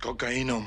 Kokainum.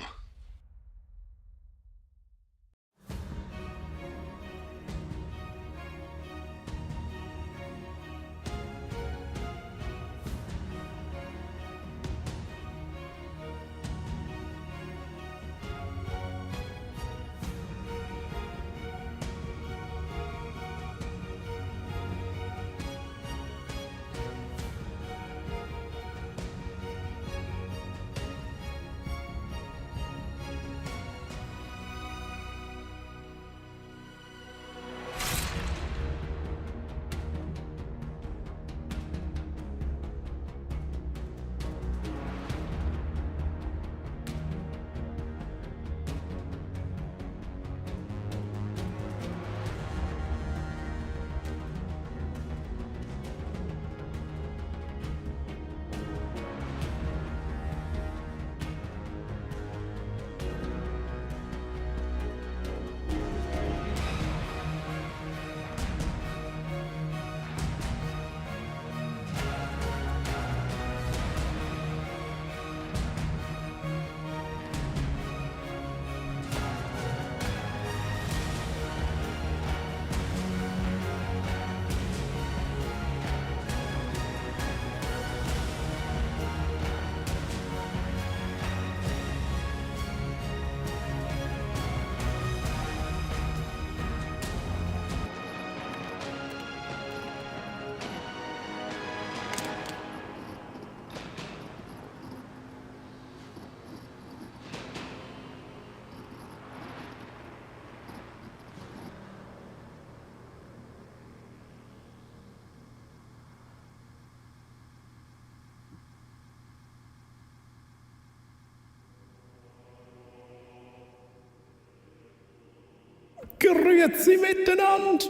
Grüezi miteinander!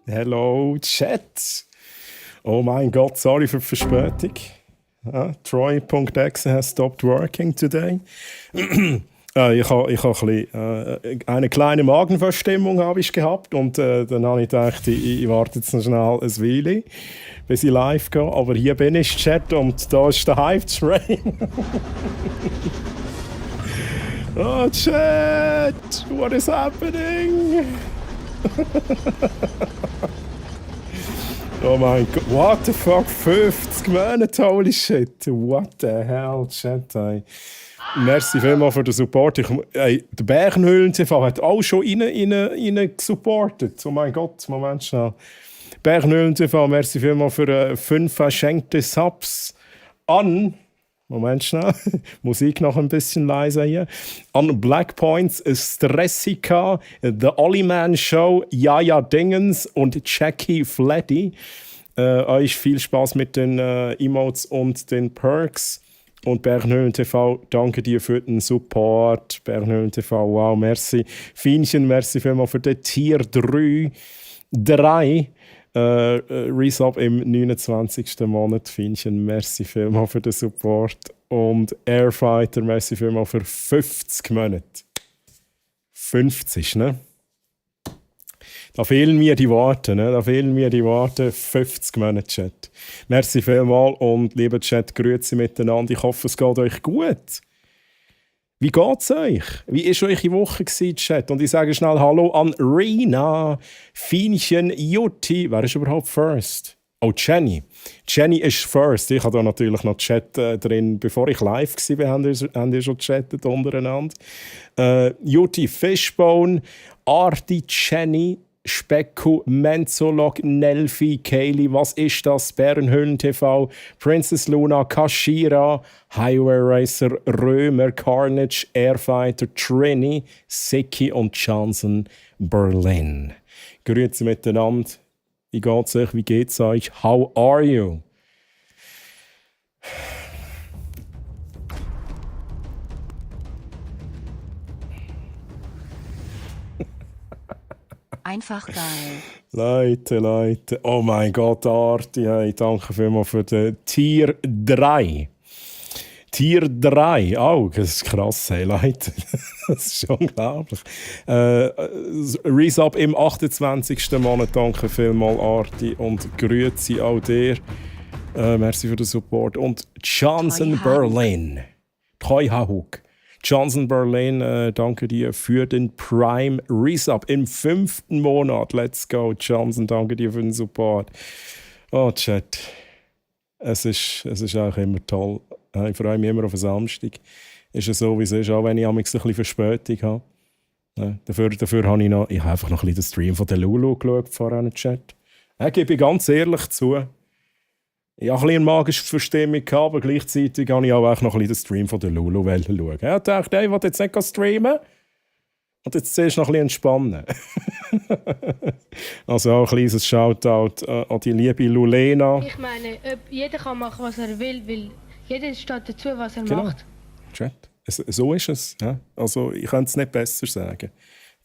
Hello, Chat! Oh mein Gott, sorry für die Verspätung. Troy.exe has stopped working today. Ich habe ein bisschen, eine kleine Magenverstimmung habe ich gehabt und dann habe ich gedacht, ich warte jetzt noch schnell ein Weile, bis ich live gehe. Aber hier bin ich, Chat, und da ist der Hype-Train. Oh, Chat! What is happening? Oh mein Gott, what the fuck? 50 Monate, holy shit! What the hell, Chat, ey. Merci vielmals für den Support. Der Bärenhöhlen TV hat auch schon rein gesupportet. Oh mein Gott, Moment schnell. Bärenhöhlen TV, merci vielmals für 5 verschenkte Subs an. Moment schnell, Musik noch ein bisschen leiser hier. An Black Points, Stressica, The Olli-Man Show, Jaja Dingens und Jackie Fleddy. Euch viel Spaß mit den Emotes und den Perks. Und Bernhöhlen TV, danke dir für den Support. Bernhöhlen TV, wow, merci. Fienchen, merci vielmals für den Tier 3. Resub im 29. Monat. Fienchen, merci vielmals für den Support. Und Airfighter, merci vielmals für 50 Monate. 50, ne? Da fehlen mir die Worte, ne? Da fehlen mir die Worte. 50 Monate, Chat. Merci vielmals und lieber Chat, grüezi miteinander. Ich hoffe, es geht euch gut. Wie geht's euch? Wie war eure Woche, Chat? Und ich sage schnell Hallo an Rina, Fienchen, Jutti. Wer ist überhaupt First? Oh, Jenny. Jenny ist First. Ich habe da natürlich noch Chat drin, bevor ich live war, haben ihr schon gechattet untereinander. Jutti, Fishbone, Arti, Jenny, Specku, Menzolog, Nelfi, Kaylee, was ist das? Bärenhöhlen TV, Princess Luna, Kashira, Highway Racer, Römer, Carnage, Airfighter, Trini, Siki und Johnson Berlin. Grüezi miteinander. Wie geht's euch? Wie geht's euch? How are you? Einfach geil. Leute. Oh mein Gott, Arti. Hey, danke vielmals für den Tier 3. Tier 3. Oh, das ist krass, hey, Leute. Das ist unglaublich. Resub im 28. Monat. Danke vielmals, Arti. Und grüezi auch dir. Merci für den Support. Und Johnson Berlin. Treuhahug. Johnson Berlin, danke dir für den Prime Resub im 5. Monat. Let's go, Johnson, danke dir für den Support. Oh, Chat, es ist auch immer toll. Ich freue mich immer auf den Samstag. Ist es so, wie es ist, auch wenn ich ein bisschen Verspätung habe. Ja, dafür habe ich habe einfach noch ein bisschen den Stream von der Lulu geschaut vorher in den Chat. Gebe ich ganz ehrlich zu. Ich hatte ein bisschen eine magische Verstimmung, aber gleichzeitig habe ich auch noch ein bisschen den Stream von der Lulu schauen. Ich dachte, ich will jetzt nicht streamen und jetzt zuerst noch ein bisschen entspannen. Also auch ein kleines Shoutout an die liebe Lulena. Ich meine, jeder kann machen, was er will, weil jeder steht dazu, was er macht. Chat. So ist es. Ja? Also ich könnte es nicht besser sagen.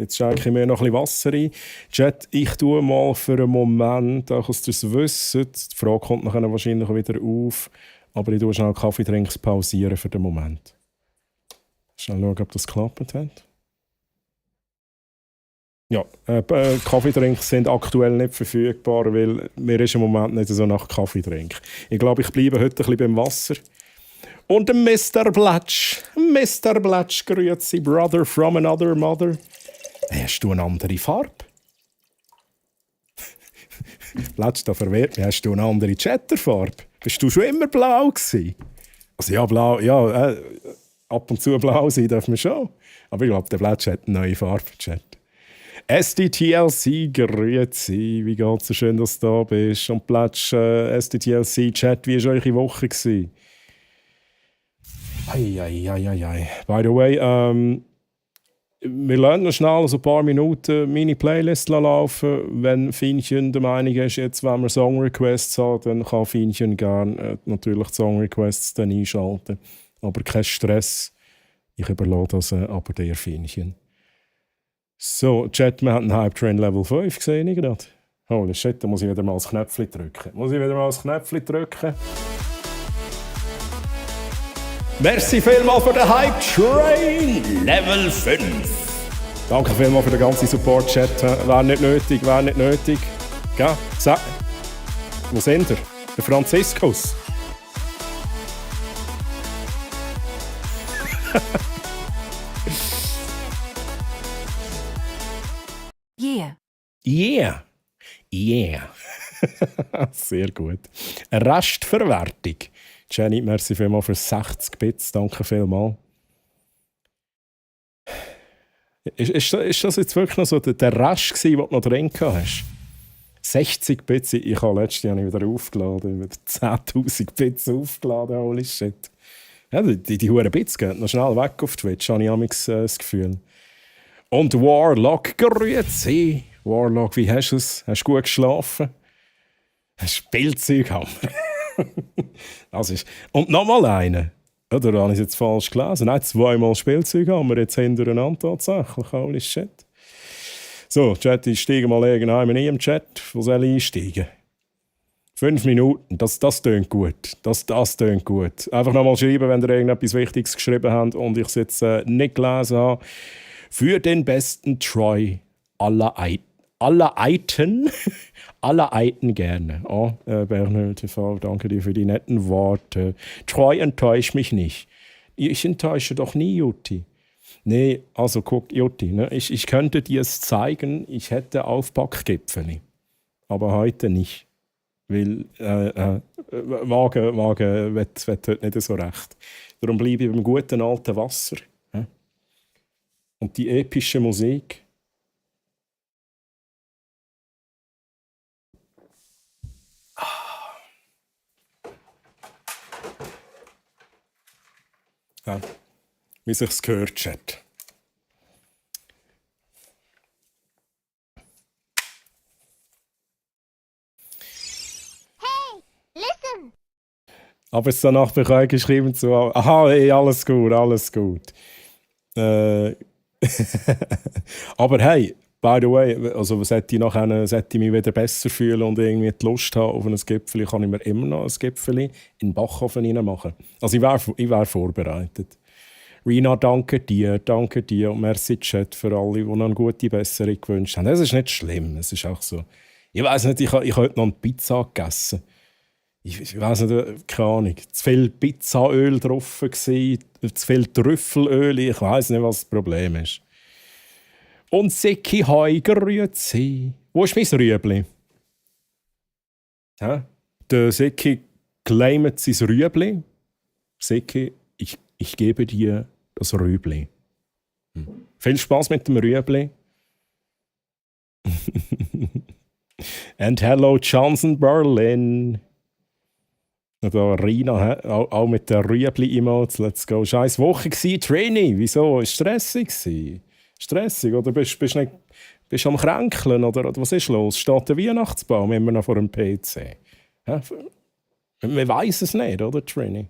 Jetzt schenke ich mir noch ein bisschen Wasser ein. Chat, ich tue mal für einen Moment, auch dass ihr es wisst, die Frage kommt nachher wahrscheinlich wieder auf, aber ich tue schnell Kaffeetrinks pausieren für den Moment. Schnell schauen, ob das geklappt hat. Ja, Kaffeetrinks sind aktuell nicht verfügbar, weil mir ist im Moment nicht so nach Kaffeetrink. Ich glaube, ich bleibe heute ein bisschen beim Wasser. Und Mr. Blatsch. Mr. Blatsch, grüezi, Brother from another mother. Hast du eine andere Farbe? Blatsch, da verwehrt mich. Hast du eine andere Chatterfarbe? Bist du schon immer blau gewesen? Also ja, blau, ja, ab und zu blau sein dürfen wir schon. Aber ich glaube, der Blatsch hat eine neue Farbe, Chat. SDTLC, grüezi. Wie geht's so schön, dass du da bist? Und Blatsch, SDTLC, Chat, wie war eure Woche gewesen? Ei. By the way, wir lassen noch schnell so ein paar Minuten meine Playlist laufen. Wenn Fienchen der Meinung ist, jetzt wenn wir Song-Requests haben, dann kann Fienchen gerne natürlich die Song-Requests dann einschalten. Aber kein Stress. Ich überlasse das aber der Fienchen. So, Chat, wir haben einen Hype Train Level 5 gesehen, nicht gerade? Holy shit, da muss ich wieder mal das Knöpfchen drücken. Merci vielmals für den Hype Train Level 5. Danke vielmals für den ganzen Support-Chat. Wäre nicht nötig. Ja, wo sind ihr? Der Franziskus. Yeah. Sehr gut. Restverwertung. Jenny, merci vielmals für 60 Bits. Danke vielmals. Ist das jetzt wirklich noch so der Rest gewesen, den du noch drin hast? 60 Bits, ich habe letztes Jahr wieder aufgeladen. Mit 10'000 Bits aufgeladen, holy shit. Ja, die huren Bits gehen noch schnell weg auf Twitch, habe ich amigs das Gefühl. Und Warlock, grüezi. Warlock, wie hast du es? Hast du gut geschlafen? Spielzeughammer. Das ist... Und nochmal einen. Oder habe ich es jetzt falsch gelesen? Nein, 2-mal Spielzeughammer jetzt hintereinander tatsächlich. Holy shit. So, Chat, ich steige mal irgendwann in im Chat. Wo soll ich einsteigen? 5 Minuten, das tönt gut. Das tönt gut. Einfach nochmal schreiben, wenn ihr irgendetwas Wichtiges geschrieben habt und ich es jetzt nicht gelesen habe. Für den besten Troy aller Eiten gerne. Oh, Bernhard TV, danke dir für die netten Worte. Troy, enttäuscht mich nicht. Ich enttäusche doch nie, Jutti. Nee, also guck, Jutti, ne? Ich könnte dir es zeigen, ich hätte Aufbackgipfeli. Aber heute nicht. Weil Wagen wird heute nicht so recht. Darum bleibe ich beim guten alten Wasser. Ja? Und die epische Musik. Ja, wie sich's gehört, Chat. Hey, listen! Aber es danach bekommen geschrieben zu, aha, hey, alles gut. Aber hey, by the way, also sollte ich mich wieder besser fühlen und irgendwie die Lust haben auf ein Gipfeli, kann ich mir immer noch ein Gipfeli in den Backofen reinmachen. Also ich wär vorbereitet. Rina, danke dir und merci Chat für alle, die noch eine gute Besserung gewünscht haben. Das ist nicht schlimm, es ist auch so. Ich weiss nicht, ich habe heute noch eine Pizza gegessen. Ich weiß nicht, keine Ahnung, zu viel Pizzaöl drauf gewesen, zu viel Trüffelöl, ich weiß nicht, was das Problem ist. Und Säcki Heu, grüezi. Wo ist mein Rüebli? Hä? Der Säcki claimt sein Rüebli. Säcki, ich gebe dir das Rüebli. Viel Spaß mit dem Rüebli. And hello, Johnson Berlin. Da Rina, auch mit den Rüebli-Emotes, let's go. Scheiß Woche gsi, Trainee, wieso? Ist stressig gsi? Stressig, oder bist du am Kränkeln, oder was ist los? Steht der Weihnachtsbaum immer noch vor dem PC? Ja, man weiss es nicht, oder, Trainee?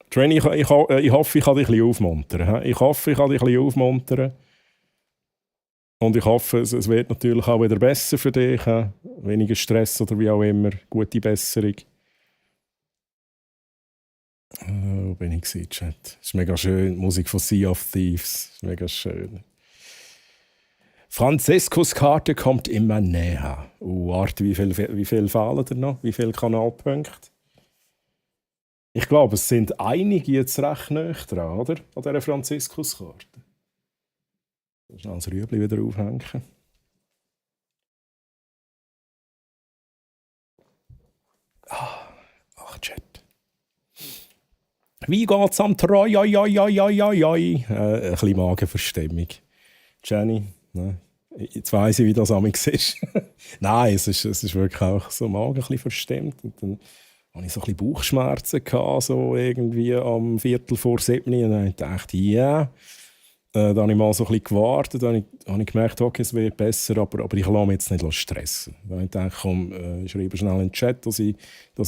Trainee, ich hoffe, ich kann dich ein bisschen aufmuntern. Ich hoffe, ich kann dich ein bisschen aufmuntern. Und ich hoffe, es wird natürlich auch wieder besser für dich. Weniger Stress oder wie auch immer. Gute Besserung. Wo bin ich gewesen, Chat? Das ist mega schön. Musik von Sea of Thieves. Das ist mega schön. Franziskus Karte kommt immer näher. Warte, wie viel fehlen dir noch? Wie viele Kanalpunkte? Ich glaube, es sind einige jetzt recht nah dran, oder? An dieser Franziskus-Karte. Schnell das Rüebli wieder aufhängen. Ach, Chat. Wie geht's am Treu? Ein bisschen Magenverstimmung. Jenny, ne? Jetzt weiss ich, wie das amigs ist. Nein, es ist wirklich auch so Magen ein bisschen verstimmt. Und dann hatte ich so ein bisschen Bauchschmerzen gehabt, so irgendwie am 6:45. Und dann dachte ich, ja. Dann habe ich mal so ein bisschen gewartet, dann habe ich gemerkt, okay, es wird besser, aber ich lasse mich jetzt nicht stressen. Dann habe ich gedacht, komm, ich schreibe schnell in den Chat, dass ich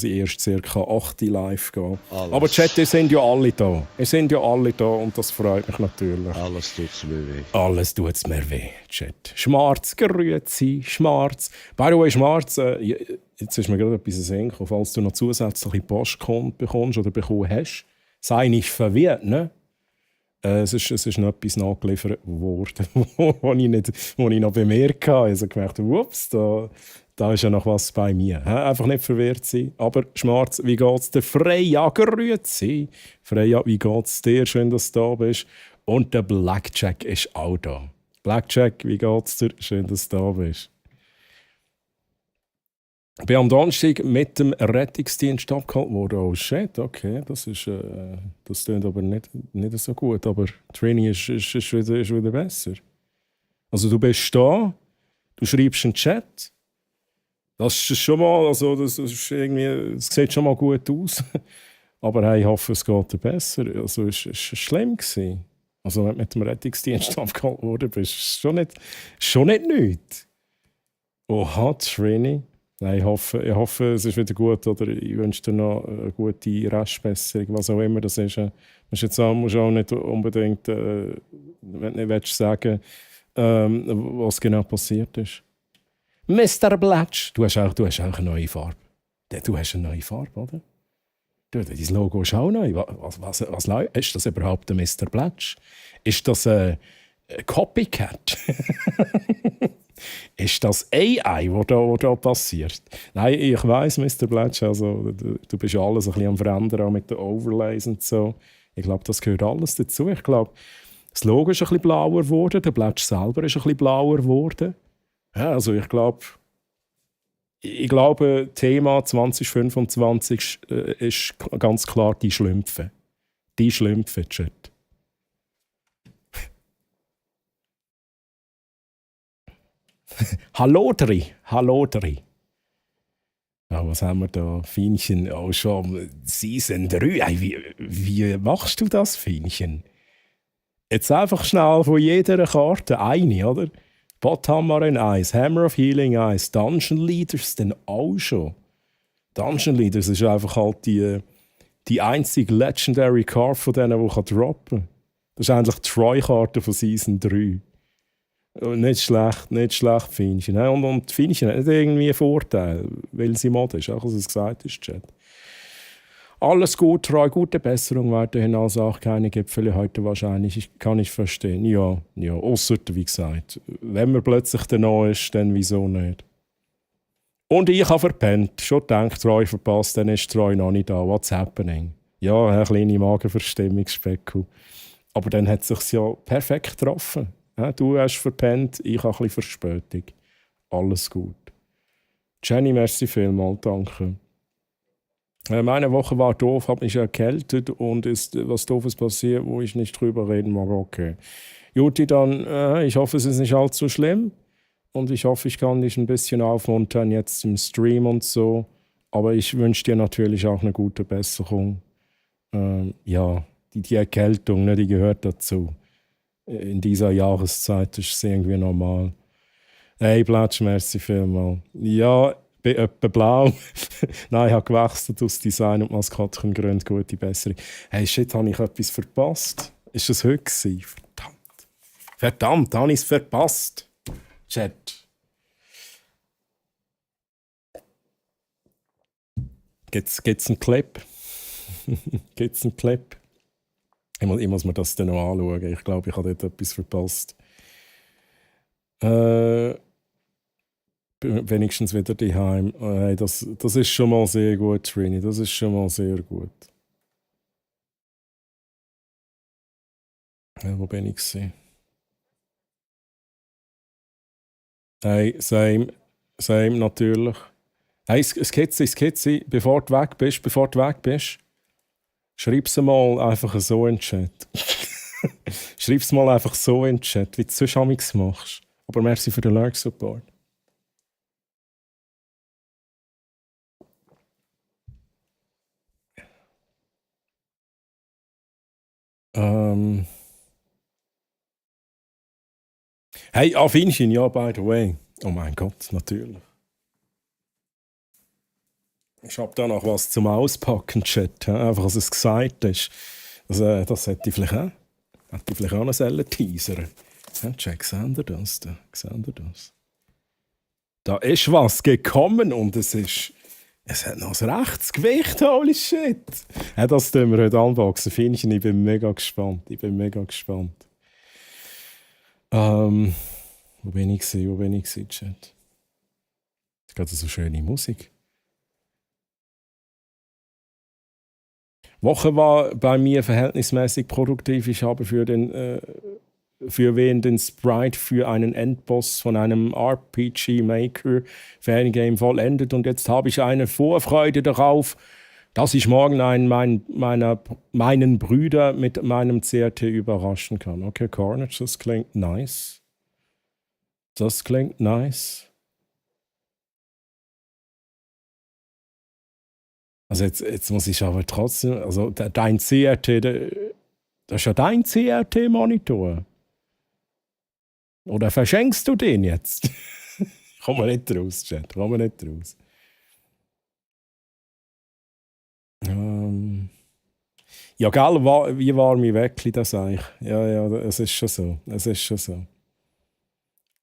erst ca. 8 Uhr live gehe. Alles. Aber Chat, ihr sind ja alle da. Ihr sind ja alle da und das freut mich natürlich. Alles tut es mir weh. Alles tut es mir weh, Chat. Schmarz, Grüezi, Schmarz. By the way, Schmarz, jetzt ist mir gerade etwas in den Sinn gekommen, falls du noch zusätzliche Post bekommst oder bekommen hast. Sei nicht verwirrt, ne? Es ist noch etwas nachgeliefert worden, wo ich noch bemerkt habe. Also gemerkt, ups, da ist ja noch was bei mir. Einfach nicht verwirrt sein. Aber Schmarz, wie geht's dir? Freya, grüezi. Freya, wie geht's dir? Schön, dass du da bist. Und der Blackjack ist auch da. Blackjack, wie geht's dir? Schön, dass du da bist. Ich bin am Donnerstag mit dem Rettungsdienst abgeholt worden. Oh shit, okay, das klingt aber nicht so gut. Aber Training ist wieder besser. Also du bist da, du schreibst einen Chat. Das ist schon mal, also das sieht schon mal gut aus. Aber hey, ich hoffe, es geht dir besser. Also es war schlimm gewesen. Also wenn du mit dem Rettungsdienst abgeholt worden bist, ist schon nicht nichts. Oha, Training. Nein, ich hoffe, es ist wieder gut, oder ich wünsche dir noch eine gute Restbesserung, was auch immer das ist. Du musst auch nicht unbedingt, wenn du nicht sagen was genau passiert ist. Mr. Blatch, du hast auch eine neue Farbe. Du hast eine neue Farbe, oder? Dein Logo ist auch neu. Was ist das überhaupt ein Mr. Blatch? Ist das ein Copycat? Ist das AI, was da passiert? Nein, ich weiss, Mr. Blatch, also, du bist ja alles ein bisschen am Verändern, auch mit den Overlays und so. Ich glaube, das gehört alles dazu. Ich glaube, das Logo ist ein bisschen blauer geworden, der Blatch selber ist ein bisschen blauer geworden. Ja, also ich glaube, Thema 2025 ist ganz klar die Schlümpfe. Die Schlümpfe, Chat. Hallo Dri. Ja, was haben wir da? Fienchen, auch schon Season 3. Hey, wie machst du das, Fienchen? Jetzt einfach schnell von jeder Karte eine, oder? Bothammer in 1, Hammer of Healing 1, Dungeon Leaders dann auch schon. Dungeon Leaders ist einfach halt die einzige Legendary Card von denen, die droppen kann. Das ist eigentlich die Troy-Karte von Season 3. Nicht schlecht, Fienchen. Und Fienchen hat nicht irgendwie einen Vorteil, weil sie Mod ist, auch als es gesagt ist, Chat. Alles gut, Troy, gute Besserung weiterhin. Also auch keine Gipfel heute wahrscheinlich. Kann ich verstehen. Ja, ausser, wie gesagt, wenn man plötzlich der Neue ist, dann wieso nicht? Und ich habe verpennt. Schon gedacht, Troy verpasst, dann ist Troy noch nicht da. What's happening? Ja, eine kleine Magenverstimmung, Specku. Aber dann hat es sich ja perfekt getroffen. Ja, du hast verpennt, ich habe ein bisschen Verspätung. Alles gut. Jenny, merci vielmals, danke. Meine Woche war doof, habe mich erkältet und ist was Doofes passiert, wo ich nicht drüber reden mag. Okay. Juti, dann, ich hoffe, es ist nicht allzu schlimm und ich hoffe, ich kann dich ein bisschen aufmuntern jetzt im Stream und so. Aber ich wünsche dir natürlich auch eine gute Besserung. Ja, die Erkältung, ne, die gehört dazu. In dieser Jahreszeit ist es irgendwie normal. Hey, Blatsch, merci vielmals. Ja, bin etwa blau. Nein, ich habe gewechselt aus Design und Maskottchengründen. Gute Besserung. Hey, shit, habe ich etwas verpasst? Ist das heute gewesen? Verdammt. Verdammt, habe ich es verpasst? Chat. Gibt's einen Clip? Gibt's einen Clip? Ich muss mir das dann noch anschauen. Ich glaube, ich habe dort etwas verpasst. Wenigstens wieder daheim. Hey, das ist schon mal sehr gut, Trini. Das ist schon mal sehr gut. Wo bin ich gewesen? Hey, same natürlich. Hey, Skizze, bevor du weg bist, schreib's mal einfach so in den Chat. Schreib's mal einfach so in den Chat, wie du sonst amigs machst. Aber merci für den Like-Support. Hey, Finchen, ja, by the way. Oh mein Gott, natürlich. Ich habe da noch was zum Auspacken, Chat. Einfach, dass es gesagt ist. Das hätte ich vielleicht auch noch teasern. Check, seht ihr das? Seht ihr das? Da ist was gekommen und es hat noch ein rechtes Gewicht, holy shit. Das tun wir heute unboxen. Finchen, ich bin mega gespannt. Wo bin ich, Chat? Es geht so schöne Musik. Woche war bei mir verhältnismäßig produktiv. Ich habe für wen den Sprite für einen Endboss von einem RPG Maker Fangame vollendet und jetzt habe ich eine Vorfreude darauf, dass ich morgen meinen Brüder mit meinem CRT überraschen kann. Okay, Carnage, das klingt nice. Also jetzt muss ich aber trotzdem, also dein CRT, das ist ja dein CRT-Monitor. Oder verschenkst du den jetzt? Komm mal nicht raus, Chat, ja, gell, wie warm ich Weckli, das sage ich. Ja, es ist schon so.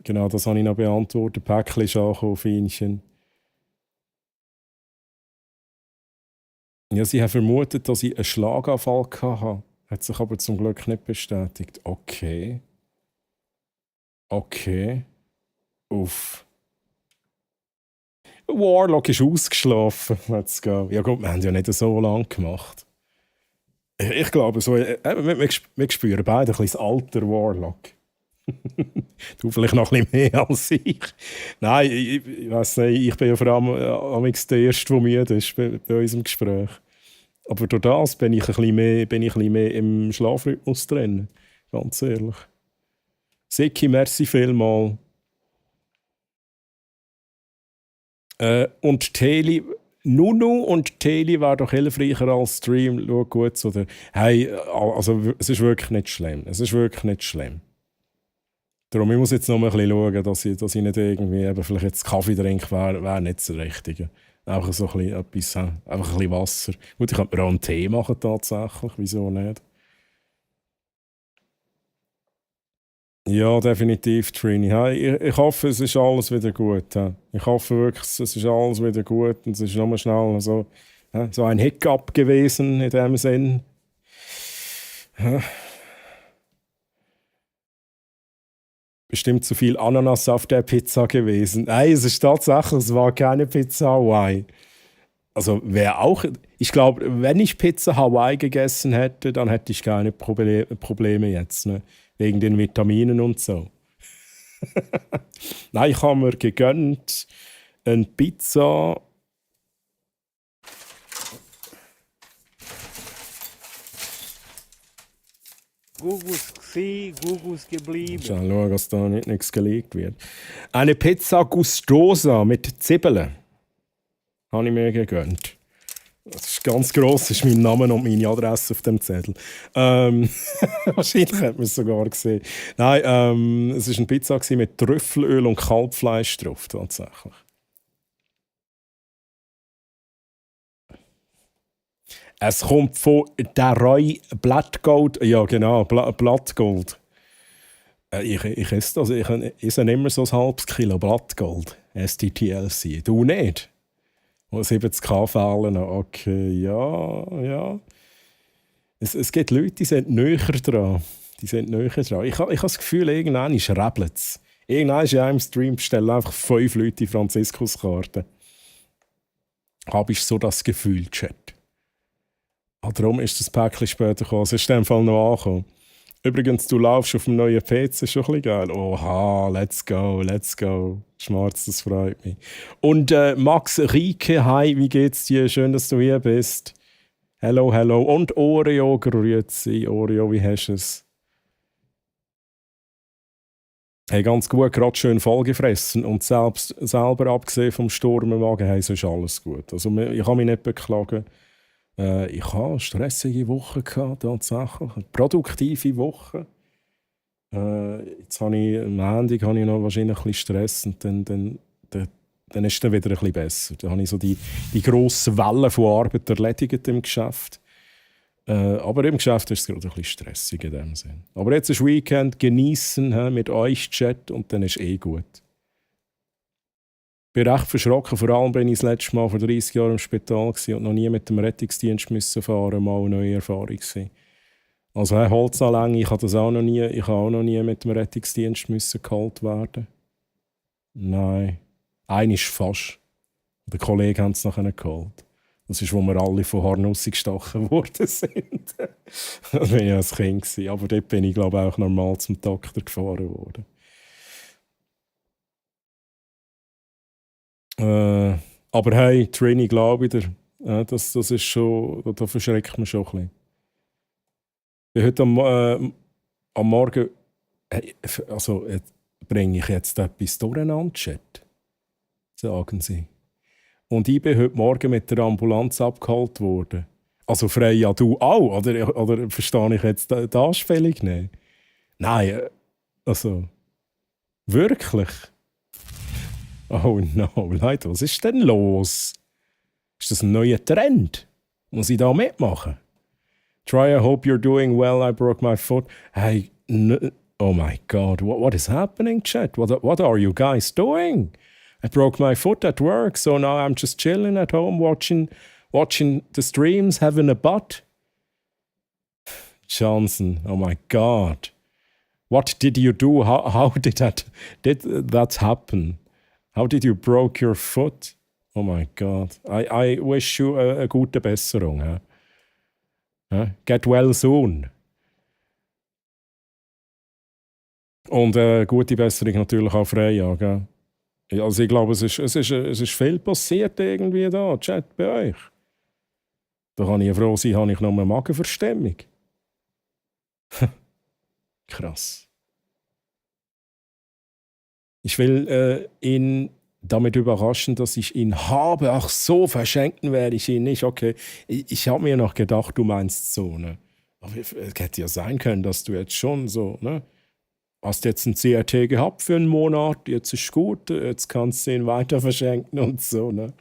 Genau, das habe ich noch beantwortet. Päckchen ist angekommen, Fienchen. Ja, sie haben vermutet, dass ich einen Schlaganfall hatte. Hat sich aber zum Glück nicht bestätigt. Okay. Uff. Warlock ist ausgeschlafen. Let's go. Ja gut, wir haben ja nicht so lange gemacht. Ich glaube, so, wir spüren beide ein bisschen das Alter Warlock. Du vielleicht noch ein bisschen mehr als ich. Nein, ich weiss nicht, ich bin ja vor allem der Erste, der müde ist bei unserem Gespräch. Aber durch das bin ich ein bisschen mehr im Schlafrhythmus drin. Ganz ehrlich. Siki, merci vielmal. Und Teli, Nunu und Teli war doch hilfreicher als Stream. Schau gut, oder? Hey, also es ist wirklich nicht schlimm. Darum, ich muss jetzt noch mal ein bisschen schauen, dass ich nicht irgendwie eben vielleicht jetzt Kaffee trinke, wäre nicht das Richtige. Einfach so ein bisschen etwas, einfach ein bisschen Wasser. Gut, ich könnte mir auch einen Tee machen tatsächlich, wieso nicht? Ja, definitiv, Trini. Hey, ich hoffe, es ist alles wieder gut. Ich hoffe wirklich, es ist alles wieder gut und es ist nochmal schnell so ein Hiccup gewesen in dem Sinn. bestimmt zu viel Ananas auf der Pizza gewesen. Nein, es ist tatsächlich, es war keine Pizza Hawaii. Also wäre auch, ich glaube, wenn ich Pizza Hawaii gegessen hätte, dann hätte ich keine Probleme jetzt, ne? Wegen den Vitaminen und so. Nein, ich habe mir gegönnt eine Pizza. Gugus gsi, Gugus geblieben. Schauen, dass da nicht nichts gelegt wird. Eine Pizza Gustosa mit Zwiebeln habe ich mir gegönnt. Das ist ganz gross, das ist mein Name und meine Adresse auf dem Zettel. Wahrscheinlich hat man es sogar gesehen. Nein, es war eine Pizza mit Trüffelöl und Kalbfleisch drauf, tatsächlich. Es kommt von der Roy Blattgold. Ja, genau, Blattgold. Ich esse das. Ich esse immer so ein halbes Kilo Blattgold. STTLC. Du nicht? 70k fehlen. Okay, ja. Es gibt Leute, die sind näher dran. Ich habe das Gefühl, irgendwann rebelt es. Irgendwann in einem Stream bestellen einfach 5 Leute die Franziskuskarte. Habe ich so das Gefühl, Chat. Darum ist das Päckchen später gekommen. Es ist in dem Fall noch angekommen. Übrigens, du laufst auf dem neuen PC, ist schon ein bisschen geil. Oha, let's go. Schmarz, das freut mich. Und Max Rieke, hi, wie geht's dir? Schön, dass du hier bist. Hello. Und Oreo, grüezi. Oreo, wie hast du es? Hey, ganz gut, gerade schön vollgefressen. Und selbst selber, abgesehen vom Sturm im Wagen, hey, so ist alles gut. Also, ich kann mich nicht beklagen. Ich hatte eine stressige Woche, tatsächlich. Eine produktive Woche. Jetzt habe ich am Montag noch wahrscheinlich ein bisschen Stress und dann ist es dann wieder ein bisschen besser. Dann habe ich so die grosse Welle von Arbeit erledigt im Geschäft. Aber im Geschäft ist es gerade ein bisschen stressig in dem Sinn. Aber jetzt ist Weekend, genießen mit euch Chat und dann ist gut. Ich bin recht verschrocken, vor allem bin ich das letzte Mal vor 30 Jahren im Spital und noch nie mit dem Rettungsdienst müssen fahren, mal eine neue Erfahrung gewesen. Also Holzanlänge, ich habe auch noch nie mit dem Rettungsdienst müssen geholt werden. Nein, einer ist fast. Der Kollege hat es nachher geholt. Das ist, wo wir alle von Harnussi gestochen worden sind. Das war ja ein Kind, aber dort bin ich glaube auch normal zum Doktor gefahren worden. Aber hey, Trini, glaube ich dir, das ist schon, da verschreckt man schon ein bisschen. Ich bin heute am Morgen, also bringe ich jetzt etwas durcheinander, Chat, sagen sie. Und ich bin heute Morgen mit der Ambulanz abgeholt worden. Also Freya, du auch, oder verstehe ich jetzt die Anspielung nicht? Nein, also wirklich? Oh no, Leute, was ist denn los? Ist das ein neuer Trend? Muss ich da mitmachen? Try, I hope you're doing well. I broke my foot. Hey, oh my God, what is happening, chat? What are you guys doing? I broke my foot at work, so now I'm just chilling at home, watching the streams, having a butt. Johnson, oh my God. What did you do? How did that happen? How did you broke your foot? Oh my God. I wish you a gute Besserung. Get well soon. Und gute Besserung natürlich auch Freya. Gell? Also ich glaube, es ist viel passiert irgendwie da, Chat, bei euch. Da kann ich froh sein, habe ich noch eine Magenverstimmung. Krass. Ich will ihn damit überraschen, dass ich ihn habe. Ach so, verschenken werde ich ihn nicht. Okay, ich habe mir noch gedacht, du meinst so. Ne? Aber es hätte ja sein können, dass du jetzt schon so, ne? Hast jetzt ein CRT gehabt für einen Monat, jetzt ist gut, jetzt kannst du ihn weiter verschenken und so. Ne?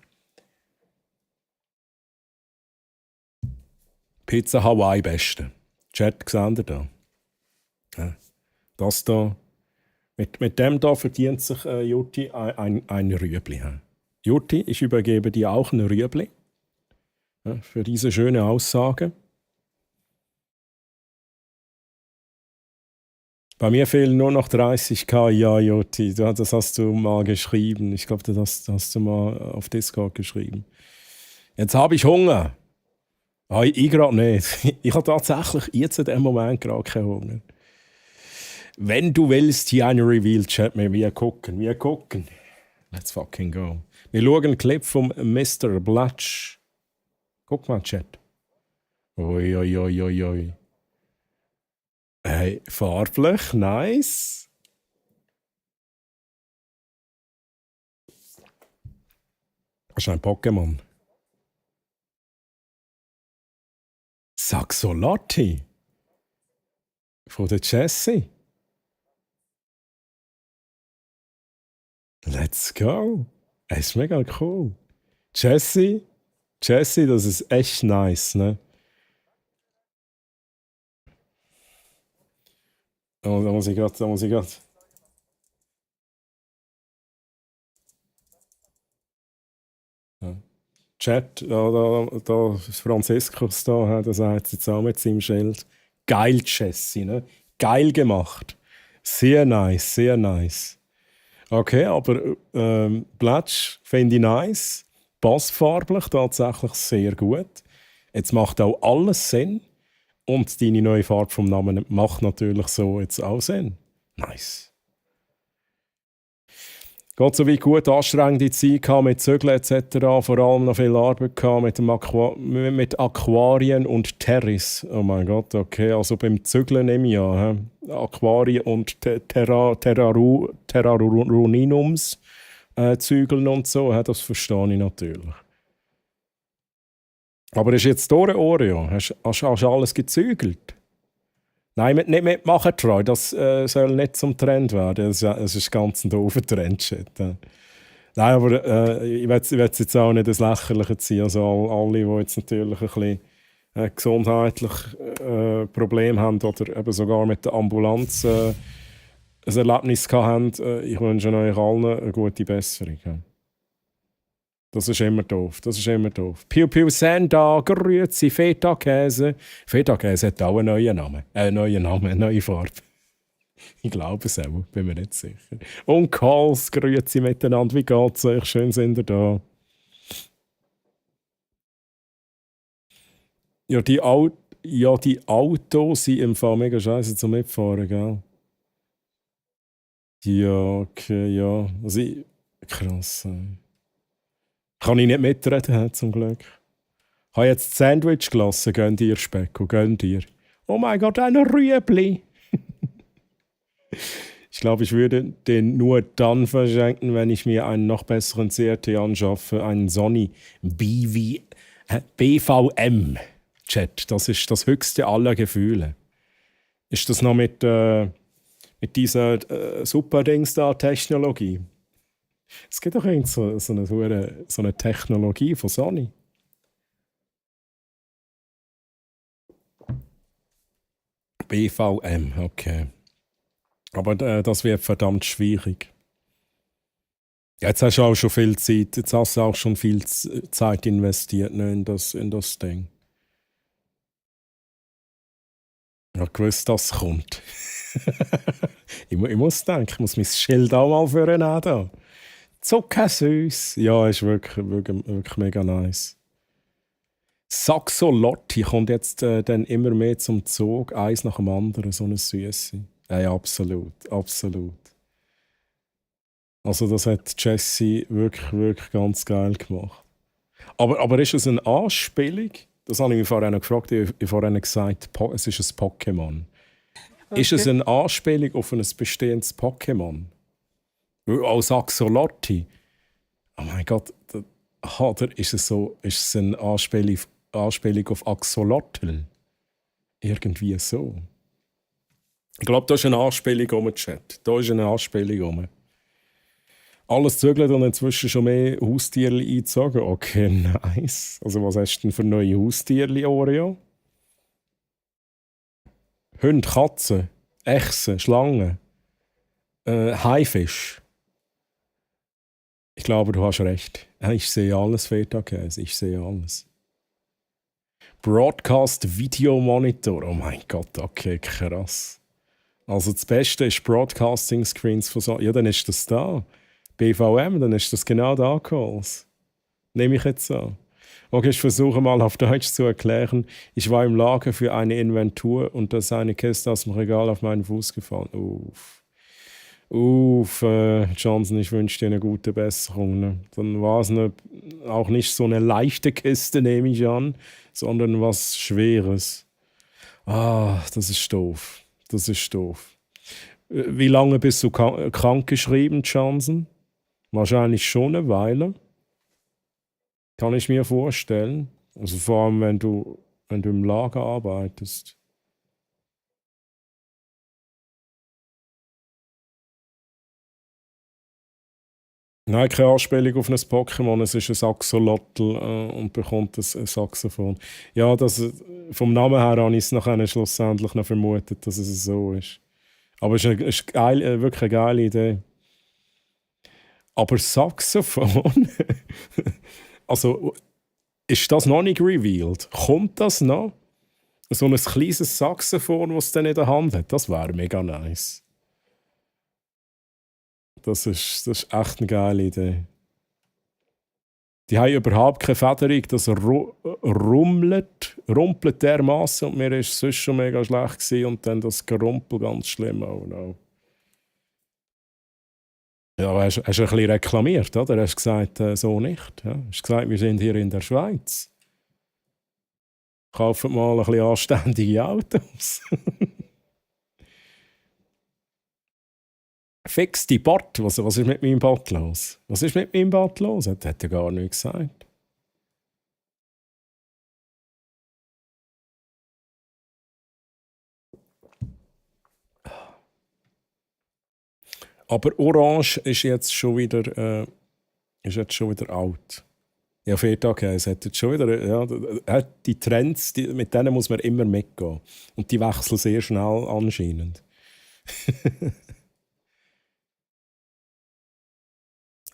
Pizza Hawaii beste. Chat, seht ihr da? Ja. Das da. Mit dem da verdient sich Jutti ein Rüebli. Jutti, ich übergebe dir auch ein Rüebli für diese schöne Aussage. Bei mir fehlen nur noch 30k. Ja, Joti, das hast du mal geschrieben. Ich glaube, das hast du mal auf Discord geschrieben. Jetzt habe ich Hunger. Ah, ich gerade nicht. Ich habe tatsächlich jetzt in dem Moment gerade keinen Hunger. Wenn du willst, hier ein Reveal-Chat mit mir gucken. Wir gucken. Let's fucking go. Wir schauen einen Clip vom Mr. Blatsch. Guck mal, Chat. Oi, oi, oi, oi, oi. Hey, farblich, nice. Das ist ein Pokémon. Saxolotti. Von der Jessie. Let's go. Das ist mega cool. Jessie, das ist echt nice, ne? Oh, da muss ich grad. Ja. Chat, da Franziskus da, der sagt jetzt auch mit seinem Schild. Geil, Jessie, ne? Geil gemacht. Sehr nice, sehr nice. Okay, aber Blatsch finde ich nice. Passfarblich tatsächlich sehr gut. Jetzt macht auch alles Sinn. Und deine neue Farbe vom Namen macht natürlich so jetzt auch Sinn. Nice. Geht so wie gut, anstrengende Zeit gehabt mit Zügeln etc. Vor allem noch viel Arbeit gehabt mit Aquarien und Terris. Oh mein Gott, okay. Also beim Zügeln nehme ich an. Aquarien und Terraruninums zügeln und so. Das verstehe ich natürlich. Aber ist jetzt durch, Oreo? Hast du alles gezügelt? Nein, nicht mitmachen, Troy. Das soll nicht zum Trend werden. Es ist ganz ein doofer Trend-Shit. Nein, aber ich will jetzt auch nicht das Lächerliche ziehen. Also alle, die jetzt natürlich ein bisschen gesundheitlich Probleme haben oder eben sogar mit der Ambulanz ein Erlebnis gehabt haben, ich wünsche euch allen eine gute Besserung. Ja. Das ist immer doof. Piu Piu Senda, Grüezi, Feta-Käse. Feta-Käse hat auch einen neuen Namen. Eine neue Farbe. Ich glaube es auch, bin mir nicht sicher. Und Calls, Grüezi miteinander. Wie geht's euch? Schön sind ihr da. Ja, die Autos sind im Fall mega scheiße zum Mitfahren, gell? Ja, okay, ja. Also krass. Kann ich nicht mitreden, zum Glück. Ich habe jetzt Sandwich gelassen. Gönn dir, Specko, gönn dir. Oh mein Gott, ein Rüebli. Ich glaube, ich würde den nur dann verschenken, wenn ich mir einen noch besseren CRT anschaffe. Einen Sony BVM. Chat, das ist das höchste aller Gefühle. Ist das noch mit dieser Super-Dings da Technologie? Es gibt doch irgend so eine Technologie von Sony. BVM, okay. Aber das wird verdammt schwierig. Jetzt hast du auch schon viel Zeit, jetzt hast du auch schon viel Zeit investiert, ne, in das Ding. Ich habe gewusst, dass es kommt. ich muss denken, ich muss mein Schild auch mal vornehmen. Da. Zuckersüß. Ja, ist wirklich mega nice. Saxolotti kommt jetzt dann immer mehr zum Zug, eins nach dem anderen, so eine Süße. Ja, absolut. Also das hat Jessie wirklich ganz geil gemacht. Aber ist es eine Anspielung? Das habe ich mich vorhin gefragt. Ich habe vorhin gesagt, es ist ein Pokémon. Okay. Ist es eine Anspielung auf ein bestehendes Pokémon? Als Axolotti. Oh mein Gott. Oder ist es eine Anspielung auf Axolotl? Irgendwie so. Ich glaube, da ist eine Anspielung um, Chat. Da ist eine Anspielung um. Alles zügelt und inzwischen schon mehr Haustiere eingezogen. Okay, nice. Also was hast du denn für neue Haustiere, Oreo? Hunde, Katzen, Echsen, Schlangen, Haifisch. Ich glaube, du hast recht. Ich sehe alles, Feta-Käse. Ich sehe alles. Broadcast Video Monitor. Oh mein Gott, okay, krass. Also das Beste ist Broadcasting Screens von so. Ja, dann ist das da. BVM, dann ist das genau da, Calls. Nehme ich jetzt an. Okay, ich versuche mal auf Deutsch zu erklären. Ich war im Lager für eine Inventur und da ist eine Kiste aus dem Regal auf meinen Fuß gefallen. Johnson, ich wünsche dir eine gute Besserung. Ne? Dann war es auch nicht so eine leichte Kiste, nehme ich an, sondern was Schweres. Das ist doof. Das ist doof. Wie lange bist du krank geschrieben, Johnson? Wahrscheinlich schon eine Weile. Kann ich mir vorstellen. Also vor allem, wenn du im Lager arbeitest. Nein, keine Anspielung auf ein Pokémon, es ist ein Axolotl und bekommt ein Saxophon. Ja, vom Namen her habe ich es nachher schlussendlich noch vermutet, dass es so ist. Aber es ist wirklich eine geile Idee. Aber Saxophon? Also, ist das noch nicht revealed? Kommt das noch? So ein kleines Saxophon, das es dann in der Hand hat? Das wäre mega nice. Das ist echt eine geile Idee. Die haben überhaupt keine Federung, das rumpelt dermaßen und mir war es sonst schon mega schlecht gewesen und dann das Gerumpel ganz schlimm. Oh no. Ja, aber hast du ein bisschen reklamiert, oder? Hast gesagt, so nicht. Ja? Hast gesagt, wir sind hier in der Schweiz. Kauft mal ein bisschen anständige Autos. Fix die Bord. Was ist mit meinem Bord los? Was ist mit meinem Bord los? Das hat er gar nicht gesagt. Aber Orange ist jetzt schon wieder alt. Ja, Fairtag, es hat jetzt schon wieder, die Trends, mit denen muss man immer mitgehen. Und die wechseln sehr schnell anscheinend.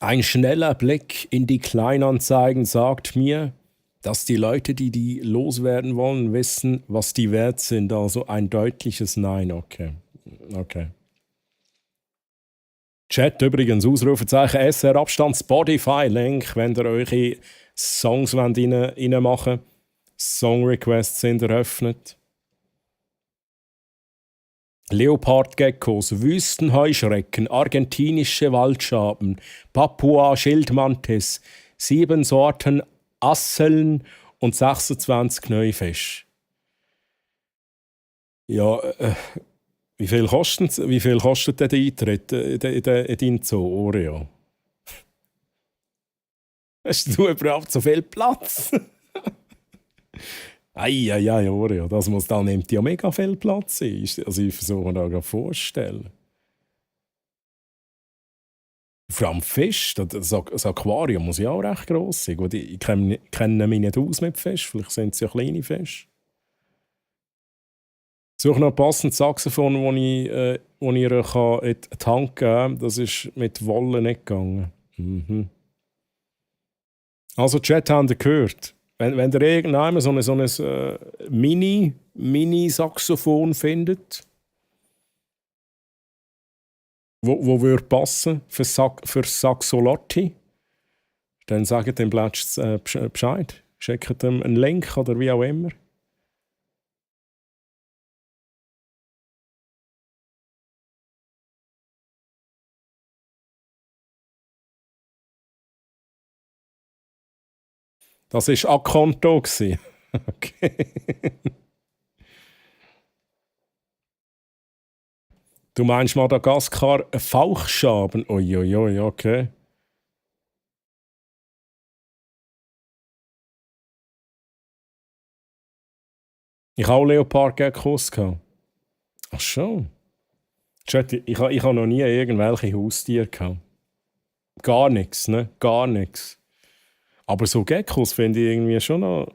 Ein schneller Blick in die Kleinanzeigen sagt mir, dass die Leute, die loswerden wollen, wissen, was die wert sind. Also ein deutliches Nein. Okay. Chat übrigens, Ausrufezeichen, SR Abstand, Spotify-Link, wenn ihr eure Songs reinmachen wollt. Song-Requests sind eröffnet. Leopardgeckos, Wüstenheuschrecken, argentinische Waldschaben, Papua-Schildmantis, 7 Sorten Asseln und 26 neue Fische. Ja, wie viel kostet denn der Eintritt in deinen Zoo, Oreo? Hast du überhaupt so viel Platz? Ei, Oreo, da nimmt ja mega viel Platz ein. Also ich versuche mir da gerade vorzustellen. Vor allem Fisch, das Aquarium muss ja auch recht gross sein. Gut, ich kenne mich nicht aus mit Fisch, vielleicht sind es ja kleine Fische. Ich suche noch ein passendes Saxophon, das ich ihr in die Hand geben kann. Das ist mit Wolle nicht gegangen. Mhm. Also, Chat, habt ihr gehört? Wenn ihr irgendjemand so ein Mini-Saxophon findet, wo würde passen für Saxolotti, dann sagt dem Platz Bescheid. Schickt ihm einen Link oder wie auch immer. Das war Akonto. Okay. Du meinst Madagaskar Fauchschaben? Uiuiui, okay. Ich habe auch Leopardgeckos. Ach schon. Chat, ich habe noch nie irgendwelche Haustiere gehabt. Gar nichts, ne? Gar nichts. Aber so Geckos finde ich irgendwie schon noch.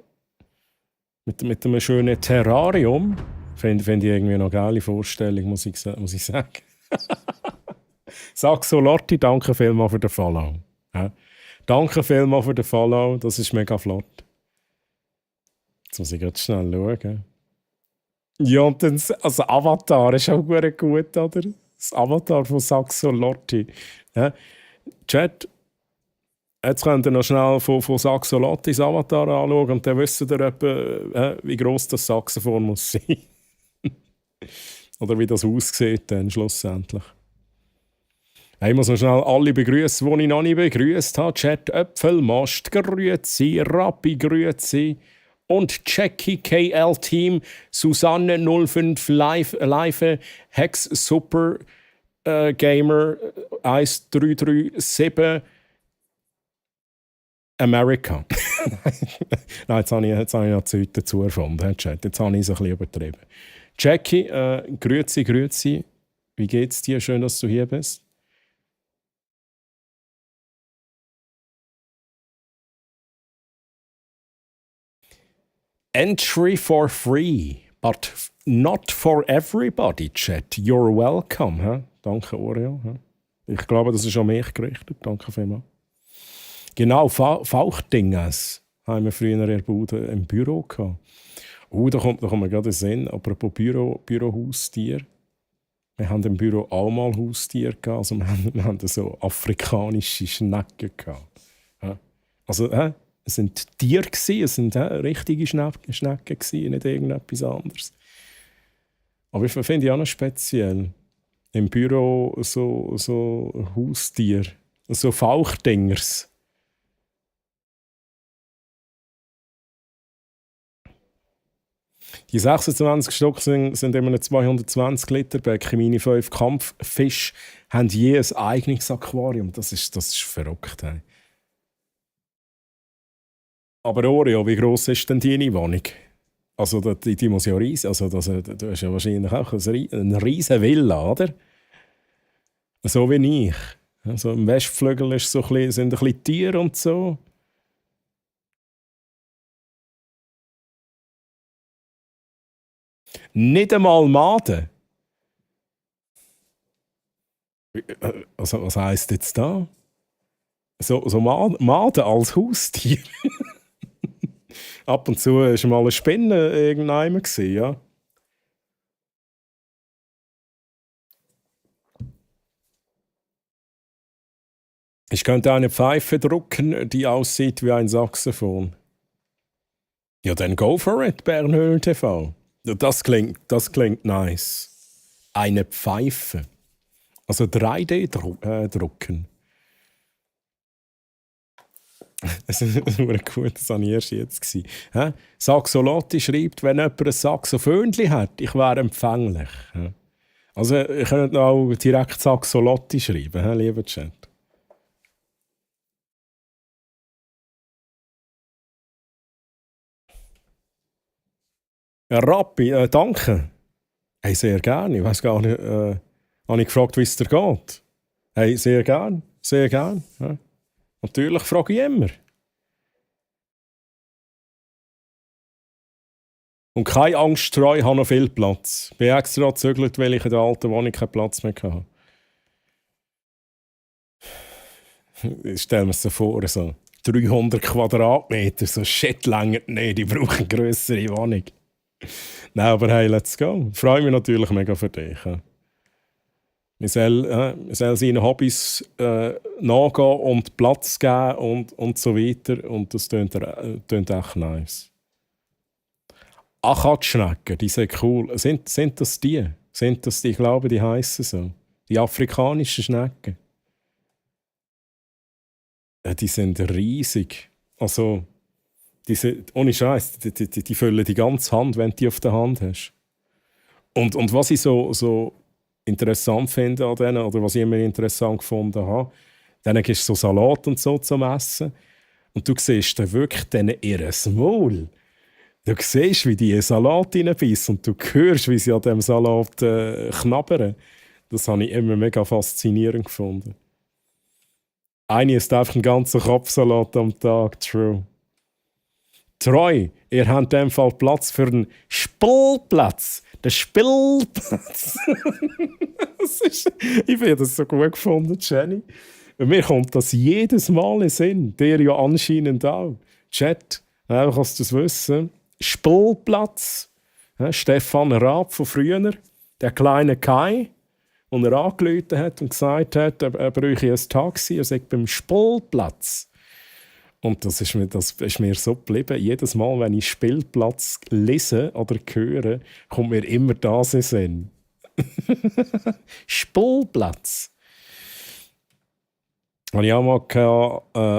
Mit einem schönen Terrarium finde ich irgendwie noch eine geile Vorstellung, muss ich sagen. Saxolotti, danke vielmals für den Follow. Ja. Danke vielmals für den Follow, das ist mega flott. Jetzt muss ich ganz schnell schauen. Ja, und dann also Avatar ist auch gut, oder? Das Avatar von Saxo Lotti. Ja. Chat, jetzt könnt ihr noch schnell von Saxo Lotti das Avatar anschauen und dann wisst ihr etwa, wie gross das Saxophon muss sein. Oder wie das aussieht dann schlussendlich. Ich muss noch schnell alle begrüßen, die ich noch nicht begrüßt habe. Chat Äpfelmast, grüezi, Rappi, grüezi. Und Jackie KL Team, Susanne 05 Live, Hex Super Gamer 1337 America. Nein, jetzt habe ich noch Zeit dazu erfunden. Chat. Jetzt habe ich es ein bisschen übertrieben. Jackie, grüezi. Wie geht's dir? Schön, dass du hier bist. Entry for free, but not for everybody, Chat. You're welcome. Hä? Danke, Oreo. Hä? Ich glaube, das ist an mich gerichtet. Danke vielmals. Genau, Fauchdinges haben wir früher in der Bude im Büro gehabt. Da kommt mir gerade in den Sinn, apropos Bürohaustier. Wir haben im Büro auch mal Haustiere gehabt. Also wir haben so afrikanische Schnecken gehabt. Ja. Also, es sind Tiere, es sind richtige Schnecken, nicht irgendetwas anderes. Aber ich finde ich auch noch speziell. Im Büro so Haustier, so Fauchdingers. Die 26 Stück sind in einem 220 Liter Becken. Meine 5 Kampffische haben je ein eigenes Aquarium. Das ist verrückt. Hey. Aber Oreo, wie gross ist denn deine Wohnung? Also die muss ja riesig. Also du hast ja wahrscheinlich auch eine riesige Villa, oder? So wie ich. Also im Westflügel ist sind ein bisschen Tiere und so. Nicht einmal Maden. Also, was heisst jetzt da? So Maden als Haustier? Ab und zu war mal eine Spinne irgendwann, ja. Ich könnte eine Pfeife drucken, die aussieht wie ein Saxophon. Ja, dann go for it, Bernhöhlen TV. Das klingt nice. Eine Pfeife. Also 3D drucken. Das ist gut, das war erst jetzt. Saxolotti schreibt, wenn jemand ein Saxophönchen hat, ich wäre empfänglich. Also, ihr könnt auch direkt Saxolotti schreiben, lieber Chat. Ja, Rappi, danke. Hey, sehr gerne. Ich weiß gar nicht, habe ich gefragt, wie es dir geht? Hey, sehr gerne. Sehr gerne. Ja. Natürlich frage ich immer. Und keine Angst, Treu, ich habe noch viel Platz. Ich bin extra gezögert, weil ich in der alten Wohnung keinen Platz mehr hatte. Ich stelle mir so vor, so 300 Quadratmeter, so shit längert nicht, ich brauche eine grössere Wohnung. Nein, aber hey, let's go. Ich freue mich natürlich mega für dich. Man soll seinen Hobbys nachgehen und Platz geben und so weiter. Und das klingt echt nice. Achatschnecken, die sind cool. Sind das die? Ich glaube, die heissen so. Die afrikanischen Schnecken. Die sind riesig. Also, ohne Scheiß, die füllen die ganze Hand, wenn du die auf der Hand hast. Und was ich so interessant finde an denen, oder was ich immer interessant gefunden habe, dann gibst du so Salat und so zum Essen. Und du siehst dann wirklich ihr Maul. Du siehst, wie die in den Salat reinbeissen und du hörst, wie sie an diesem Salat knabbern. Das habe ich immer mega faszinierend gefunden. Eine ist einfach einen ganzen Kopfsalat am Tag. True. Treu, ihr habt in dem Fall Platz für einen Spielplatz. Der Spielplatz. Ich finde das so gut gefunden, Jenny. Mir kommt das jedes Mal in den Sinn. Der ja anscheinend auch. Chat, einfach, dass du das wissen. Spielplatz. Stefan Raab von früher, der kleine Kai, und er angerufen hat und gesagt hat, er bräuchte ein Taxi, er sei beim Spielplatz. Und das ist mir so geblieben. Jedes Mal, wenn ich Spielplatz lese oder höre, kommt mir immer das in den Sinn. Spielplatz. Und ich auch mal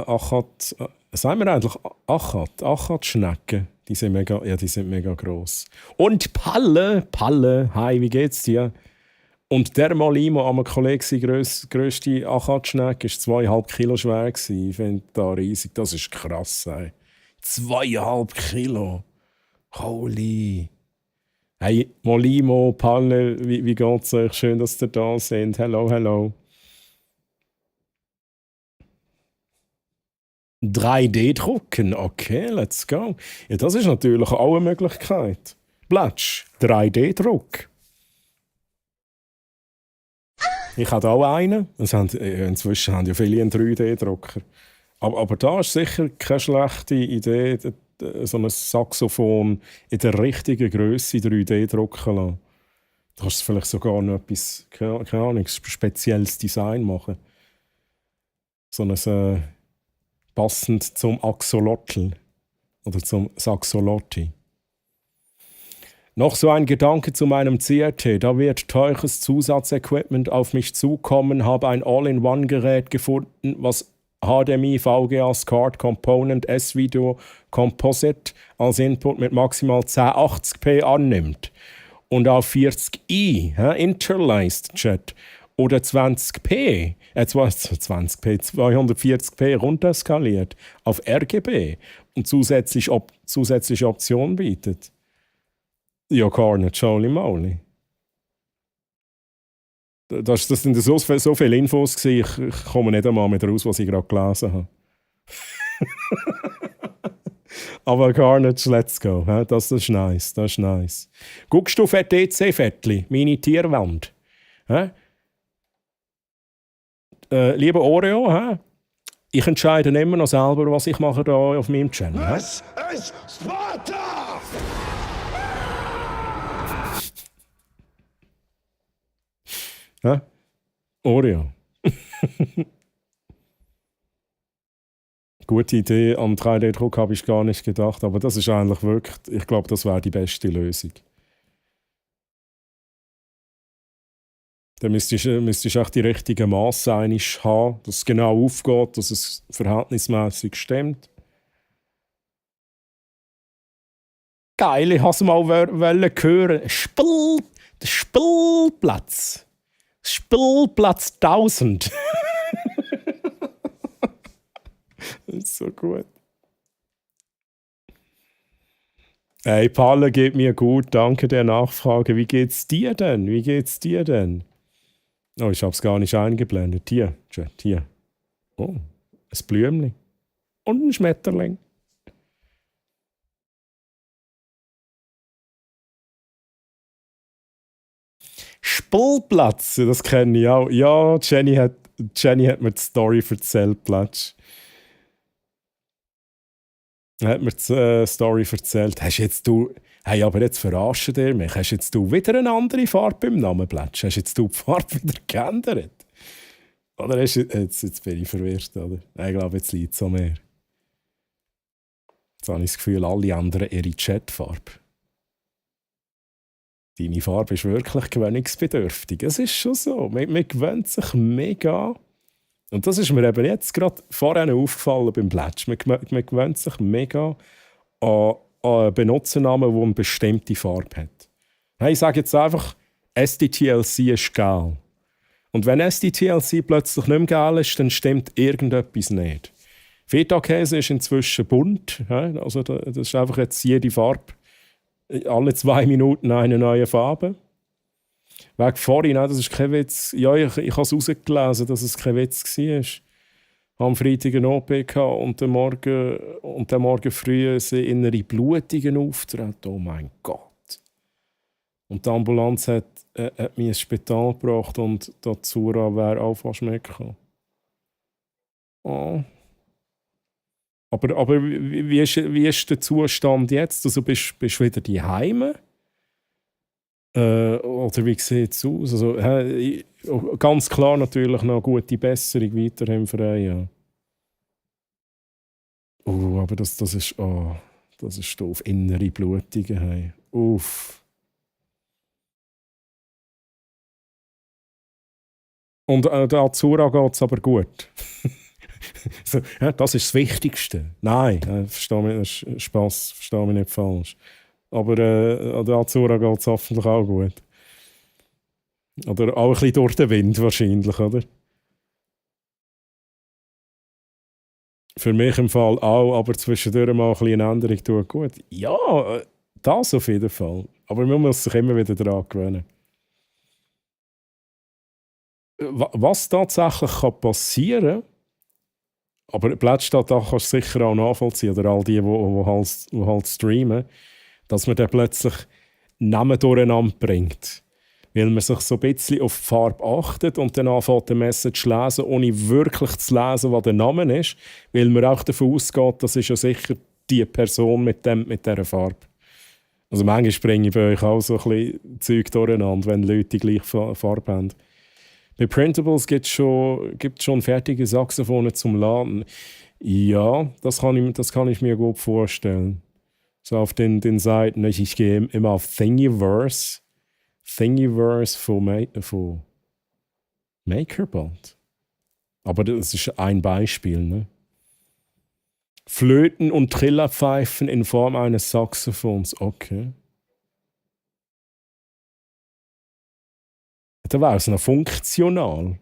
Achat, sagen wir eigentlich Achat-Schnecken. Die sind mega gross. Und Palle, hi, wie geht's dir? Und der Molimo, am Kollege, seine grösste Achatschnecke, war 2,5 Kilo schwer. Ich finde das riesig. Das ist krass. Ey. 2,5 Kilo. Holy. Hey, Molimo, Palle, wie geht's euch? Schön, dass ihr da seid. Hello. 3D-Drucken, okay, let's go. Ja, das ist natürlich auch eine Möglichkeit. Blatsch, 3D-Druck. Ich habe auch einen. Inzwischen haben ja viele einen 3D-Drucker. Aber da ist sicher keine schlechte Idee, so ein Saxophon in der richtigen Größe 3D drucken lassen. Da kannst du vielleicht sogar noch etwas, keine Ahnung, spezielles Design machen. So ein passend zum Axolotl oder zum Saxolotti. Noch so ein Gedanke zu meinem CRT. Da wird teures Zusatzequipment auf mich zukommen. Habe ein All-in-One-Gerät gefunden, was HDMI, VGA, SCART, Component, S-Video, Composite als Input mit maximal 1080p annimmt. Und auf 40i, Interlaced Chat, oder 240p runterskaliert auf RGB und zusätzliche Optionen bietet. Ja, gar nicht, holy moly. Das sind so viele Infos gewesen, ich komme nicht einmal mit raus, was ich gerade gelesen habe. Aber gar nicht, let's go. Das ist nice, das ist nice. Guckst du auf ETC-Fettli, meine Tierwand? Lieber Oreo, ich entscheide immer noch selber, was ich mache hier auf meinem Channel. Das ist Sparta! Oreo. Gute Idee, am 3D-Druck habe ich gar nicht gedacht, aber das ist eigentlich wirklich, ich glaube, das wäre die beste Lösung. Dann müsstest du echt die richtigen Masse haben, dass es genau aufgeht, dass es verhältnismäßig stimmt. Geil, ich wollte es mal hören. Der Spielplatz. Spielplatz 1000. Das ist so gut. Hey, Palle, geht mir gut. Danke der Nachfrage. Wie geht's dir denn? Oh, ich habe es gar nicht eingeblendet. Hier, Chat, hier. Oh, ein Blümchen. Und ein Schmetterling. Spielplatz, das kenne ich auch. Ja, Jenny hat mir die Story erzählt, Platsch. Hat mir die Story erzählt. Hey, aber jetzt verarschen dir mich. Hast jetzt du wieder eine andere Farbe im Namen, Platsch? Hast jetzt du die Farbe wieder geändert? Oder jetzt bin ich verwirrt, oder? Ich glaube, jetzt liegt es an mir. Jetzt habe ich das Gefühl, alle anderen ihre Chatfarbe. Deine Farbe ist wirklich gewöhnungsbedürftig. Es ist schon so. Man gewöhnt sich mega. Und das ist mir eben jetzt gerade vorhin aufgefallen beim Plätsch. Man gewöhnt sich mega an einen Benutzernamen, der eine bestimmte Farbe hat. Hey, ich sage jetzt einfach, SDTLC ist geil. Und wenn SDTLC plötzlich nicht mehr geil ist, dann stimmt irgendetwas nicht. Feta-Käse ist inzwischen bunt. Also das ist einfach jetzt jede Farbe. Alle 2 Minuten eine neue Farbe. Wegen vorhin, das ist kein Witz. Ja, ich habe es rausgelesen, dass es kein Witz war. Ich hatte am Freitag eine OP und am Morgen früh sind innere Blutungen auftreten. Oh mein Gott. Und die Ambulanz hat mich ins Spital gebracht und dazu wäre auch fast mitgekommen. Oh. Aber wie ist der Zustand jetzt? Also bist du wieder daheim? Oder wie sieht es aus? Also, ganz klar natürlich noch gute Besserung weiterhin für ihn. Ja. Aber das ist doof. Innere Blutungen. Hey. Uff. Und der Azura geht es aber gut. So, ja, das ist das Wichtigste. Nein, verstehe mich, Spass, verstehe mich nicht falsch. Aber der Azura geht es hoffentlich auch gut. Oder auch ein bisschen durch den Wind wahrscheinlich, oder? Für mich im Fall auch, aber zwischendurch mal ein bisschen eine Änderung tut gut. Ja, das auf jeden Fall. Aber man muss sich immer wieder daran gewöhnen. Was tatsächlich passieren kann, aber Blättstadt kannst du sicher auch nachvollziehen, oder all die halt streamen, dass man dann plötzlich Namen durcheinander bringt. Weil man sich so ein bisschen auf die Farbe achtet und dann anfängt, die Message zu lesen, ohne wirklich zu lesen, was der Name ist. Weil man auch davon ausgeht, das ist ja sicher die Person mit dieser Farbe. Also manchmal bringe ich bei euch auch so ein bisschen Zeug durcheinander, wenn Leute die gleiche Farbe haben. Bei Printables gibt es schon fertige Saxophone zum Laden. Ja, das kann ich mir gut vorstellen. So auf den Seiten, ich gehe immer auf Thingiverse von MakerBot. Aber das ist ein Beispiel. Ne? Flöten und Trillerpfeifen in Form eines Saxophons. Okay. Da wäre es noch funktional.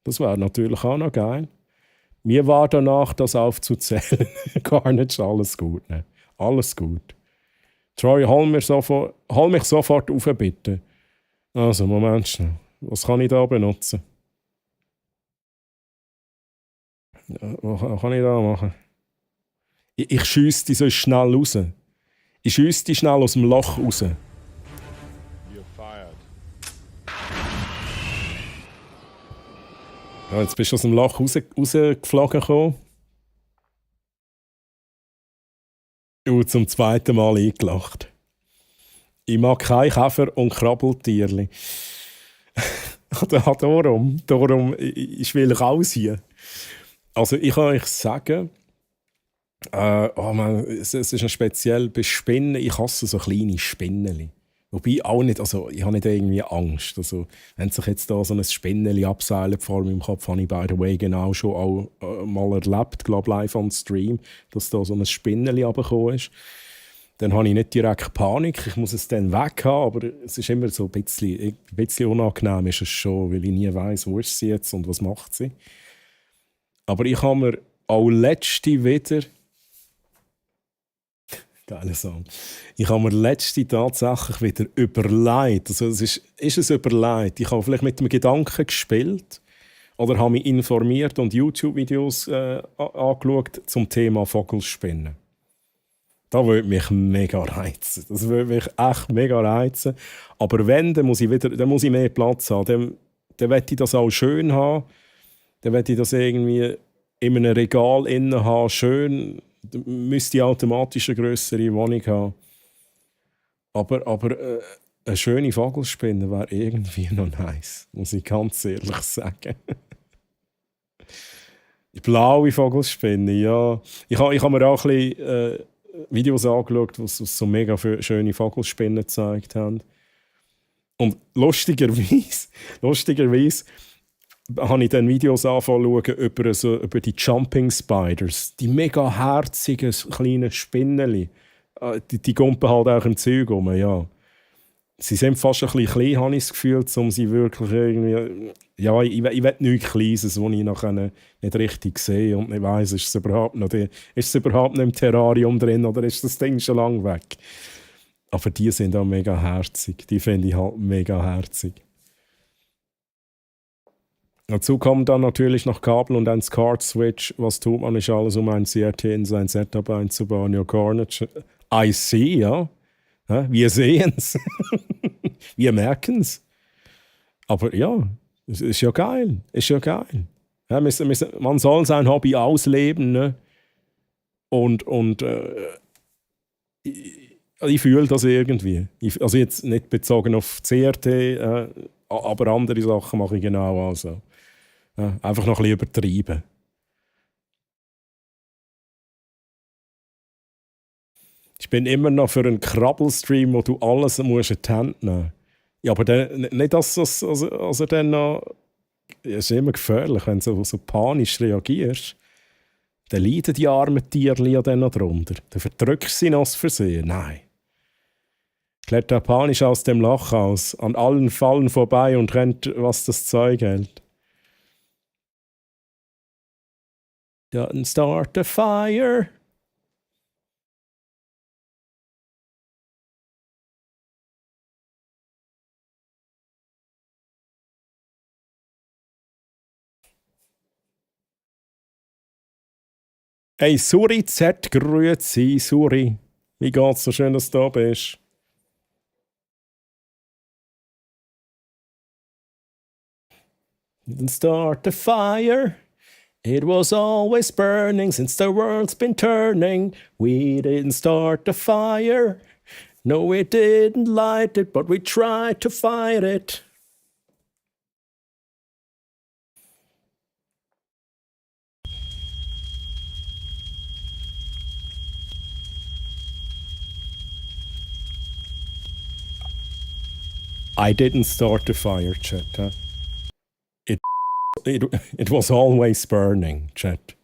Das wäre natürlich auch noch geil. Mir war danach, das aufzuzählen. Gar nicht alles gut. Ne? Alles gut. Troy, hol mich sofort auf, bitte. Also, Moment schnell. Was kann ich da benutzen? Was kann ich da machen? Ich schiesse die so schnell raus. Ich schiesse die schnell aus dem Loch raus. You're fired. Ja, jetzt bist du aus dem Loch rausgeflogen. Und zum zweiten Mal eingelacht. Ich mag keine Käfer und Krabbeltierli. Darum, ich will raus hier. Also ich kann euch sagen, es ist ein speziell bei Spinnen. Ich hasse so kleine Spinneli. Wobei auch nicht, also ich habe nicht irgendwie Angst. Also, wenn sich jetzt da so ein Spinneli abseilt vor meinem Kopf, habe ich by the way genau schon auch mal erlebt, glaube live on Stream, dass da so ein Spinneli runtergekommen ist. Dann habe ich nicht direkt Panik, ich muss es dann weg haben, aber es ist immer so ein bisschen unangenehm ist es schon, weil ich nie weiss, wo ist sie jetzt und was macht sie. Aber ich habe mir auch letzte wieder geiler Song. Ich habe mir letzte tatsächlich wieder überlegt, also ist es überlegt, ich habe vielleicht mit dem Gedanken gespielt oder habe mich informiert und YouTube-Videos angeschaut zum Thema Vogelspinnen. Das würde mich mega reizen. Das würde mich echt mega reizen. Aber wenn, dann muss ich mehr Platz haben. Dann möchte ich das auch schön haben. Dann möchte ich das irgendwie in einem Regal innen haben, schön. Dann müsste ich automatisch eine grössere Wohnung haben. Aber eine schöne Vogelspinne wäre irgendwie noch nice. Muss ich ganz ehrlich sagen. Blaue Vogelspinne, ja. Ich habe mir auch ein bisschen Videos angeschaut, die so mega schöne Vogelspinnen gezeigt haben. Und lustigerweise habe ich dann Videos angefangen über die Jumping Spiders. Die mega herzigen kleinen Spinneli. Die gumpen halt auch im Zeug rum, ja. Sie sind fast ein bisschen klein, habe ich das Gefühl, um sie wirklich irgendwie... Ja, ich will nichts Kleines, das ich nachher nicht richtig sehe und nicht weiss, ist es überhaupt noch im Terrarium drin oder ist das Ding schon lange weg? Aber die sind auch mega herzig. Die finde ich halt mega herzig. Dazu kommen dann natürlich noch Kabel und ein SCART-Switch. Was tut man nicht alles, um ein CRT in sein Setup einzubauen? Ja, Carnage. I see, ja. Wir sehen es. Wir merken es. Aber ja, es ist ja geil. Ja, man soll sein Hobby ausleben. Ne? Und Ich fühle das irgendwie. Also jetzt nicht bezogen auf CRT, aber andere Sachen mache ich genau also. Einfach noch ein bisschen übertrieben. Ich bin immer noch für einen Krabbelstream, wo du alles musst in die Hand nehmen musst. Ja, aber dann, nicht, dass das, also dann noch... Es ist immer gefährlich, wenn du so panisch reagierst. Dann leiden die armen Tiere ja dann noch drunter. Dann verdrückst du sie noch aus Versehen. Nein. Klärt er panisch aus dem Loch aus, an allen Fallen vorbei und rennt, was das Zeug hält. Don't start a fire. Hey, Suri Z, grüezi, Suri. Wie geht's? So schön, dass du da bist. Didn't start a fire. It was always burning since the world's been turning. We didn't start a fire. No, we didn't light it, but we tried to fight it. I didn't start the fire, chat. Huh? It was always burning, chat.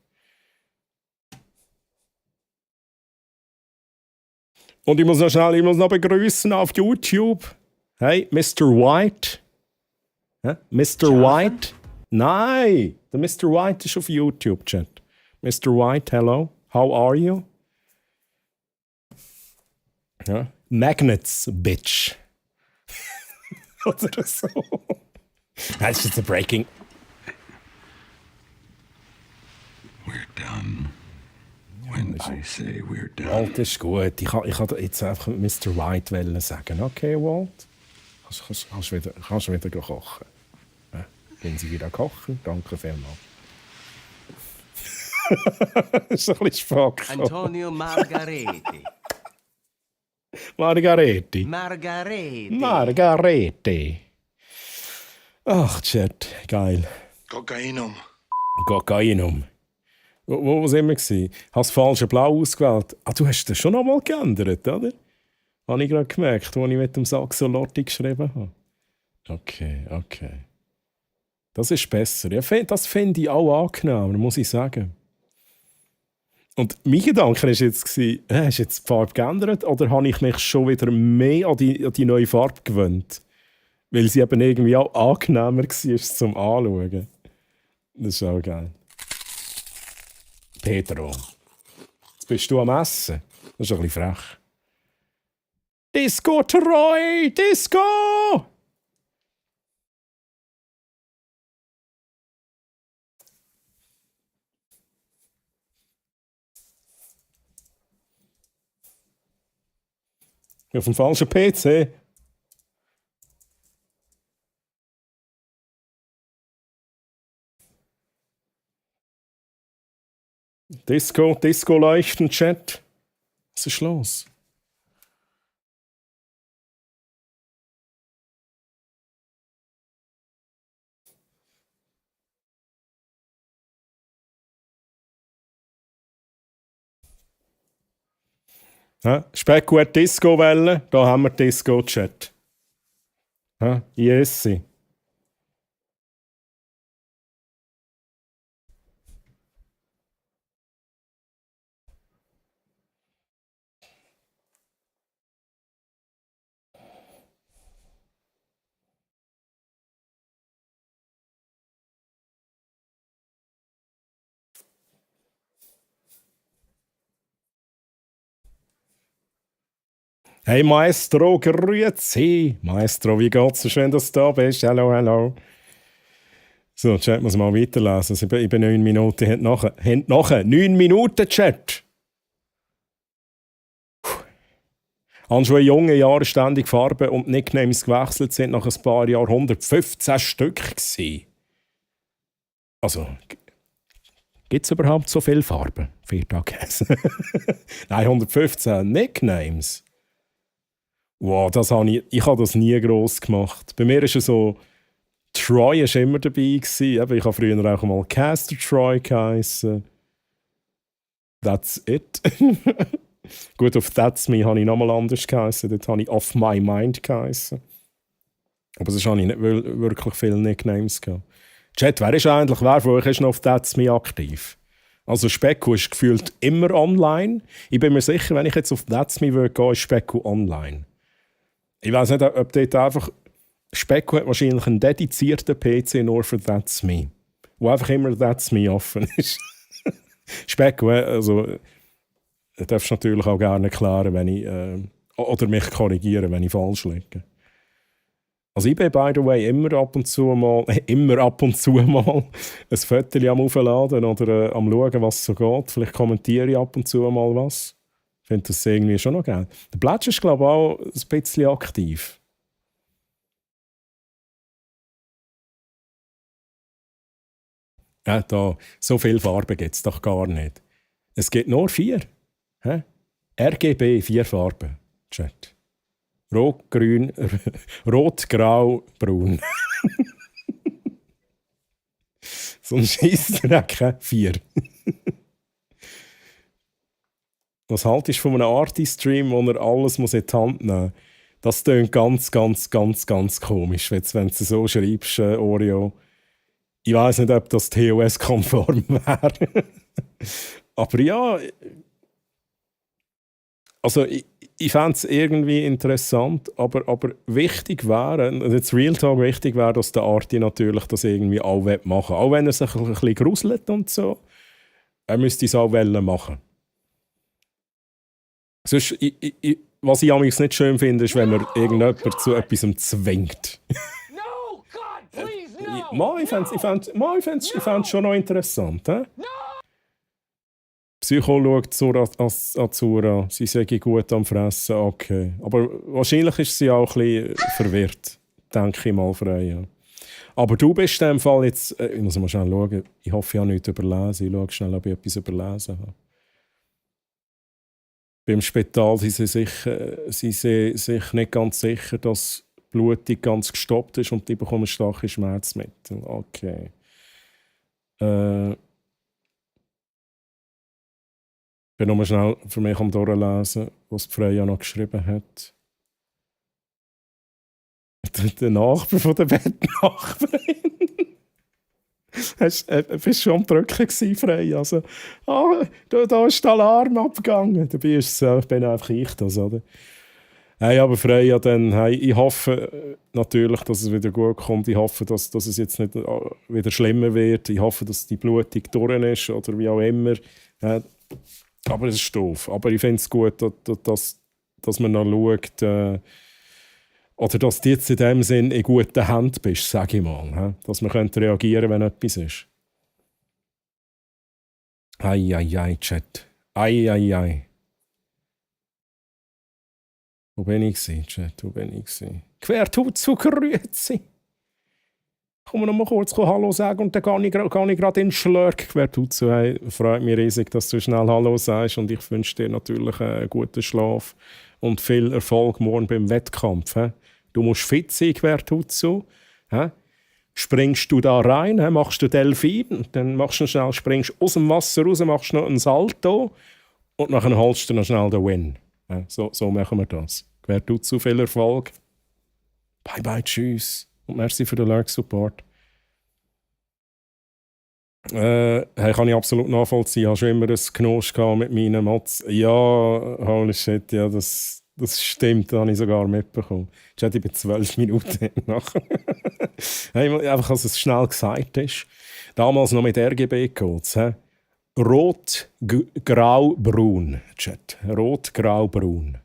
Und ich muss noch begrüßen auf YouTube. Hey, Mr. White. Hä? Mr. White? Nein, der Mr. White ist auf YouTube, chat. Mr. White, hello. How are you? Ja. Magnets, bitch. Oder so. That's just a breaking. We're done. When I say we're done. Walt ist gut. Ich kann jetzt einfach Mr. White sagen. Okay, Walt? Kannst wieder kochen. Ja, wenn Sie wieder kochen, danke vielmals. Das ist ein bisschen Spaß. Antonio Margareti. Margareti. Margareti. Margareti. Ach, Chat, geil. Kokainum. Kokainum. Wo sind wir? Ich habe das falsche Blau ausgewählt. Ah, du hast das schon noch mal geändert, oder? Habe ich gerade gemerkt, als ich mit dem Saxolotti geschrieben habe. Okay. Das ist besser. Ja, das finde ich auch angenehm, muss ich sagen. Und mein Gedanke war jetzt, hast du jetzt die Farbe geändert oder habe ich mich schon wieder mehr an die neue Farbe gewöhnt? Weil sie eben irgendwie auch angenehmer war zum Anschauen. Das ist auch geil. Pedro, jetzt bist du am Essen. Das ist ein bisschen frech. Disco Troy! Disco! Auf dem falschen PC. Disco leuchten, Chat. Was ist los? Speckgut Disco-Welle, da haben wir Disco-Chat. Yes. Hey Maestro, grüezi. Maestro, wie geht's? So schön, dass du da bist. Hallo. So, Chat muss mal weiterlesen. Also, ich bin 9 Minuten. Habt nachher 9 Minuten, Chat. Haben schon in jungen Jahren ständig Farben und Nicknames gewechselt, sind nach ein paar Jahren 115 Stück gewesen. Also, gibt es überhaupt so viele Farben? 4 Tage. Nein, 115 Nicknames. Wow, ich habe das nie gross gemacht. Bei mir ist es so, Troy war immer dabei gewesen. Eben, ich habe früher auch mal Caster Troy geheißen. That's it. Gut, auf That's Me habe ich nochmal anders geheißen. Dort habe ich Off My Mind geheißen. Aber sonst habe ich nicht wirklich viele Nicknames gehabt. Chat, wer von euch ist noch auf That's Me aktiv? Also Specku ist gefühlt immer online. Ich bin mir sicher, wenn ich jetzt auf That's Me gehen würde, ist Specku online. Ich weiß nicht, ob dort einfach... Specku hat wahrscheinlich einen dedizierten PC nur für That's Me. Wo einfach immer That's Me offen ist. Specku, also... Du darfst natürlich auch gerne erklären, wenn ich... oder mich korrigieren, wenn ich falsch liege. Also ich bin, by the way, immer ab und zu mal ein Foto am Aufladen oder am schauen, was so geht. Vielleicht kommentiere ich ab und zu mal was. Ich finde das irgendwie schon noch geil. Der Plätsch ist, glaube ich, auch ein bisschen aktiv. Da, so viele Farben gibt es doch gar nicht. Es gibt nur 4. Hä? RGB, 4 Farben. Chat. Rot, grün, rot, grau, braun. So ein Scheissdreck, 4. Was haltest du von einem Arty-Stream, wo er alles in die Hand nehmen muss? Das klingt ganz, ganz, ganz, ganz komisch, wenn du so schreibst, Oreo. Ich weiss nicht, ob das TOS-konform wäre. Aber ja, also ich fände es irgendwie interessant, aber wichtig wäre, jetzt Real Talk wichtig wäre, dass der Arti natürlich das irgendwie auch machen will. Auch wenn er sich ein bisschen gruselt und so, er müsste es auch machen. Sonst, was ich amigs nicht schön finde, ist, wenn man irgendjemanden zu etwas zwingt. No, God, please, no! Ich fände es schon noch interessant. No! Psycho schaut Zura Azura, sie sei gut am Fressen, okay. Aber wahrscheinlich ist sie auch ein bisschen verwirrt, denke ich mal, Freya. Aber du bist in dem Fall jetzt, ich muss mal schnell schauen, ich hoffe, ich habe nichts überlesen, ich schaue schnell, ob ich etwas überlesen habe. Beim Spital sind sie sich nicht ganz sicher, dass die Blutung ganz gestoppt ist und die bekommen starke Schmerzmittel. Okay. Ich bin nur schnell für mich am Durchlesen, was die Freya noch geschrieben hat. Der Nachbar von der Bettnachbarin. Du bist schon am Drücken gewesen, Freya. Also, da ist der Alarm abgegangen. Dabei bin einfach ich das, oder? Hey, aber Freya, dann, hey, ich hoffe natürlich, dass es wieder gut kommt. Ich hoffe, dass es jetzt nicht wieder schlimmer wird. Ich hoffe, dass die Blutung durch ist oder wie auch immer. Aber es ist doof. Aber ich finde es gut, dass man noch schaut, oder dass du jetzt in dem Sinn in guten Händen bist, sage ich mal. Dass man reagieren könnte, wenn etwas ist. Ei, Chat. Ei. Wo bin ich gewesen, Chat? Wo bin ich gewesen? Quertut zu Grüezi. Ich komme noch mal kurz Hallo sagen und dann gehe ich gerade in den Schlurk. Quertut zu. Hey, freut mich riesig, dass du schnell Hallo sagst und ich wünsche dir natürlich einen guten Schlaf und viel Erfolg morgen beim Wettkampf. He? Du musst fit sein, Quertut zu. Springst du da rein, machst du Delfin und dann springst du aus dem Wasser raus, machst noch einen Salto und dann holst du noch schnell den Win. So machen wir das. Quertut zu, viel Erfolg. Bye, tschüss. Und merci für den Lurk-Support. Hey, kann ich absolut nachvollziehen. Ich habe schon immer ein Knosch mit meinen Mods. Ja, holy shit, ja, das stimmt, das habe ich sogar mitbekommen. Ich bin 12 Minuten nachher. Hey, einfach, dass es schnell gesagt ist. Damals noch mit RGB-Codes. Rot, grau, braun. Chat. Rot, grau, braun.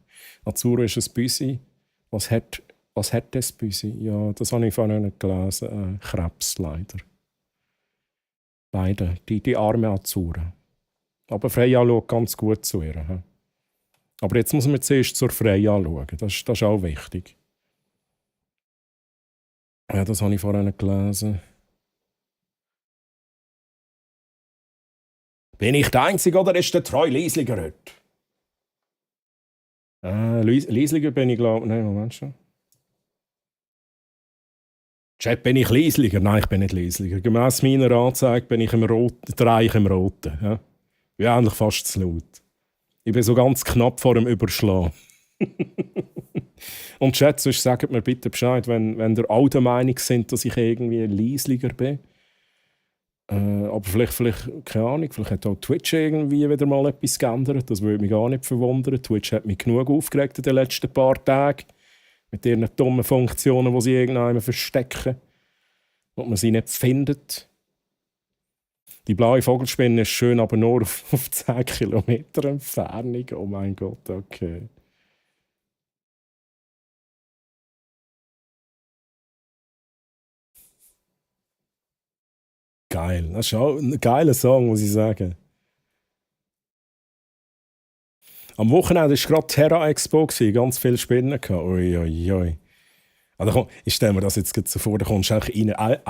Azura ist ein Büsi. Was hat das Büsi? Ja, das habe ich vorhin nicht gelesen. Krebs, leider. Beide. Die arme Azura. Aber Freya schaut ganz gut zu ihr. Aber jetzt muss man zuerst zur Freya schauen. Das ist auch wichtig. Ja, das habe ich vorhin nicht gelesen. Bin ich der Einzige oder ist der Treu Liesliger heute? Leisliger bin ich, glaube ich. Nein, Moment schon. Chat, bin ich Leisliger? Nein, ich bin nicht Leisliger. Gemäss meiner Anzeige bin ich im Roten, drehe ich im Roten. Ja? Bin eigentlich fast zu laut. Ich bin so ganz knapp vor dem Überschlagen. Und Chat, sonst sagt mir bitte Bescheid, wenn ihr all der Meinung sind, dass ich irgendwie Leisliger bin. Aber vielleicht, keine Ahnung, vielleicht hat auch Twitch irgendwie wieder mal etwas geändert. Das würde mich gar nicht verwundern. Twitch hat mich genug aufgeregt in den letzten paar Tagen. Mit ihren dummen Funktionen, die sie irgendwann verstecken. Und man sie nicht findet. Die blaue Vogelspinne ist schön, aber nur auf 10 Kilometer Entfernung. Oh mein Gott, okay. Geil. Das ist auch ein geiler Song, muss ich sagen. Am Wochenende war gerade Terra Expo, ganz viele Spinnen. Uiuiui. Also, ich stelle mir das jetzt so vor, da kommst du in einen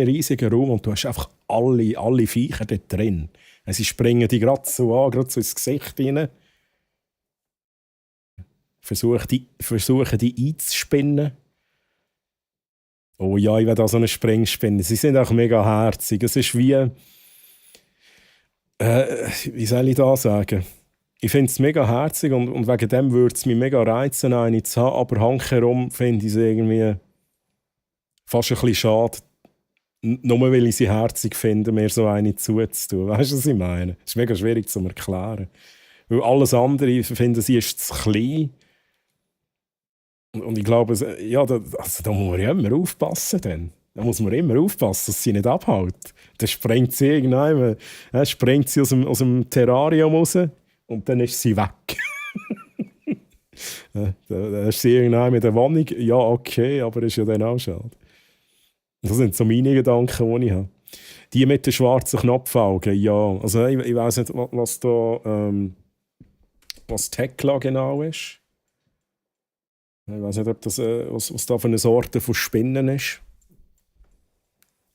riesigen Raum und du hast einfach alle Viecher dort drin. Sie springen die gerade so an, gerade so ins Gesicht rein. Versuchen die einzuspinnen. Oh ja, ich will da so eine Springspinne. Sie sind auch mega herzig. Es ist wie soll ich das sagen? Ich finde es mega herzig und wegen dem würde es mich mega reizen, eine zu haben, aber handherum finde ich es irgendwie fast ein bisschen schade, nur weil ich sie herzig finde, mir so eine zuzutun. Weißt du, was ich meine? Das ist mega schwierig zu erklären. Weil alles andere, ich finde, sie ist zu klein. Und ich glaube, ja, da muss man ja immer aufpassen. Dann. Da muss man immer aufpassen, dass sie nicht abhält. Dann springt sie irgendwann, springt sie aus dem Terrarium raus und dann ist sie weg. Da ist sie irgendwann mit der Wohnung. Ja, okay, aber ist ja dann auch schade. Das sind so meine Gedanken, die ich habe. Die mit den schwarzen Knopfaugen, ja. Also ich weiss nicht, was da was Tekla genau ist. Ich weiß nicht, ob das, was da für eine Sorte von Spinnen ist.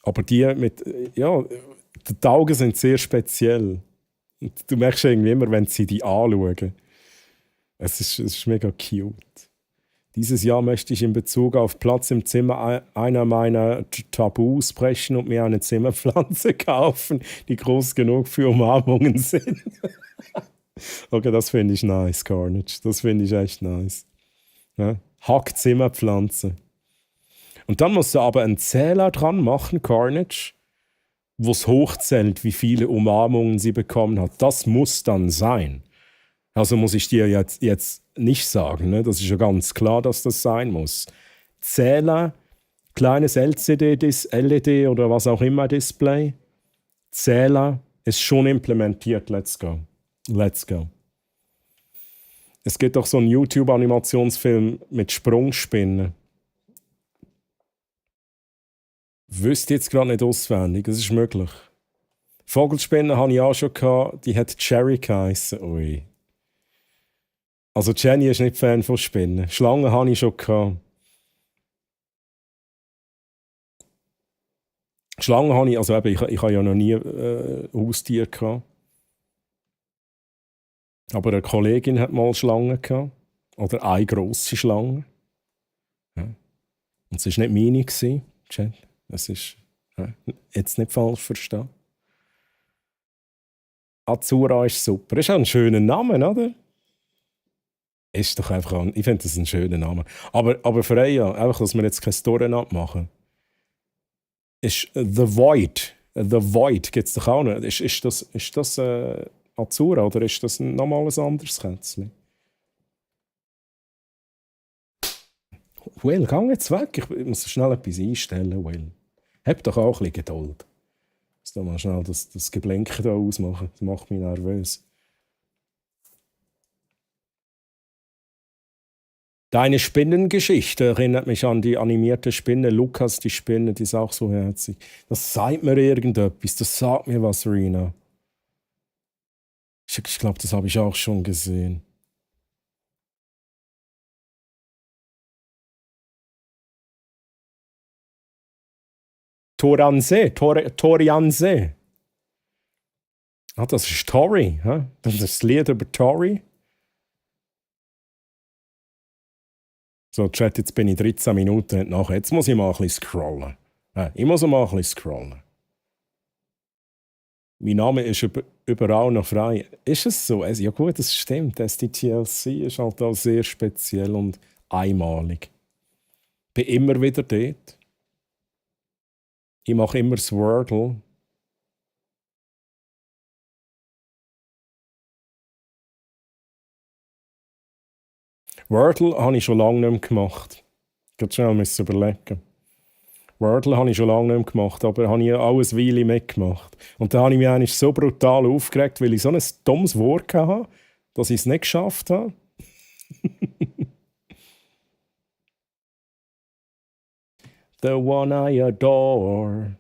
Aber die mit, ja, die Augen sind sehr speziell. Und du merkst irgendwie immer, wenn sie die anschauen. Es ist mega cute. Dieses Jahr möchte ich in Bezug auf Platz im Zimmer einer meiner Tabus brechen und mir eine Zimmerpflanze kaufen, die groß genug für Umarmungen sind. Okay, das finde ich nice, Carnage. Das finde ich echt nice. Ja? Hack-Zimmerpflanze. Und dann musst du aber einen Zähler dran machen, Carnage, wo es hochzählt, wie viele Umarmungen sie bekommen hat. Das muss dann sein. Also muss ich dir jetzt nicht sagen, ne? Das ist ja ganz klar, dass das sein muss. Zähler, kleines LCD oder was auch immer Display. Zähler ist schon implementiert. Let's go. Let's go. Es gibt auch so einen YouTube-Animationsfilm mit Sprungspinnen. Wüsste jetzt gerade nicht auswendig, das ist möglich. Vogelspinnen hatte ich auch schon gehabt, die hat Cherry geheissen. Ui. Also Jenny ist nicht Fan von Spinnen. Schlangen hatte ich schon gehabt. Schlangen habe ich, also eben, ich habe ja noch nie Haustiere gehabt. Aber eine Kollegin hat mal Schlangen gehabt. Oder eine grosse Schlange. Ja. Und es war nicht meine, Chat. Das ist jetzt nicht falsch verstehen. Azura ist super. Ist auch ein schöner Name, oder? Ist doch einfach ich finde das ein schöner Name. Aber Freya, einfach, dass wir jetzt keine Story abmachen. Ist The Void. The Void gibt es doch auch nicht. Ist das Azura oder ist das nochmal ein anderes Kätzchen? Will, geh jetzt weg. Ich muss schnell etwas einstellen, Will. Hab doch auch ein bisschen Geduld. Ich muss mal schnell das Geblinke hier ausmachen. Das macht mich nervös. Deine Spinnengeschichte erinnert mich an die animierte Spinne. Lukas, die Spinne, die ist auch so herzig. Das sagt mir irgendetwas. Das sagt mir was, Rina. Ich glaube, das habe ich auch schon gesehen. Torianse. Ah, das ist Tori. Das ist das Lied über Tori. So, Chat, jetzt bin ich 13 Minuten nachher. Jetzt muss ich mal ein bisschen scrollen. Ich muss mal ein bisschen scrollen. Mein Name ist überall noch frei. Ist es so? Ja gut, das stimmt. SDTLC ist halt auch sehr speziell und einmalig. Bin immer wieder dort. Ich mache immer das Wordle. Wordle habe ich schon lange nicht mehr gemacht. Ich muss schnell überlegen. Wordle habe ich schon lange nicht mehr gemacht, aber habe ich alles Weile mitgemacht. Und da habe ich mich eigentlich so brutal aufgeregt, weil ich so ein dummes Wort hatte, dass ich es nicht geschafft habe. The one I adore.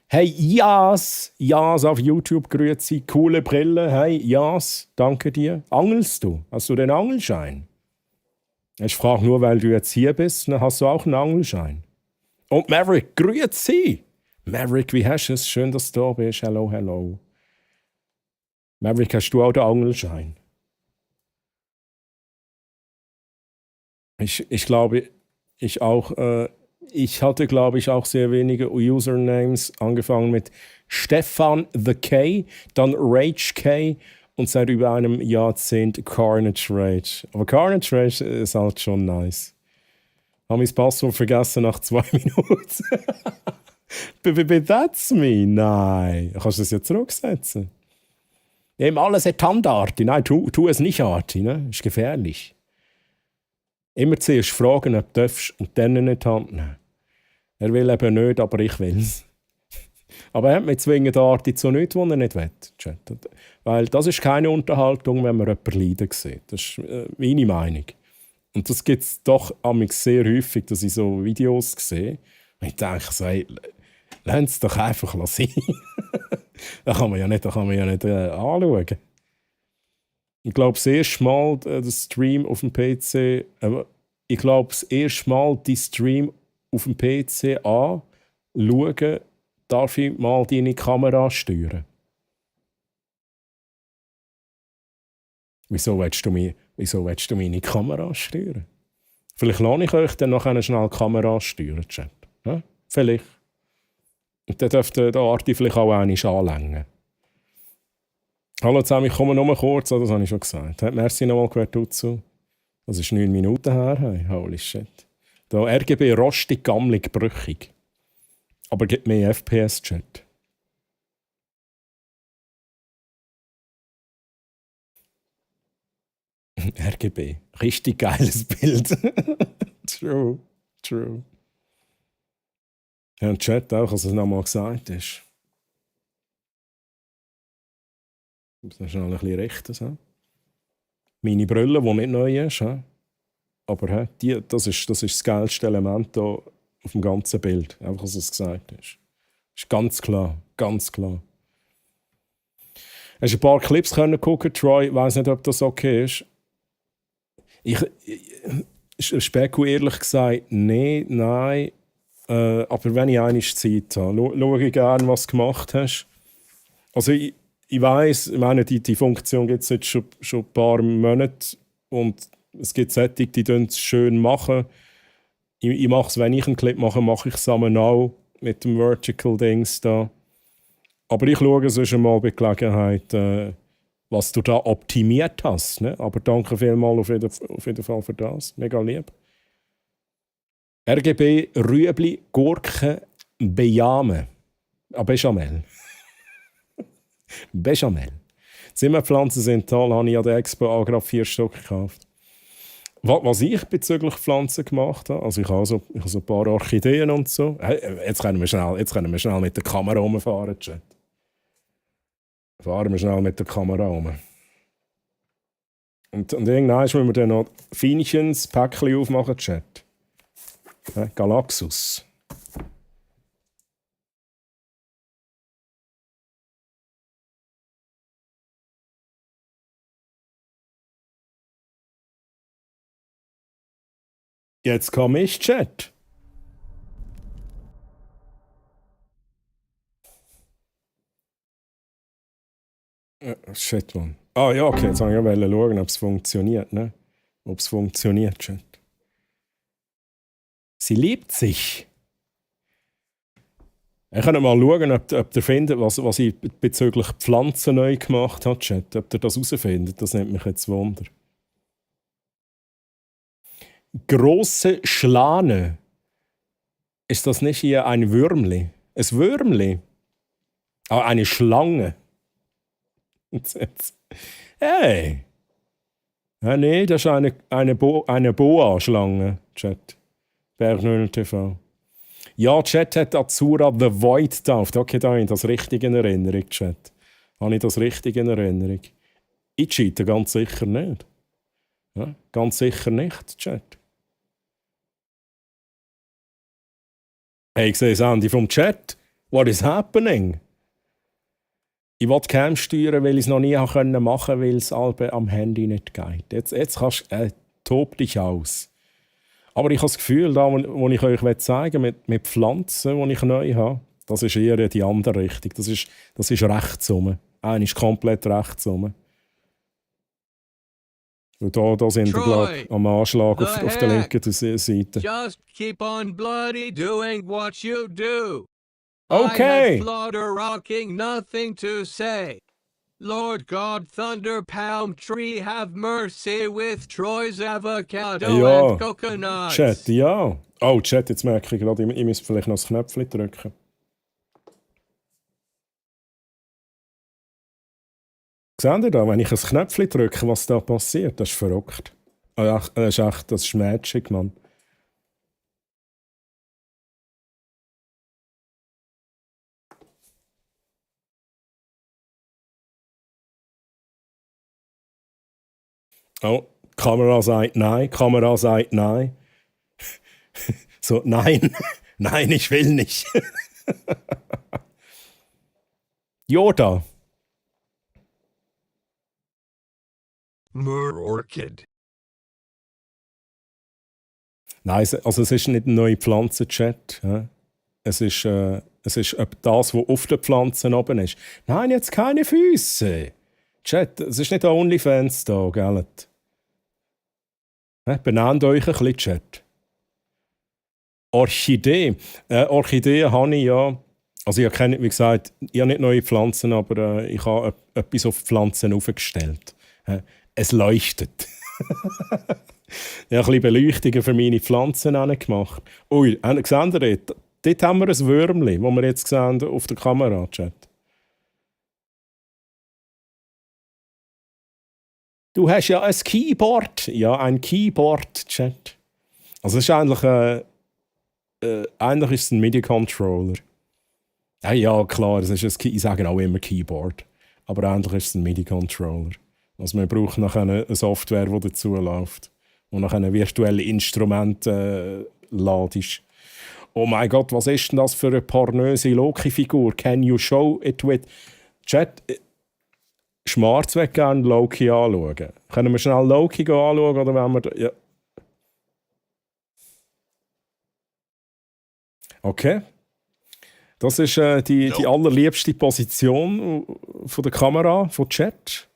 Hey, Jas! Jas auf YouTube, grüezi. Coole Brille. Hey, Jas, danke dir. Angelst du? Hast du den Angelschein? Ich frage nur, weil du jetzt hier bist, dann hast du auch einen Angelschein. Und Maverick, grüezi! Maverick, wie hast du es? Schön, dass du da bist. Hello, hello. Maverick, hast du auch den Angelschein? Ich glaube, ich auch. Ich hatte, glaube ich, auch sehr wenige Usernames. Angefangen mit Stefan the K, dann Rage K und seit über einem Jahrzehnt Carnage Rage. Aber Carnage Rage ist halt schon nice. Habe ich das Passwort vergessen nach 2 Minuten? That's me? Nein. Kannst du das jetzt zurücksetzen? Eben alles hat Handarti. Nein, tu es nicht, Arti. Ne? Ist gefährlich. Immer zuerst fragen, ob du darfst und dann nicht die Hand nehmen. Er will eben nicht, aber ich will es. Aber er hat mich zwingend Arti zu nichts, was er nicht will. Weil das ist keine Unterhaltung, wenn man jemanden leiden sieht. Das ist meine Meinung. Und das gibt es doch sehr häufig, dass ich so Videos sehe. Und ich denke so, hey, lass es doch einfach sein. Das kann man ja nicht anschauen. Ich glaube, das erste Mal der Stream auf dem PC, ich glaube, das erste Mal die Stream auf dem PC anschauen, darf ich mal deine Kamera steuern. Wieso willst du meine Kamera steuern? Vielleicht lasse ich euch dann noch schnell die Kamera steuern, Chat. Ja? Vielleicht. Und dann dürfte der Arti vielleicht auch einmal anlängen. Hallo zusammen, ich komme nur kurz, das habe ich schon gesagt. Merci nochmal, Quertuzzo. Das ist 9 Minuten her. Hey. Holy shit. Da RGB rostig, gammelig, brüchig. Aber gibt mehr FPS-Chat. RGB. Richtig geiles Bild. True. Ja, und Chat auch, als es nochmal gesagt ist. Ich muss schnell ein bisschen richten. So. Meine Brille, die nicht neu ist. He? Aber das ist das geilste Element hier auf dem ganzen Bild. Einfach, als es gesagt ist. Ist ganz klar. Hast du ein paar Clips gucken, Troy? Ich weiss nicht, ob das okay ist. Ich spekuliere ehrlich gesagt, nein. Aber wenn ich einmal Zeit habe, schaue ich gerne, was du gemacht hast. Also ich weiss, ich meine, die Funktion gibt es jetzt schon ein paar Monate und es gibt solche, die es schön machen. Ich mache es, wenn ich einen Clip mache ich es auch mit dem Vertical-Dings da. Aber ich schaue sonst mal bei Gelegenheit, was du da optimiert hast. Ne? Aber danke vielmals auf jeden Fall für das. Mega lieb. RGB, Rüebli, Gurken, Bejame. Bechamel. Bechamel. Zimmerpflanzen sind toll, habe ich an der Expo auch gerade 4 Stück gekauft. Was ich bezüglich Pflanzen gemacht habe, also ich habe so ein paar Orchideen und so. Jetzt können wir schnell mit der Kamera rumfahren, Chat. Fahren wir schnell mit der Kamera rum. Und irgendwann müssen wir dann noch Feinchens Päckchen aufmachen, Chat. Galaxus. Jetzt komme ich, Chat. Shit, Mann. Ja, okay, jetzt wollte ich schauen, ob es funktioniert, ne? Ob es funktioniert, Chat. Sie liebt sich. Ich kann mal schauen, ob ihr findet, was ich bezüglich Pflanzen neu gemacht habe, Chat. Ob ihr das herausfindet, das nimmt mich jetzt Wunder. Große Schlane. Ist das nicht hier ein Würmli? Ein Würmli? Ah, eine Schlange. Hey! Ja, nee, das ist eine Boa-Schlange, Chat. Bergnöl TV. Ja, Chat hat Azura The Void getauft. Okay, da habe ich das richtig in Erinnerung, Chat. Habe ich das richtig in Erinnerung? Ich cheate ganz sicher nicht. Ja, ganz sicher nicht, Chat. Hey, ich sehe das Ende vom Chat. What is happening? Ich will Cam steuern, weil ich es noch nie machen konnte, weil es am Handy nicht geht. Jetzt kannst du, tob dich aus. Aber ich habe das Gefühl, da, wo ich euch zeigen will, mit Pflanzen, die ich neu habe, das ist eher die andere Richtung. Das ist rechts rum. Eine ist komplett rechts rum. Und da sind wir, glaube ich, am Anschlag auf der linken Seite. Just keep on bloody doing what you do. Okay. I had flutter rocking, nothing to say. Lord God, Thunder Palm Tree, have mercy with Troy's avocado and coconuts. Chat, ja. Oh, Chat, jetzt merke ich gerade, ich muss vielleicht noch das Knöpfchen drücken. Seht ihr da, wenn ich ein Knöpfchen drücke, was da passiert? Das ist verrückt. Das ist Magic, Mann. Oh, Kamera sagt nein, Kamera sagt nein. So, nein, nein, ich will nicht. Yoda. Orchid. Nein, also es ist nicht ein neuer Pflanzenchat. Ja? Es ist das, was auf den Pflanzen oben ist. Nein, jetzt keine Füße. Chat, es ist nicht OnlyFans da, gell? Benennt euch ein bisschen, Chat. Orchidee. Orchideen habe ich ja. Also ich habe, wie gesagt, ich habe nicht neue Pflanzen, aber ich habe etwas auf Pflanzen aufgestellt. Es leuchtet. Ich habe ein bisschen Beleuchtungen für meine Pflanzen gemacht. Ui, seht ihr dort? Dort haben wir ein Würmli, das wir jetzt sehen auf der Kamera, Chat. Du hast ja ein Keyboard. Ja, ein Keyboard, Chat. Also es ist eigentlich ist es ein MIDI-Controller. Ja, klar, es ist ich sage auch immer Keyboard. Aber eigentlich ist es ein MIDI-Controller. Also man braucht nachher eine Software, die dazu läuft. Und nachher ein virtuelles Instrument ladest. Oh mein Gott, was ist denn das für eine pornöse Loki-Figur? Can you show it with... Chat... Schmarz will gerne Loki anschauen. Können wir schnell Loki anschauen oder wollen wir... Ja. Okay. Das ist die allerliebste Position von der Kamera, von Chat.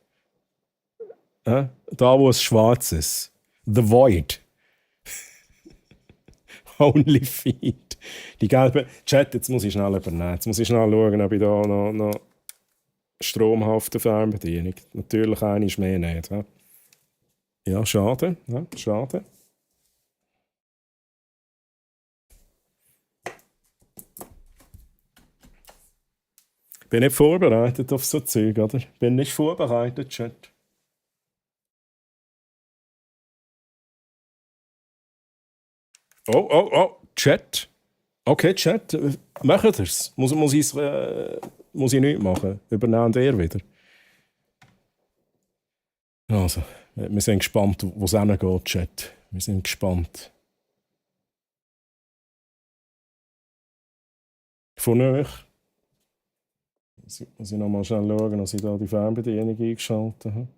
Da, wo es schwarz ist. The Void. Only Feed. Die gelbe... Chat, jetzt muss ich schnell übernehmen. Jetzt muss ich schnell schauen, ob ich da noch Strom habe auf der Fernbedienung. Natürlich eine ist mehr nicht. He? Ja, schade. Ja, schade. Bin nicht vorbereitet auf so Zeug, oder? Bin nicht vorbereitet, Chat. Oh, Chat. Okay, Chat, macht es. Muss ich nicht machen. Übernehmt ihr wieder. Also, wir sind gespannt, wo es hingeht, Chat. Wir sind gespannt. Von euch. Muss ich noch mal schnell schauen, dass ich da die Fernbedienung eingeschaltet habe.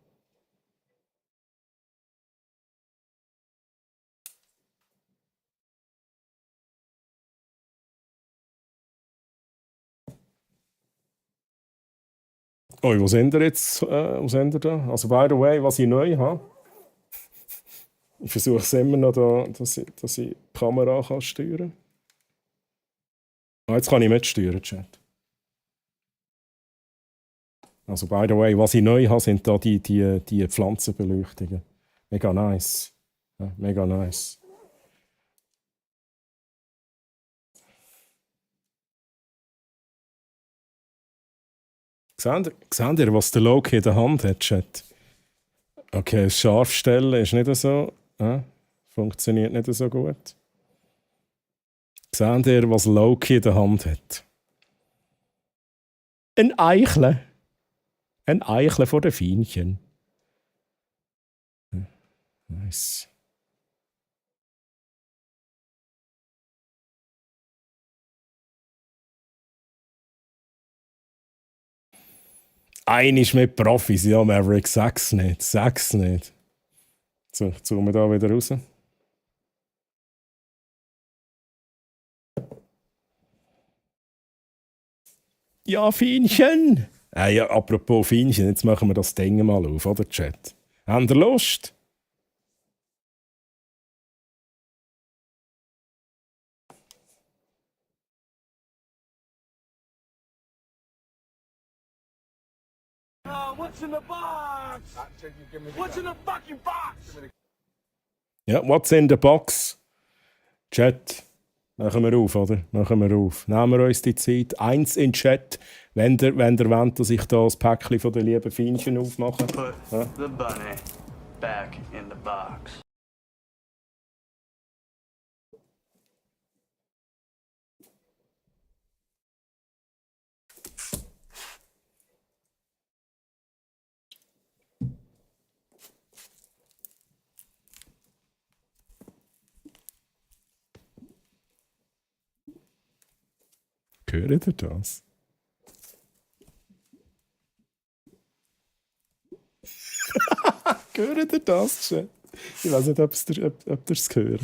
Wo sind ihr jetzt? Wo sind ihr da? Also, by the way, was ich neu habe. Ich versuche es immer noch, dass ich die Kamera steuern kann. Jetzt kann ich mitsteuern, Chat. Also, by the way, was ich neu habe, sind da die Pflanzenbeleuchtungen. Mega nice. Ja, mega nice. Seht ihr, was der Loki in der Hand hat, Chat? Okay, das Scharfstellen ist nicht so. Funktioniert nicht so gut. Seht ihr, was Loki in der Hand hat? Ein Eichle. Ein Eichle von den Fienchen. Nice. Einisch mit Profis, ja, Maverick, sag's nicht. So, ich zoome da wieder raus. Ja, Fienchen! Ja, apropos Fienchen, jetzt machen wir das Ding mal auf, oder, Chat? Habt ihr Lust? What's in the box? What's in the fucking box? Ja, what's in the box? Chat, machen wir auf, oder? Machen wir auf. Nehmen wir uns die Zeit. 1 in Chat, wenn ihr wollt, dass ich da das Päckchen von den lieben Fienchen aufmache. Put the bunny back in the box. Hört ihr das? Hört ihr das? Ich weiß nicht, ob ihr es hört.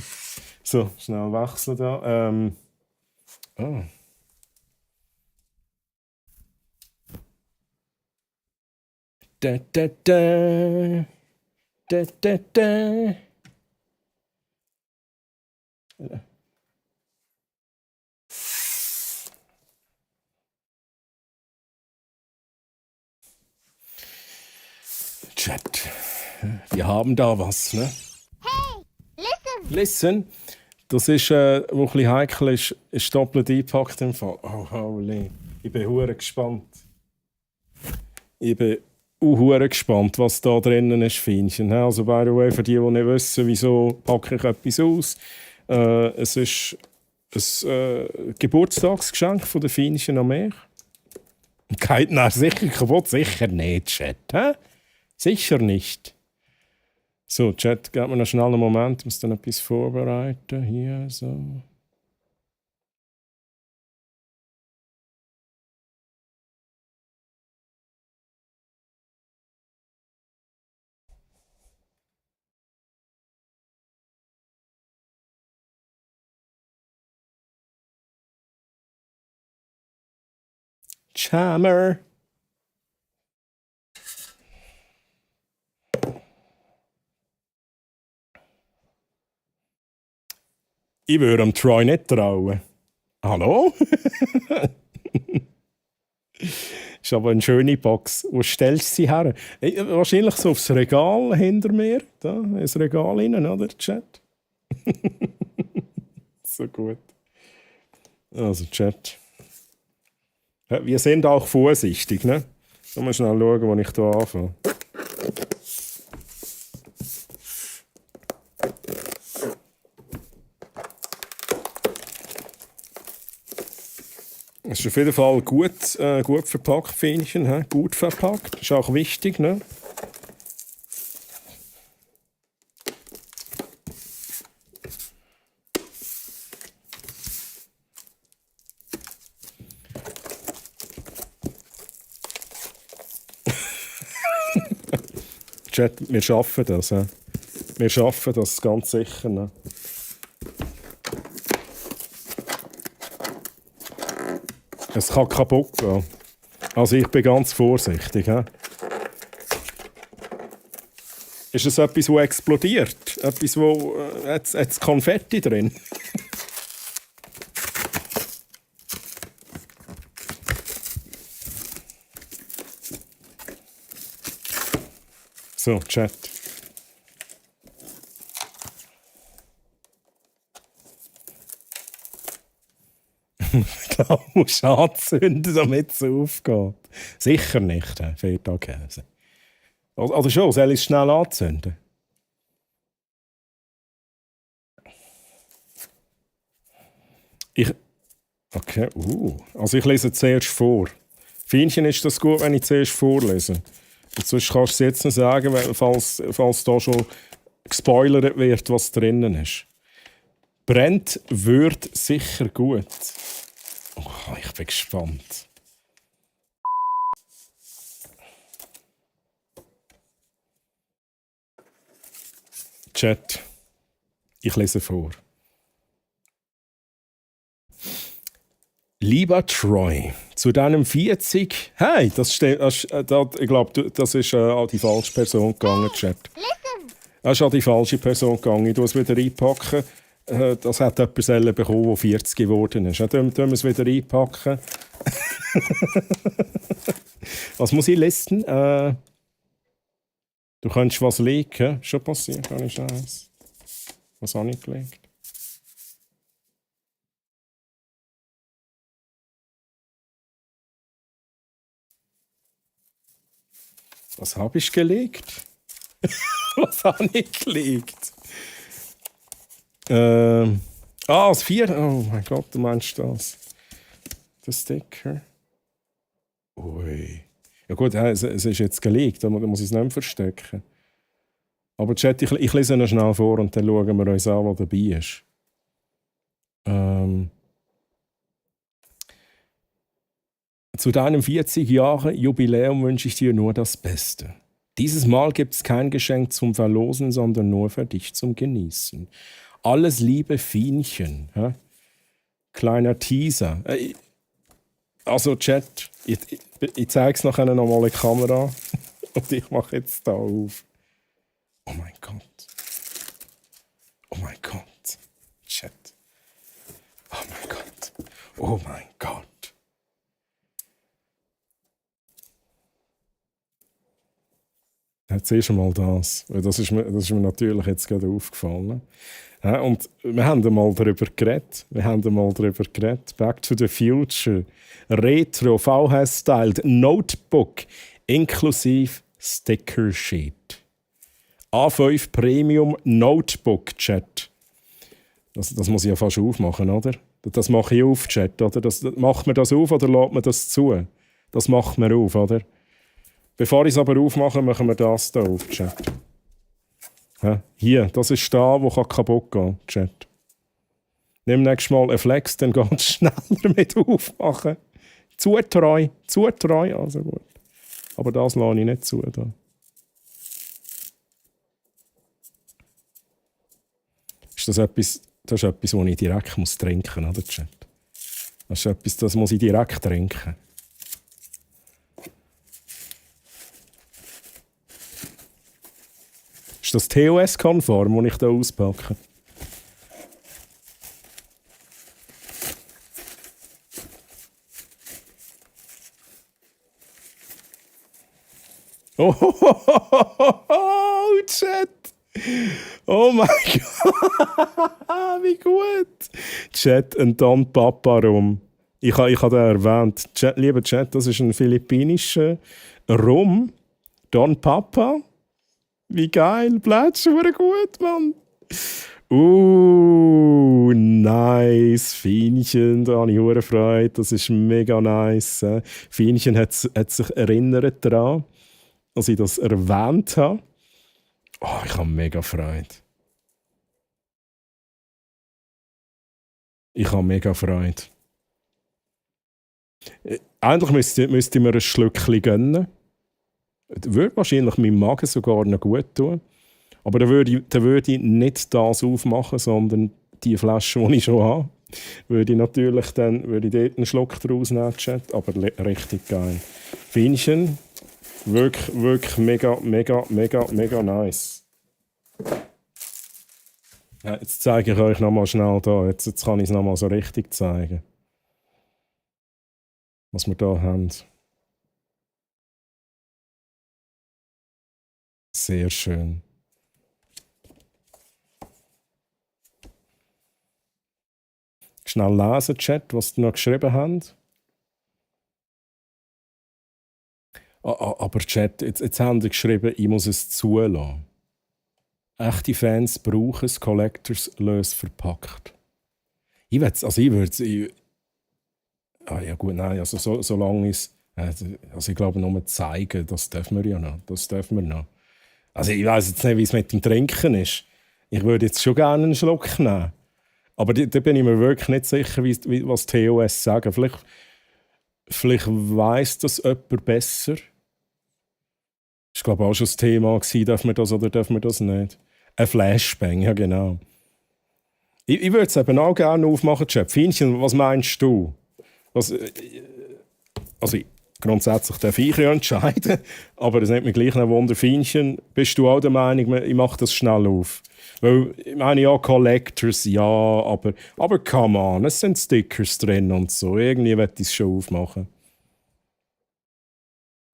So, schnell wechseln da. Oh. Da, da, da. Da, da, da. Chat. Wir haben da was, ne? Hey, listen! Listen. Das ist, was ein bisschen heikel ist doppelt eingepackt im Fall. Oh, holy. Ich bin hure gespannt. Ich bin hure gespannt, was da drinnen ist, Fienchen. Also, by the way, für die nicht wissen, wieso packe ich etwas aus. Es ist ein Geburtstagsgeschenk von den Fienchen an mich. Geht sicher kaputt? Sicher nicht, Chat. Hä? Sicher nicht. So, Chat, gebt mir noch schnell einen Moment. Ich muss dann etwas vorbereiten. Hier, so. Chammer. Ich würde am Troy nicht trauen. Hallo? Ist aber eine schöne Box. Wo stellst du sie her? Wahrscheinlich so aufs Regal hinter mir. Da, ins Regal rein, oder, Chat? So gut. Also, Chat. Wir sind auch vorsichtig, ne? Mal schnell schauen, wo ich hier anfange. Es ist auf jeden Fall gut verpackt, Fähnchen. Gut verpackt. Ist auch wichtig, ne? Chat, wir schaffen das. Wir schaffen das ganz sicher. Ne? Es kann kaputt gehen. Also ich bin ganz vorsichtig. Ist es etwas, das explodiert? etwas, wo hat's Konfetti drin. So, Chat. Da musst du anzünden, damit es aufgeht. Sicher nicht, Feta-Käse. Oder schon, soll ich es schnell anzünden? Okay, also ich lese zuerst vor. Feinchen, ist das gut, wenn ich zuerst vorlese? Und sonst kannst du es jetzt noch sagen, falls da schon gespoilert wird, was drinnen ist. Brennt wird sicher gut. Oh, ich bin gespannt. Chat. Ich lese vor. Lieber Troy, zu deinem 40... Hey, ich glaube, das ist an die falsche Person gegangen, Chat. Das ist an die falsche Person gegangen. Ich tue es wieder einpacken. Das hat jemand bekommen, der 40 geworden ist. Dann wir es wieder einpacken. Was muss ich listen? Du könntest was legen. Schon passiert, kann ich eins. Was habe ich gelegt? Was habe ich gelegt? Was habe ich gelegt? Das 4. Oh mein Gott, du meinst das. Der Sticker. Ui. Ja gut, es ist jetzt gelegt, da muss ich es nicht mehr verstecken. Aber Chat, ich lese noch schnell vor und dann schauen wir uns an, was dabei ist. Zu deinem 40 Jahre Jubiläum wünsche ich dir nur das Beste. Dieses Mal gibt es kein Geschenk zum Verlosen, sondern nur für dich zum Genießen. Alles Liebe, Fienchen. Hä? Kleiner Teaser. Also Chat, ich zeige es nachher nochmal in die Kamera. Und ich mache jetzt da auf. Oh mein Gott. Oh mein Gott. Chat. Oh mein Gott. Oh mein Gott. Jetzt siehst du mal das. Das ist mir natürlich jetzt gerade aufgefallen. Ja, und wir haben einmal darüber geredet. Back to the Future. Retro VHS-Styled Notebook inklusive Sticker Sheet. A5 Premium Notebook Chat. Das muss ich ja fast aufmachen, oder? Das mache ich auf, Chat, oder? Macht man das auf oder lässt man das zu? Das macht man auf, oder? Bevor ich es aber aufmache, machen wir das hier auf, Chat. Ja, hier, das ist da, wo kaputt gehen kann, Chat. Nimm nächstes Mal einen Flex, dann geht es schneller mit aufmachen. Zu treu, also gut. Aber das lasse ich nicht zu. Da. Ist das etwas, was ich direkt trinken muss, oder, Chat? Das ist etwas, das muss ich direkt trinken. Ist das TOS-konform, das ich hier auspacke? Oh, Chat! Oh mein Gott! Wie gut! Chat, ein Don Papa Rum. Ich habe den erwähnt. Chat, lieber Chat, das ist ein philippinischer Rum. Don Papa. Wie geil, Plätsch, super gut, Mann. Nice, Fienchen, da habe ich hure Freude, das ist mega nice. Fienchen hat sich erinnert daran, als ich das erwähnt habe. Oh, ich habe mega Freude. Eigentlich müsste ich mir ein Schlückchen gönnen. Das würde wahrscheinlich meinem Magen sogar noch gut tun. Aber dann würde ich nicht das aufmachen, sondern die Flasche, die ich schon habe. Würde ich dort einen Schluck draus nehmen, Chat. Aber richtig geil. Fienchen, wirklich mega nice. Ja, jetzt zeige ich euch nochmal schnell da. Jetzt kann ich es nochmal so richtig zeigen. Was wir da haben. Sehr schön. Schnell lesen, Chat, was ihr noch geschrieben habt. Aber Chat, jetzt haben sie geschrieben, ich muss es zulassen. Echte Fans brauchen es, Collectors lösen verpackt. Ich würde es. Ja gut, nein, also solange es. Also ich glaube, nur zeigen, das dürfen wir ja noch. Das dürfen wir noch. Also ich weiß jetzt nicht, wie es mit dem Trinken ist. Ich würde jetzt schon gerne einen Schluck nehmen. Aber da bin ich mir wirklich nicht sicher, was TOS sagen. Vielleicht weiss das jemand besser. Das war, glaube ich, auch schon das Thema. Darf man das oder darf man das nicht? Ein Flashbang, ja genau. Ich würde es eben auch gerne aufmachen, Chef. Fienchen, was meinst du? Grundsätzlich darf ich ja entscheiden, aber es nimmt mir gleich noch Wunder. Fienchen, bist du auch der Meinung, ich mache das schnell auf? Weil, ich meine, ja, Collectors, ja, aber come on, es sind Stickers drin und so. Irgendwie will ich es schon aufmachen.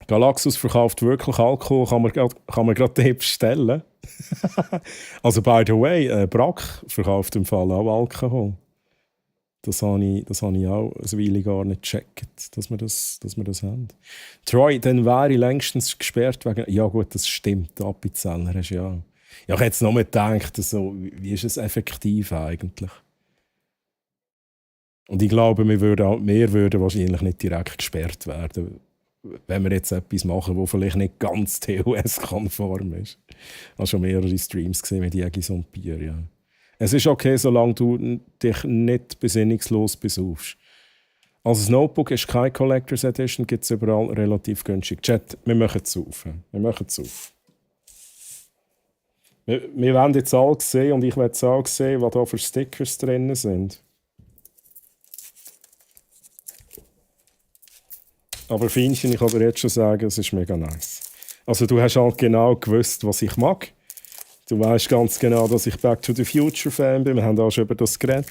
Galaxus verkauft wirklich Alkohol, kann man gerade den bestellen. Also, by the way, Brack verkauft im Fall auch Alkohol. Das habe ich auch eine Weile gar nicht gecheckt, dass wir das haben. Troy, dann wäre ich längstens gesperrt wegen... Ja gut, das stimmt, der Appenzeller hast ja... Ja, ich hätte jetzt noch mal gedacht, so, wie ist es effektiv eigentlich? Und ich glaube, wir würden wahrscheinlich nicht direkt gesperrt werden, wenn wir jetzt etwas machen, das vielleicht nicht ganz TOS-konform ist. Ich habe schon mehrere Streams gesehen mit Jägis und Bier, ja. Es ist okay, solange du dich nicht besinnungslos besaufst. Also das Notebook ist keine Collector's Edition, gibt es überall relativ günstig. Chat, wir machen es auf. Wir wollen jetzt alle sehen und ich will jetzt auch sehen, was da für Stickers drin sind. Aber Fienchen, ich kann dir jetzt schon sagen, es ist mega nice. Also du hast halt genau gewusst, was ich mag. Du weißt ganz genau, dass ich Back to the Future Fan bin. Wir haben auch schon über das geredet.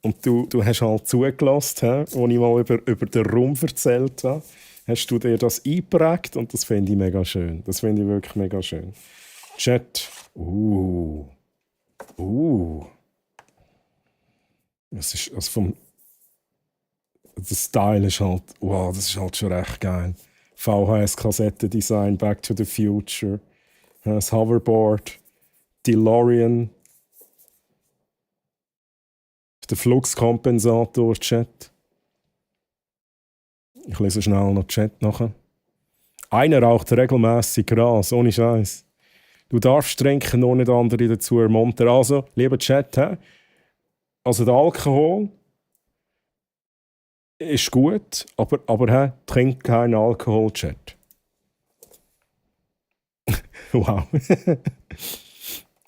Und du hast halt zugelassen, als ich mal über den Raum erzählt habe. Hast du dir das eingeprägt und das finde ich mega schön. Das finde ich wirklich mega schön. Chat. Das ist also der Style ist halt, wow, das ist halt schon recht geil. VHS-Kassettendesign, Back to the Future, das Hoverboard, DeLorean, der Fluxkompensator, Chat. Ich lese schnell noch Chat nachher. Einer raucht regelmäßig Gras, ohne Scheiß. Du darfst trinken, nur nicht andere dazu ermuntern. Also, lieber Chat, also der Alkohol ist gut, aber trink keinen Alkohol, Chat. Wow.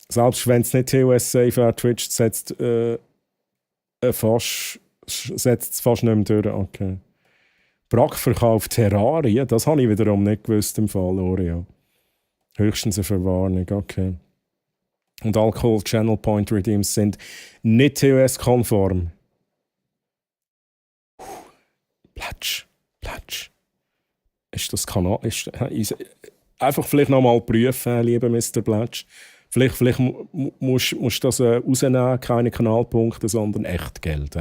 Selbst wenn es nicht TOS-safe wäre, Twitch setzt es fast nicht mehr durch. Okay. Brack verkauft Terrarien, das habe ich wiederum nicht gewusst im Fall, Oreo. Höchstens eine Verwarnung, okay. Und Alcohol Channel Point Redeems sind nicht TOS-konform. Platsch. Ist das Kanal? Einfach vielleicht noch mal prüfen, lieber Mr. Platsch. Vielleicht musst du das rausnehmen, keine Kanalpunkte, sondern Echtgeld.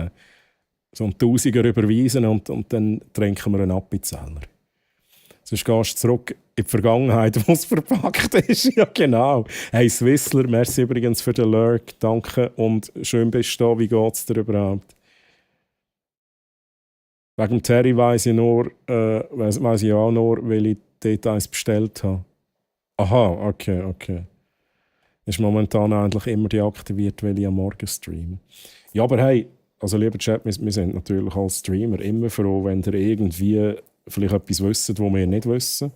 So ein Tausiger überweisen und dann trinken wir einen Appenzeller. Sonst gehst du zurück in die Vergangenheit, wo es verpackt ist. Ja, genau. Hey Swissler, merci übrigens für den Lurk. Danke und schön bist du da. Wie geht es dir überhaupt? Wegen Terry weiss ich auch nur, welche Details bestellt habe. Aha, okay. Ist momentan eigentlich immer deaktiviert, weil ich am Morgen streame. Ja, aber hey, also lieber Chat, wir sind natürlich als Streamer immer froh, wenn ihr irgendwie vielleicht etwas wisst, was wir nicht wissen.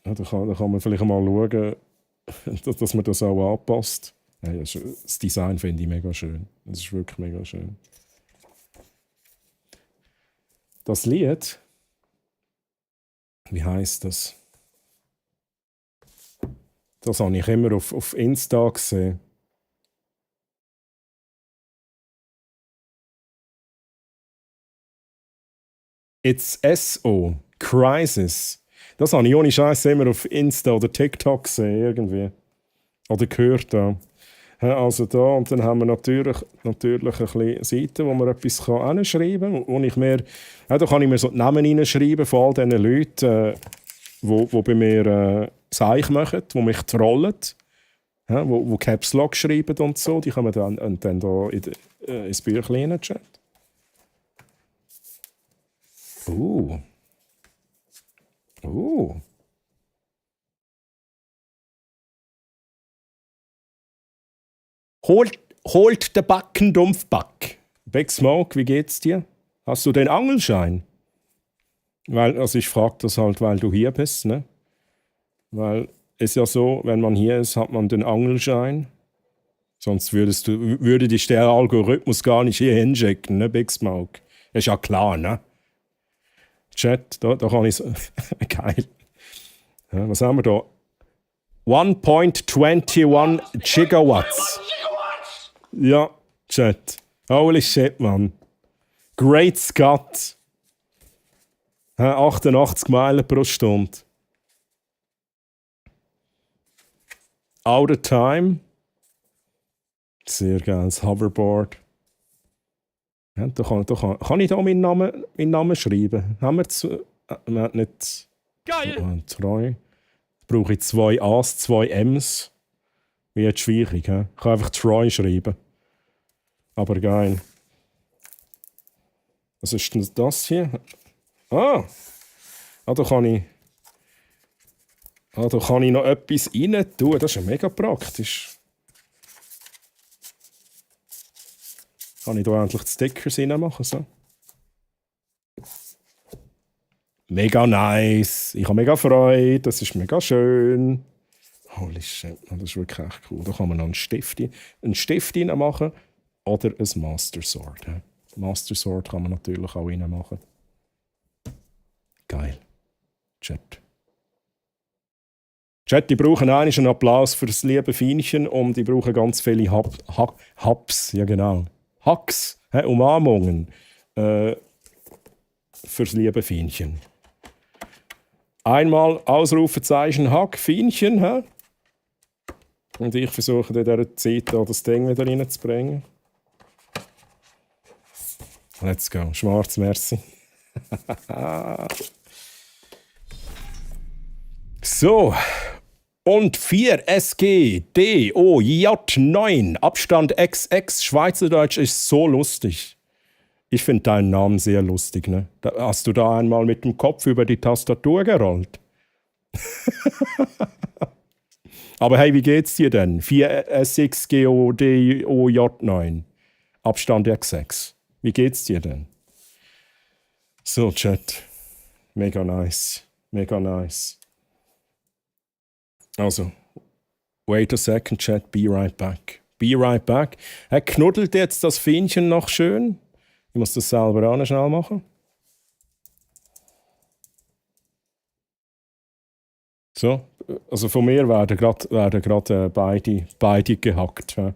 Ja, da kann man vielleicht mal schauen, dass man das auch anpasst. Ja, das Design finde ich mega schön. Das ist wirklich mega schön. Das Lied, wie heisst das? Das habe ich immer auf Insta gesehen. It's SO. Crisis. Das habe ich ohne Scheiß immer auf Insta oder TikTok gesehen, irgendwie. Oder gehört da. Also da, und dann haben wir natürlich ein bisschen Seiten, wo man etwas hinschreiben kann. Und ich mir, da kann ich mir so die Namen hineinschreiben von all diesen Leuten, die bei mir Seich machen, die mich trollen, die Caps Lock schreiben und so. Die kommen dann da ins Büchlein in Chat. Holt den Backen, Dumpfback. Big Smoke, wie geht's dir? Hast du den Angelschein? Also ich frage das halt, weil du hier bist, ne? Weil es ja so, wenn man hier ist, hat man den Angelschein. Sonst würde dich der Algorithmus gar nicht hier hinschicken, ne, Big Smoke? Ist ja klar, ne? Chat, da kann ich so. Geil. Ja, was haben wir da? 1.21 Gigawatts. Ja, Chat. Holy shit, Mann. Great Scott. 88 Meilen pro Stunde. Out of time. Sehr geil, das Hoverboard. Ja, da kann ich da meinen Namen schreiben. Haben wir nicht... Geil! Treu. Brauche ich 2 A's, 2 M's. Wie jetzt schwierig, he? Ich kann einfach Troy schreiben. Aber geil. Was ist denn das hier? Da kann ich noch etwas rein tun. Das ist ja mega praktisch. Kann ich da endlich die Stickers reinmachen? So. Mega nice. Ich habe mega Freude. Das ist mega schön. Holy shit, das ist wirklich echt cool. Da kann man noch einen Stift reinmachen oder ein Master Sword. Master Sword kann man natürlich auch reinmachen. Geil. Chat, die brauchen eigentlich einen Applaus für das liebe Fienchen und die brauchen ganz viele Hubs. Ja, genau. Hacks, Umarmungen fürs liebe Fienchen. Einmal Ausrufezeichen Hack, Fienchen, hä? Und ich versuche in dieser Zeit da das Ding wieder reinzubringen. Let's go. Schwarz, merci. So. Und 4 SG DOJ9 Abstand XX Schweizerdeutsch ist so lustig. Ich finde deinen Namen sehr lustig, ne? Hast du da einmal mit dem Kopf über die Tastatur gerollt? Aber hey, wie geht's dir denn? 4 SXGODOJ9 Abstand XX. Wie geht's dir denn? So, Chat. Mega nice. Mega nice. Also, wait a second, Chat. Be right back. Be right back. Knuddelt jetzt das Fienchen noch schön? Ich muss das selber auch noch schnell machen. So, also von mir werden gerade beide gehackt. Ja.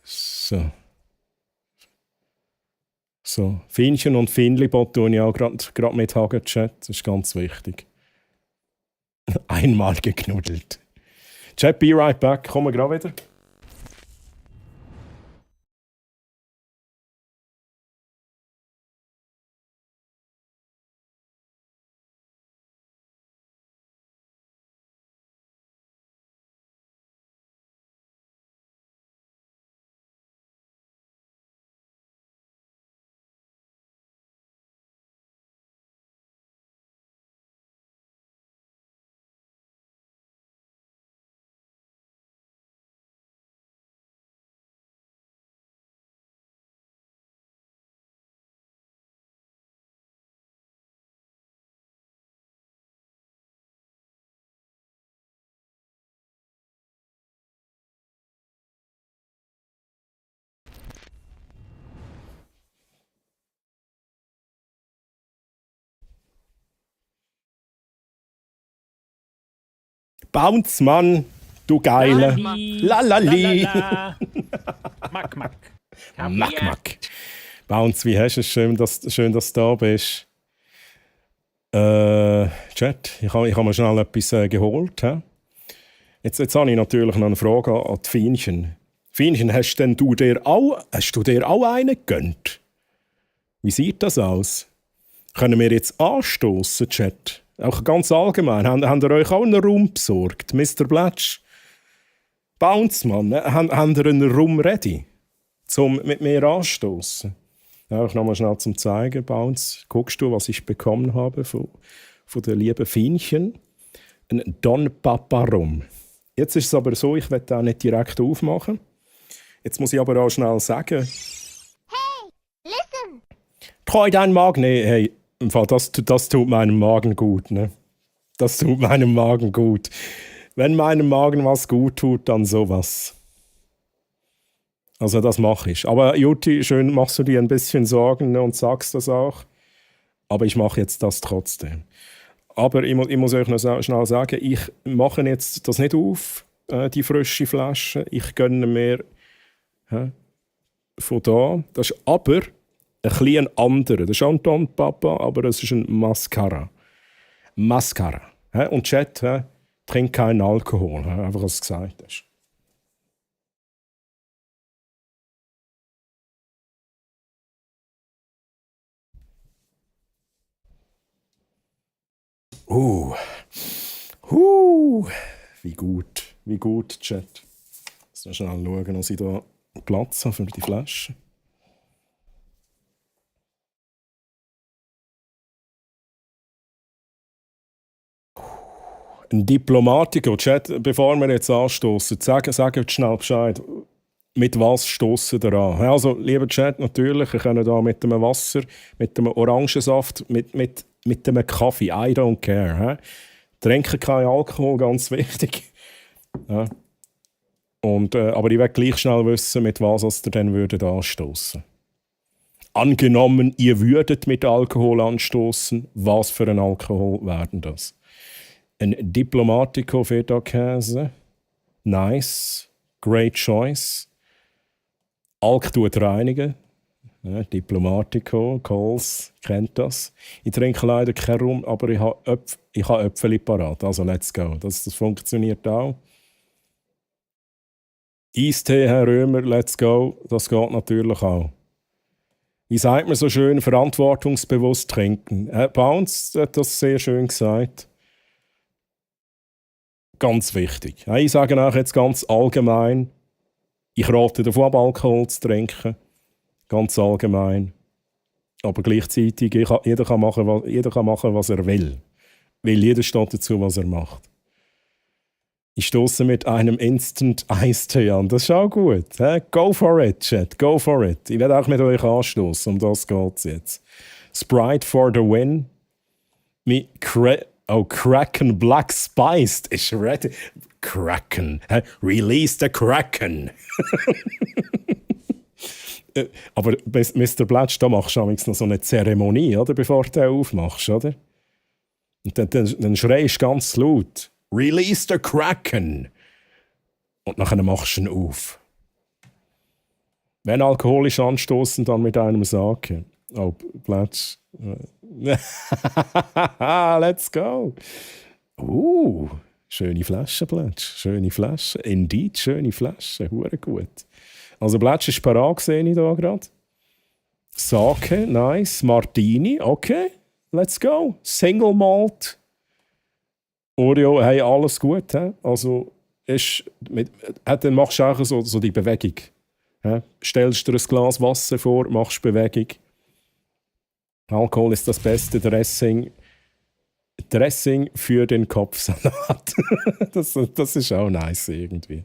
So. So, Fienchen und Finlibot tun ich auch gerade mit Hagen Chat. Das ist ganz wichtig. Einmal geknuddelt. Chat, be right back. Kommen wir gerade wieder. Bounce, Mann, du Geile. Lalali. Lalali. Lalala. Mack, mack. Mack. Bounce, wie hast du es? Schön, dass du da bist. Chat, ich habe mir schnell etwas geholt. He? Jetzt habe ich natürlich noch eine Frage an die Fienchen. Fienchen, hast du dir auch einen gegönnt? Wie sieht das aus? Können wir jetzt anstoßen, Chat? Auch ganz allgemein. Habt ihr euch auch einen Raum besorgt? Mr. Blatsch? Bounce, Mann. Habt ihr einen Raum ready? Zum mit mir anstoßen? Ja, ich nochmal schnell zum Zeigen. Bounce, guckst du, was ich bekommen habe von der lieben Fienchen? Ein Don Papa Rum. Jetzt ist es aber so, ich werde auch nicht direkt aufmachen. Jetzt muss ich aber auch schnell sagen. Hey, listen. Treu deinen Magen. Nee, hey, im Fall, das tut meinem Magen gut. Ne? Das tut meinem Magen gut. Wenn meinem Magen was gut tut, dann sowas. Also das mache ich. Aber Jutti, schön machst du dir ein bisschen Sorgen, ne, und sagst das auch. Aber ich mache jetzt das trotzdem. Aber ich muss euch noch schnell sagen, ich mache jetzt das nicht auf, die frische Flasche. Ich gönne mir von da. Das ist aber ein bisschen anderer. Das ist auch ein Don Papa, aber es ist ein Mascara. Mascara. Und Chat, trink keinen Alkohol. Einfach, was du gesagt hast. Wie gut, Chat. Jetzt schnell schauen, dass ich da Platz habe für die Flasche. Ein Diplomatiker, Chat, bevor wir jetzt anstoßen, sagen jetzt schnell Bescheid. Mit was stoßen ihr an? Also, lieber Chat, natürlich, wir können da mit dem Wasser, mit dem Orangensaft, mit dem Kaffee, I don't care. Trinken keinen Alkohol, ganz wichtig. Ja. Aber ich will gleich schnell wissen, mit was ihr dann anstoßen würdet. Angenommen, ihr würdet mit Alkohol anstoßen, was für ein Alkohol werden das? Ein Diplomatico Feta-Käse. Nice. Great choice. Alk tut reinigen. Ja, Diplomatico, Coles, kennt das. Ich trinke leider keinen Rum, aber ich habe Äpfel parat. Also let's go. Das funktioniert auch. Eistee, Herr Römer, let's go. Das geht natürlich auch. Wie sagt man so schön, verantwortungsbewusst trinken? Bounce hat das sehr schön gesagt. Ganz wichtig. Ich sage auch jetzt ganz allgemein, ich rate davon ab, Alkohol zu trinken. Ganz allgemein. Aber gleichzeitig, jeder kann machen, was er will. Weil jeder steht dazu, was er macht. Ich stoße mit einem Instant Eistee an. Das ist auch gut. Go for it, Chat. Go for it. Ich werde auch mit euch anstoßen. Um das geht es jetzt. Sprite for the win. Kraken Black Spiced ist ready. Kraken. Release the Kraken. Aber Mr. Blatsch, da machst du noch so eine Zeremonie, oder? Bevor du den aufmachst, oder? Und dann schreist du ganz laut. Release the Kraken. Und nachher machst du ihn auf. Wenn alkoholisch anstoßen, dann mit einem Sake. Oh, Blatsch. Let's go. Schöne Flasche, Blatsch. Schöne Flasche. Indeed, schöne Flasche. Hure gut. Also Blatsch ist parat, sehe ich da gerade. Sake, nice. Martini, okay. Let's go. Single Malt. Oreo, hey, alles gut. He? Also, dann machst du auch so die Bewegung. He? Stellst dir ein Glas Wasser vor, machst Bewegung. Alkohol ist das beste Dressing für den Kopfsalat. das ist auch nice irgendwie.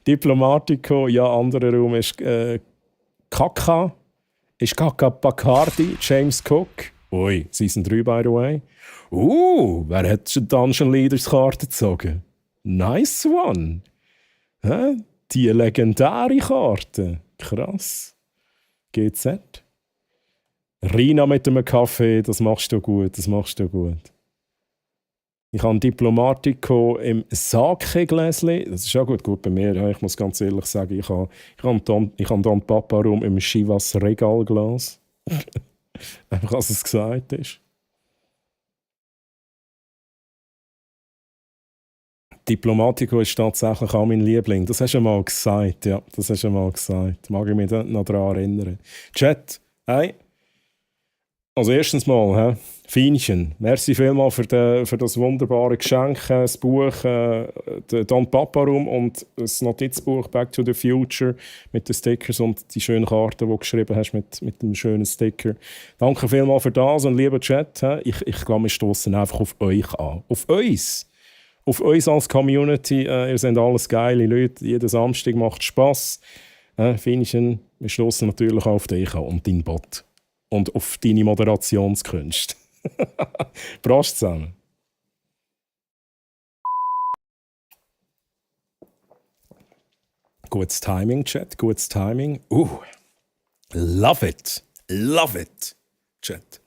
Diplomatico, ja, anderer Raum ist Kaka. Ist Kaka Bacardi, James Cook. Ui, Season 3, by the way. Wer hat schon Dungeon Leaders Karte gezogen? Nice one. Die legendäre Karte. Krass. GZ. Rina mit einem Kaffee, das machst du gut. Ich habe Diplomatico im Sake-Gläschen. Das ist ja gut bei mir. Ja, ich muss ganz ehrlich sagen, ich habe Don Papa Rum im Chivas Regalglas. Einfach, als es gesagt ist. Diplomatico ist tatsächlich auch mein Liebling. Das hast du mal gesagt, ja. Das hast du mal gesagt. Mag ich mich noch daran erinnern. Chat, hey. Also erstens mal, Fienchen, merci vielmals für das wunderbare Geschenk, das Buch der Don Papa Rum und das Notizbuch Back to the Future mit den Stickers und die schönen Karten, die du geschrieben hast mit dem schönen Sticker. Danke vielmals für das und lieber Chat, ich glaube, wir stoßen einfach auf euch an. Auf uns! Auf uns als Community, ihr seid alles geile Leute, jeden Samstag macht Spass. Fienchen, wir stoßen natürlich auch auf dich an und deinen Bot. Und auf deine Moderationskünste. Prost zusammen. Gutes Timing, Chat, gutes Timing. Love it. Love it, Chat.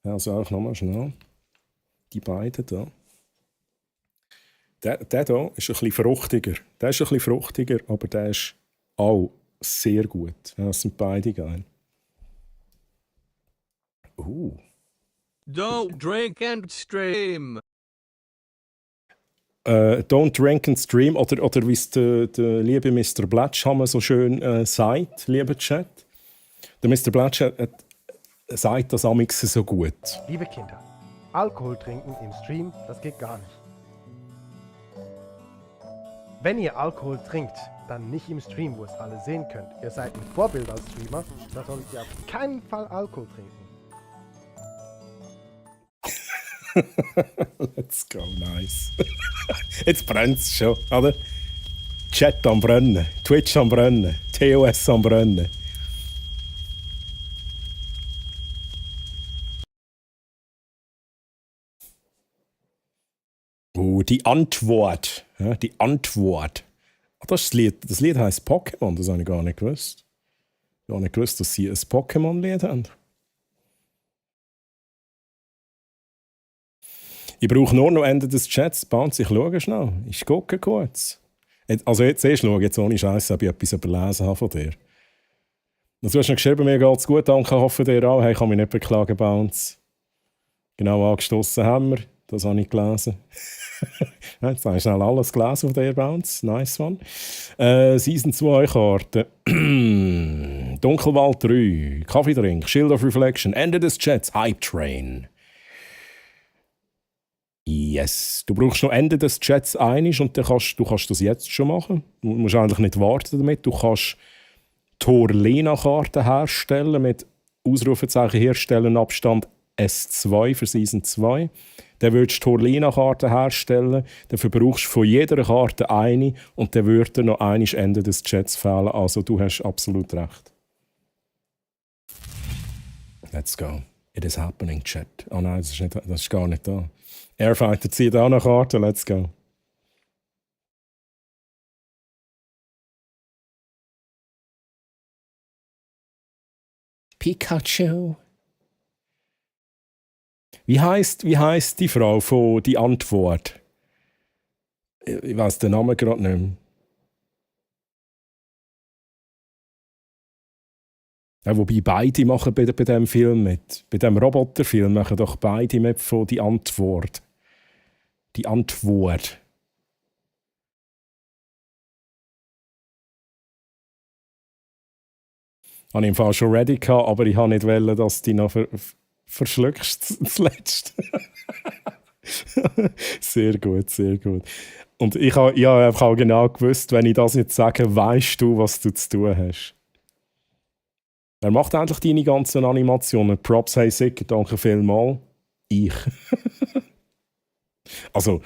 Also auch nochmal schnell. Die beiden hier. Der hier ist ein bisschen fruchtiger. Der ist ein bisschen fruchtiger, aber der ist auch sehr gut. Ja, das sind beide geil. Don't drink and stream. Don't drink and stream. Oder wie es der liebe Mr. Blatschhammer so schön sagt, lieber Chat. Der Mr. Blatsch sagt das amix so gut. Liebe Kinder, Alkohol trinken im Stream, das geht gar nicht. Wenn ihr Alkohol trinkt, dann nicht im Stream, wo es alle sehen könnt. Ihr seid ein Vorbild als Streamer, da solltet ihr auf keinen Fall Alkohol trinken. Let's go, nice. Jetzt brennt es schon, oder? Chat am Brennen, Twitch am Brennen, TOS am Brennen. Die Antwort. Ja, die Antwort. Ach, das Lied heisst Pokémon, das habe ich gar nicht gewusst. Ich habe nicht gewusst, dass sie ein Pokémon-Lied haben. Ich brauche nur noch Ende des Chats. Bounce, ich schaue schnell. Ich gucke kurz. Also jetzt schaue jetzt ohne Scheiße, ob ich etwas überlesen habe von dir. Du hast noch geschrieben, mir geht es gut, danke, hoffe dir auch. Hey, ich kann mich nicht beklagen, Bounce. Genau angestoßen haben wir. Das habe ich gelesen. Jetzt habe ich schnell alles gelesen von dir, Bounce. Nice one. Season 2 Karten. Dunkelwald 3. Kaffeedrink. Shield of Reflection. Ende des Chats. Hype Train. Yes. Du brauchst noch Ende des Chats einig und dann du kannst das jetzt schon machen. Du musst eigentlich nicht warten damit. Du kannst Torlena-Karten herstellen mit Ausrufezeichen herstellen Abstand S2 für Season 2. Dann würdest du Torlena-Karten herstellen. Dafür brauchst du von jeder Karte eine und dann würde noch einig Ende des Chats fehlen. Also du hast absolut recht. Let's go. It is happening, Chat. Oh nein, das ist gar nicht da. Airfighter zieht auch eine Karte. Let's go. Pikachu. Wie heisst die Frau von «Die Antwort»? Ich weiß den Namen gerade nicht mehr. Ja, wobei beide machen bei diesem Film mit. Bei diesem Roboterfilm machen doch beide mit von «Die Antwort». «Die Antwort». Ich habe im Fall schon ready gehabt, aber ich habe nicht wollen, dass die noch verschluckst zuletzt. Sehr gut, sehr gut. Und ich habe einfach auch genau gewusst, wenn ich das jetzt sage, weißt du, was du zu tun hast. Wer macht eigentlich deine ganzen Animationen? Props, hey Sick, danke vielmals. Ich. Also,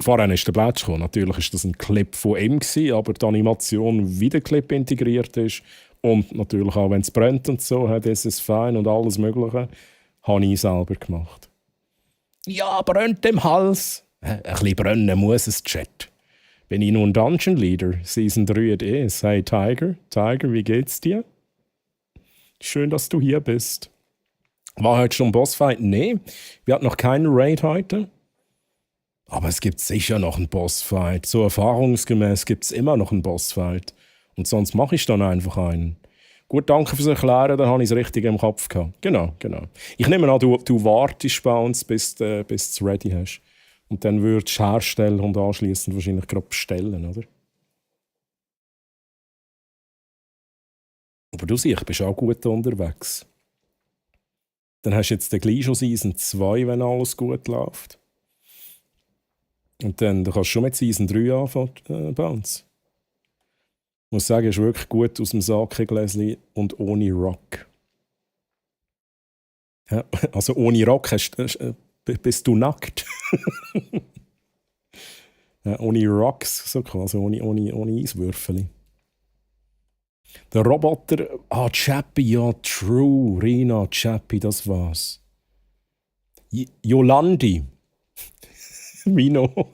vorhin ist der Blatsch gekommen. Natürlich war das ein Clip von ihm, aber die Animation, wie der Clip integriert ist und natürlich auch, wenn es brennt und so, das ist fein und alles Mögliche, habe ich selber gemacht. Ja, brennt im Hals. Ein bisschen brennen muss es, Chat. Bin ich nun Dungeon Leader, Season 3 ist. Hey Tiger, wie geht's dir? Schön, dass du hier bist. War heute schon ein Bossfight? Nee, wir hatten noch keinen Raid heute. Aber es gibt sicher noch einen Bossfight. So erfahrungsgemäß gibt es immer noch einen Bossfight. Und sonst mache ich dann einfach einen. Gut, danke fürs Erklären, dann habe ich es richtig im Kopf gehabt. Genau. Ich nehme an, du wartest bei uns, bis du es ready hast. Und dann würdest du herstellen und anschließend wahrscheinlich gerade bestellen, oder? Aber du siehst, bist auch gut unterwegs. Dann hast du jetzt gleich schon Season 2, wenn alles gut läuft. Und dann kannst du schon mit Season 3 anfangen, Bounce. Ich muss sagen, ist wirklich gut aus dem Sake-Gläschen und ohne Rock. Ja, also ohne Rock bist du nackt. Ja, ohne Rocks, so quasi, ohne Eiswürfel. Der Roboter, Chappy, ja, true, Rina, Chappy, das war's. Jolandi. Mino.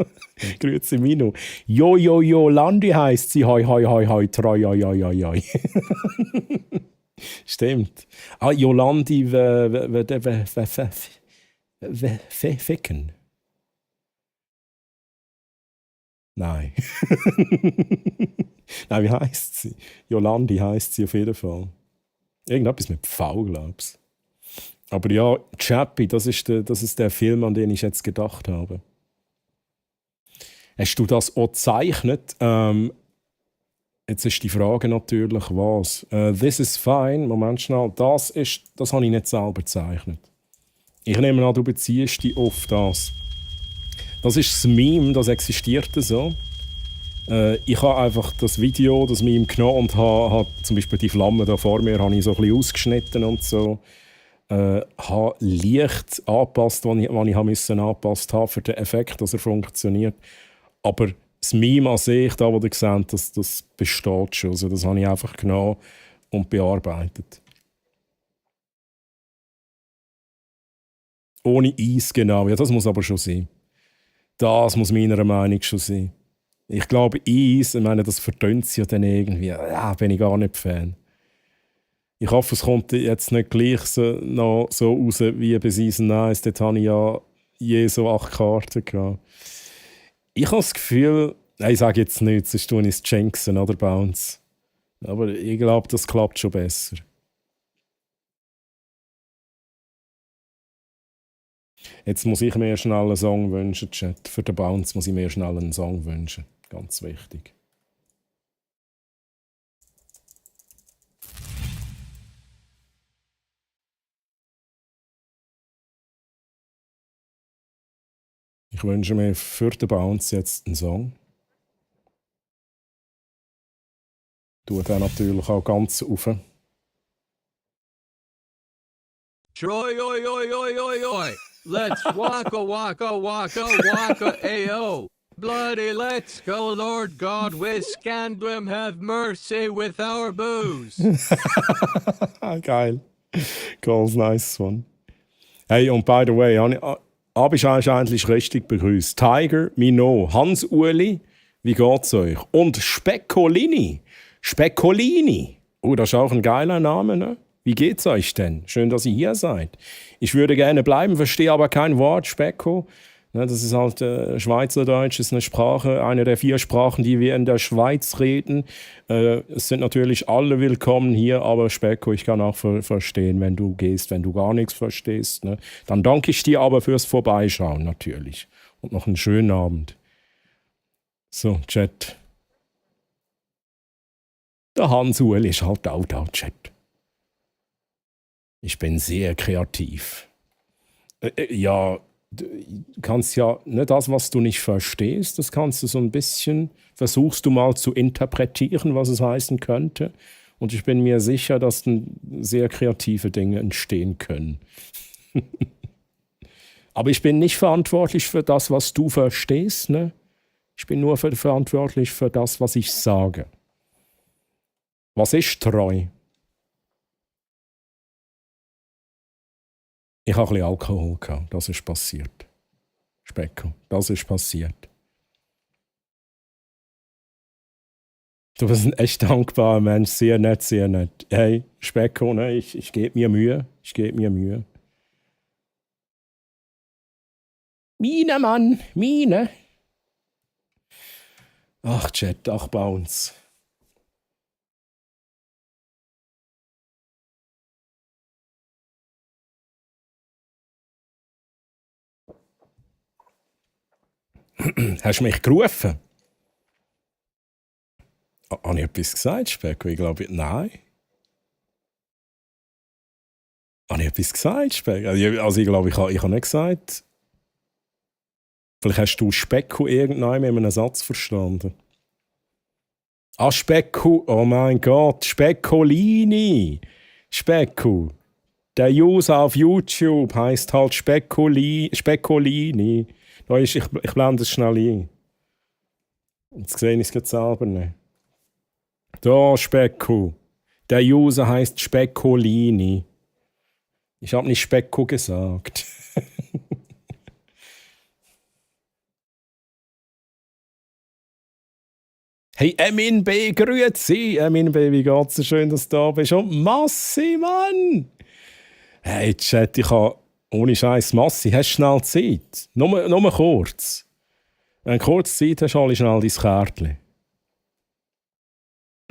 Grüezi Mino. Landi heisst sie. Hoi, treu, oi. Stimmt. Jolandi, ficken. Nein. Nein, wie heisst sie? Jolandi heisst sie auf jeden Fall. Irgendetwas mit V, glaub's. Aber ja, Chappy, das ist der Film, an den ich jetzt gedacht habe. Hast du das auch gezeichnet? Jetzt ist die Frage natürlich, was? This is fine. Moment schnell. Das habe ich nicht selber gezeichnet. Ich nehme an, du beziehst dich auf das. Das ist das Meme, das existierte so. Ich habe einfach das Video, das Meme genommen und habe zum Beispiel die Flamme da vor mir habe ich so ein bisschen ausgeschnitten und so. Habe leicht angepasst, was ich angepasst habe für den Effekt, dass er funktioniert. Aber das Meme an sich, da, wo ihr seht, das besteht schon. Also das habe ich einfach genommen und bearbeitet. Ohne Eis, genau. Ja, das muss aber schon sein. Das muss meiner Meinung nach schon sein. Ich glaube, Eis, ich meine, das verdünnt es ja dann irgendwie. Ja, bin ich gar nicht Fan. Ich hoffe, es kommt jetzt nicht gleich noch so raus wie bei Season 1. Dort habe ich ja je so 8 Karten gehabt. Ich habe das Gefühl, ich sage jetzt nichts, sonst tue ich es jinxen, oder Bounce. Aber ich glaube, das klappt schon besser. Jetzt muss ich mir schnell einen Song wünschen, Chat. Für den Bounce muss ich mir schnell einen Song wünschen. Ganz wichtig. Ich wünsche mir für den Bounce jetzt einen Song. Tue den natürlich auch ganz auf. Troy, oi. Let's waka, ayo. Bloody, let's go, Lord God, with Scandrum, have mercy with our booze. Geil. Ganz nice one. Hey, und by the way, habe ich eigentlich richtig begrüßt. Tiger, Mino, Hans-Uli, wie geht's euch? Und Speccolini. Oh, das ist auch ein geiler Name, ne? Wie geht's euch denn? Schön, dass ihr hier seid. Ich würde gerne bleiben, verstehe aber kein Wort, Specco. Ne, das ist halt Schweizerdeutsch, ist eine Sprache, eine der 4 Sprachen, die wir in der Schweiz reden. Es sind natürlich alle willkommen hier, aber Specco, ich kann auch verstehen, wenn du gehst, wenn du gar nichts verstehst. Ne? Dann danke ich dir aber fürs Vorbeischauen, natürlich. Und noch einen schönen Abend. So, Chat. Der Hans-Uel ist halt auch da, Chat. Ich bin sehr kreativ. Ja, du kannst ja nicht das, was du nicht verstehst, das kannst du so ein bisschen, versuchst du mal zu interpretieren, was es heißen könnte. Und ich bin mir sicher, dass dann sehr kreative Dinge entstehen können. Aber ich bin nicht verantwortlich für das, was du verstehst. Ne? Ich bin nur verantwortlich für das, was ich sage. Was ist treu? Ich habe ein bisschen Alkohol gehabt. Das ist passiert. Specco, das ist passiert. Du bist ein echt dankbarer Mensch. Sehr nett, sehr nett. Hey, Specco, ne, ich gebe mir Mühe. Mine, Mann, Mine. Ach, Chat, ach, Bounce. Hast du mich gerufen? Habe ich etwas gesagt, Specko? Ich glaube, nein. Habe ich etwas gesagt, Specko? Also ich glaube, ich habe nicht gesagt. Vielleicht hast du Specko irgendwann mit einem Satz verstanden. Ah, Specko, oh mein Gott, Speccolini. Specko. Der User auf YouTube heisst halt Speccolini. Da ist, ich blende es schnell ein. Jetzt sehe ich es jetzt selber nicht. Da, Specko. Der User heisst Speccolini. Ich habe nicht Specko gesagt. Hey, Emin B, grüezi. Emin B, wie geht's dir? Schön, dass du da bist. Und Massi, Mann! Hey, Chat, ich habe ohne Scheiß Massi, hast du schnell Zeit? Nur kurz. Wenn du kurz Zeit hast, hol ich schnell dein Kärtchen.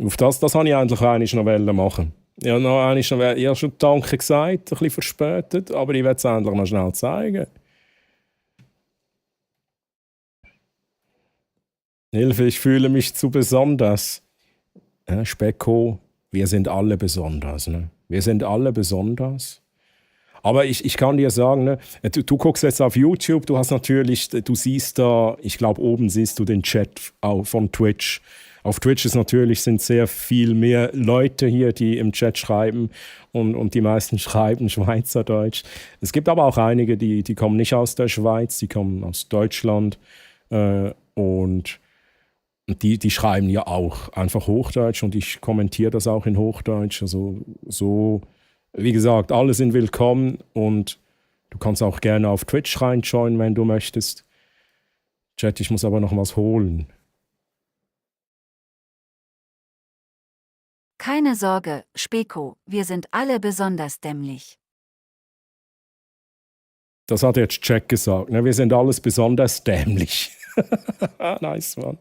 Auf das wollte ich eigentlich noch machen. Ich habe schon Danke gesagt, ein bisschen verspätet, aber ich will es endlich noch schnell zeigen. Hilfe, ich fühle mich zu besonders. Specko, wir sind alle besonders. Ne? Wir sind alle besonders. Aber ich kann dir sagen, ne, du guckst jetzt auf YouTube, du siehst da, ich glaube oben siehst du den Chat von Twitch. Auf Twitch sind sehr viel mehr Leute hier, die im Chat schreiben und die meisten schreiben Schweizerdeutsch. Es gibt aber auch einige, die kommen nicht aus der Schweiz, die kommen aus Deutschland und die schreiben ja auch einfach Hochdeutsch und ich kommentiere das auch in Hochdeutsch. Also so, wie gesagt, alle sind willkommen und du kannst auch gerne auf Twitch reinjoinen, wenn du möchtest. Chat, ich muss aber noch was holen. Keine Sorge, Speko, wir sind alle besonders dämlich. Das hat jetzt Jack gesagt. Ne? Wir sind alles besonders dämlich. Nice, Mann.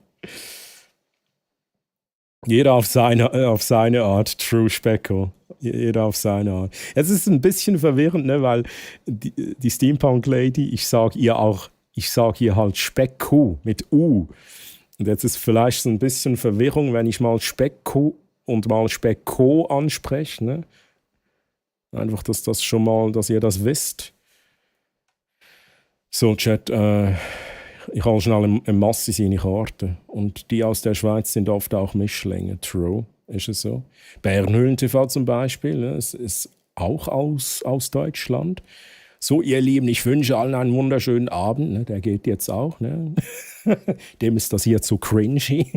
Jeder auf seine Art, True Specko. Jeder auf seine Art. Jetzt ist es ein bisschen verwirrend, ne? Weil die Steampunk-Lady, ich sage ihr halt Specko mit U. Und jetzt ist vielleicht so ein bisschen Verwirrung, wenn ich mal Specko und mal Specko anspreche. Ne? Einfach, dass ihr das wisst. So, Chat, ich hole schnell im Massi seine Karte. Und die aus der Schweiz sind oft auch Mischlinge. True, ist es so. Bärenhöhlen TV zum Beispiel, ne? Es ist auch aus Deutschland. So, ihr Lieben, ich wünsche allen einen wunderschönen Abend. Ne? Der geht jetzt auch. Ne? Dem ist das hier zu cringy.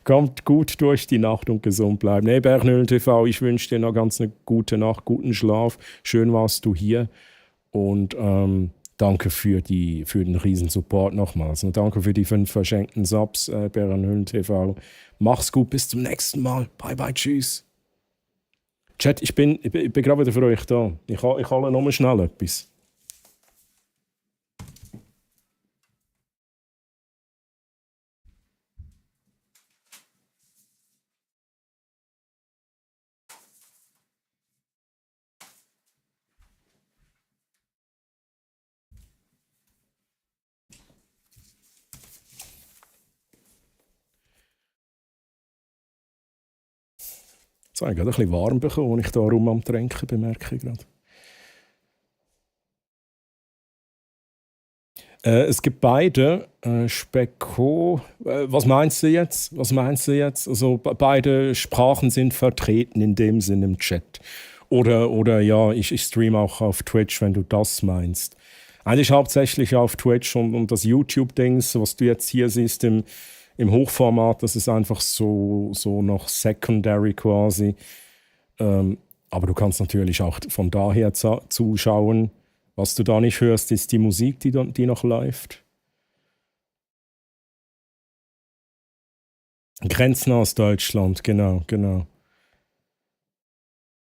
Kommt gut durch die Nacht und gesund bleiben. Nee, Bernhöhlen TV, ich wünsche dir noch ganz eine gute Nacht, guten Schlaf. Schön warst du hier. Und danke für den riesen Support nochmals. Und danke für die 5 verschenkten Subs, Bernhöhlen TV. Mach's gut, bis zum nächsten Mal. Bye, bye, tschüss. Chat, ich bin gerade wieder für euch da. Ich hole noch mal schnell etwas. Jetzt habe ich gerade ein bisschen warm bekommen, als ich da rum am Trinken bemerke. Gerade. Es gibt beide. Specko. Was meinst du jetzt? Also beide Sprachen sind vertreten in dem Sinn im Chat. Oder ja, ich streame auch auf Twitch, wenn du das meinst. Eigentlich hauptsächlich auf Twitch und das YouTube-Dings, was du jetzt hier siehst im Hochformat, das ist einfach so noch secondary quasi. Aber du kannst natürlich auch von daher zuschauen. Was du da nicht hörst, ist die Musik, die noch läuft. Grenzen aus Deutschland, genau.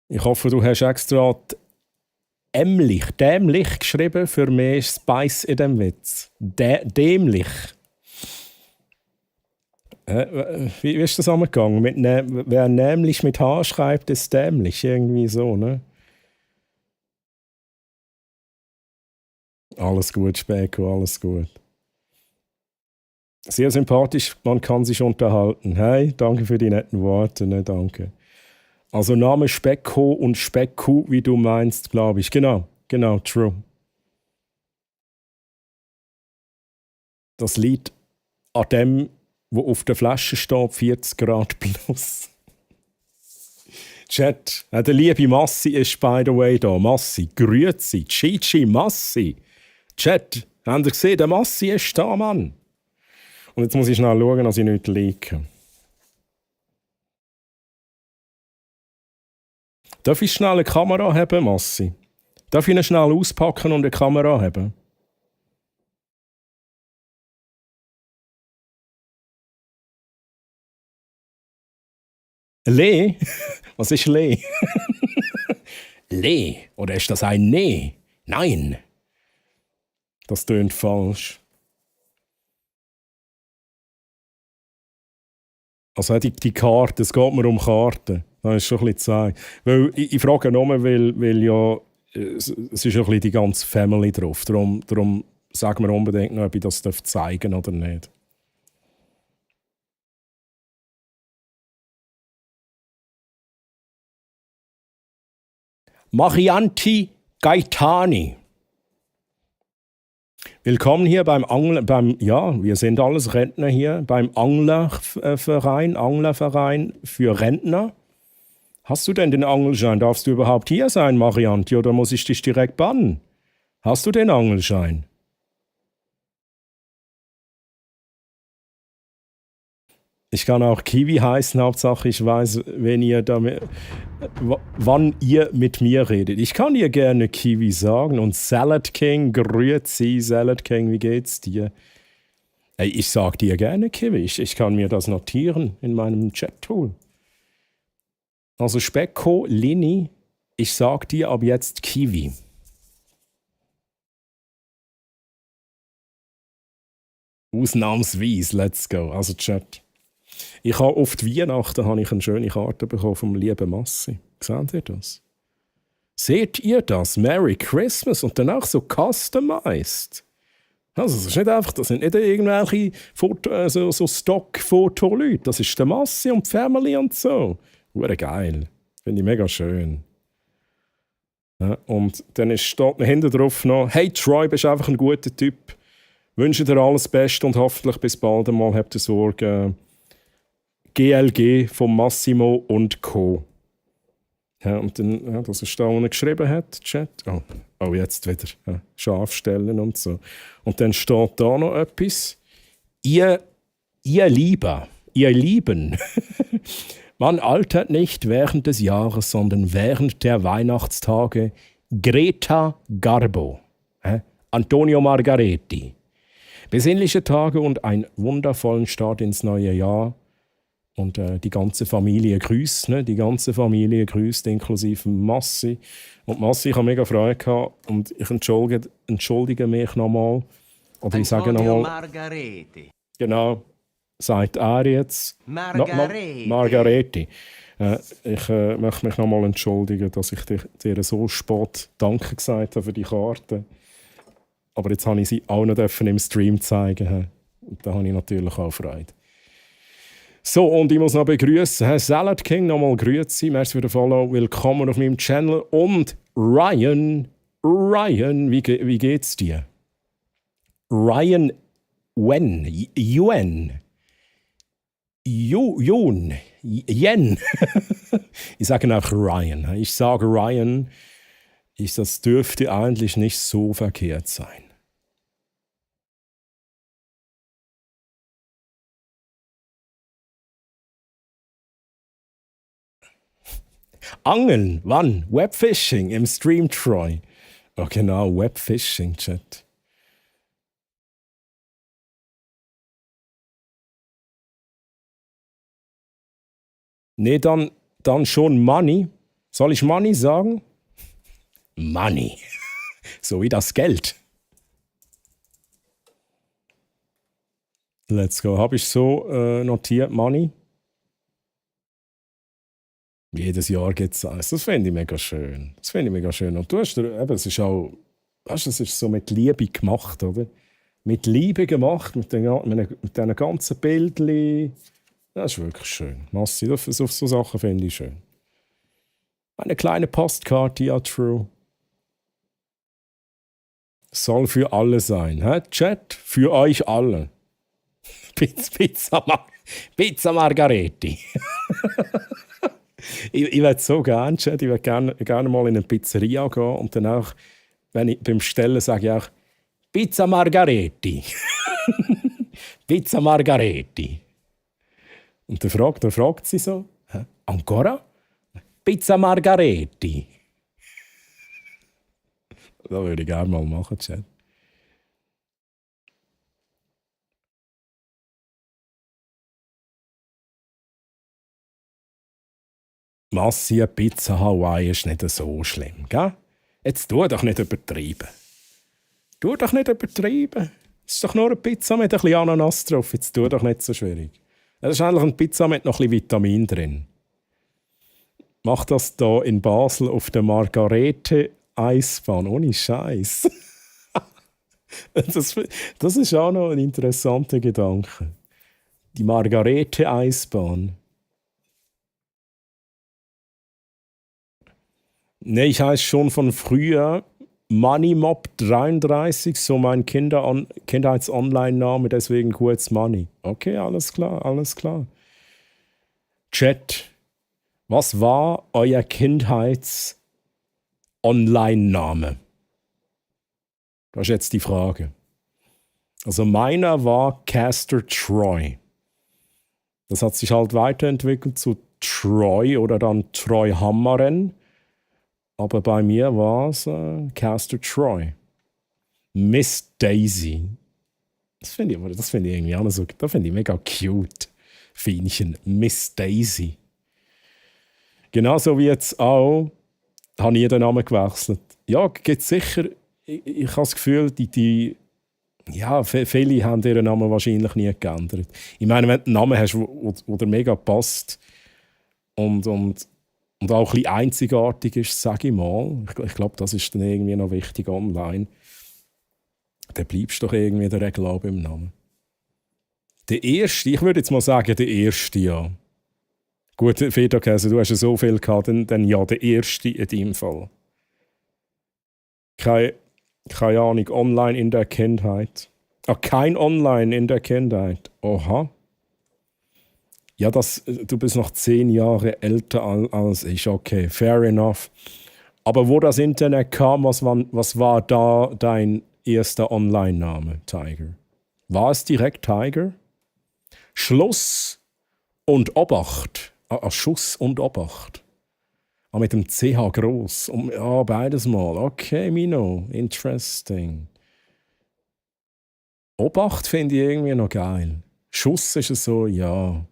Ich hoffe, du hast extra dämlich geschrieben für mehr Spice in dem Witz. Dämlich. Wie ist das angegangen? Wer nämlich mit H schreibt, ist dämlich. Irgendwie so, ne? Alles gut, Speko, alles gut. Sehr sympathisch, man kann sich unterhalten. Hey, danke für die netten Worte, ne, danke. Also Name Specko und Specku, wie du meinst, glaube ich. Genau, true. Das Lied an dem, wo auf der Flasche steht, 40 Grad plus. Chat, der liebe Massi ist by the way da. Massi, grüezi, Chichi, Massi. Chat, habt ihr gesehen, der Massi ist da, Mann. Und jetzt muss ich schnell schauen, dass ich nicht liege. Darf ich schnell eine Kamera haben, Massi? Darf ich ihn schnell auspacken und eine Kamera haben? Le? Was ist Le? Le? Oder ist das ein Ne? Nein. Das tönt falsch. Also die Karte, es geht mir um Karten. Das ist schon ein bisschen Zeit. Weil ich frage nur, weil ja es ist ein bisschen die ganze Family drauf. Darum sagen wir unbedingt noch, ob ich das zeigen darf oder nicht. Marianti Gaetani. Willkommen hier beim wir sind alles Rentner hier, beim Anglerverein für Rentner. Hast du denn den Angelschein? Darfst du überhaupt hier sein, Marianti, oder muss ich dich direkt bannen? Hast du den Angelschein? Ich kann auch Kiwi heißen, Hauptsache ich weiß, wann ihr mit mir redet. Ich kann dir gerne Kiwi sagen und Salad King, grüezi, Salad King, wie geht's dir? Ich sag dir gerne Kiwi, ich kann mir das notieren in meinem Chat-Tool. Also Specko, Lini, ich sag dir ab jetzt Kiwi. Ausnahmsweise, let's go, also Chat. Ich habe auf die Weihnachten eine schöne Karte bekommen vom lieben Massi. Seht ihr das? Seht ihr das? Merry Christmas und danach so customized. Also das ist nicht einfach, das sind nicht irgendwelche so Stock-Foto-Leute. Das ist der Massi und die Family und so. Hure geil. Finde ich mega schön. Ja, und dann steht hinten drauf noch: Hey Troy, bist einfach ein guter Typ. Wünsche dir alles Beste und hoffentlich bis bald einmal. Habt ihr Sorge. GLG von Massimo und Co. Ja, und dann, das ist da, wo er geschrieben hat, Chat. Oh, jetzt wieder. Ja, scharf stellen und so. Und dann steht da noch etwas. Ihr Lieben, man altert nicht während des Jahres, sondern während der Weihnachtstage. Greta Garbo. Antonio Margaretti. Besinnliche Tage und einen wundervollen Start ins neue Jahr. Und die ganze Familie grüßt, ne? Die ganze Familie grüßt, inklusive Massi. Und Massi, ich habe mega Freude gehabt und ich entschuldige mich nochmal. Oder ich sage nochmal. Margaretti. Genau, sagt er jetzt. Margaretti. Margaretti. Ich möchte mich nochmal entschuldigen, dass ich dir so spät Danke gesagt habe für die Karte. Aber jetzt habe ich sie auch noch im Stream zeigen. Und da habe ich natürlich auch Freude. So, und ich muss noch begrüßen, Salad King, nochmal grüezi, merci für den Follow, willkommen auf meinem Channel. Und Ryan, wie geht's dir? Ryan Yen. Ich sage auch Ryan. Ich sage Ryan, das dürfte eigentlich nicht so verkehrt sein. Angeln, wann? Webfishing im Stream, Troy. Oh genau, Webfishing, Chat. Nee, dann schon Money. Soll ich Money sagen? Money. So wie das Geld. Let's go. Habe ich so notiert, Money? Jedes Jahr gibt es eins. Das finde ich mega schön. Das finde ich mega schön. Und du hast eben, es ist auch, weißt du, es ist so mit Liebe gemacht, oder? Mit Liebe gemacht, mit diesen ganzen Bildchen. Das ist wirklich schön. Massi, auf so Sachen finde ich schön. Eine kleine Postkarte, ja, true. Soll für alle sein. Hä? Chat, für euch alle. Pizza Margaretti. ich würde so gerne, Chat, ich würde gerne mal in eine Pizzeria gehen und dann auch, wenn ich beim Bestellen sage ich auch Pizza Margaretti. Pizza Margaretti. Und dann fragt sie so, hä? Ancora? Pizza Margaretti. Das würde ich gerne mal machen, Chat. Massi, eine Pizza Hawaii ist nicht so schlimm, gell? Jetzt tu doch nicht übertreiben. Tu doch nicht übertreiben. Es ist doch nur eine Pizza mit ein bisschen Ananas drauf. Jetzt tu doch nicht so schwierig. Das ist eigentlich eine Pizza mit noch ein bisschen Vitamin drin. Mach das hier in Basel auf der Margarete-Eisbahn. Ohne Scheiß. Das ist auch noch ein interessanter Gedanke. Die Margarete-Eisbahn. Ne, ich heiße schon von früher MoneyMob33, so mein Kindheits-Online-Name, deswegen kurz Money. Okay, alles klar, alles klar. Chat, was war euer Kindheits-Online-Name? Das ist jetzt die Frage. Also meiner war Castor Troy. Das hat sich halt weiterentwickelt zu Troy oder dann Troy Hammaren. Aber bei mir war es Castor Troy. Miss Daisy. Das finde ich irgendwie auch so, das finde ich mega cute. Fienchen. Miss Daisy. Genauso wie jetzt auch, habe ich den Namen gewechselt. Ja, gibt sicher, ich habe das Gefühl, viele haben ihren Namen wahrscheinlich nie geändert. Ich meine, wenn du einen Namen hast, der dir mega passt und auch ein bisschen einzigartig ist, sage ich mal. Ich glaube, das ist dann irgendwie noch wichtig online. Dann bleibst du doch irgendwie der Regel auch beim Namen. Der erste, ich würde jetzt mal sagen, der erste, ja. Gut, Federkäse, du hast ja so viel gehabt, dann ja, der erste in deinem Fall. Keine Ahnung, online in der Kindheit. Kein Online in der Kindheit. Oha. Ja, du bist noch 10 Jahre älter als ich. Okay, fair enough. Aber wo das Internet kam, was war da dein erster Online-Name, Tiger? War es direkt Tiger? Schluss und Obacht. Schuss und Obacht. Mit dem CH groß. Beides mal. Okay, Mino. Interesting. Obacht finde ich irgendwie noch geil. Schuss ist es so, ja.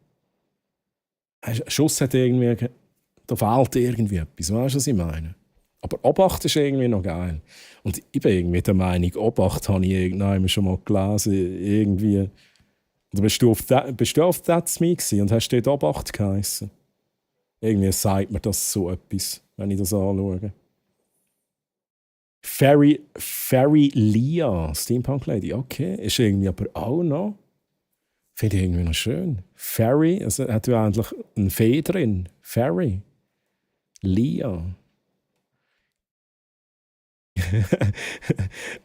Schuss hat irgendwie, da fehlt irgendwie etwas, weißt du, was ich meine? Aber Obacht ist irgendwie noch geil. Und ich bin irgendwie der Meinung, Obacht habe ich irgendwann schon mal gelesen, irgendwie. Oder bist du auf That's Me gewesen und hast dort Obacht geheissen? Irgendwie sagt mir das so etwas, wenn ich das anschaue. Fairy Leah, Steampunk Lady, okay, ist irgendwie aber auch noch. Finde ich irgendwie noch schön. Fairy, es hat ja eigentlich eine Fee drin. Fairy. Leah.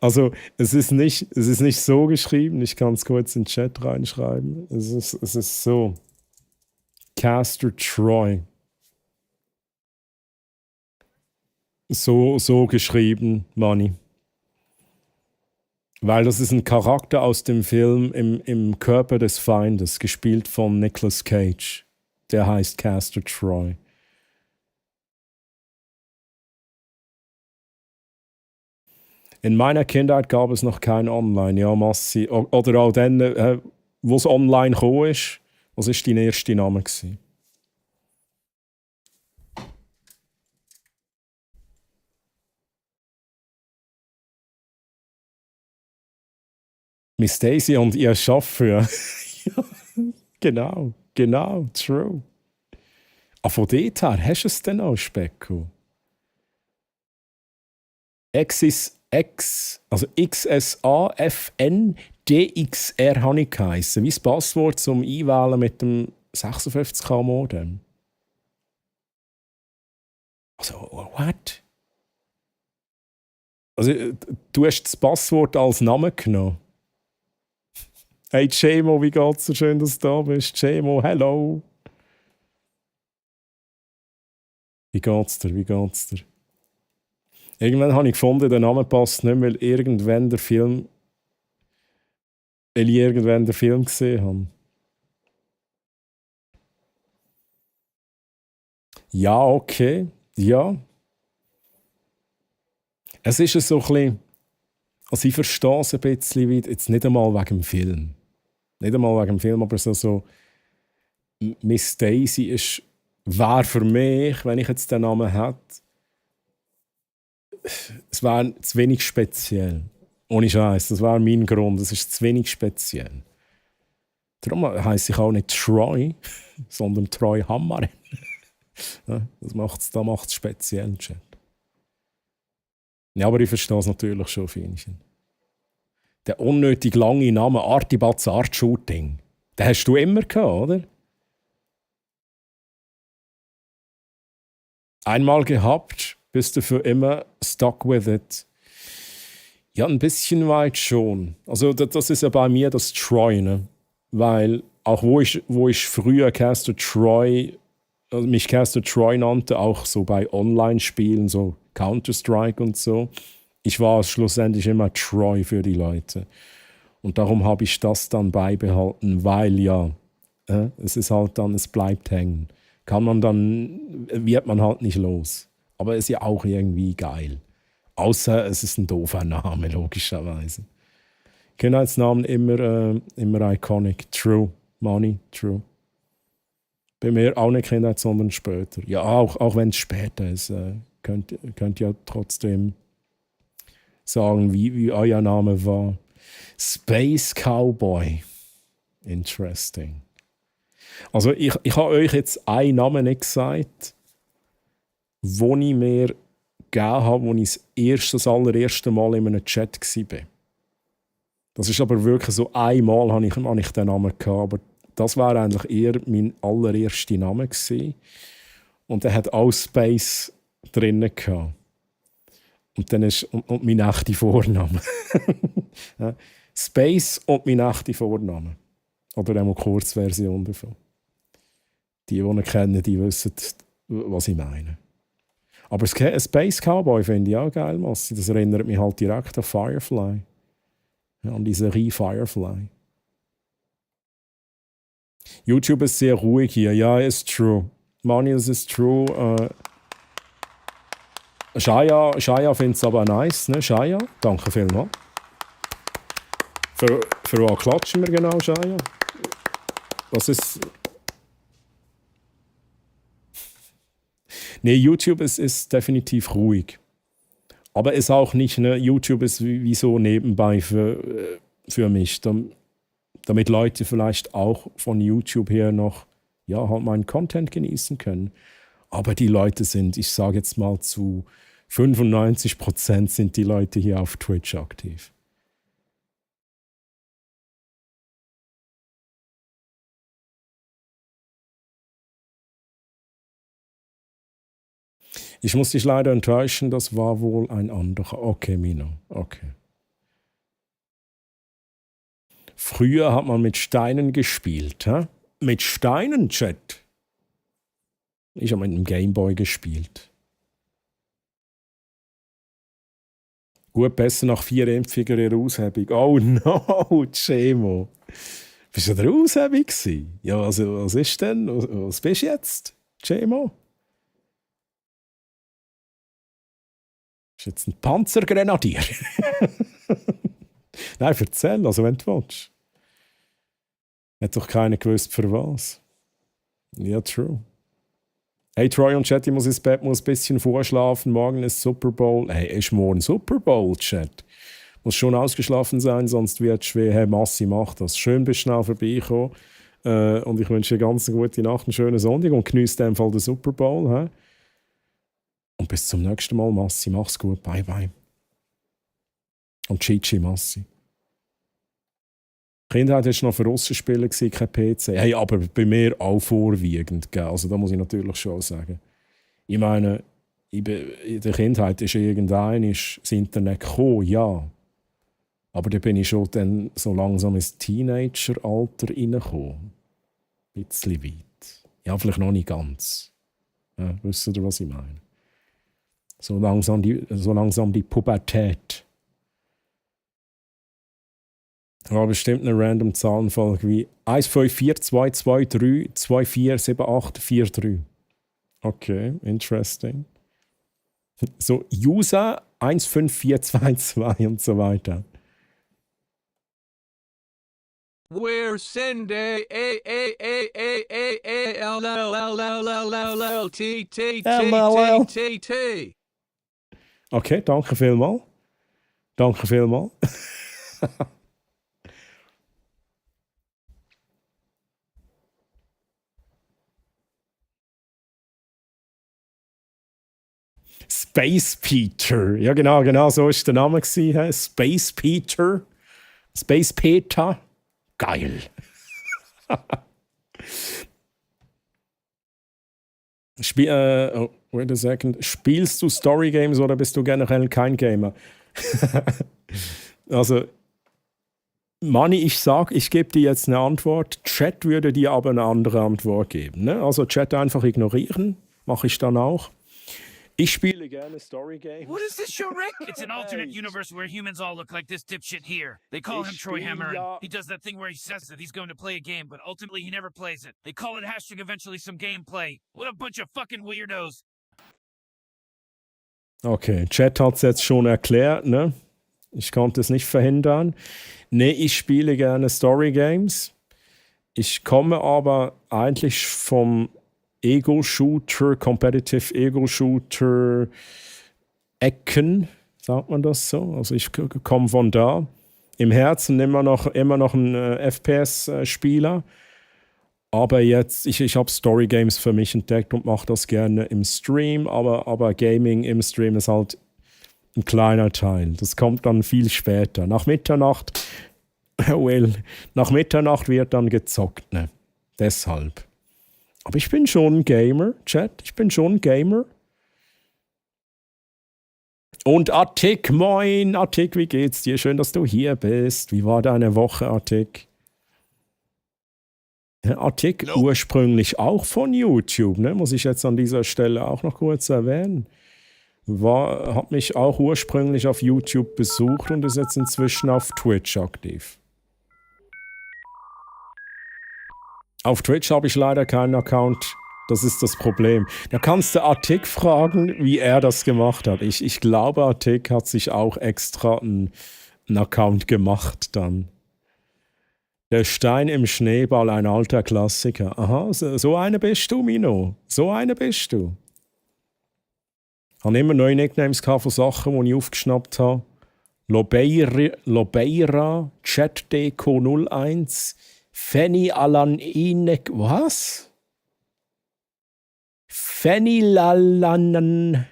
Also, es ist nicht so geschrieben. Ich kann es kurz in den Chat reinschreiben. Es ist so. Castor Troy. So geschrieben, Money. Weil das ist ein Charakter aus dem Film im Körper des Feindes, gespielt von Nicolas Cage. Der heißt Castor Troy. In meiner Kindheit gab es noch kein Online, ja, Massi. Oder auch dann, wo es online gekommen ist, was war dein erster Name? Miss Daisy und ihr Chauffeur. Ja, genau, true. Ah, von dort her, hast du es denn auch, Specko? Also XSAFNDXR habe ich geheissen. Wie das Passwort zum Einwählen mit dem 56K Modem. Also, what? Also, du hast das Passwort als Namen genommen. Hey, Cemo, wie geht's dir? Schön, dass du da bist. Cemo, hello. Wie geht's dir? Irgendwann habe ich gefunden, der Name passt nicht, weil ich irgendwann den Film gesehen habe. Ja, okay. Ja. Es ist so ein bisschen... Also ich verstehe es ein bisschen, jetzt nicht einmal wegen dem Film. Aber so Miss Daisy wäre für mich, wenn ich jetzt den Namen hätte, es wäre zu wenig speziell. Ohne Scheiß, das wäre mein Grund. Es ist zu wenig speziell. Darum heisst ich auch nicht Troy, sondern Troy Hammer. Ja, das macht es speziell, Chat. Ja, aber ich verstehe es natürlich schon, Feinchen. Der unnötig lange Name Artibatz Art Shooting, den hast du immer gehabt, oder? Einmal gehabt, bist du für immer stuck with it. Ja, ein bisschen weit schon. Also das ist ja bei mir das Troy, ne? Weil auch wo ich früher Caster Troy, also mich Caster Troy nannte, auch so bei Online-Spielen, so Counter-Strike und so, ich war schlussendlich immer Troy für die Leute. Und darum habe ich das dann beibehalten, weil ja, es ist halt dann, es bleibt hängen. Wird man halt nicht los. Aber ist ja auch irgendwie geil. Außer es ist ein doofer Name, logischerweise. Kindheitsnamen immer iconic. True. Money, true. Bei mir auch nicht Kindheit, sondern später. Ja, auch wenn es später ist, könnt ihr trotzdem sagen, wie euer Name war. Space Cowboy. Interesting. Also ich habe euch jetzt einen Namen nicht gesagt, den ich mir gegeben habe, als ich das allererste Mal in einem Chat war. Das ist aber wirklich so, einmal habe ich den Namen gehabt, aber das war eigentlich eher mein allererster Name gewesen. Und er hat auch Space drinnen gehabt. Und dann ist und mein echter Vorname. Ja, Space und mein echter Vorname. Oder eine Kurzversion davon. Die ihn kennen, die wissen, was ich meine. Aber Space Cowboy finde ich auch geil, Massi. Das erinnert mich halt direkt an Firefly. Ja, an die Serie Firefly. YouTube ist sehr ruhig hier. Ja, ist true. Mani, das ist true. Shaya findet es aber nice, ne? Shaya, danke vielmals. Für was klatschen wir genau, Shaya? Was ist... Nee, YouTube ist definitiv ruhig. Aber ist auch nicht, ne? YouTube ist wie so nebenbei für mich. Damit Leute vielleicht auch von YouTube her noch halt meinen Content genießen können. Aber die Leute sind, ich sage jetzt mal zu 95% sind die Leute hier auf Twitch aktiv. Ich muss dich leider enttäuschen, das war wohl ein anderer. Okay, Mino, okay. Früher hat man mit Steinen gespielt, hä? Mit Steinen, Chat. Ich habe mit einem Gameboy gespielt. Gut, besser nach 4 Impfungen ihre Aushebung. Oh no, Cemo. Bist du der Aushebung gewesen? Ja, also, was ist denn? Was bist du jetzt, Cemo? Ist jetzt ein Panzergrenadier? Nein, erzähl, also wenn du willst. Hat doch keiner gewusst, für was. Ja, true. Hey, Troy und Chat, ich muss ins Bett, muss ein bisschen vorschlafen. Morgen ist Super Bowl. Hey, ist morgen Super Bowl, Chat? Muss schon ausgeschlafen sein, sonst wird es schwer. Hey, Massi, mach das. Schön bist du schnell vorbeikommen. Und ich wünsche dir ganz eine gute Nacht, einen schönen Sonntag und genieße in dem Fall den Super Bowl. He? Und bis zum nächsten Mal, Massi. Mach's gut. Bye, bye. Und Chichi, Massi. Kindheit war noch für Russenspiele, kein PC. Hey, aber bei mir auch vorwiegend. Gell? Also da muss ich natürlich schon sagen. Ich meine, in der Kindheit ist irgendein das Internet gekommen, ja. Aber da bin ich schon dann so langsam ins Teenageralter reingekommen. Ein bisschen weit. Ja, vielleicht noch nicht ganz. Ja, wisst ihr, was ich meine? So langsam die Pubertät. Ja, bestimmt eine random Zahlenfolge wie 154223 247843. Okay, interesting. So User 15422 und so weiter. We're Sunday A-A-A-A-A-L-L-L-L-L-L-T-T-T-T-T. Okay, danke vielmals. Danke vielmals. Space Peter. Ja, genau so war der Name. Space Peter. Space Peter. Geil. Wait a second. Spielst du Story Games oder bist du generell kein Gamer? Also, Manni, ich gebe dir jetzt eine Antwort. Chat würde dir aber eine andere Antwort geben. Ne? Also Chat einfach ignorieren. Mache ich dann auch. Ich spiele gerne Story Games. What is this show, Rick? It's an alternate universe where humans all look like this dipshit here. They call him Troy Hammer, and he does that thing where he says that he's going to play a game, but ultimately he never plays it. They call it hashtag eventually some gameplay. What a bunch of fucking weirdos. Okay, Chat hat es jetzt schon erklärt, ne? Ich konnte es nicht verhindern. Ne, ich spiele gerne Story Games. Ich komme aber eigentlich vom Ego-Shooter, Competitive Ego-Shooter Ecken, sagt man das so? Also ich komme von da. Im Herzen immer noch ein FPS-Spieler. Aber jetzt, ich habe Story Games für mich entdeckt und mache das gerne im Stream. Aber Gaming im Stream ist halt ein kleiner Teil. Das kommt dann viel später. Nach Mitternacht wird dann gezockt. Ne? Deshalb. Aber ich bin schon ein Gamer, Chat. Ich bin schon ein Gamer. Und Attic, moin. Attic, wie geht's dir? Schön, dass du hier bist. Wie war deine Woche, Attic? Attic ursprünglich auch von YouTube, ne? Muss ich jetzt an dieser Stelle auch noch kurz erwähnen. Hat mich auch ursprünglich auf YouTube besucht und ist jetzt inzwischen auf Twitch aktiv. Auf Twitch habe ich leider keinen Account. Das ist das Problem. Da kannst du Attic fragen, wie er das gemacht hat. Ich glaube, Attic hat sich auch extra einen Account gemacht dann. Der Stein im Schneeball, ein alter Klassiker. Aha, so eine bist du, Mino. So eine bist du. Ich habe immer neue Nicknames von Sachen, die ich aufgeschnappt habe. Lobeira, ChatDeco01, Fanny Alaninek. Was? Fanny Lalaninkel.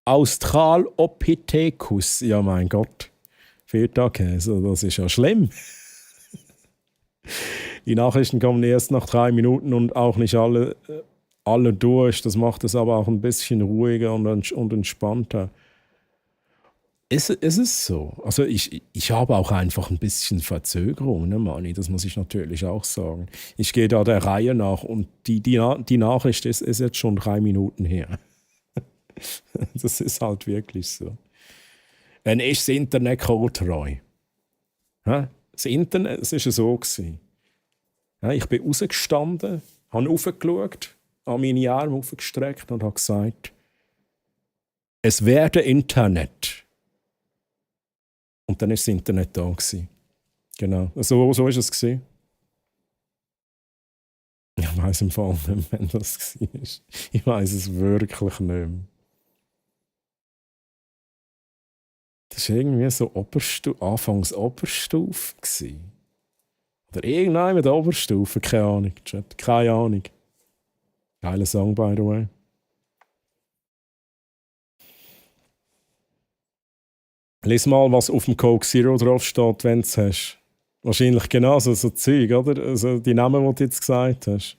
Australopithecus. Ja, mein Gott. Feta-Käse, das ist ja schlimm. Die Nachrichten kommen erst nach 3 Minuten und auch nicht alle durch. Das macht es aber auch ein bisschen ruhiger und entspannter. Ist es so? Also ich habe auch einfach ein bisschen Verzögerung, ne, Mani? Das muss ich natürlich auch sagen. Ich gehe da der Reihe nach und die Nachricht ist jetzt schon 3 Minuten her. Das ist halt wirklich so. Wenn ich das Internet treu. Das Internet, es war so. Ich bin rausgestanden, habe raufgeschaut, habe meine Arme aufgestreckt und habe gesagt, es werde Internet. Und dann war das Internet da. Genau, so war es. Ich weiss im Fall nicht mehr, wenn das war. Ich weiss es wirklich nicht mehr. Das war irgendwie so anfangs Oberstufe gewesen. Oder irgendein mit der Oberstufe, keine Ahnung. Chat. Keine Ahnung. Geiler Song, by the way. Lies mal, was auf dem Coke Zero draufsteht, wenn du es hast. Wahrscheinlich genauso so Zeug, oder? Also die Namen, die du jetzt gesagt hast.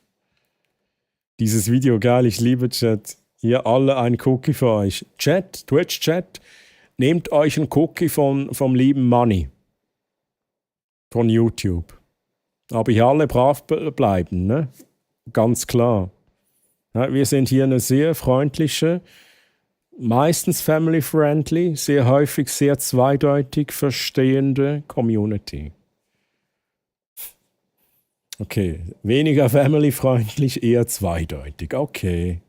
Dieses Video, geil, ich liebe Chat. Hier alle ein Cookie für euch. Chat, Twitch-Chat, nehmt euch einen Cookie vom lieben Money. Von YouTube. Aber hier alle brav bleiben, ne? Ganz klar. Ja, wir sind hier eine sehr freundliche, meistens family-friendly, sehr häufig sehr zweideutig verstehende Community. Okay, weniger family-freundlich, eher zweideutig. Okay.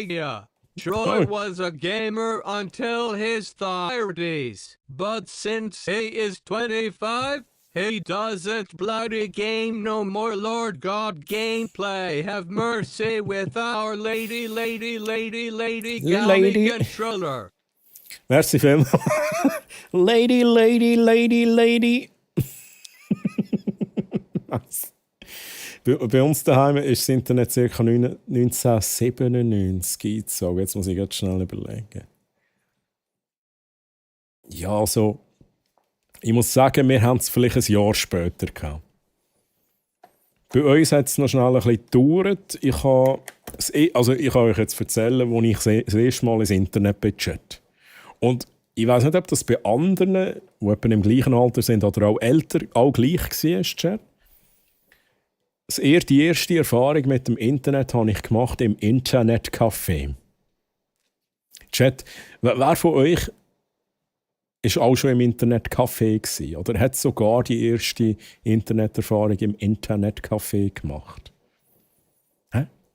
Yeah. Troy was a gamer until his 30s, but since he is 25, he doesn't bloody game no more. Lord God gameplay, have mercy with our lady controller. Merci vielmals. Lady. Nice. Bei uns daheim ist das Internet ca. 1997 eingezogen. Jetzt muss ich ganz schnell überlegen. Ja, also, ich muss sagen, wir haben es vielleicht ein Jahr später gehabt. Bei uns hat es noch schnell ein bisschen gedauert. Ich kann euch jetzt erzählen, wo ich das erste Mal ins Internet becheckt. Und ich weiß nicht, ob das bei anderen, die etwa im gleichen Alter sind oder auch älter, auch gleich war, Chat. Die erste Erfahrung mit dem Internet habe ich gemacht im Internetcafé. Chat, wer von euch ist auch schon im Internetcafé gewesen, oder hat sogar die erste Interneterfahrung im Internetcafé gemacht?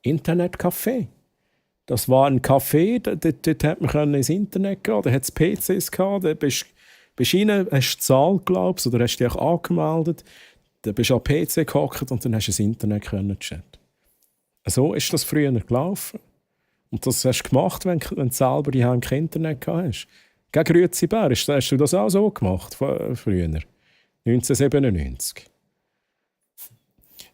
Internetcafé? Das war ein Café, dort hat man ins Internet gehen, da hat es PCs gehabt, da bist du rein, hast die Zahl geglaubt oder hast dich angemeldet, dann bist du am PC gehockt und dann hast du das Internet chatten. So ist das früher gelaufen. Und das hast du gemacht, wenn du selber kein Internet gehabt hast. Gegen Grüezi-Bär, hast du das auch so gemacht früher? 1997.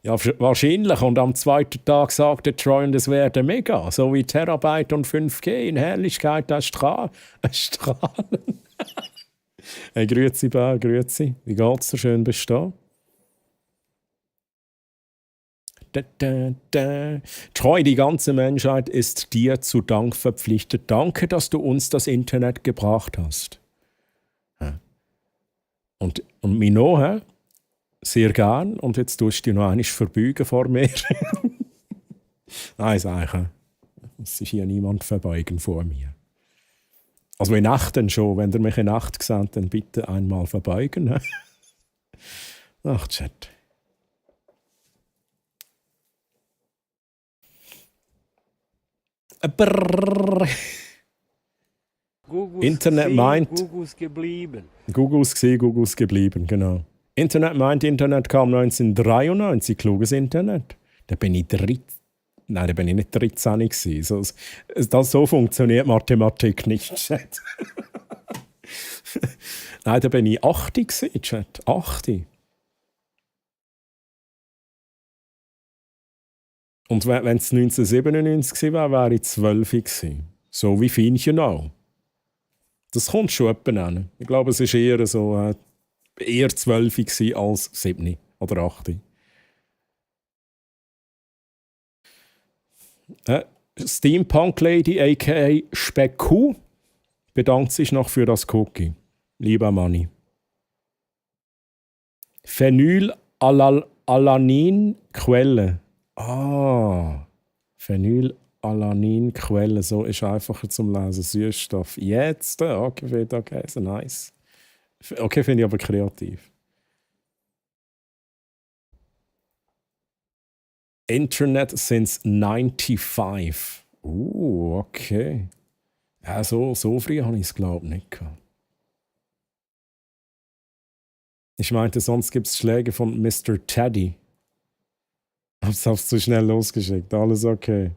Ja, wahrscheinlich. Und am zweiten Tag sagte Troy, es werde mega. So wie Terabyte und 5G in Herrlichkeit erstrahlen. Hey, grüezi, Bär, grüezi. Wie geht's dir? Schön bist du da. Troy, die ganze Menschheit ist dir zu Dank verpflichtet. Danke, dass du uns das Internet gebracht hast. Und Mino, sehr gern. Und jetzt tust du dich noch einmal verbeugen vor mir. Nein, sage ich. Es ist hier niemand verbeugen vor mir. Also in Nacht dann schon. Wenn ihr mich in Nacht seht, dann bitte einmal verbeugen. Ach, Chat. Internet meint. Gugus geblieben. Gugus geblieben, genau. Internet meint, Internet kam 1993, kluges Internet. Da bin ich Nein, da bin ich nicht 13 gewesen. So funktioniert Mathematik nicht, Chat. Nein, da bin ich 8 gewesen, Chat. 8. Und wenn es 1997 gewesen wäre, wäre ich 12 gewesen. So wie Fienchen auch. Das kommt schon etwa an. Ich glaube, es war eher so eher 12 gewesen als 7 oder 8. Steampunk Lady aka Specku bedankt sich noch für das Cookie. Lieber Manni. Phenylalanin Quelle. Phenylalanin Quelle. So ist einfacher zum Lesen. Süßstoff. Jetzt. Okay, so nice. Okay, finde ich aber kreativ. Internet since 95. Okay. Ja, so früh habe ich es, glaube ich, nicht gehabt. Ich meinte, sonst gibt es Schläge von Mr. Teddy. Hab's zu schnell losgeschickt. Alles okay.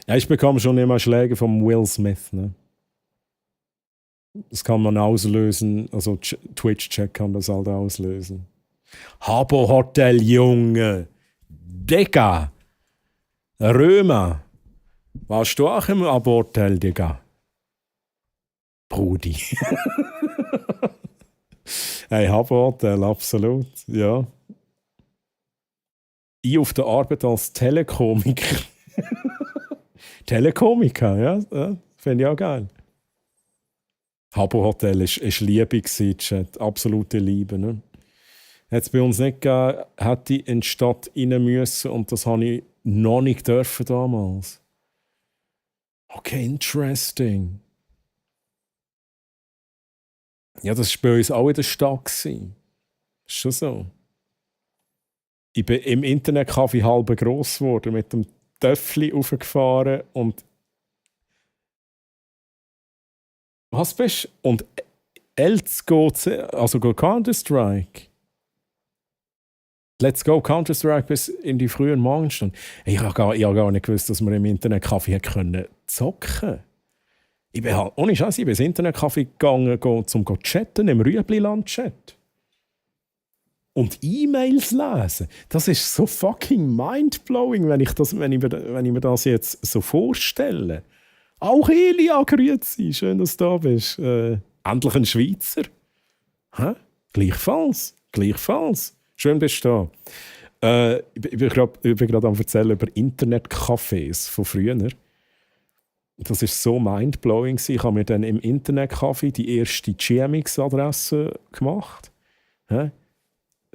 Ja, ich bekomme schon immer Schläge vom Will Smith. Ne? Das kann man auslösen, also Twitch-Check kann das halt auslösen. Habbo Hotel, Junge! Digga! Römer! Warst du auch im Habbo Hotel, Digga? Brudi. Hey, Habbo Hotel, absolut, ja. Ich auf der Arbeit als Telekomiker. Telekomiker, ja, finde ich auch geil. Habbo Hotel war Liebe, Chat. Absolute Liebe. Ne? Hat es bei uns nicht gegeben, hätte ich in die Stadt rein müssen und das habe ich noch nicht dürfen damals. Okay, interesting. Ja, das war bei uns auch in der Stadt. Ist schon so. Ich bin im Internetcafé halb gross geworden, mit dem Töffli raufgefahren und was bist du? Und Let's go, also go Counter-Strike. Let's go Counter-Strike bis in die frühen Morgenstunden. Ich habe gar nicht gewusst, dass wir im Internetcafé können zocken. Ich bin halt, ohne Scheiß, ich bin ins Internetcafé gegangen, zum chatten im Rüebliland-Chat. Und E-Mails lesen. Das ist so fucking mindblowing, wenn ich mir das jetzt so vorstelle. Auch Elia, grüezi, schön, dass du da bist. Endlich ein Schweizer. Hä? Gleichfalls. Schön, bist du da. Ich bin gerade am erzählen über Internetcafés von früher. Das war so mindblowing. Ich habe mir dann im Internetcafé die erste GMX-Adresse gemacht. Hä?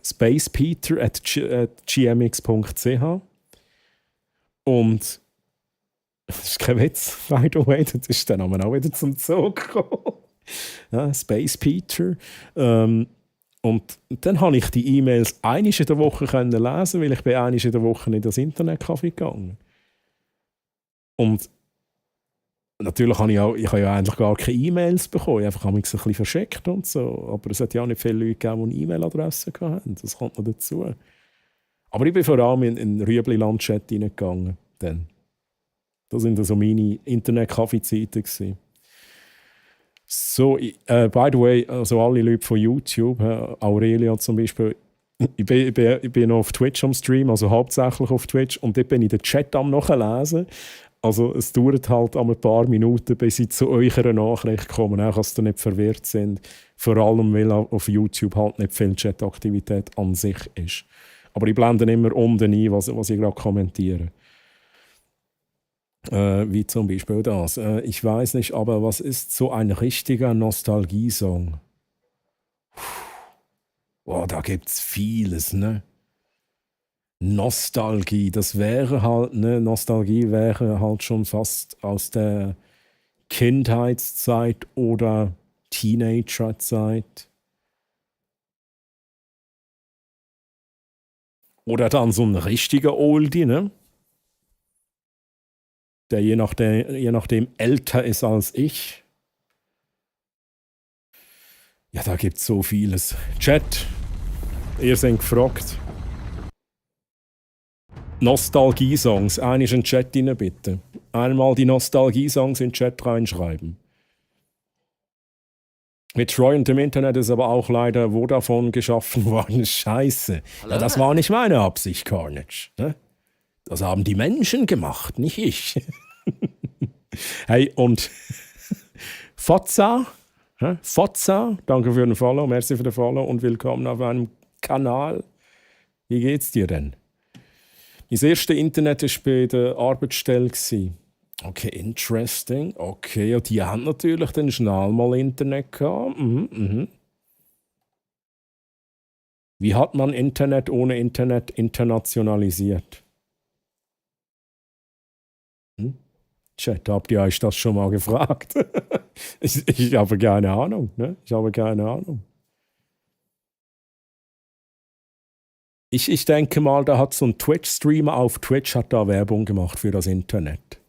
spacepeter@gmx.ch. Und das ist kein Witz, by the way, das ist dann auch wieder zum Zug gekommen. Ja, Space Peter. Und dann habe ich die E-Mails einmal in der Woche lesen, weil ich bin einmal in der Woche in das Internetcafé gegangen. Und natürlich habe ich ja eigentlich gar keine E-Mails bekommen. Ich habe mich ein bisschen verschickt und so. Aber es hat ja auch nicht viele Leute gegeben, die eine E-Mail-Adresse hatten. Das kommt noch dazu. Aber ich bin vor allem in den Rüebliland-Chat reingegangen. Dann. Das waren so meine Internet-Kaffee-Zeiten. So, by the way, also alle Leute von YouTube, Aurelia zum Beispiel, ich bin noch auf Twitch am Stream, also hauptsächlich auf Twitch, und dort bin ich den Chat am nachlesen. Also es dauert halt ein paar Minuten, bis ich zu eurer Nachricht komme, auch dass ihr nicht verwirrt sind. Vor allem, weil auf YouTube halt nicht viel Chat-Aktivität an sich ist. Aber ich blende immer unten ein, was ich gerade kommentiere. Wie zum Beispiel das. Ich weiß nicht, aber was ist so ein richtiger Nostalgie-Song? Oh, da gibt's vieles, ne? Nostalgie, das wäre halt, ne? Nostalgie wäre halt schon fast aus der Kindheitszeit oder Teenagerzeit. Oder dann so ein richtiger Oldie, ne? Der je nachdem älter ist als ich. Ja, da gibt es so vieles. Chat, ihr seid gefragt. Nostalgie-Songs, einmal in den Chat rein, bitte. Einmal die Nostalgie-Songs in den Chat reinschreiben. Mit Troy und dem Internet ist aber auch leider Vodafone geschaffen worden. Scheiße. Ja, das war nicht meine Absicht, Carnage. Ne? Das haben die Menschen gemacht, nicht ich. Hey, und Fozza, danke für den Follow, merci für den Follow und willkommen auf meinem Kanal. Wie geht's dir denn? Mein erstes Internet war bei der Arbeitsstelle. Okay, interesting. Okay, und die haben natürlich dann schnell mal Internet gehabt. Wie hat man Internet ohne Internet internationalisiert? Chat, habt ihr euch das schon mal gefragt? ich habe keine Ahnung. Ne? Ich denke mal, da hat so ein Twitch-Streamer auf Twitch hat da Werbung gemacht für das Internet.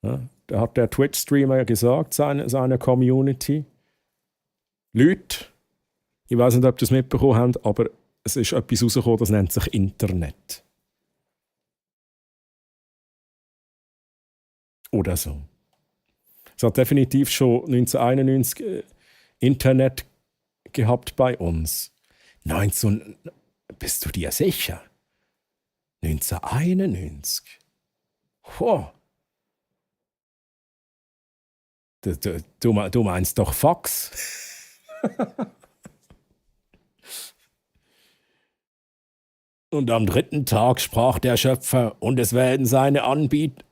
Ja, da hat der Twitch-Streamer gesagt, seiner Community, Leute, ich weiß nicht, ob ihr das mitbekommen habt, aber es ist etwas rausgekommen, das nennt sich Internet. Oder so. Es hat definitiv schon 1991 Internet gehabt bei uns. Bist du dir sicher? 1991. Wow. Du meinst doch Fax? Und am 3. Tag sprach der Schöpfer, und es werden sein Anbieter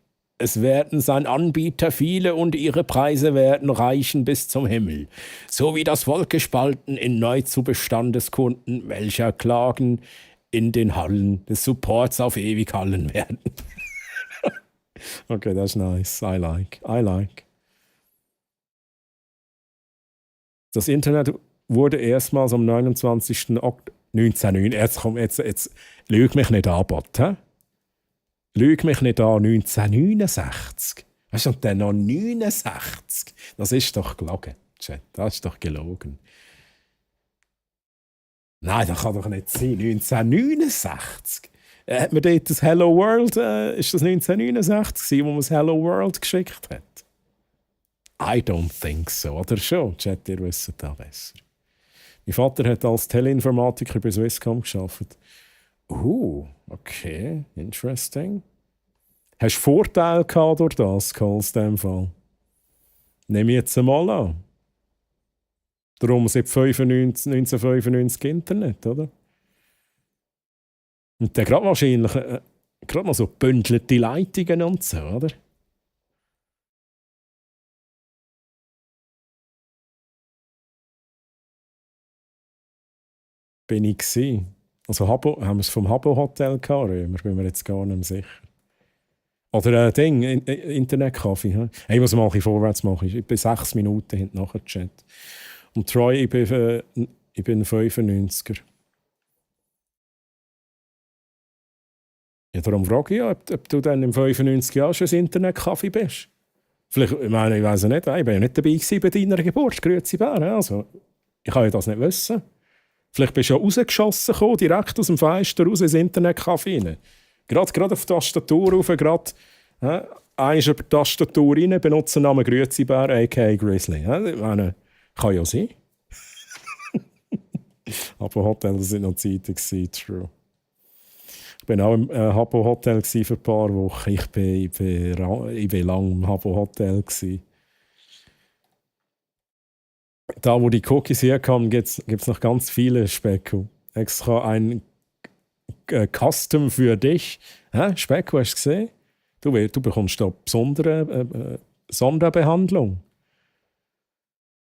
viele, und ihre Preise werden reichen bis zum Himmel. So wie das Volk gespalten in neu zu Bestandeskunden, welcher Klagen in den Hallen des Supports auf ewig hallen werden. Okay, das ist nice. I like. Das Internet wurde erstmals am 29. Oktober 1909. Jetzt lüg mich nicht an, Bot. Lüg mich nicht an, 1969. Weißt du, und dann noch 69. Das ist doch gelogen, Chat. Das ist doch gelogen. Nein, das kann doch nicht sein. 1969. Hat man dort das Hello World, ist das 1969, wo man das Hello World geschickt hat? I don't think so. Oder schon? Chat, ihr wisst das besser. Mein Vater hat als Teleinformatiker bei Swisscom gearbeitet. Okay, interesting. Hast du Vorteile gehabt durch das, aus dem Fall? Nehme ich jetzt einmal an. Darum seit 1995 Internet, oder? Und dann gerade wahrscheinlich gerade noch so gebündelte Leitungen und so, oder? Bin ich gewesen. Also haben wir es vom Habbo Hotel gehabt, Römer? Bin mir jetzt gar nicht mehr sicher. Oder ein Ding, Internetkaffee. Ich muss mal ein bisschen vorwärts machen. Ich bin 6 Minuten hinten nachher Chat. Und Troy, ich bin 95er. Ja, darum frage ich ja, ob du dann im 95 Jahren schon ein Internetkaffee bist. Vielleicht, ich weiß es nicht, ich war ja nicht dabei bei deiner Geburt, grüezi Bär. Also, ich kann ja das nicht wissen. Vielleicht bist du ja rausgeschossen gekommen, direkt aus dem Fenster raus ins Internetcafé rein. Gerade auf die Tastatur rauf, gerade eins über die Tastatur rein, Benutzernamen Grüezi-Bär, a.k.a. Grizzly. Ich meine, kann ja sein. Aber Hotel, das sind noch Zeiten gewesen, true. Ich war auch im Habbo Hotel für ein paar Wochen. Ich war lange im Habbo Hotel. Da, wo die Cookies herkommen, gibt es noch ganz viele Specko. Extra ein Custom für dich. Specko, hast du gesehen? Du bekommst da besondere Sonderbehandlung.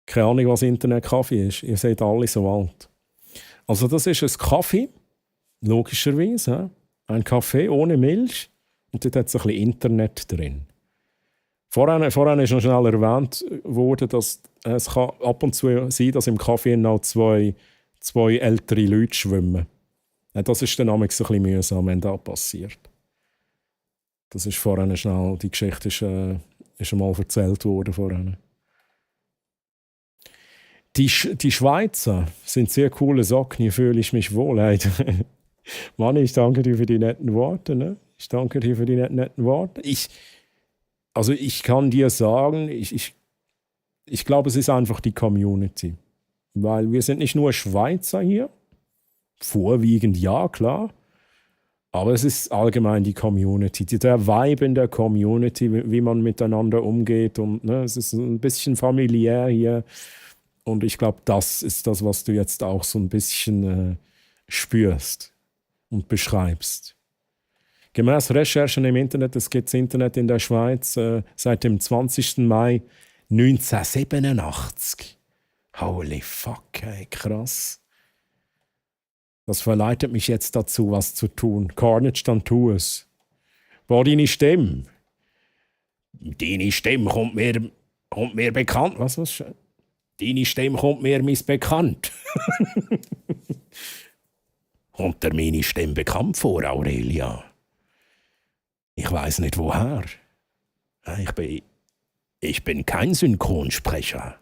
Keine Ahnung, was Internetkaffee ist. Ihr seid alle so alt. Also das ist ein Kaffee, logischerweise. Ein Kaffee ohne Milch. Und dort hat es ein bisschen Internet drin. Vorhin ist noch schnell erwähnt worden, dass es kann ab und zu sein, dass im Kaffee noch zwei ältere Leute schwimmen. Das ist dann manchmal ein bisschen mühsam, wenn das passiert. Das ist vorhin schnell, die Geschichte ist einmal erzählt worden vorhin. Die Schweizer sind sehr coole Socken, hier fühle ich mich wohl. Mann, ich danke dir für die netten Worte. Ne? Ich danke dir für die netten Worte. Also ich kann dir sagen, ich glaube, es ist einfach die Community. Weil wir sind nicht nur Schweizer hier, vorwiegend ja, klar, aber es ist allgemein die Community, der Vibe in der Community, wie man miteinander umgeht und es ist ein bisschen familiär hier und ich glaube, das ist das, was du jetzt auch so ein bisschen spürst und beschreibst. Gemäß Recherchen im Internet, es gibt das Internet in der Schweiz seit dem 20. Mai 1987. Holy fuck, ey, krass. Das verleitet mich jetzt dazu, was zu tun. Carnage, dann tu es. Wo deine Stimme? Deine Stimme kommt mir bekannt. Was? Deine Stimme kommt mir missbekannt. Kommt dir meine Stimme bekannt vor, Aurelia? Ich weiß nicht woher. Ich bin kein Synchronsprecher.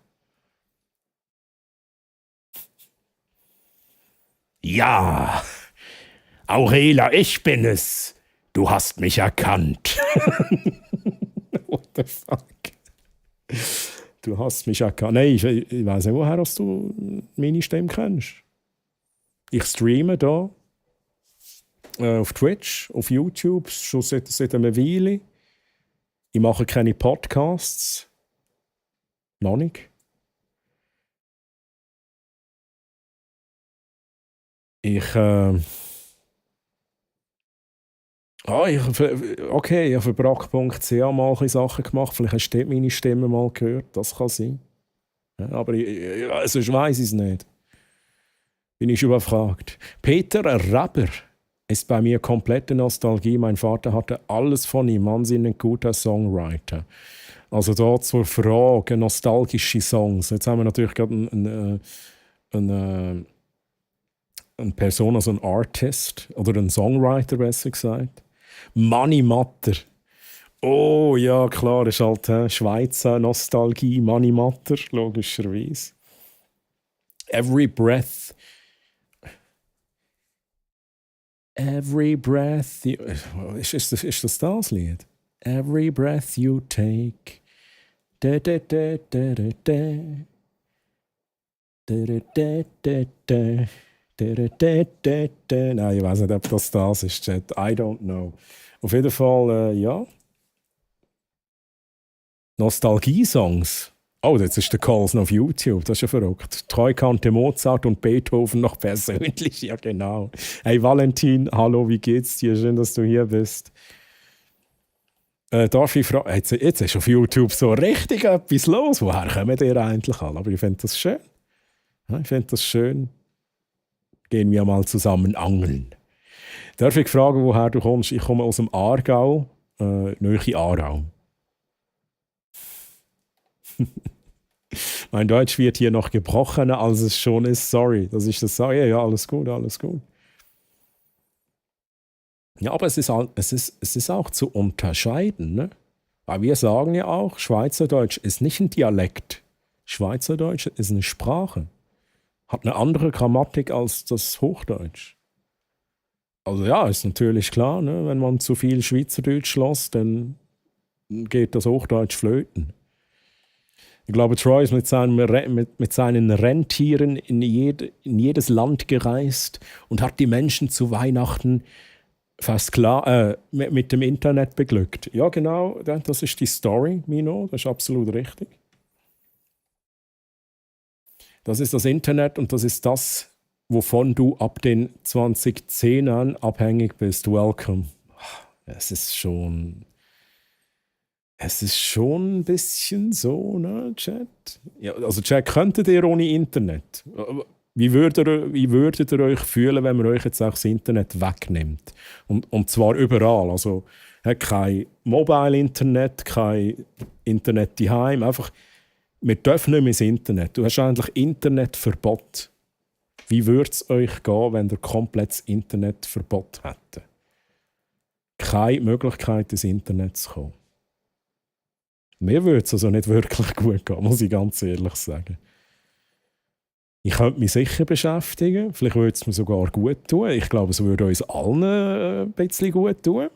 Ja, Aurelia, ich bin es. Du hast mich erkannt. What the fuck? Du hast mich auch gehabt. Nein, ich weiss nicht, woher du meine Stimme kennst. Ich streame da auf Twitch, auf YouTube, schon seit einer Weile. Ich mache keine Podcasts. Noch nicht. Ich habe für Brack.ch mal ein bisschen Sachen gemacht. Vielleicht hast du dort meine Stimme mal gehört. Das kann sein. Ja, aber sonst weiss ich es nicht. Bin ich überfragt. Peter Rapper ist bei mir komplette Nostalgie. Mein Vater hatte alles von ihm. Wahnsinnig guter Songwriter. Also da zur Frage, nostalgische Songs. Jetzt haben wir natürlich gerade eine Person, also ein Artist oder ein Songwriter, besser gesagt. Mani Matter. Oh ja, klar, ist halt Schweizer Nostalgie. Mani Matter, logischerweise. Every breath you... Ist das Lied? Every breath you take. Da, da, da, da, da, da. Da, da, da, da, da. Nein, ich weiß nicht, ob das ist, Chat. I don't know. Auf jeden Fall, ja. Nostalgie-Songs. Oh, jetzt ist der Calls noch auf YouTube. Das ist ja verrückt. Treu kannte Mozart und Beethoven noch persönlich. Ja, genau. Hey, Valentin, hallo, wie geht's dir? Schön, dass du hier bist. Darf ich fragen? Jetzt ist auf YouTube so richtig etwas los. Woher kommen die eigentlich alle? Aber ich finde das schön. Ja, ich finde das schön. Gehen wir mal zusammen angeln. Darf ich fragen, woher du kommst? Ich komme aus dem Aargau, Nähe Aarau. Mein Deutsch wird hier noch gebrochener, als es schon ist. Sorry, dass ich das sage. Ja, alles gut, alles gut. Ja, aber es ist auch zu unterscheiden. Ne? Weil wir sagen ja auch, Schweizerdeutsch ist nicht ein Dialekt. Schweizerdeutsch ist eine Sprache. Hat eine andere Grammatik als das Hochdeutsch. Also ja, ist natürlich klar, ne? Wenn man zu viel Schweizerdeutsch lässt, dann geht das Hochdeutsch flöten. Ich glaube, Troy ist mit seinen Rentieren in jedes Land gereist und hat die Menschen zu Weihnachten fast klar mit dem Internet beglückt. Ja, genau, das ist die Story, Mino, das ist absolut richtig. Das ist das Internet und das ist das, wovon du ab den 2010ern abhängig bist. Welcome. Es ist schon ein bisschen so, ne, Chat? Ja, also Chat, könntet ihr ohne Internet? Wie würdet ihr euch fühlen, wenn man euch jetzt auch das Internet wegnimmt? Und zwar überall. Also kein Mobile-Internet, kein Internet daheim, einfach... Wir dürfen nicht mehr ins Internet. Du hast eigentlich Internetverbot. Wie würde es euch gehen, wenn ihr komplettes Internetverbot hättet? Keine Möglichkeit, ins Internet zu kommen. Mir würde es also nicht wirklich gut gehen, muss ich ganz ehrlich sagen. Ich könnte mich sicher beschäftigen. Vielleicht würde es mir sogar gut tun. Ich glaube, es würde uns allen ein bisschen gut tun.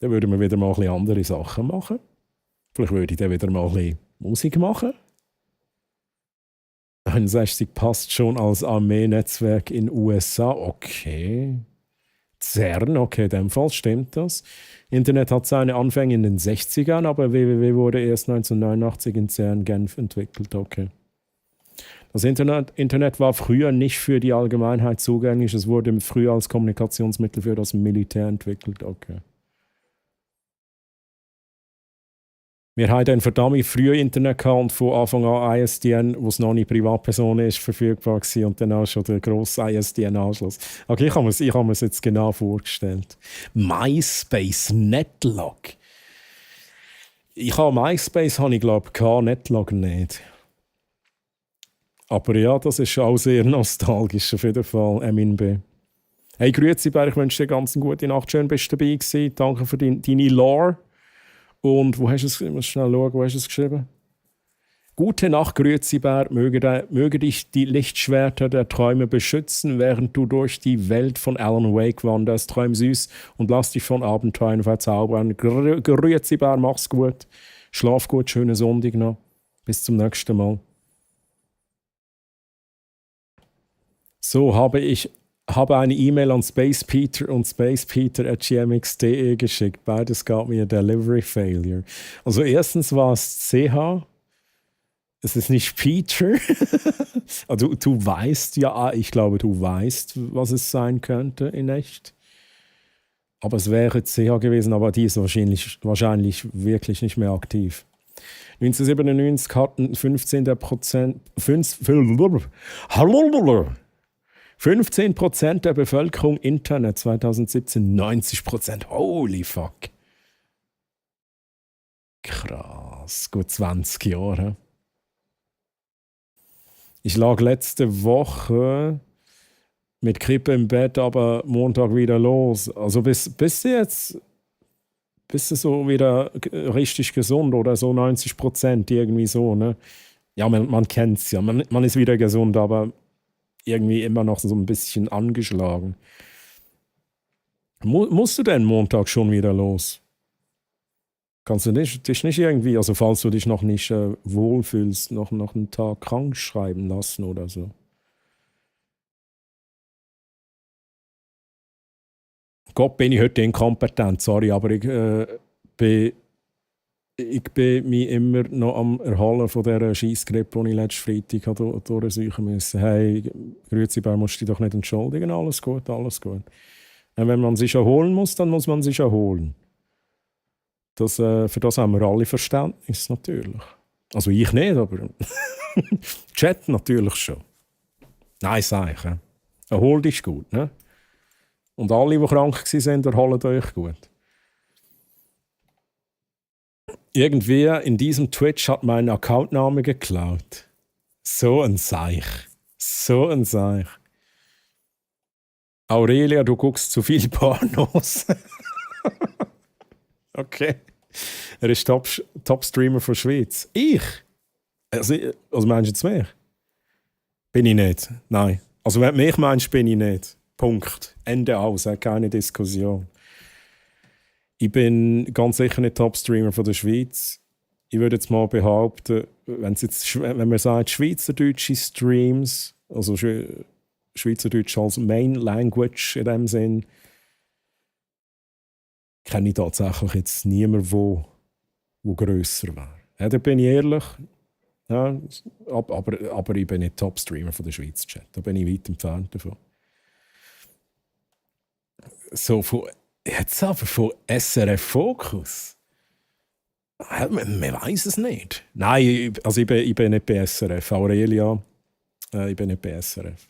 Dann würden wir wieder mal ein bisschen andere Sachen machen. Vielleicht würde ich dann wieder mal ein bisschen Musik machen. 61 passt schon als Armee-Netzwerk in USA. Okay. CERN, okay, in dem Fall stimmt das. Internet hat seine Anfänge in den 60ern, aber www wurde erst 1989 in CERN Genf entwickelt. Okay. Das Internet war früher nicht für die Allgemeinheit zugänglich. Es wurde früher als Kommunikationsmittel für das Militär entwickelt. Okay. Wir hatten ein verdammt früher Internet gehabt und von Anfang an ISDN, wo es noch nicht Privatpersonen ist, verfügbar war und dann auch schon der grosse ISDN-Anschluss. Okay, ich habe mir es jetzt genau vorgestellt. MySpace, Netlog. MySpace habe ich glaube ich, Netlog nicht. Aber ja, das ist auch sehr nostalgisch auf jeden Fall, Emin B. Hey, grüezi Bär, ich wünsche dir ganz eine gute Nacht. Schön, bist du dabei gewesen. Danke für deine Lore. Und wo hast du es? Ich muss schnell schauen, wo hast du es geschrieben? Gute Nacht, grüezi Bär. Möge dich die Lichtschwerter der Träume beschützen, während du durch die Welt von Alan Wake wanderst. Träum süß und lass dich von Abenteuern verzaubern. Grüezi Bär, mach's gut. Schlaf gut, schönen Sonntag noch. Bis zum nächsten Mal. So, habe eine E-Mail an SpacePeter und spacepeter@gmx.de geschickt. Beides gab mir Delivery Failure. Also erstens war es CH. Es ist nicht Peter. Also du weißt ja, ich glaube, du weißt, was es sein könnte in echt. Aber es wäre CH gewesen, aber die ist wahrscheinlich wirklich nicht mehr aktiv. 1997 hatten 15% der Bevölkerung Internet, 2017 90%. Holy fuck. Krass, gut 20 Jahre. Ich lag letzte Woche mit Krippe im Bett, aber Montag wieder los. Also bist du jetzt bist du so wieder richtig gesund oder so 90% irgendwie so, ne? Ja, man kennt es ja. Man ist wieder gesund, aber irgendwie immer noch so ein bisschen angeschlagen. Musst du denn Montag schon wieder los? Kannst du dich nicht irgendwie, also falls du dich noch nicht wohlfühlst, noch einen Tag krank schreiben lassen oder so? Gott, bin ich heute inkompetent, sorry, aber ich bin mich immer noch am Erholen von dieser Scheissgrippe, die ich letzten Freitag durchsuchen musste. Hey, Grüezi, musst du dich doch nicht entschuldigen, alles gut, alles gut. Wenn man sich erholen muss, dann muss man sich erholen. Für das haben wir alle Verständnis, natürlich. Also ich nicht, aber Chat natürlich schon. Nein, sag ich. Erhol dich gut, ne? Und alle, die krank waren, erholen euch gut. Irgendwie in diesem Twitch hat mein Accountname geklaut. So ein Seich. So ein Seich. Aurelia, du guckst zu viel Pornos. Okay. Er ist Top-Streamer von Schweiz. Ich? Also meinst du jetzt mich? Bin ich nicht. Nein. Also wenn du mich meinst, bin ich nicht. Punkt. Ende aus. Keine Diskussion. Ich bin ganz sicher nicht Top-Streamer von der Schweiz. Ich würde jetzt mal behaupten, wenn man sagt schweizerdeutsche Streams, also Schweizerdeutsch als Main Language in dem Sinn, kenne ich tatsächlich jetzt niemanden, der grösser wäre. Ja, da bin ich ehrlich. Ja, aber ich bin nicht Top-Streamer von der Schweiz, Chat. Da bin ich weit entfernt davon. So, jetzt aber von SRF Focus. Man weiß es nicht. Nein, also ich bin nicht bei SRF. Aurelia, ich bin nicht bei SRF.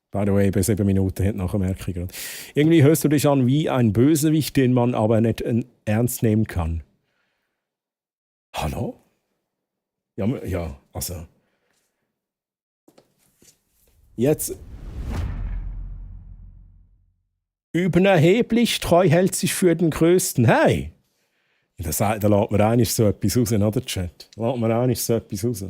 By the way, bei 7 Minuten nachher merke ich gerade. Irgendwie hörst du dich an wie ein Bösewicht, den man aber nicht ernst nehmen kann. Hallo? Ja, also. Jetzt. Überheblich treu hält sich für den Größten. Hey! Da lässt man eigentlich so etwas raus, oder Chat? Da lässt man eigentlich so etwas raus.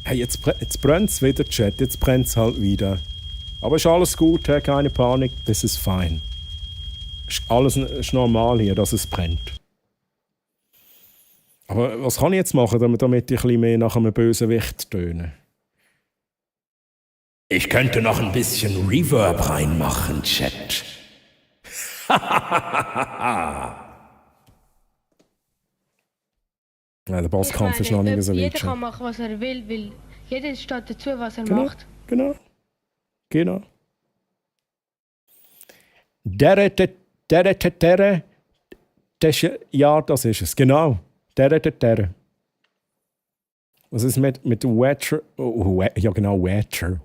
Hey, jetzt brennt es wieder, Chat. Jetzt brennt es halt wieder. Aber ist alles gut, hey? Keine Panik. Das ist fein. Ist normal hier, dass es brennt. Aber was kann ich jetzt machen, damit ich ein bisschen mehr nach einem Bösewicht töne? Ich könnte noch ein bisschen Reverb reinmachen, Chat. Ja, der Bosskampf ist noch nicht so weit. Jeder kann machen, was er will, weil jeder steht dazu, was er Genau, macht. Genau. Ja, das ist es. Genau. Was ist mit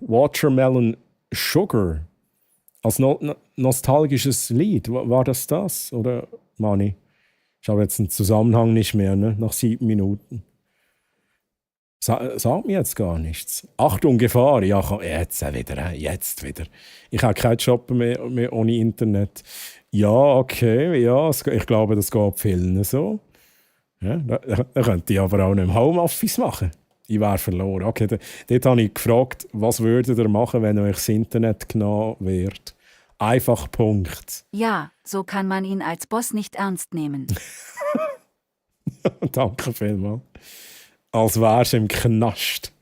Watermelon Sugar? Als nostalgisches Lied. War das? Oder, Mani? Ich habe jetzt einen Zusammenhang nicht mehr, ne? Nach 7 Minuten. Sagt mir jetzt gar nichts. Achtung, Gefahr. Ja, jetzt wieder. Ich habe keinen Job mehr ohne Internet. Ja, okay. Ja, ich glaube, das geht vielen so. Ja, da könnte ich aber auch nicht im Homeoffice machen. Ich wäre verloren. Okay, dort habe ich gefragt, was würdet ihr machen, wenn euch das Internet genommen wird? Einfach Punkt. Ja, so kann man ihn als Boss nicht ernst nehmen. Danke vielmals. Als wärst du im Knast.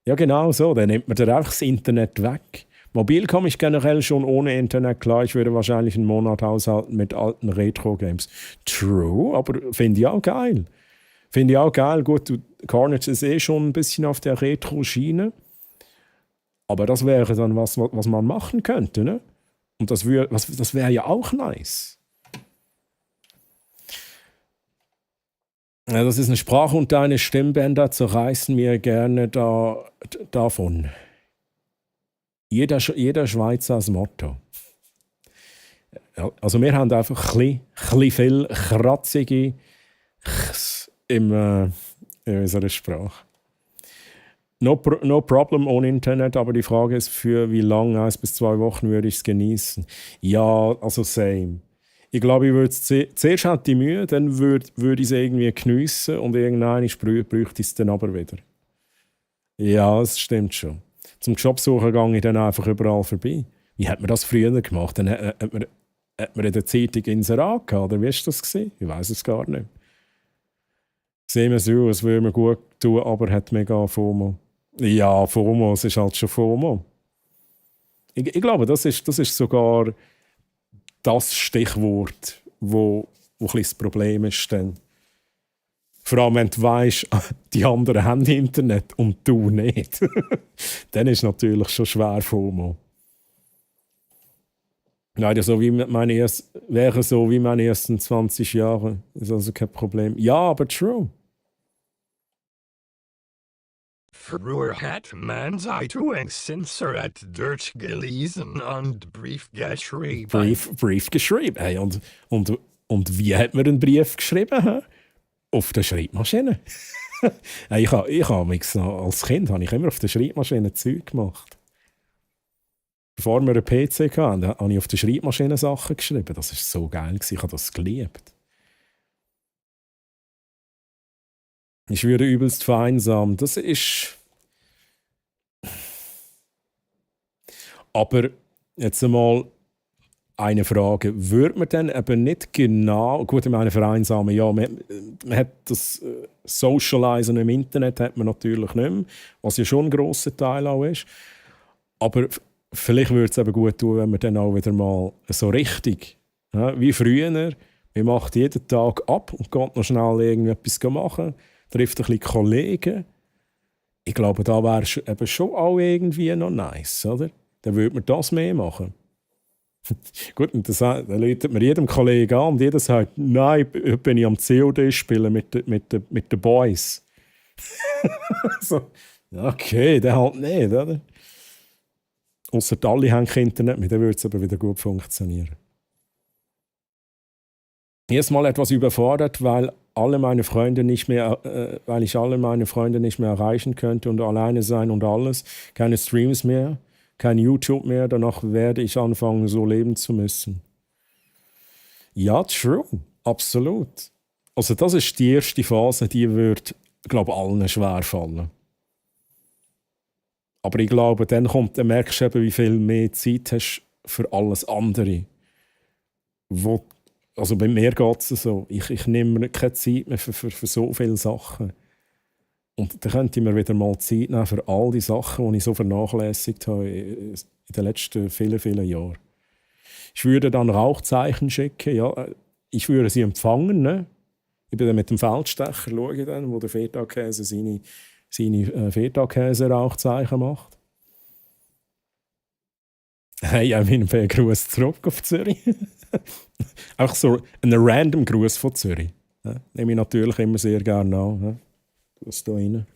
Ja, genau so. Dann nimmt man dir einfach das Internet weg. Mobilcom ist generell schon ohne Internet klar. Ich würde wahrscheinlich einen Monat haushalten mit alten Retro-Games. True, aber finde ich auch geil. Finde ich auch geil. Gut, Carnage ist schon ein bisschen auf der Retro-Schiene. Aber das wäre dann was man machen könnte, ne? Und das wäre ja auch nice. Ja, das ist eine Sprache und deine Stimmbänder zerreißen mir gerne davon. Jeder Schweizer als Motto. Ja, also wir haben einfach ein bisschen viel kratzige Chs in unserer Sprache. No problem ohne Internet, aber die Frage ist, für wie lange, 1 bis 2 Wochen würde ich es genießen? Ja, also same. Ich glaube, ich würde es zuerst hätte ich Mühe, dann würde ich es irgendwie geniessen und irgendwann bräuchte ich es dann aber wieder. Ja, das stimmt schon. Zum Jobsuchen gehe ich dann einfach überall vorbei. Wie hat man das früher gemacht? Dann hat man in der Zeitung Inserat gehabt, oder wie war das gewesen? Ich weiß es gar nicht. Sehen wir so, es würde mir gut tun, aber hat mega FOMO. Ja, FOMO, es ist halt schon FOMO. Ich glaube, das ist sogar das Stichwort, wo ein bisschen das Problem ist. Dann. Vor allem, wenn du weisst, die anderen haben Internet und du nicht. Dann ist es natürlich schon schwer FOMO. Leider so wie wäre so wie meine ersten 20 Jahre. Ist also kein Problem. Ja, aber true. Früher hat man Zeitungssensorat durchgelesen und Brief geschrieben. Brief geschrieben. Hey, und wie hat man einen Brief geschrieben? He? Auf der Schreibmaschine. Hey, als Kind habe ich immer auf der Schreibmaschine Zeug gemacht. Bevor wir einen PC hatten, habe ich auf der Schreibmaschine Sachen geschrieben. Das war so geil. Ich habe das geliebt. Ich würde übelst vereinsam. Das ist. Aber jetzt einmal eine Frage. Würde man dann eben nicht genau. Gut, ich meine, vereinsamen, ja, man hat das Socializen im Internet hat man natürlich nicht mehr, was ja schon ein grosser Teil auch ist. Aber vielleicht würde es eben gut tun, wenn man dann auch wieder mal so richtig, ja, wie früher, man macht jeden Tag ab und geht noch schnell irgendetwas machen, trifft ein bisschen Kollegen. Ich glaube, da wäre es eben schon auch irgendwie noch nice, oder? Dann würde man das mehr machen. Gut, und dann läutet man jedem Kollegen an und jeder sagt, nein, bin ich am COD spielen mit den Boys. So, okay, der halt nicht, oder? Ausser alle haben kein Internet, mit dem würde es aber wieder gut funktionieren. Erstmal etwas überfordert, weil ich alle meine Freunde nicht mehr erreichen könnte und alleine sein und alles. Keine Streams mehr, kein YouTube mehr. Danach werde ich anfangen, so leben zu müssen. Ja, true. Absolut. Also das ist die erste Phase, die wird, glaube ich, allen schwer fallen. Aber ich glaube, dann merkst du eben, wie viel mehr Zeit hast für alles andere. Also bei mir geht es so. Ich nehme mir keine Zeit mehr für so viele Sachen. Und dann könnte ich mir wieder mal Zeit nehmen für all die Sachen, die ich so vernachlässigt habe in den letzten vielen, vielen Jahren. Ich würde dann Rauchzeichen schicken. Ja, ich würde sie empfangen. Ne? Ich bin dann mit dem Feldstecher, schaue ich dann, wo der Feta-Käse seine Feta-Käse-Rauchzeichen macht. Hey, ich habe einen Gruß zurück auf Zürich. Auch so einen random Gruß von Zürich. Ja, nehme ich natürlich immer sehr gerne an. Ja. Das da rein.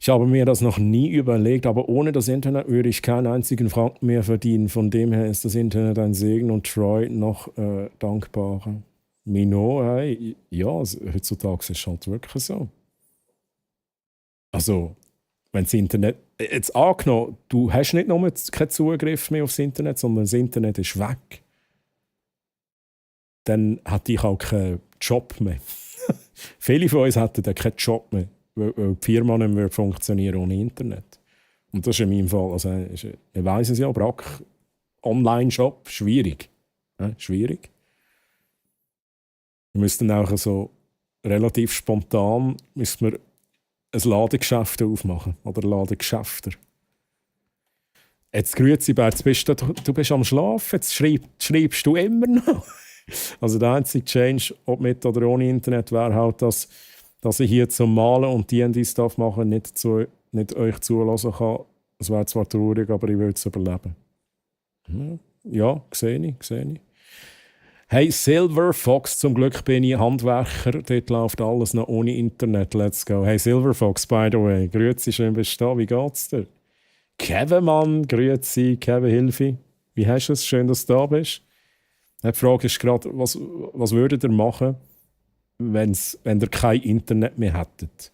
Ich habe mir das noch nie überlegt, aber ohne das Internet würde ich keinen einzigen Franken mehr verdienen. Von dem her ist das Internet ein Segen und Troy noch dankbarer. Mino, hey, ja, heutzutage ist es halt wirklich so. Also, wenn das Internet. Jetzt angenommen, du hast nicht nur keinen Zugriff mehr aufs Internet, sondern das Internet ist weg. Dann hätte ich auch keinen Job mehr. Viele von uns hätten dann keinen Job mehr, weil die Firma nicht mehr funktionieren ohne Internet. Und das ist in meinem Fall, also ich weiss es ja, Brack, Online-Shop, schwierig. Ja, schwierig. Wir müssten auch so relativ spontan müssen wir ein Ladengeschäft aufmachen. Oder Ladengeschäfter. Jetzt grüezi Bert, du bist am Schlafen, jetzt schreibst du immer noch. Also der einzige Change, ob mit oder ohne Internet, wäre halt, dass ich hier zum Malen und D&D-Stuff machen nicht euch zulassen kann. Es wäre zwar traurig, aber ich würde es überleben. Ja, sehe ich. Hey, Silver Fox, zum Glück bin ich Handwerker. Dort läuft alles noch ohne Internet. Let's go. Hey, Silver Fox, by the way. Grüezi, schön bist du da. Wie geht's dir? Kevin, Mann, grüezi. Kevin, Hilfe. Wie hast du es? Schön, dass du da bist. Die Frage ist gerade, was würdet ihr machen, wenn ihr kein Internet mehr hättet?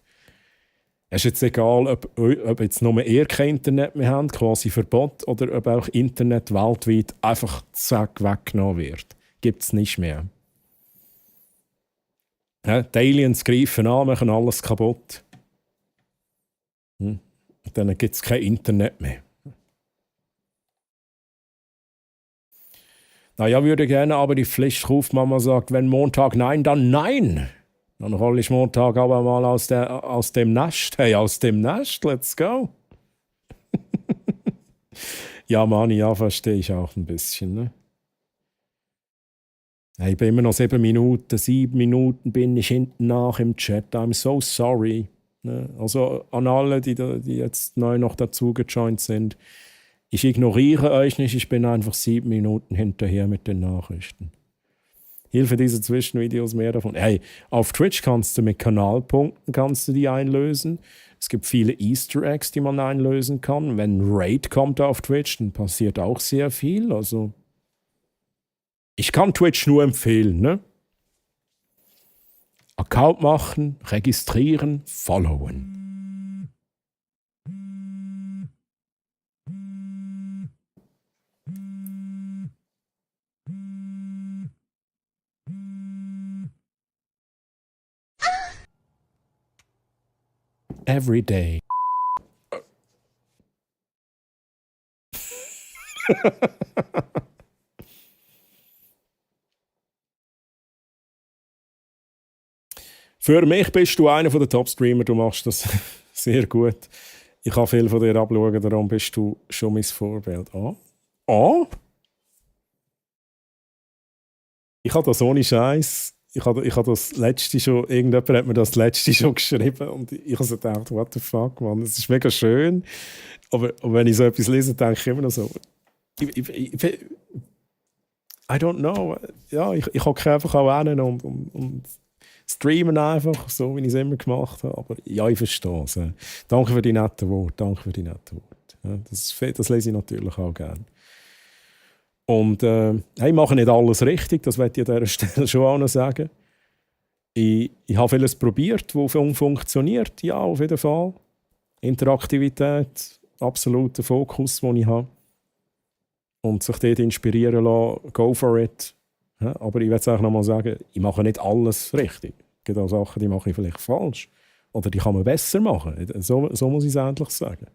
Es ist jetzt egal, ob jetzt nur ihr kein Internet mehr habt, quasi Verbot, oder ob auch Internet weltweit einfach zack weggenommen wird. Gibt es nicht mehr. Ja, die Aliens greifen an, machen alles kaputt. Und dann gibt es kein Internet mehr. Naja, würde gerne, aber die Pflichtrufmama sagt, wenn Montag nein, dann nein. Dann rolle ich Montag aber mal aus dem Nest. Hey, aus dem Nest, let's go. Ja, Mani, ja, verstehe ich auch ein bisschen. Ne? Hey, ich bin immer noch 7 Minuten bin ich hinten nach im Chat. I'm so sorry. Ne? Also an alle, die jetzt neu noch dazu gejoint sind. Ich ignoriere euch nicht, ich bin einfach 7 Minuten hinterher mit den Nachrichten. Hilfe diese Zwischenvideos, mehr davon. Hey, auf Twitch kannst du mit Kanalpunkten die einlösen. Es gibt viele Easter Eggs, die man einlösen kann. Wenn Raid kommt auf Twitch, dann passiert auch sehr viel. Also ich kann Twitch nur empfehlen. Ne? Account machen, registrieren, followen. Every day. Für mich bist du einer der Top-Streamer, du machst das sehr gut. Ich kann viel von dir abschauen, darum bist du schon mein Vorbild. Ich habe das ohne Scheiß. Ich habe das letzte schon, irgendjemand hat mir das letzte schon geschrieben und ich habe so gedacht, what the fuck, man, das ist mega schön. Aber wenn ich so etwas lese, denke ich immer noch so, I don't know. Ja, ich hocke einfach auch hin und streamen einfach, so wie ich es immer gemacht habe. Aber ja, ich verstehe es. Danke für die netten Worte, Ja, das lese ich natürlich auch gerne. Und hey, ich mache nicht alles richtig, das möchte ich an dieser Stelle schon auch noch sagen. Ich habe vieles probiert, was funktioniert, ja, auf jeden Fall. Interaktivität, absoluter Fokus, den ich habe. Und sich dort inspirieren lassen, go for it. Ja, aber ich will es auch noch mal sagen, ich mache nicht alles richtig. Es gibt auch Sachen, die mache ich vielleicht falsch. Oder die kann man besser machen. So muss ich es endlich sagen.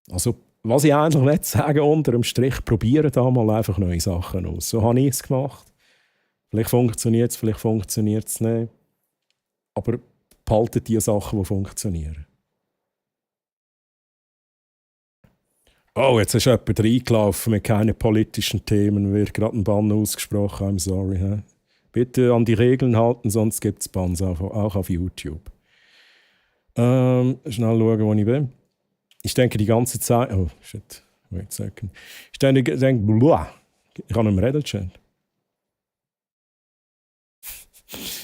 Also, was ich eigentlich will sagen, unter dem Strich, probieren da mal einfach neue Sachen aus. So habe ich es gemacht. Vielleicht funktioniert es, vielleicht funktioniert es nicht. Aber behaltet die Sachen, die funktionieren. Oh, jetzt ist jemand reingelaufen mit keinen politischen Themen. Wird gerade ein Bann ausgesprochen. I'm sorry. He? Bitte an die Regeln halten, sonst gibt es Banns auch auf YouTube. Schnell schauen, wo ich bin. Ich denke die ganze Zeit... Oh, shit. Wait a second. Ich denke ich kann nicht mehr reden, Chat.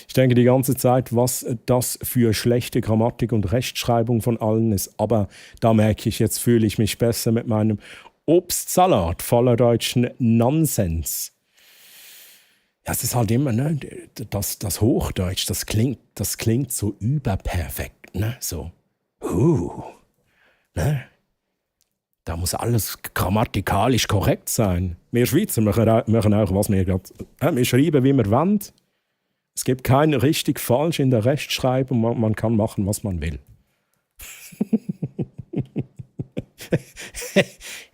Ich denke die ganze Zeit, was das für schlechte Grammatik und Rechtschreibung von allen ist. Aber da merke ich, jetzt fühle ich mich besser mit meinem Obstsalat voller deutschen Nonsens. Ja, es ist halt immer, ne, das Hochdeutsch, das klingt so überperfekt, ne, so. Ne? Da muss alles grammatikalisch korrekt sein. Wir Schweizer machen auch, was wir gerade... wir schreiben, wie wir wollen. Es gibt kein richtig falsch in der Rechtschreibung. Man kann machen, was man will.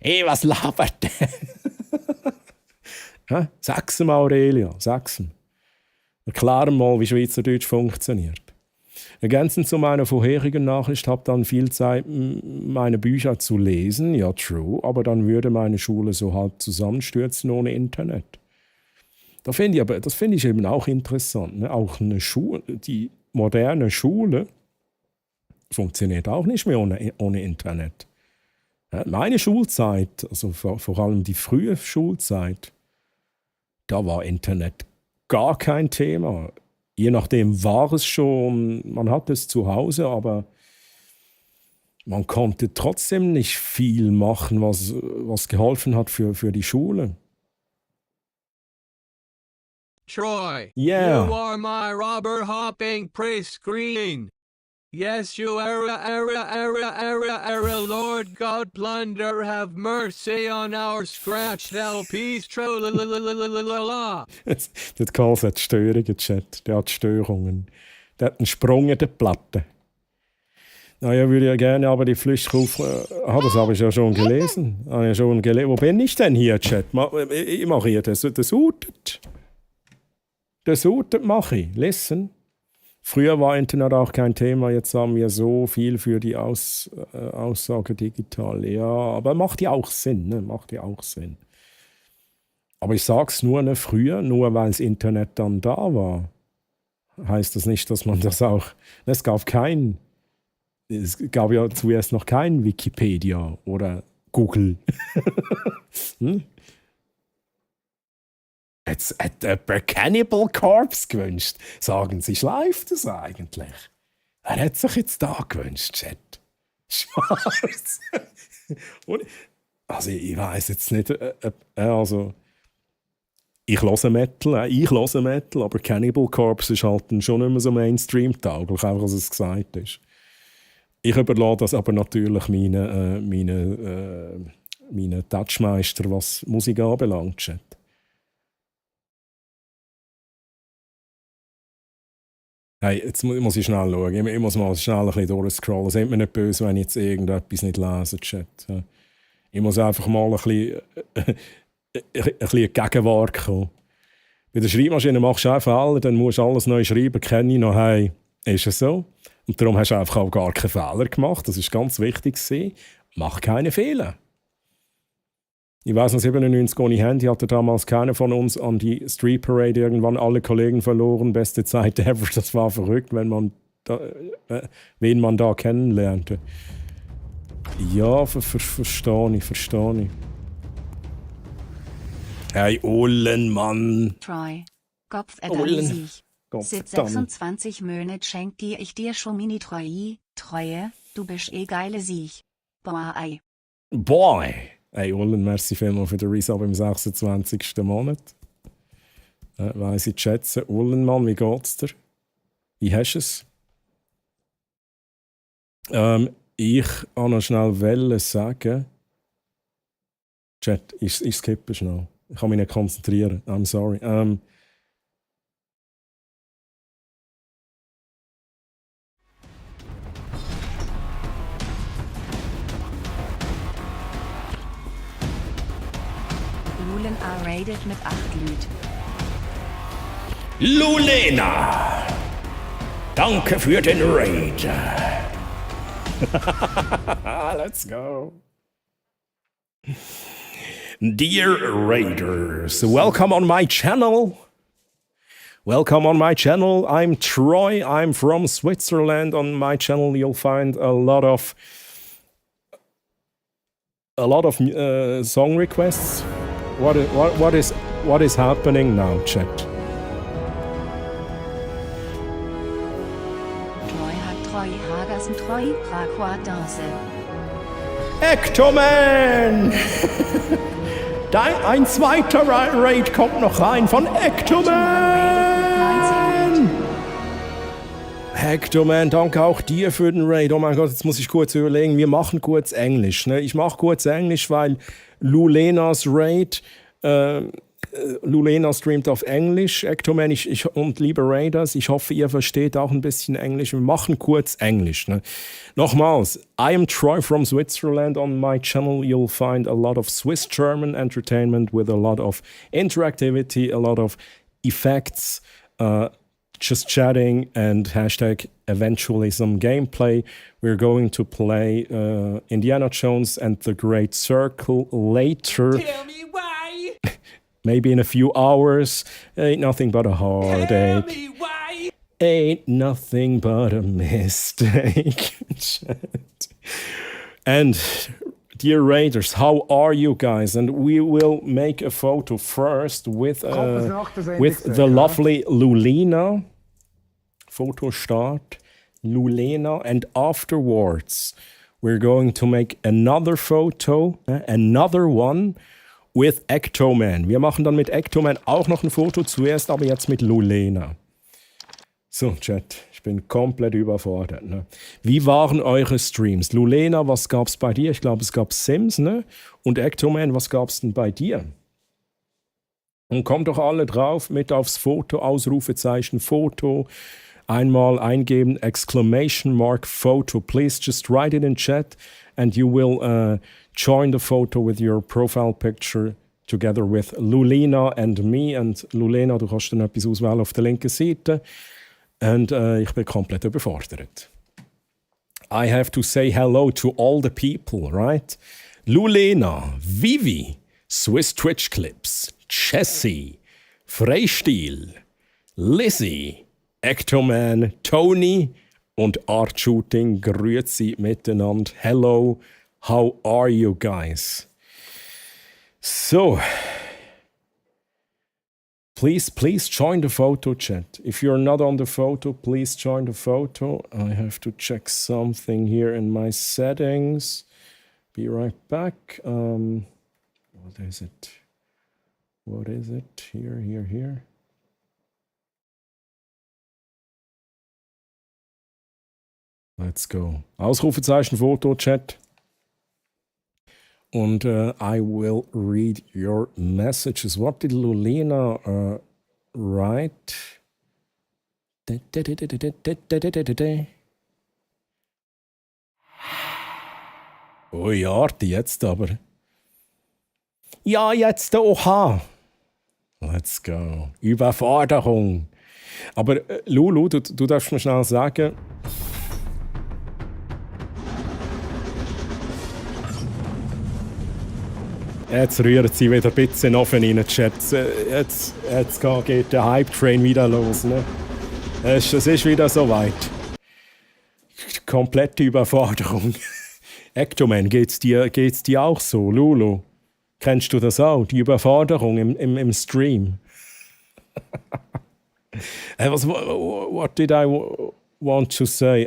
Hey, was labert der? Sag's ihm, Aurelia, sag's ihm. Erklären mal, wie Schweizerdeutsch funktioniert. Ergänzend zu meiner vorherigen Nachricht, habe dann viel Zeit, meine Bücher zu lesen. Ja, true. Aber dann würde meine Schule so halb zusammenstürzen ohne Internet. Das finde ich eben auch interessant. Ne? Auch eine Schule, die moderne Schule funktioniert auch nicht mehr ohne Internet. Ja, meine Schulzeit, also vor allem die frühe Schulzeit, da war Internet gar kein Thema. Je nachdem war es schon, man hatte es zu Hause, aber man konnte trotzdem nicht viel machen, was geholfen hat für die Schule. Troy, Yeah. you are my rubber hopping pre-screen. Yes, you era, Lord God, plunder, have mercy on our scratched LPs, la. Der Karls hat Störungen, Chat. Der hat Störungen. Der hat einen Sprung in der Platte. Naja, würde ja gerne, aber die Flüchtkauf... das habe ich ja schon gelesen. Wo bin ich denn hier, Chat? Ich mache hier das Hutet. Das Hutet mache ich. Listen. Früher war Internet auch kein Thema, jetzt haben wir so viel für die Aussage digital. Ja, aber macht ja auch Sinn, ne? Macht ja auch Sinn. Aber ich sag's nur, ne, früher, nur weil das Internet dann da war, heißt das nicht, dass man das auch... Es gab ja zuerst noch kein Wikipedia oder Google. hm? Jetzt hat jemand Cannibal Corpse gewünscht. Sagen Sie, schleift das eigentlich? Wer hat sich jetzt da gewünscht, Chat? Schwarz. Also ich weiß jetzt nicht, also ich höre Metal, aber Cannibal Corpse ist halt schon nicht mehr so Mainstream-tauglich, einfach als es gesagt ist. Ich überlasse das aber natürlich meinen Touchmeister, was Musik anbelangt, Chat. Hey, jetzt muss ich schnell schauen. Ich muss mal schnell ein bisschen durchscrollen. Seid mir nicht böse, wenn ich jetzt irgendetwas nicht lese, Chat. Ich muss einfach mal ein bisschen Gegenwart kommen. Bei der Schreibmaschine machst du einfach alles, dann musst du alles neu schreiben. Kenne ich noch, hey, ist es so? Und darum hast du einfach auch gar keine Fehler gemacht. Das war ganz wichtig. Mach keine Fehler. Ich weiss noch, 97 ohne Handy hatte damals keiner von uns an die Street Parade irgendwann alle Kollegen verloren. Beste Zeit ever. Das war verrückt, wenn man wen man da kennenlernte. Ja, verstehe ich. Hey, Ollen, Mann. Troy. Kopf Ollen. sich. Seit 26 Monat schenkt ich dir schon mini Treue. Du bist geile Sieg. Boy. Hey, Ollen, merci vielmals für den Resub im 26. Monat. Weiss ich zu schätzen. Ollen, Mann, wie geht's dir? Wie hast du es? Ich wollte noch schnell sagen. Chat, ich skippe schnell. Ich kann mich nicht konzentrieren. I'm sorry. Lulen rated mit 8 Lüt. Lulena! Danke für den Raid. Let's go. Dear Raiders, welcome on my channel. I'm Troy. I'm from Switzerland. On my channel, you'll find a lot of song requests. What is happening now, chat? Troy hat Troy Hagersen Troy Prakwa Danse. Ectoman! Ein zweiter Raid kommt noch rein von Ectoman! Ectoman, danke auch dir für den Raid. Oh mein Gott, jetzt muss ich kurz überlegen. Wir machen kurz Englisch. Ne? Ich mache kurz Englisch, weil Lulenas Raid, Lulena streamt auf Englisch. Ectoman und liebe Raiders, ich hoffe, ihr versteht auch ein bisschen Englisch. Wir machen kurz Englisch. Ne? Nochmals, I am Troy from Switzerland. On my channel you'll find a lot of Swiss-German entertainment with a lot of interactivity, a lot of effects, just chatting and hashtag eventually some gameplay. We're going to play Indiana Jones and the Great Circle later. Tell me why. Maybe in a few hours. Ain't nothing but a heartache. Tell me why. Ain't nothing but a mistake. And dear Raiders, how are you guys? And we will make a photo first with the lovely Lulena. Photo start. Lulena. And afterwards, we're going to make another photo, another one, with Ectoman. Wir machen dann mit Ectoman auch noch ein Foto, zuerst aber jetzt mit Lulena. So, Chat, ich bin komplett überfordert. Ne? Wie waren eure Streams? Lulena, was gab's bei dir? Ich glaube, es gab Sims, ne? Und Ectoman, was gab's denn bei dir? Und kommt doch alle drauf, mit aufs Foto, Ausrufezeichen, Foto. Einmal eingeben, exclamation mark photo. Please just write it in chat and you will join the photo with your profile picture together with Lulena and me. And Lulena, du kannst dann etwas auswählen auf der linken Seite. Und ich bin komplett überfordert. I have to say hello to all the people, right? Lulena, Vivi, Swiss Twitch Clips, Jessie, Freistil, Lizzie, Ectoman, Tony und Art Shooting. Grüezi miteinander. Hello, how are you guys? So, please join the photo chat. If you're not on the photo, please join the photo. I have to check something here in my settings. Be right back. What is it? What is it? Here. Let's go. Ausrufezeichen Foto Chat. Und I will read your messages. What did Lulena write? Oh ja, jetzt aber. Ja, jetzt, oha. Let's go. Überforderung. Aber Lulu, du darfst mir schnell sagen... Jetzt rühren sie wieder ein bisschen offen in den Chat. Jetzt geht der Hype-Train wieder los. Ne? Es ist wieder soweit. Komplette Überforderung. Ectoman, geht's dir auch so, Lulu? Kennst du das auch? Die Überforderung im Stream? What did I want to say?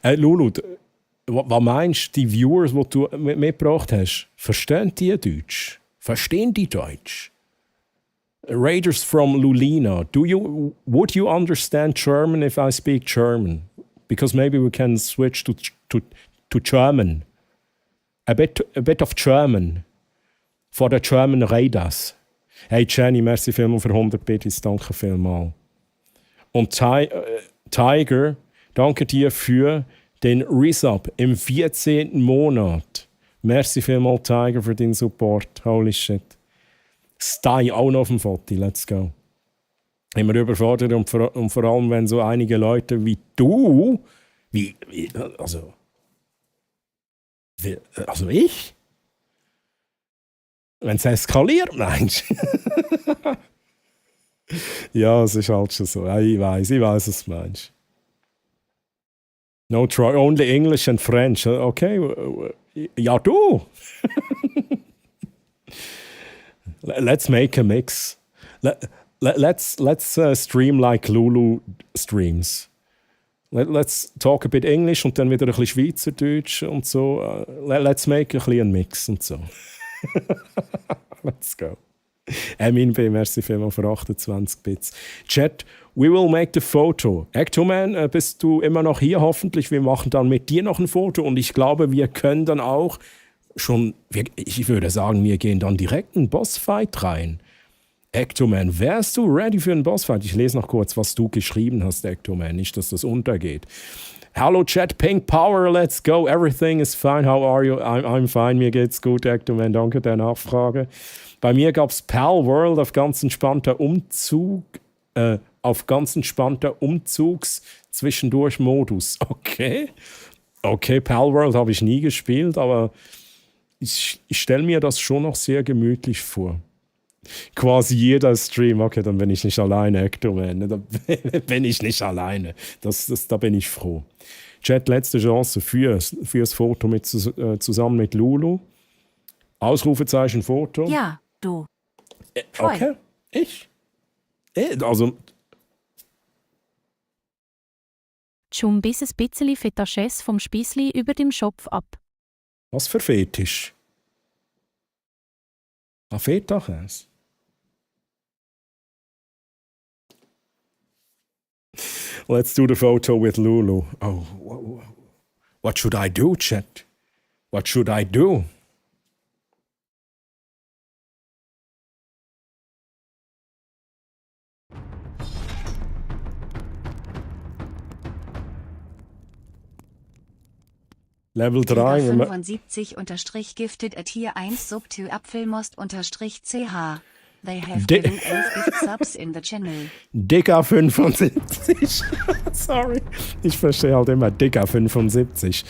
Lulu, was meinst du, die Viewers, die du mitgebracht hast, verstehen die Deutsch? Verstehen die Deutsch? Raiders from Lulena, would you understand German if I speak German? Because maybe we can switch to German. A bit of German. For the German Raiders. Hey Jenny, merci vielmals für 100 Bits, danke vielmals. Und Tiger, danke dir für den Resub im 14. Monat. Merci vielmals, Tiger, für deinen Support. Holy shit. Stay auch noch auf dem Foto. Let's go. Immer überfordert und vor allem, wenn so einige Leute wie du, also ich, wenn es eskaliert, meinst du? Ja, es ist halt schon so. Ich weiß, was du meinst. No, try only English and French. Okay, ja du. Let's make a mix. Let's stream like Lulu streams. Let's talk a bit English und dann wieder ein bisschen Schweizerdeutsch und so. Let's make a bisschen Mix und so. Let's go. Emin B, merci vielmals für 28 Bits. Chat, we will make the photo. Ectoman, bist du immer noch hier? Hoffentlich. Wir machen dann mit dir noch ein Foto und ich glaube, wir können dann auch schon, ich würde sagen, wir gehen dann direkt in einen Bossfight rein. Ectoman, wärst du ready für einen Bossfight? Ich lese noch kurz, was du geschrieben hast, Ectoman, nicht, dass das untergeht. Hallo Chat, Pink Power, let's go. Everything is fine. How are you? I'm fine, mir geht's gut, Ectoman. Danke der Nachfrage. Bei mir gab es Pal World auf ganz entspannter Umzugs-Zwischendurch-Modus. Okay, Pal World habe ich nie gespielt, aber ich stelle mir das schon noch sehr gemütlich vor. Quasi jeder Stream, okay, dann bin ich nicht alleine, Ectoman. Da bin ich nicht alleine. Da bin ich froh. Chat, letzte Chance fürs Foto zusammen mit Lulu. Ausrufezeichen Foto. Ja, du. Troy. Okay, ich. Also, Schon bis ein bisschen Fetaschess vom Spießli über dem Schopf ab. was für Fetisch? Feta-Käse? Let's do the photo with Lulu. Oh, what should I do, chat? What should I do? Level 3. 75-gifted@hier1 subtil Apfelmost-ch. They have Di- given 11 gift subs in the channel. Digga 75. Sorry. Ich verstehe halt immer Digga 75.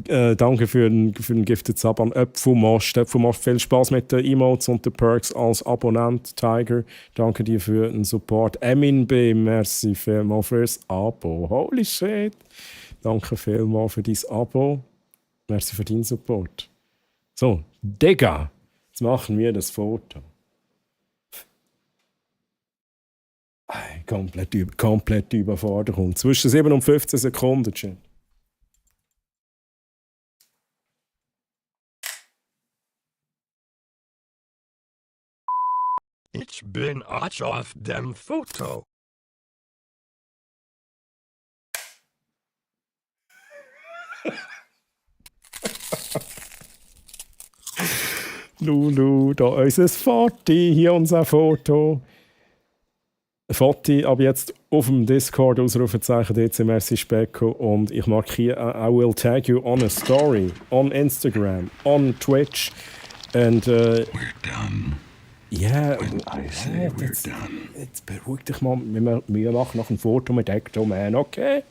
Danke für den Gifted Sub an Öpfumost. Öpfumost, viel Spaß mit den Emotes und den Perks als Abonnent. Tiger, danke dir für den Support. Emin B, merci vielmals fürs Abo. Holy shit. Danke vielmals für dein Abo. Merci für deinen Support. So, Digga. Jetzt machen wir das Foto. Komplett Überforderung. Zwischen 7 und 15 Sekunden, Chat. Ich bin auf dem Foto. Lulu, da unser Foti, hier unser Foto. Foti, ab jetzt auf dem Discord, Ausrufezeichen DC Merci Specco, und ich markiere, I will tag you on a story, on Instagram, on Twitch, and We're done. yeah, When I say we're done. jetzt beruhig dich mal, wir machen noch ein Foto mit Ectoman, okay?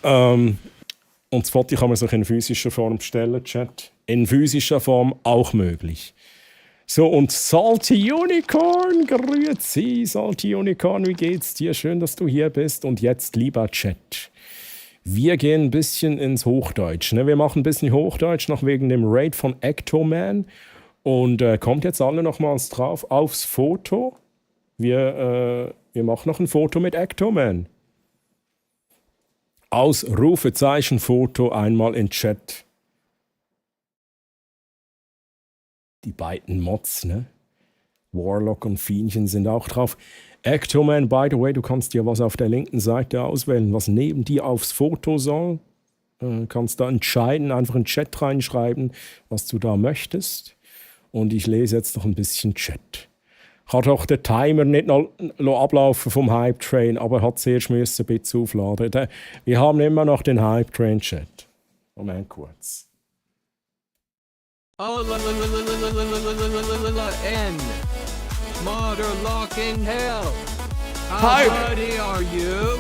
Und das Foto kann man sich in physischer Form bestellen, Chat. In physischer Form auch möglich. So, und Salty Unicorn, grüezi, Salty Unicorn, wie geht's dir? Schön, dass du hier bist. Und jetzt, lieber Chat, wir gehen ein bisschen ins Hochdeutsch. Ne? Wir machen ein bisschen Hochdeutsch, noch wegen dem Raid von Ectoman. Und kommt jetzt alle nochmals drauf aufs Foto. Wir machen noch ein Foto mit Ectoman. Ausrufezeichen Foto einmal in Chat. Die beiden Mods, ne? Warlock und Fienchen sind auch drauf. Ectoman, by the way, du kannst dir was auf der linken Seite auswählen, was neben dir aufs Foto soll. Kannst da entscheiden, einfach in den Chat reinschreiben, was du da möchtest. Und ich lese jetzt noch ein bisschen Chat. Kann doch der Timer nicht noch ablaufen vom Hype Train, aber hat zuerst ein bisschen aufladen. Wir haben immer noch den Hype Train Chat. Moment kurz. Oh, N. Mother lock in hell. How ready are you?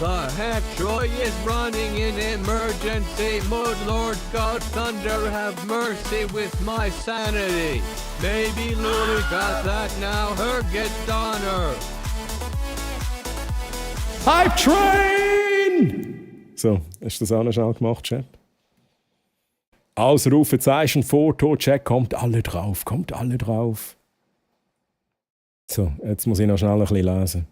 The heck, Troy is running in emergency mode. Lord God, thunder, have mercy with my sanity. Maybe Lulu got that now. Her get Donner. Hype Train! So, ist das auch noch schnell gemacht, Chat? Ausrufezeichen, Foto, Chat, kommt alle drauf. So, jetzt muss ich noch schnell ein bisschen lesen.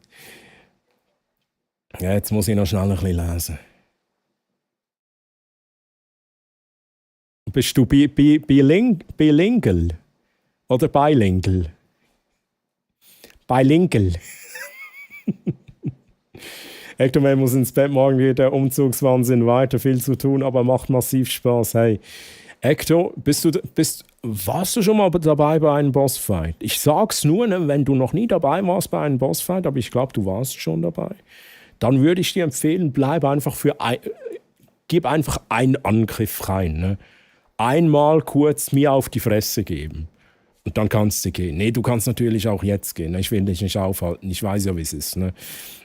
Bist du bilingual? Oder bilingual? Bilingual. Ectoman muss ins Bett, morgen wieder der Umzugswahnsinn weiter, viel zu tun, aber macht massiv Spaß. Hey, Ecto, warst du schon mal dabei bei einem Bossfight? Ich sag's nur, ne, wenn du noch nie dabei warst bei einem Bossfight, aber ich glaube, du warst schon dabei, dann würde ich dir empfehlen, bleib einfach gib einfach einen Angriff rein. Ne? Einmal kurz mir auf die Fresse geben. Und dann kannst du gehen. Nee, du kannst natürlich auch jetzt gehen. Ich will dich nicht aufhalten. Ich weiß ja, wie es ist. Ne?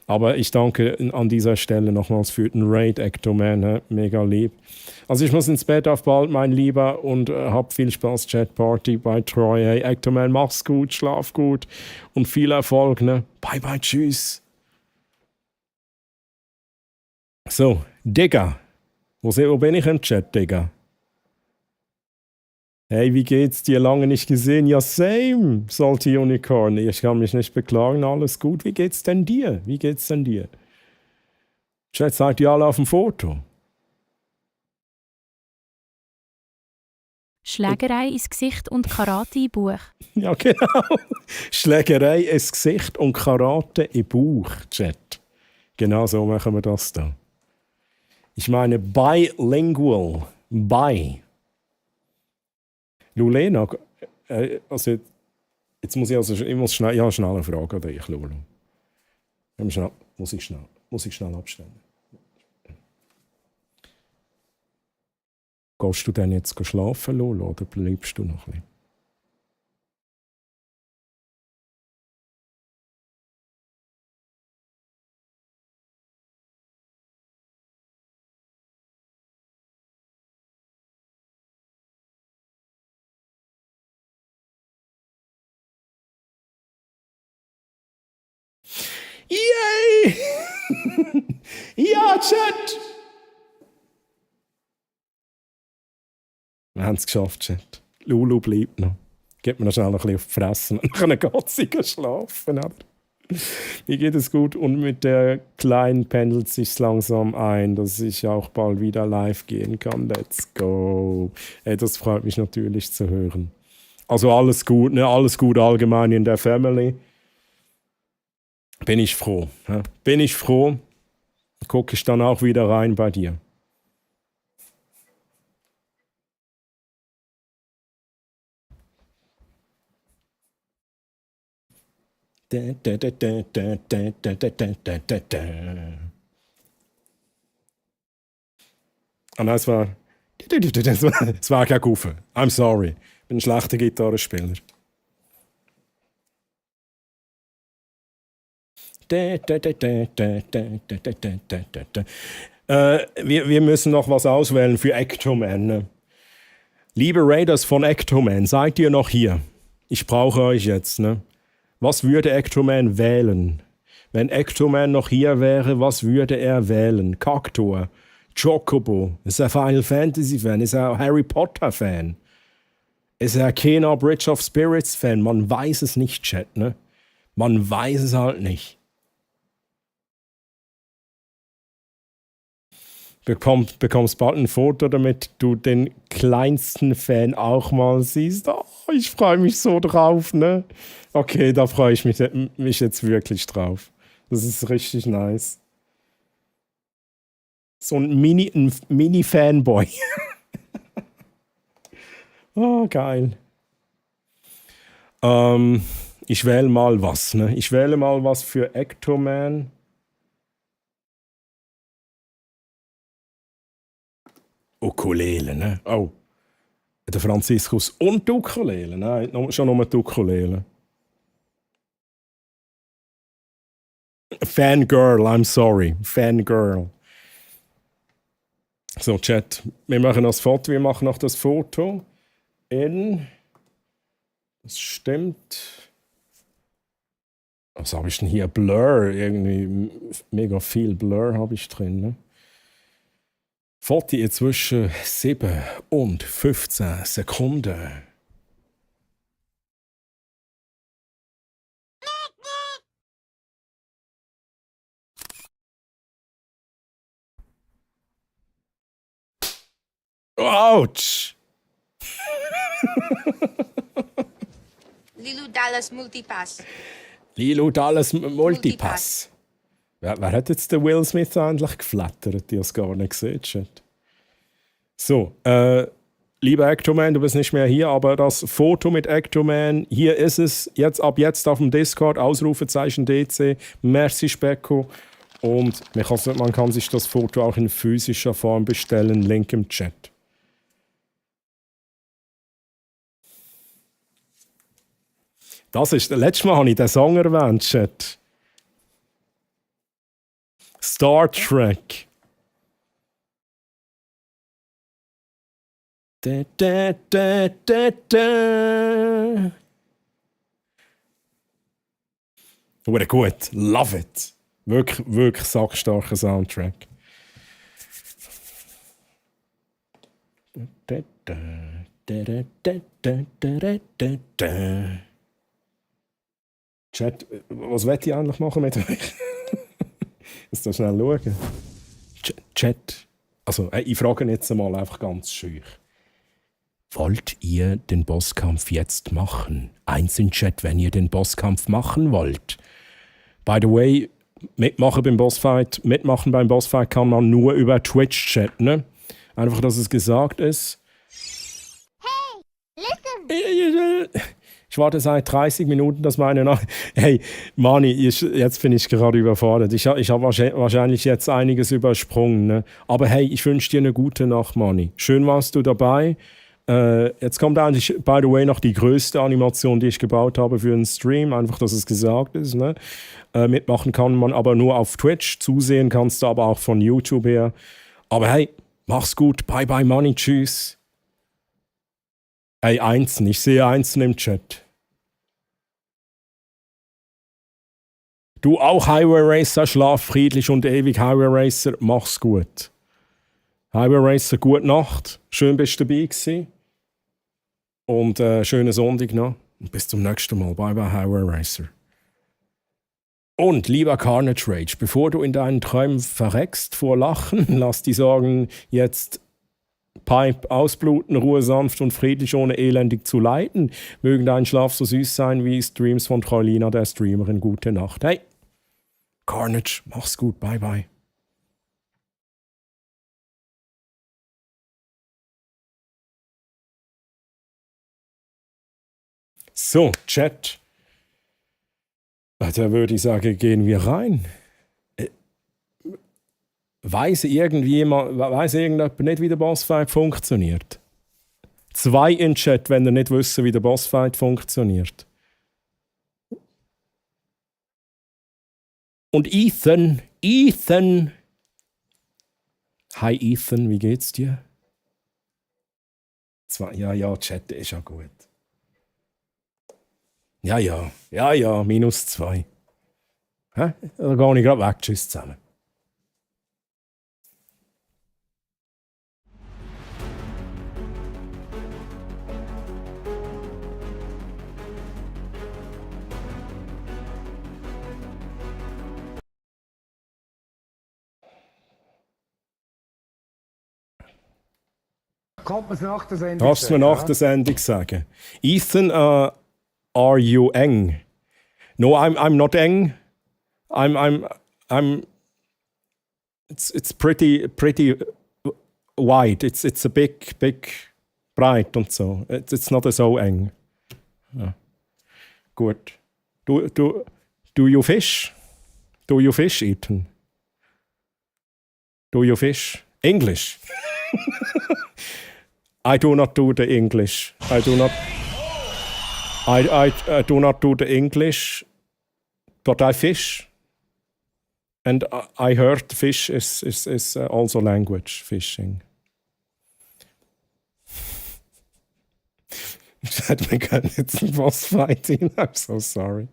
Aber ich danke an dieser Stelle nochmals für den Raid, Ectoman. Ne? Mega lieb. Also ich muss ins Bett auf bald, mein Lieber. Und hab viel Spaß, Chatparty bei Troy. Hey, Ectoman, mach's gut, schlaf gut. Und viel Erfolg. Ne? Bye, bye, tschüss. So, Digga. Wo bin ich im Chat, Digga? Hey, wie geht's dir? Lange nicht gesehen. Ja, same, Salty Unicorn. Ich kann mich nicht beklagen, alles gut. Wie geht's denn dir? Wie geht's denn dir? Chat, seid ihr alle auf dem Foto? Schlägerei ins Gesicht und Karate im Bauch. Ja, genau. Schlägerei ins Gesicht und Karate im Bauch, Chat. Genau so machen wir das da. Ich meine bilingual. Lulena, also jetzt muss ich muss schnell eine Frage an dich, Lulu. Muss ich schnell abstellen. Gehst du denn jetzt schlafen, Lulu, oder bleibst du noch ein bisschen? Yay! Ja, Chat! Wir haben es geschafft, Chat. Lulu bleibt noch. Gebt mir noch schnell ein bisschen auf die Fresse und dann geht sie schlafen. Oder? Mir geht es gut und mit der Kleinen pendelt sich langsam ein, dass ich auch bald wieder live gehen kann. Let's go! Ey, das freut mich natürlich zu hören. Also alles gut, ne? Alles gut allgemein in der Family. Bin ich froh. Ja? Bin ich froh. Gucke ich dann auch wieder rein bei dir. Ah nein, es war kein Gufe. I'm sorry. Ich bin ein schlechter Gitarrenspieler. Wir müssen noch was auswählen für Ectoman. Liebe Raiders von Ectoman, seid ihr noch hier? Ich brauche euch jetzt. Ne? Was würde Ectoman wählen? Wenn Ectoman noch hier wäre, was würde er wählen? Cactuar, Chocobo, ist er Final Fantasy Fan, ist er Harry Potter Fan? Ist er Kena Bridge of Spirits Fan? Man weiß es nicht, Chat, ne? Man weiß es halt nicht. Bekommst bald ein Foto, damit du den kleinsten Fan auch mal siehst. Oh, ich freue mich so drauf, ne? Okay, da freue ich mich jetzt wirklich drauf. Das ist richtig nice. So ein Mini-Fanboy. Oh, geil. Ich wähle mal was, ne? Ich wähle mal was für Ectoman. Ukulele, ne? Oh. Der Franziskus und die Ukulele. Nein, schon nur die Ukulele. Fangirl, I'm sorry. Fangirl. So, Chat. Wir machen das Foto. Wir machen noch das Foto in. Das stimmt. Was habe ich denn hier? Blur. Irgendwie mega viel Blur habe ich drin, ne? Foto zwischen 7 und 15 Sekunden. Autsch! Lilo Dallas Multipass. Lilo Dallas Multipass. Wer hat jetzt den Will Smith eigentlich geflattert? Die es gar nicht gesehen. So, lieber Ectoman, du bist nicht mehr hier, aber das Foto mit Ectoman, hier ist es, ab jetzt auf dem Discord, Ausrufezeichen DC, merci Specko. Und man kann sich das Foto auch in physischer Form bestellen. Link im Chat. Letztes Mal habe ich den Song erwähnt, Chat. Star Trek. Da, da, da, da, da. Wurde gut. Love it. Wirklich, wirklich sackstarker Soundtrack. Da, da, da, da, da, da, da, da, da. Chat, was will ich eigentlich machen mit euch? Jetzt da schnell schauen. Chat. Also, ich frage jetzt mal einfach ganz schüch. Wollt ihr den Bosskampf jetzt machen? Eins in Chat, wenn ihr den Bosskampf machen wollt. By the way, mitmachen beim Bossfight kann man nur über Twitch chatten. Ne? Einfach, dass es gesagt ist. Hey, listen! Ich warte seit 30 Minuten, dass meine Hey, Mani, jetzt bin ich gerade überfordert. Ich hab wahrscheinlich jetzt einiges übersprungen. Ne? Aber hey, ich wünsche dir eine gute Nacht, Mani. Schön warst du dabei. Jetzt kommt eigentlich, by the way, noch die größte Animation, die ich gebaut habe für einen Stream. Einfach, dass es gesagt ist. Ne? Mitmachen kann man aber nur auf Twitch. Zusehen kannst du aber auch von YouTube her. Aber hey, mach's gut. Bye, bye, Mani. Tschüss. Hey, Einzeln. Ich sehe Einzeln im Chat. Du auch, Highway Racer, schlaf friedlich und ewig, Highway Racer, mach's gut. Highway Racer, gute Nacht, schön bist du dabei gewesen. Und schönen Sonntag noch. Und bis zum nächsten Mal, bye bye Highway Racer. Und lieber Carnage Rage, bevor du in deinen Träumen verreckst vor Lachen, lass die Sorgen jetzt Pipe ausbluten, Ruhe sanft und friedlich, ohne elendig zu leiden. Mögen dein Schlaf so süß sein wie Streams von Trollina, der Streamerin. Gute Nacht. Hey! Carnage, mach's gut, bye bye. So, Chat. Da würde ich sagen, gehen wir rein. Weiß irgendjemand nicht, wie der Bossfight funktioniert? 2 in Chat, wenn ihr nicht wisst, wie der Bossfight funktioniert. Und Ethan. Hi Ethan, wie geht's dir? 2, ja, Chat ist ja gut. Ja, -2. Hä? Da gehe ich gerade weg. Tschüss zusammen. Kommt man es nach der Sendung Kannst du mir nach der Sendung sagen? Ethan, are you eng? No, I'm not eng. It's pretty wide. It's a big breit und so. It's not so eng. Ja. Gut. Do you fish? Do you fish, Ethan? Do you fish? English. I do not do the English. I do not do the English, but I fish. And I heard fish is also language, fishing. Wir können jetzt einen Bossfight hin. I'm so sorry.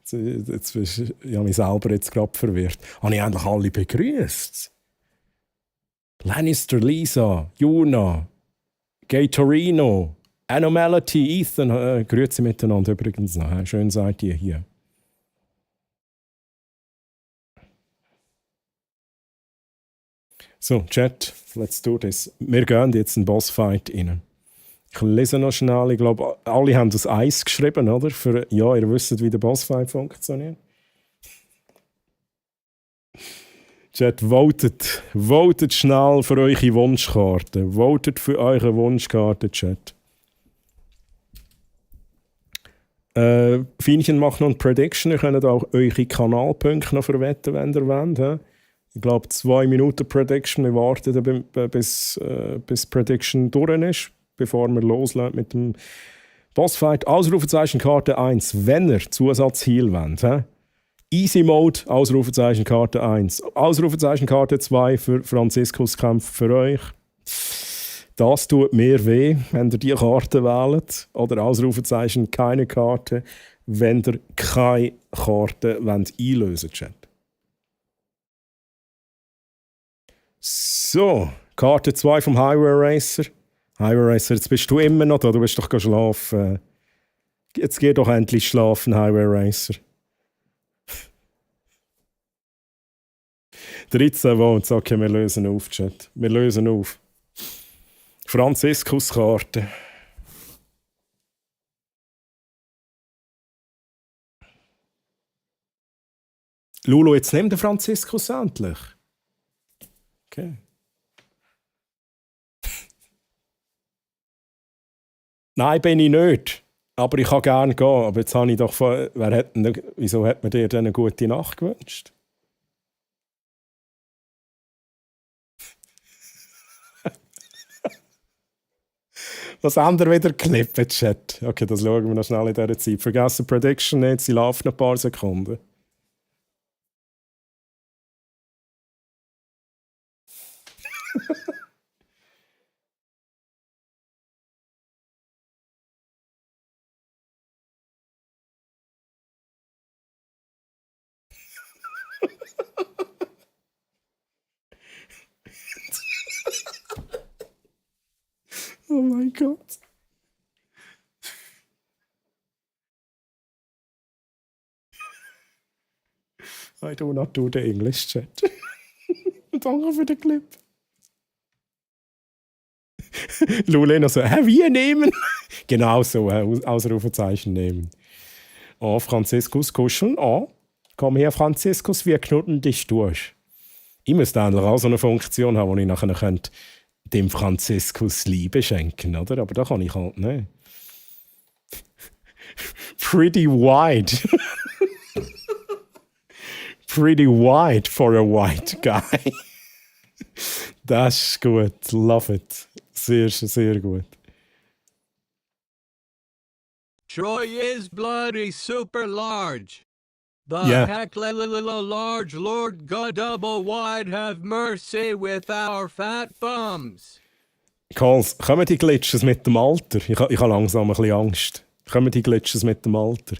Jetzt ich habe mich selber jetzt gerade verwirrt. Habe ich endlich alle begrüßt? Lannister, Lisa, Juna, Gatorino, Anomality, Ethan. Grüezi miteinander übrigens noch. Schön seid ihr hier. So, Chat, let's do this. Wir gehen jetzt einen Bossfight rein. Ich lese noch schnell. Ich glaube, alle haben das Eis geschrieben, oder? Ja, ihr wisst, wie der Bossfight funktioniert. Chat, votet schnell für eure Wunschkarte. Votet für eure Wunschkarte, Chat. Fienchen macht noch eine Prediction. Ihr könnt auch eure Kanalpunkte noch verwetten, wenn ihr wollt. Ich glaube, 2 Minuten Prediction. Wir warten, bis Prediction durch ist, bevor wir loslegen mit dem Bossfight. Ausrufezeichen Karte 1, wenn ihr Zusatz-Heal wollt. Easy Mode, Ausrufezeichen Karte 1. Ausrufezeichen Karte 2 für Franziskus Kampf für euch. Das tut mir weh, wenn ihr diese Karte wählt. Oder Ausrufezeichen keine Karte, wenn ihr keine Karte einlösen wollt, Chat. So, Karte 2 vom Highway Racer. Highway Racer, jetzt bist du immer noch da, du bist doch schlafen. Jetzt geh doch endlich schlafen, Highway Racer. 13 Votes, okay, wir lösen auf, Chat. Wir lösen auf. Franziskus Karte. Lulu, jetzt nimm den Franziskus endlich. Okay. Nein, bin ich nicht. Aber ich kann gerne gehen. Aber jetzt habe ich doch wieso hat man dir denn eine gute Nacht gewünscht? Was haben wir wieder geknippt, Chat? Okay, das schauen wir noch schnell in dieser Zeit. Vergessen Prediction nicht, sie laufen ein paar Sekunden. Oh mein Gott. I do not do the English chat. Danke für den Clip. Lulena so, wir nehmen? Genau so, Ausrufezeichen nehmen. Oh, Franziskus kuscheln. Oh, komm her, Franziskus, wir knutten dich durch. Ich müsste eigentlich auch so eine Funktion haben, wo ich nachher könnte dem Franziskus Liebe schenken, oder? Aber da kann ich halt nicht. Pretty wide. Pretty wide for a white guy. Das ist gut. Love it. Sehr, sehr gut. Troy is bloody super large. The Yeah. heck large Lord God double wide have mercy with our fat bums. Calls, kommen die Glitches mit dem Alter? Ich habe langsam ein bisschen Angst. Kommen die Glitches mit dem Alter?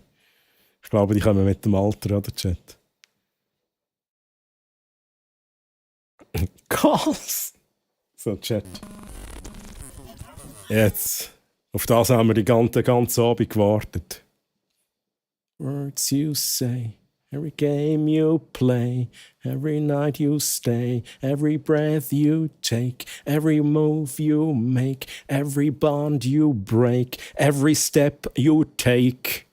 Ich glaube, die kommen mit dem Alter, oder Chat? Calls! So, Chat. Jetzt. Auf das haben wir die ganze Abend gewartet. Words you say, every game you play, every night you stay, every breath you take, every move you make, every bond you break, every step you take.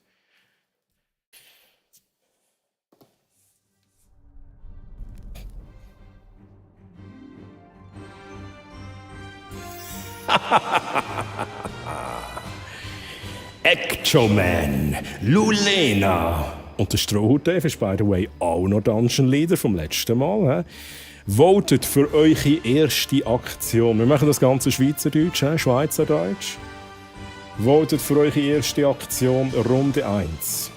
Ectoman, Lulena. Und der Strohhut-Dave ist, by the way, auch noch Dungeon Leader vom letzten Mal. Votet für eure erste Aktion. Wir machen das Ganze Schweizerdeutsch, Schweizerdeutsch. Votet für eure erste Aktion, Runde 1.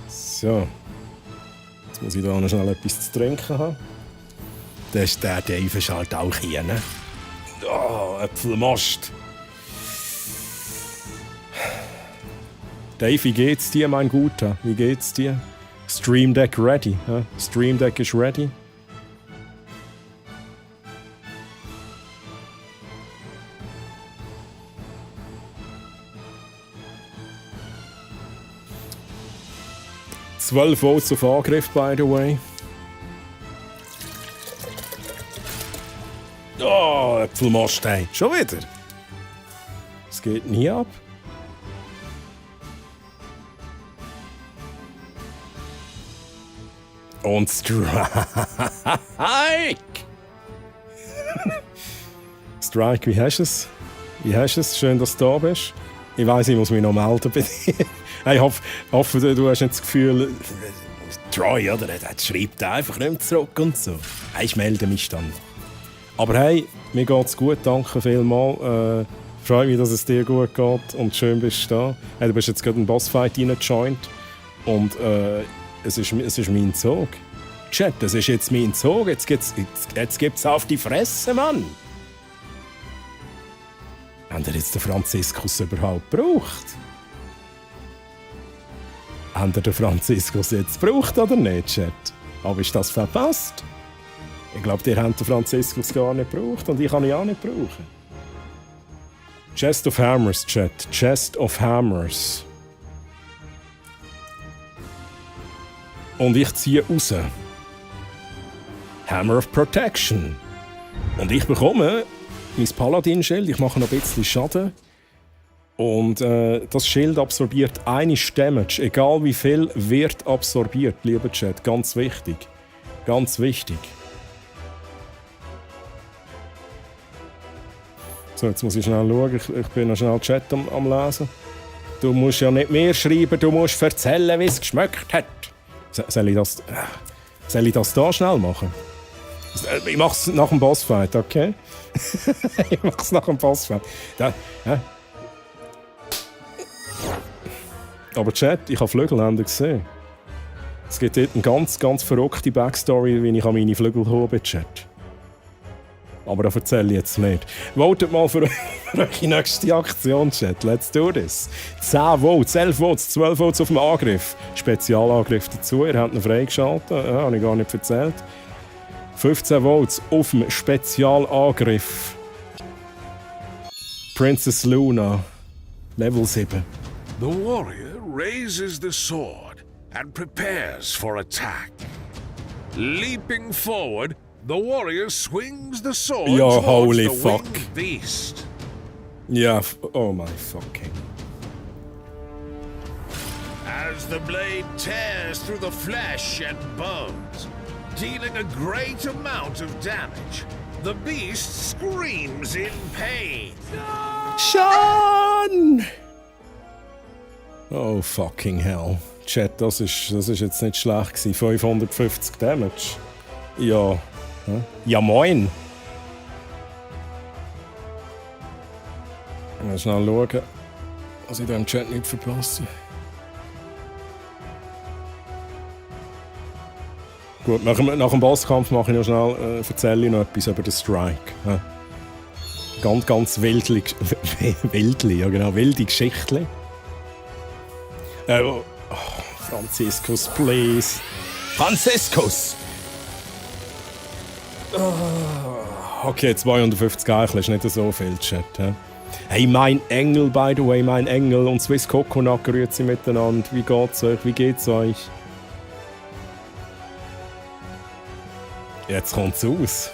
So. Jetzt muss ich da noch schnell etwas zu trinken haben. Der Dave ist halt auch hier, ne? Oh, Äpfelmost. Dave, wie geht's dir, mein Guter? Wie geht's dir? Stream Deck ready. Stream Deck ist ready. $12 Votes auf Angriff, by the way. Oh, Äpfelmost, hey. Schon wieder? Es geht nie ab. Und Strike! Strike, wie hast du es? Wie hast du es? Schön, dass du da bist. Ich weiss, ich muss mich noch melden bei dir. Ich hoffe, du hast nicht das Gefühl, Troy, oder? Der schreibt einfach nicht mehr zurück und so. Ich melde mich dann noch. Aber hey, mir geht's gut, danke vielmals. Freue mich, dass es dir gut geht und schön bist du da. Hey, du bist jetzt gerade in den Bossfight reingejoint und es ist mein Zug. Chat, das ist jetzt mein Zug, jetzt gibt's auf die Fresse, Mann! Haben ihr jetzt den Franziskus überhaupt gebraucht? Haben ihr den Franziskus jetzt gebraucht oder nicht, Chat? Aber ist das verpasst? Ich glaube, ihr habt den Franziskus gar nicht gebraucht und ich kann ihn auch nicht brauchen. Chest of Hammers, Chat. Chest of Hammers. Und ich ziehe raus. Hammer of Protection. Und ich bekomme mein Paladin-Schild. Ich mache noch ein bisschen Schaden. Und das Schild absorbiert eine Damage. Egal wie viel, wird absorbiert, lieber Chat. Ganz wichtig. Ganz wichtig. So, jetzt muss ich schnell schauen. Ich bin noch schnell Chat am Lesen. Du musst ja nicht mehr schreiben, du musst erzählen, wie es geschmeckt hat. Soll ich das da schnell machen? Ich mach's nach dem Bossfight, okay? Ich mach's nach dem Bossfight. Aber Chat, ich habe Flügelhänder gesehen. Es gibt dort eine ganz, ganz verrückte Backstory, wie ich an meine Flügel habe, Chat. Aber das erzähle ich jetzt nicht. Votet mal für eure nächste Aktion, Chat. Let's do this. 10 Votes, 11 Votes, 12 Votes auf dem Angriff. Spezialangriff dazu. Ihr habt ihn freigeschaltet. Ja, habe ich gar nicht erzählt. 15 Votes auf dem Spezialangriff. Princess Luna. Level 7. The warrior raises the sword and prepares for attack. Leaping forward, the warrior swings the sword towards holy the fuck. winged beast. Ja, oh my fucking. As the blade tears through the flesh and bones, dealing a great amount of damage, the beast screams in pain. Sean! Oh fucking hell. Chat, das ist jetzt nicht schlecht gewesen. 550 Damage. Ja. Ja moin! Mal schnell schauen, dass ich da im Chat nicht verpasse. Gut, nach dem Bosskampf mache ich noch schnell, erzähle ich noch etwas über den Strike. Ja. Ganz wildlich, ja genau, wilde Geschichte. Franziskus, please. Franziskus! Okay, 250 Eichel ist nicht so viel, Chat. Hey, mein Engel, by the way, mein Engel und Swiss Coconut grüezi miteinander. Wie geht's euch? Wie geht's euch? Jetzt kommt's aus.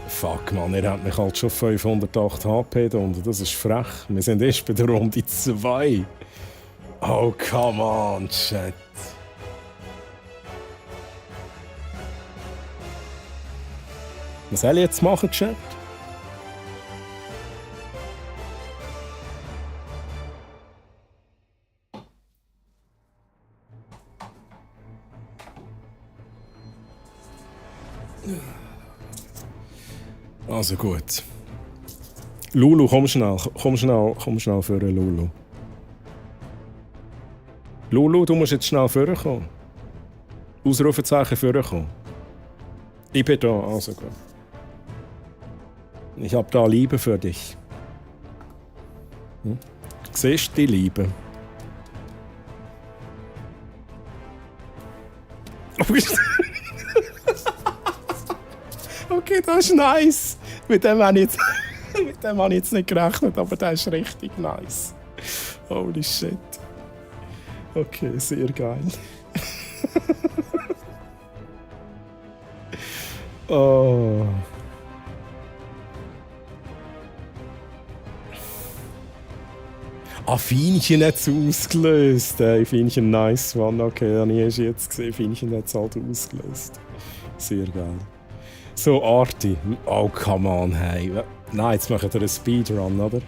Fuck, Mann, ihr habt mich halt schon 508 HP da unten. Das ist frech. Wir sind erst bei der Runde 2. Oh, come on, Chat. Was soll ich jetzt machen, Chat? Also gut. Lulu, komm schnell vor, Lulu. Lulu, du musst jetzt schnell vorkommen. Ausrufezeichen vorkommen. Ich bin da, also gut. Ich hab da Liebe für dich. Hm? Siehst du die Liebe? Okay, das ist nice. Mit dem habe ich jetzt nicht gerechnet, aber das ist richtig nice. Holy shit. Okay, sehr geil. Oh. Feinchen hat es ausgelöst. Feinchen, nice one. Okay, dann habe ich jetzt gesehen. Feinchen hat es halt ausgelöst. Sehr geil. So, Arti. Oh, come on, hey. Nein, jetzt machen wir einen Speedrun, oder?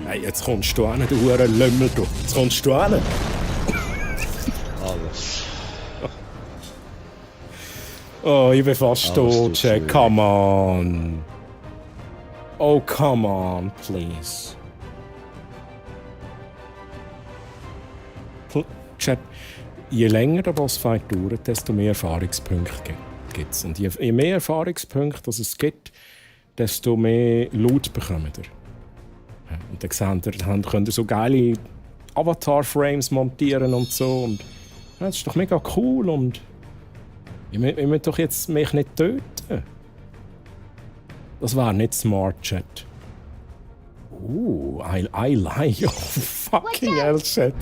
Hey, jetzt kommst du hin, du Hurenlümmel, du. Jetzt kommst du hin. Alles. Oh, ich bin fast Alles tot, tut Jack. weh. Come on. Oh, come on, please. Chat, je länger der Bossfight dauert, desto mehr Erfahrungspunkte gibt es. Und je mehr Erfahrungspunkte es gibt, desto mehr Loot bekommt ihr. Ja, und dann könnt ihr so geile Avatar-Frames montieren und so. Und, ja, das ist doch mega cool. Und ich möchte doch jetzt mich nicht töten. Das wäre nicht smart, Chat. I lie. Oh, fucking hell, Chat.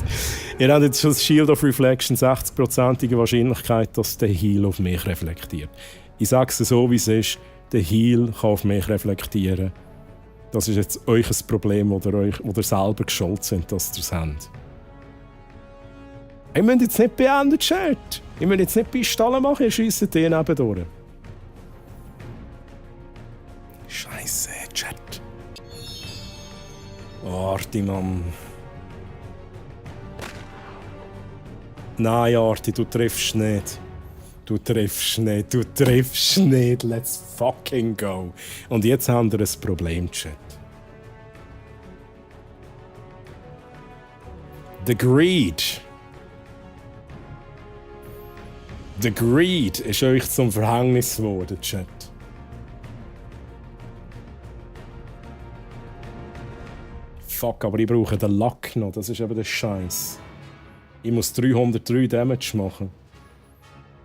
Ihr habt jetzt schon das Shield of Reflection 60%ige Wahrscheinlichkeit, dass der Heal auf mich reflektiert. Ich sage es so, wie es ist. Der Heal kann auf mich reflektieren. Das ist jetzt euch ein Problem, oder ihr selber geschuld sind, dass ihr es habt. Ich müsst jetzt nicht beenden, Chat. Ich will jetzt nicht Pistolen machen, ihr schiesst den nebendurch. Scheiße, Chat. Arti, Mann. Nein, Arti, du triffst nicht. Du triffst nicht. Let's fucking go. Und jetzt haben wir ein Problem, Chat. The Greed ist euch zum Verhängnis geworden, Chat. Fuck, aber ich brauche den Luck noch, das ist eben der Scheiß. Ich muss 303 Damage machen.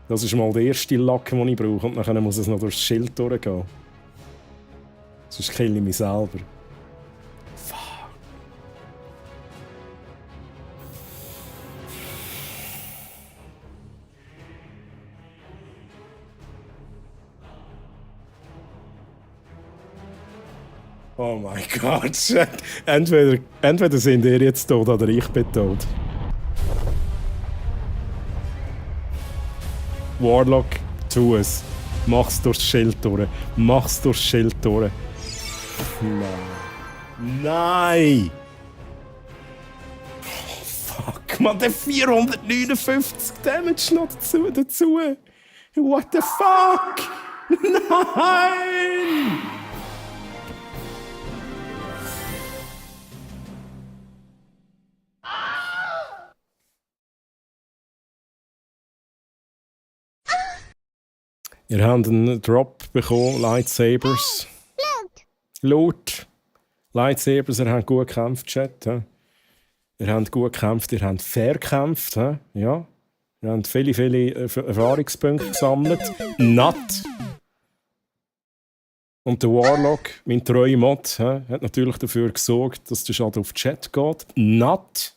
Das ist mal der erste Luck, den ich brauche, und dann muss es noch durchs Schild durchgehen. Sonst kill ich mich selber. Fuck. Oh mein Gott, entweder sind ihr jetzt tot oder ich bin tot. Warlock, tu es. Mach's durchs Schild durch. Mach's durchs Schild durch. Nein. Nein! Oh, fuck, man, der 459 Damage noch dazu. What the fuck? Nein! Ihr habt einen Drop bekommen, Lightsabers. Loot. Lightsabers, ihr habt gut gekämpft, Chat. Ja. Ihr habt gut gekämpft, ihr habt fair gekämpft. Ja. Ihr habt viele Erfahrungspunkte gesammelt. Not. Und der Warlock, mein treuer Mod, hat natürlich dafür gesorgt, dass der Schaden auf Chat geht. Not.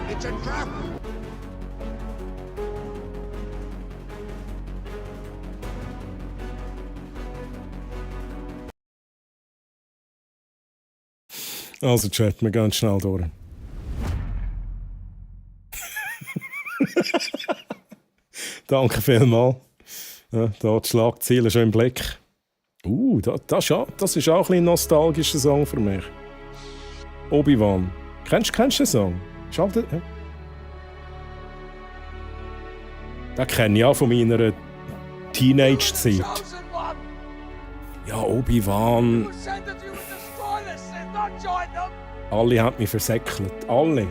It's a trap! Also Chat, wir gehen schnell durch. Danke vielmals. Ja, da die Schlagziele schon im Blick. Das ist auch ein bisschen nostalgischer Song für mich. Obi-Wan. Kennst du den Song? Schaltet. Ja. Den kenne ich auch von meiner Teenage-Zeit. Ja, Obi-Wan. Alle haben mich versäckelt. Alle.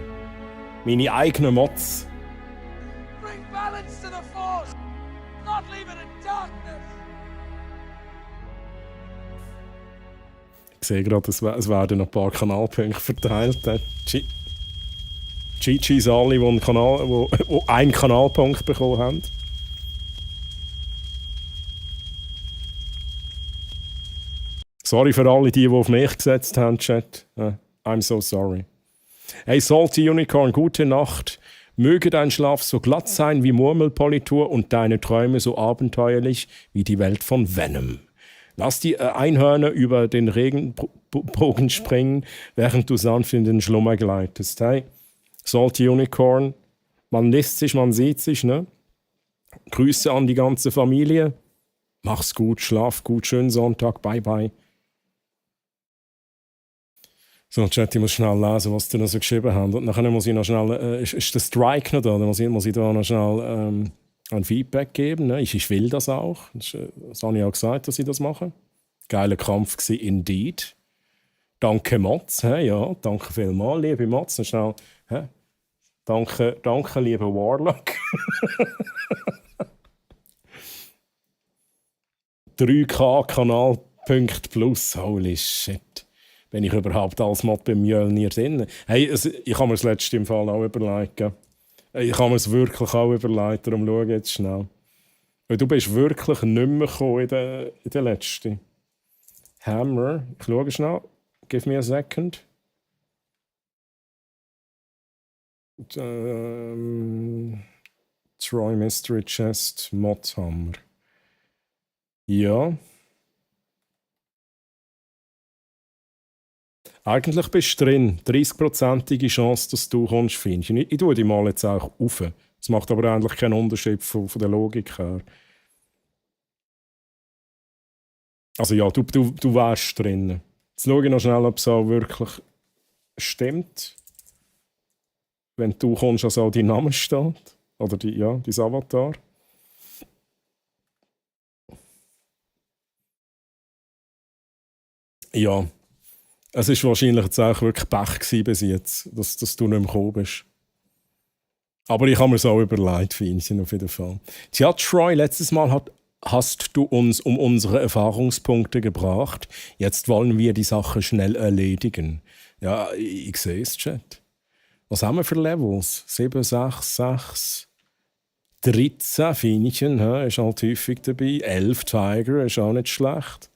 Meine eigenen Mods. Ich sehe gerade, es werden noch ein paar Kanalpunkte verteilt. GG's alle, die einen Kanalpunkt bekommen haben. Sorry für alle, die auf mich gesetzt haben, Chat. I'm so sorry. Hey, Salty Unicorn, gute Nacht. Möge dein Schlaf so glatt sein wie Murmelpolitur und deine Träume so abenteuerlich wie die Welt von Venom. Lass die Einhörner über den Regenbogen springen, während du sanft in den Schlummer gleitest. Hey, Salty Unicorn, man liest sich, man sieht sich, ne? Grüße an die ganze Familie. Mach's gut, schlaf gut, schönen Sonntag, bye bye. So, Chat, ich muss schnell lesen, was die noch so geschrieben haben. Und nachher muss ich noch schnell, ist der Strike noch da? Dann muss ich da noch schnell ein Feedback geben. Ne? Ich will das auch. Das habe ich auch gesagt, dass ich das mache. Geiler Kampf war indeed. Danke, Mats. Ja, danke vielmals, liebe Mats. Schnell, danke, lieber Warlock. 3K-Kanal Plus. Holy shit. Wenn ich überhaupt als Mod beim Mjölnir drin. Hey, ich habe mir das letzte im Fall auch überlegt. Ich habe mir es wirklich auch überlegt. Darum schaue ich jetzt schnell. Weil du bist wirklich nicht mehr gekommen in der letzten. Hammer. Ich schaue schnell. Give me a second. Troy Mystery Chest Modhammer. Ja. Eigentlich bist du drin. 30%ige Chance, dass du kommst, findest. Ich tue die mal jetzt auch auf. Das macht aber eigentlich keinen Unterschied von der Logik her. Also ja, du wärst drin. Jetzt schaue ich noch schnell, ob es auch wirklich stimmt. Wenn du kommst, also auch dein Name steht. Oder dein Avatar. Ja. Es war wahrscheinlich jetzt auch wirklich Pech bis jetzt, dass du nicht mehr gekommen bist. Aber ich habe mir es auch überlegt, Feinchen, auf jeden Fall. Tja, Troy, letztes Mal hast du uns um unsere Erfahrungspunkte gebracht. Jetzt wollen wir die Sache schnell erledigen. Ja, ich sehe es, Chat. Was haben wir für Levels? 7, 6, 6, 13 Feinchen, ist halt häufig dabei. 11 Tiger, ist auch nicht schlecht.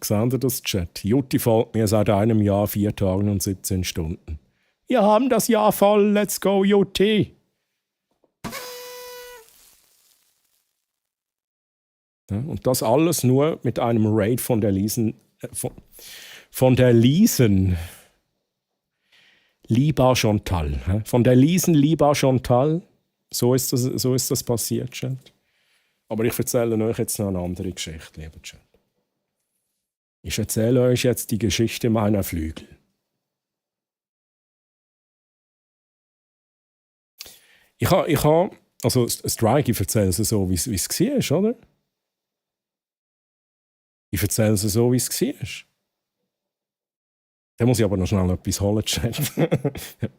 Seht ihr das, Chat? Jutti folgt mir seit einem Jahr, 4 Tagen und 17 Stunden. Wir haben das Jahr voll, let's go, Jutti! Ja, und das alles nur mit einem Raid von der Liesen. Von der Liesen. Liba Chantal. Von der Liesen Liba Chantal. So ist das passiert, Chat. Aber ich erzähle euch jetzt noch eine andere Geschichte, lieber Chat. Ich erzähle euch jetzt die Geschichte meiner Flügel. Also Strike, ich erzähle es so, wie es war, oder? Ich erzähle es so, wie es war. Dann muss ich aber noch schnell etwas holen, Chat.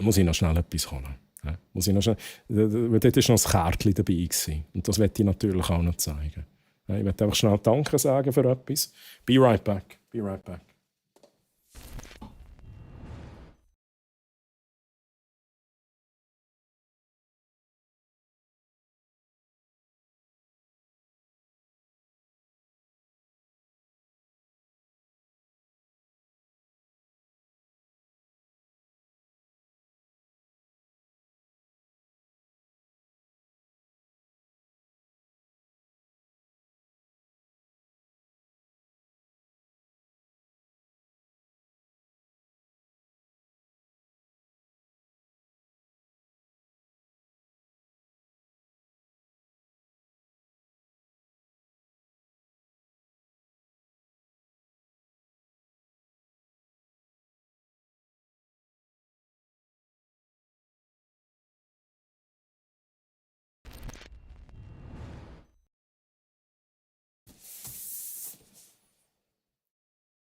Muss ich noch schnell etwas holen. Dort war noch ein Kärtchen dabei gewesen. Und das werde ich natürlich auch noch zeigen. Ich werde einfach schnell Danke sagen für etwas. Be right back. Be right back.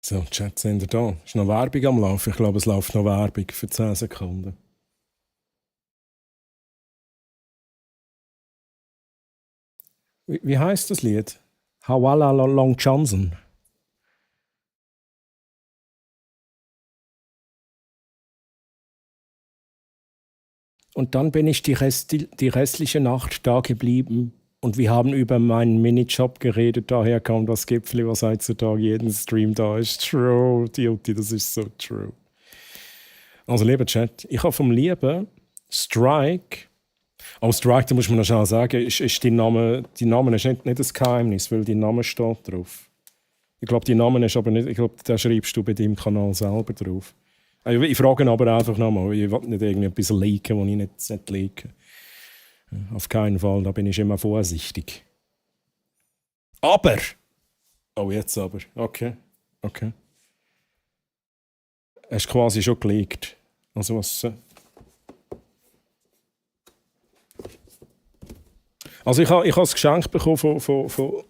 So, Chat, seht ihr da? Ist noch Werbung am Laufen? Ich glaube, es läuft noch Werbung für 10 Sekunden. Wie heißt das Lied? Hawala Long Johnson. Und dann bin ich die restliche Nacht da geblieben. Und wir haben über meinen Minijob geredet, daher kam das Gipfel, was heutzutage jeden Stream da ist. True, Duty, das ist so true. Also, lieber Chat, ich habe vom lieben Strike, Strike, da muss man noch schnell sagen, ist dein Name ist nicht das Geheimnis, weil dein Name steht drauf. Ich glaube, dein Name ist aber nicht, ich glaube, den schreibst du bei deinem Kanal selber drauf. Ich frage aber einfach nochmal, ich will nicht irgendetwas leaken, was ich nicht leaken. Auf keinen Fall, da bin ich immer vorsichtig. Aber! Oh, jetzt aber. Okay. Hast quasi schon gelegt. Also was... Also ich habe ein Geschenk bekommen von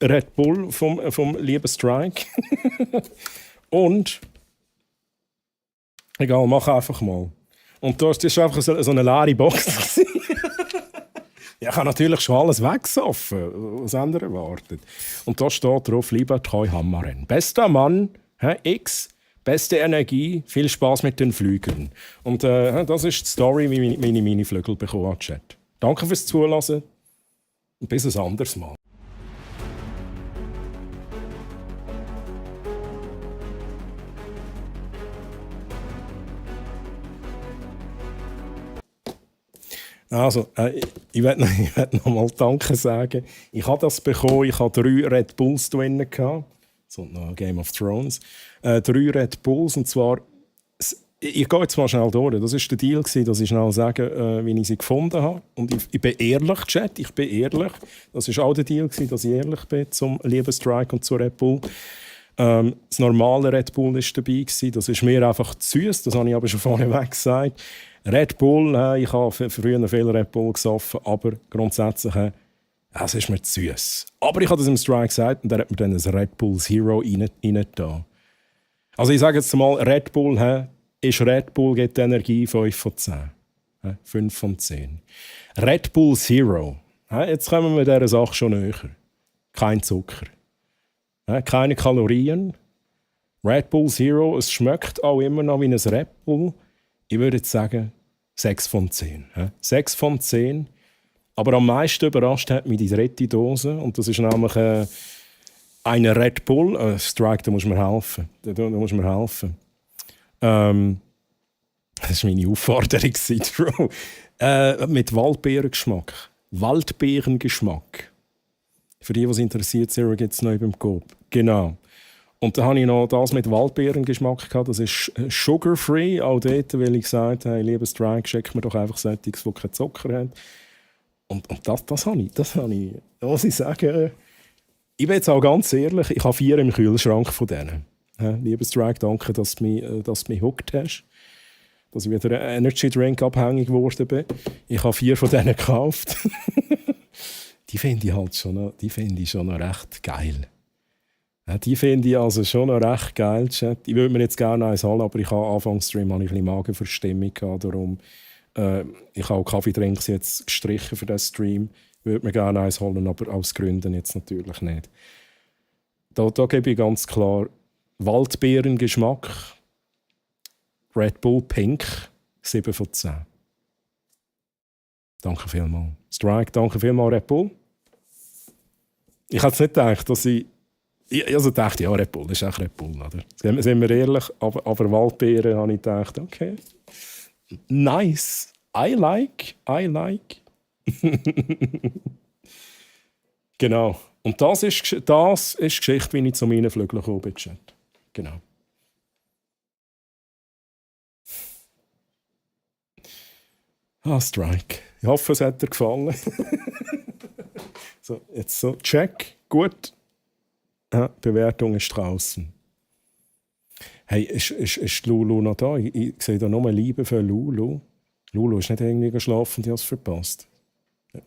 Red Bull, vom lieben Strike. Und... Egal, mach einfach mal. Und das war einfach so eine leere Box. Ja, ich habe natürlich schon alles weggesoffen. Was andere erwartet. Und da steht drauf, lieber Troy Hammaren. Bester Mann, X, beste Energie, viel Spaß mit den Flügeln. Und das ist die Story, wie ich meine Flügel bekommen habe, Chat. Danke fürs Zuhören und bis ein anderes Mal. Also, ich werde noch mal Danke sagen. Ich habe das bekommen, ich hatte 3 Red Bulls drin. So noch Game of Thrones. 3 Red Bulls, und zwar, ich gehe jetzt mal schnell durch. Das war der Deal, dass ich schnell sage, wie ich sie gefunden habe. Und ich bin ehrlich, Chat, ich bin ehrlich. Das war auch der Deal, dass ich ehrlich bin zum lieben Strike und zu Red Bull. Das normale Red Bull war dabei, das ist mir einfach zu süß, das habe ich aber schon vorneweg gesagt. Red Bull, ich habe früher viel Red Bull gesoffen, aber grundsätzlich, es ist mir zu süß. Aber ich habe das im Strike gesagt und er hat mir dann ein Red Bull Zero reingetan. Also ich sage jetzt mal, Red Bull ist Red Bull, gibt Energie 5 von 10. 5 von 10. Red Bull Zero, jetzt kommen wir dieser Sache schon näher. Kein Zucker. Keine Kalorien. Red Bull Zero, es schmeckt auch immer noch wie ein Red Bull. Ich würde jetzt sagen 6 von 10. 6 von 10. Aber am meisten überrascht hat mich die dritte Dose. Und das ist nämlich eine Red Bull. Strike, da muss mir helfen. Da muss mir helfen. Das war meine Aufforderung, Bro. Mit Waldbeerengeschmack. Waldbeerengeschmack. Für die, was interessiert, Zero gibt es neu beim Coop. Genau. Und dann habe ich noch das mit Waldbeerengeschmack gehabt. Das ist sugar-free. Auch dort, weil ich gesagt habe, hey, lieber Strike, schick mir doch einfach solche, die keinen Zucker haben. Und das habe ich. Da muss ich sagen, ich bin jetzt auch ganz ehrlich, ich habe 4 im Kühlschrank von denen. Lieber Strike, danke, dass du mich hooked hast. Dass ich wieder ein Energy Drink abhängig geworden bin. Ich habe 4 von denen gekauft. Die finde ich halt schon noch recht geil. Die finde ich also schon noch recht geil, Chat. Ich würde mir jetzt gerne eins holen, aber ich habe Anfangsstream ein bisschen Magenverstimmung gehabt, darum ich habe auch Kaffeedrinks jetzt gestrichen für den Stream. Ich würde mir gerne eins holen, aber aus Gründen jetzt natürlich nicht. Da gebe ich ganz klar Waldbeerengeschmack, Red Bull Pink, 7 von 10. Danke vielmals. Strike, danke vielmals, Red Bull. Ich hätte nicht gedacht, dass ich dachte, ja, Red Bull, das ist auch Red Bull, oder? Sind wir ehrlich, aber Waldbeeren habe ich gedacht, okay. Nice. I like. Genau. Und das ist Geschichte, wie ich zu meinen Flügeln gekommen bin. Genau. Strike. Ich hoffe, es hat dir gefallen. So, jetzt so, check. Gut. Bewertung ist draußen. Hey, ist Lulu noch da? Ich sehe da nur Liebe für Lulu. Lulu ist nicht irgendwie geschlafen und ich habe es verpasst. Ich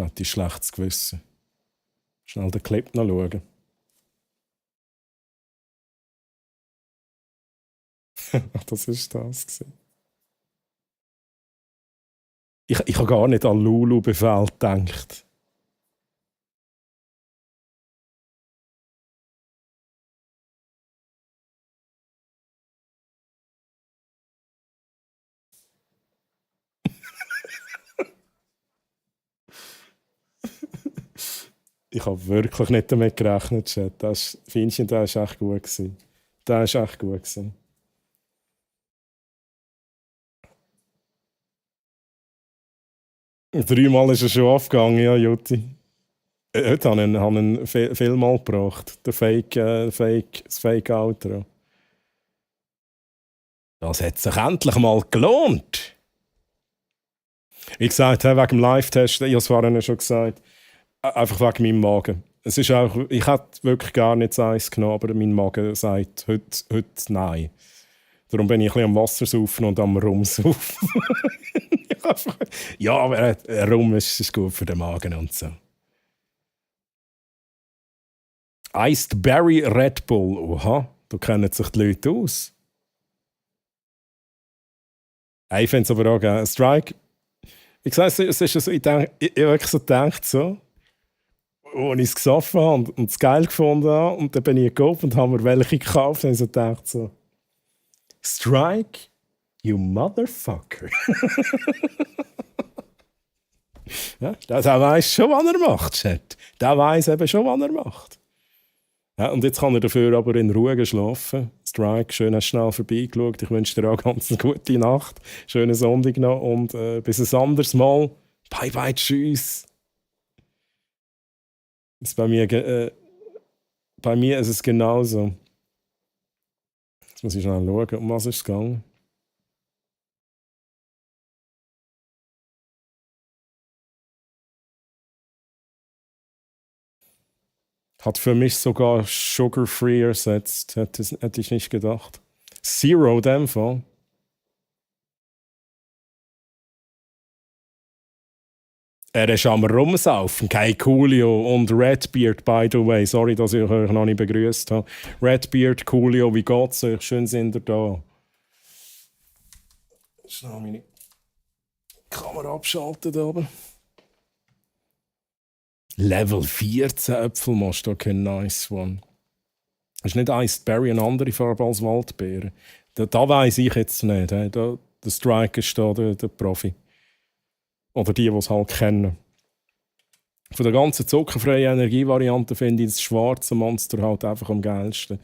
hatte ein schlechtes Gewissen. Schnell den Clip noch schauen. Das war das. Ich habe gar nicht an Lulu-Befehl gedacht. Ich habe wirklich nicht damit gerechnet, Chat. Findchen, der war echt gut. Der war echt gut. 3-mal ist er schon aufgegangen, ja, Jutti. Heute habe ich ihn vielmal gebracht. Das Fake-Outro. Das hat sich endlich mal gelohnt. Wie gesagt, wegen dem Live-Test, ich habe es vorhin schon gesagt, einfach wegen meinem Magen. Es ist auch, ich hätte wirklich gar nicht das Eis genommen, aber mein Magen sagt heute nein. Darum bin ich ein bisschen am Wassersaufen und am Rumsaufen. Ja, aber Rum ist gut für den Magen und so. Iced Berry Red Bull. Oha, da kennen sich die Leute aus. Ich finde es aber auch geil. Strike, ich sage es ist so, ich wirklich so gedacht, so, als ich es gesoffen habe und es geil gefunden habe, und dann bin ich gegangen und habe mir welche gekauft und ich so gedacht, so, Strike, you motherfucker. Ja, der weiss schon, was er macht, Chat. Der weiss eben schon, was er macht. Ja, und jetzt kann er dafür aber in Ruhe geschlafen. Strike, schön hast du schnell vorbeigeschaut. Ich wünsche dir auch ganz eine gute Nacht. Schönen Sonntag noch und bis ein anderes Mal. Bye bye, tschüss. Bei mir ist es genauso. Jetzt muss ich schnell schauen, um was ist es gegangen. Hat für mich sogar Sugar-Free ersetzt. Hätte ich nicht gedacht. Zero, in dem Fall. Er ist am Rumsaufen. Kein Coolio und Redbeard, by the way. Sorry, dass ich euch noch nicht begrüßt habe. Redbeard, Coolio, wie geht's euch? Schön sind ihr da. Schnell meine Kamera abschalten da oben. Level 14 Äpfelmost, okay, nice one. Das ist nicht Iced Berry eine andere Farbe als Waldbeere. Da weiss ich jetzt nicht. Der Strike ist da der Profi. Oder die es halt kennen. Von der ganzen zuckerfreien Energievariante finde ich das schwarze Monster halt einfach am geilsten.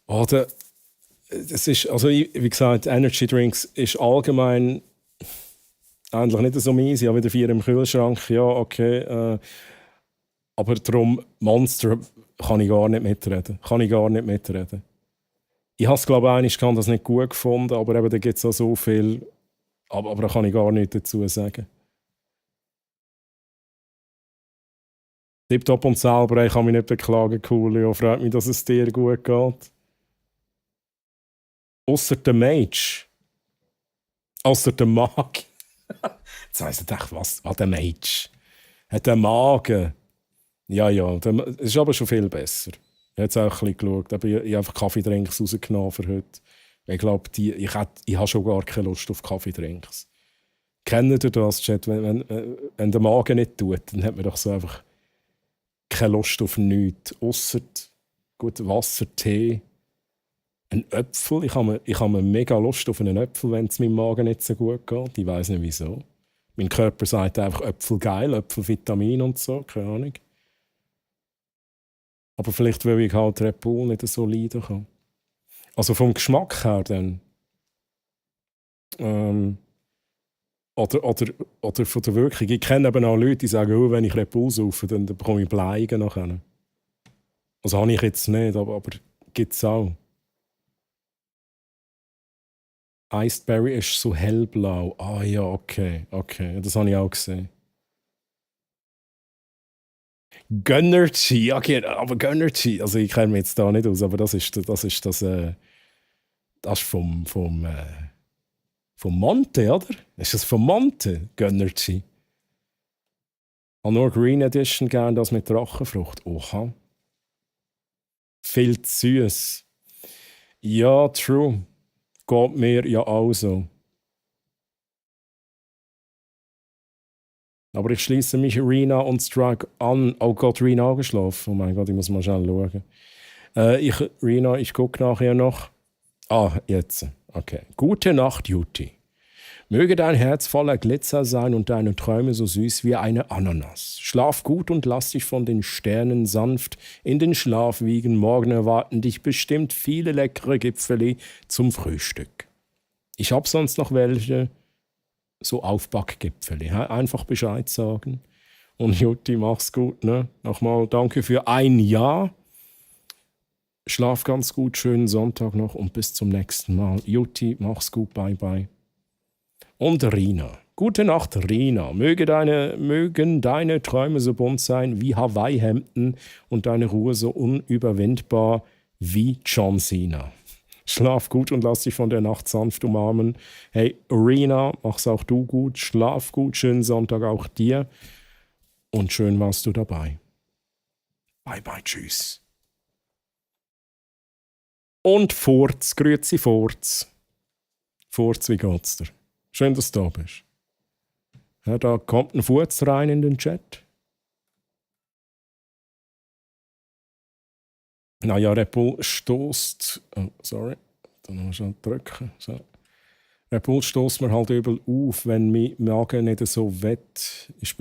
Oder es ist, also wie gesagt, Energy Drinks ist allgemein eigentlich nicht so mies. Ich habe wieder 4 im Kühlschrank. Ja, okay. Aber darum, Monster kann ich gar nicht mitreden. Ich habe es, glaube ich, das nicht gut gefunden, aber eben, da gibt es auch so viel. Aber da kann ich gar nichts dazu sagen. Tipptopp und selber, ich kann mich nicht beklagen, Coolio. Freut mich, dass es dir gut geht. Ausser der Mage. Ausser der Mag. Jetzt weiss ich echt, was? Der Mage. Hat den Magen. Ja, das ist aber schon viel besser. Ich habe jetzt auch ein bisschen geschaut. Ich habe einfach Kaffeedrinks rausgenommen für heute. Ich glaube, ich habe schon gar keine Lust auf Kaffeedrinks. Kennt ihr das, Chat? Wenn der Magen nicht tut, dann hat man doch so einfach keine Lust auf nichts. Ausser gut Wasser, Tee, ein Äpfel. Ich habe mega Lust auf einen Äpfel, wenn es meinem Magen nicht so gut geht. Ich weiß nicht wieso. Mein Körper sagt einfach Äpfel geil, Äpfel Vitamin und so, keine Ahnung. Aber vielleicht, weil ich halt Red Bull nicht so leiden kann. Also vom Geschmack her dann. Oder von der Wirkung. Ich kenne eben auch Leute, die sagen, oh, wenn ich Red Bull saufe, dann bekomme ich Bleigen nachher. Also habe ich jetzt nicht, aber gibt es auch. Iced Berry ist so hellblau. Ah ja, okay. Das habe ich auch gesehen. Gönnergy, okay, aber Gönnergy, also ich kenne mich jetzt da nicht aus, aber das ist vom Monte, oder? Ist das vom Monte, Gönnergy? Ich habe nur Green Edition gern, das mit Drachenfrucht. Oha. Viel zu süß. Ja, true. Geht mir ja auch so. Aber ich schließe mich Rina und Strike an. Oh Gott, Rina angeschlafen. Oh mein Gott, ich muss mal schnell schauen. Rina, ich gucke nachher noch. Ah, jetzt. Okay. Gute Nacht, Juti. Möge dein Herz voller Glitzer sein und deine Träume so süß wie eine Ananas. Schlaf gut und lass dich von den Sternen sanft in den Schlaf wiegen. Morgen erwarten dich bestimmt viele leckere Gipfeli zum Frühstück. Ich hab sonst noch welche, so Aufbackgipfeli. Einfach Bescheid sagen. Und Juti, mach's gut. Ne? Nochmal danke für ein Jahr. Schlaf ganz gut, schönen Sonntag noch und bis zum nächsten Mal. Juti, mach's gut, bye bye. Und Rina, Gute Nacht, Rina. Mögen deine Träume so bunt sein wie Hawaii-Hemden und deine Ruhe so unüberwindbar wie John Cena. Schlaf gut und lass dich von der Nacht sanft umarmen. Hey, Rina, mach's auch du gut. Schlaf gut, schönen Sonntag auch dir. Und schön warst du dabei. Bye, bye, tschüss. Und Furz, grüezi Furz. Furz, wie geht's dir? Schön, dass du da bist. Ja, da kommt ein Furz rein in den Chat. Naja, Red Bull stößt. Oh, sorry. Da noch schnell drücken. So. Red Bull stößt mir halt übel auf, wenn mein Magen nicht so wett ist.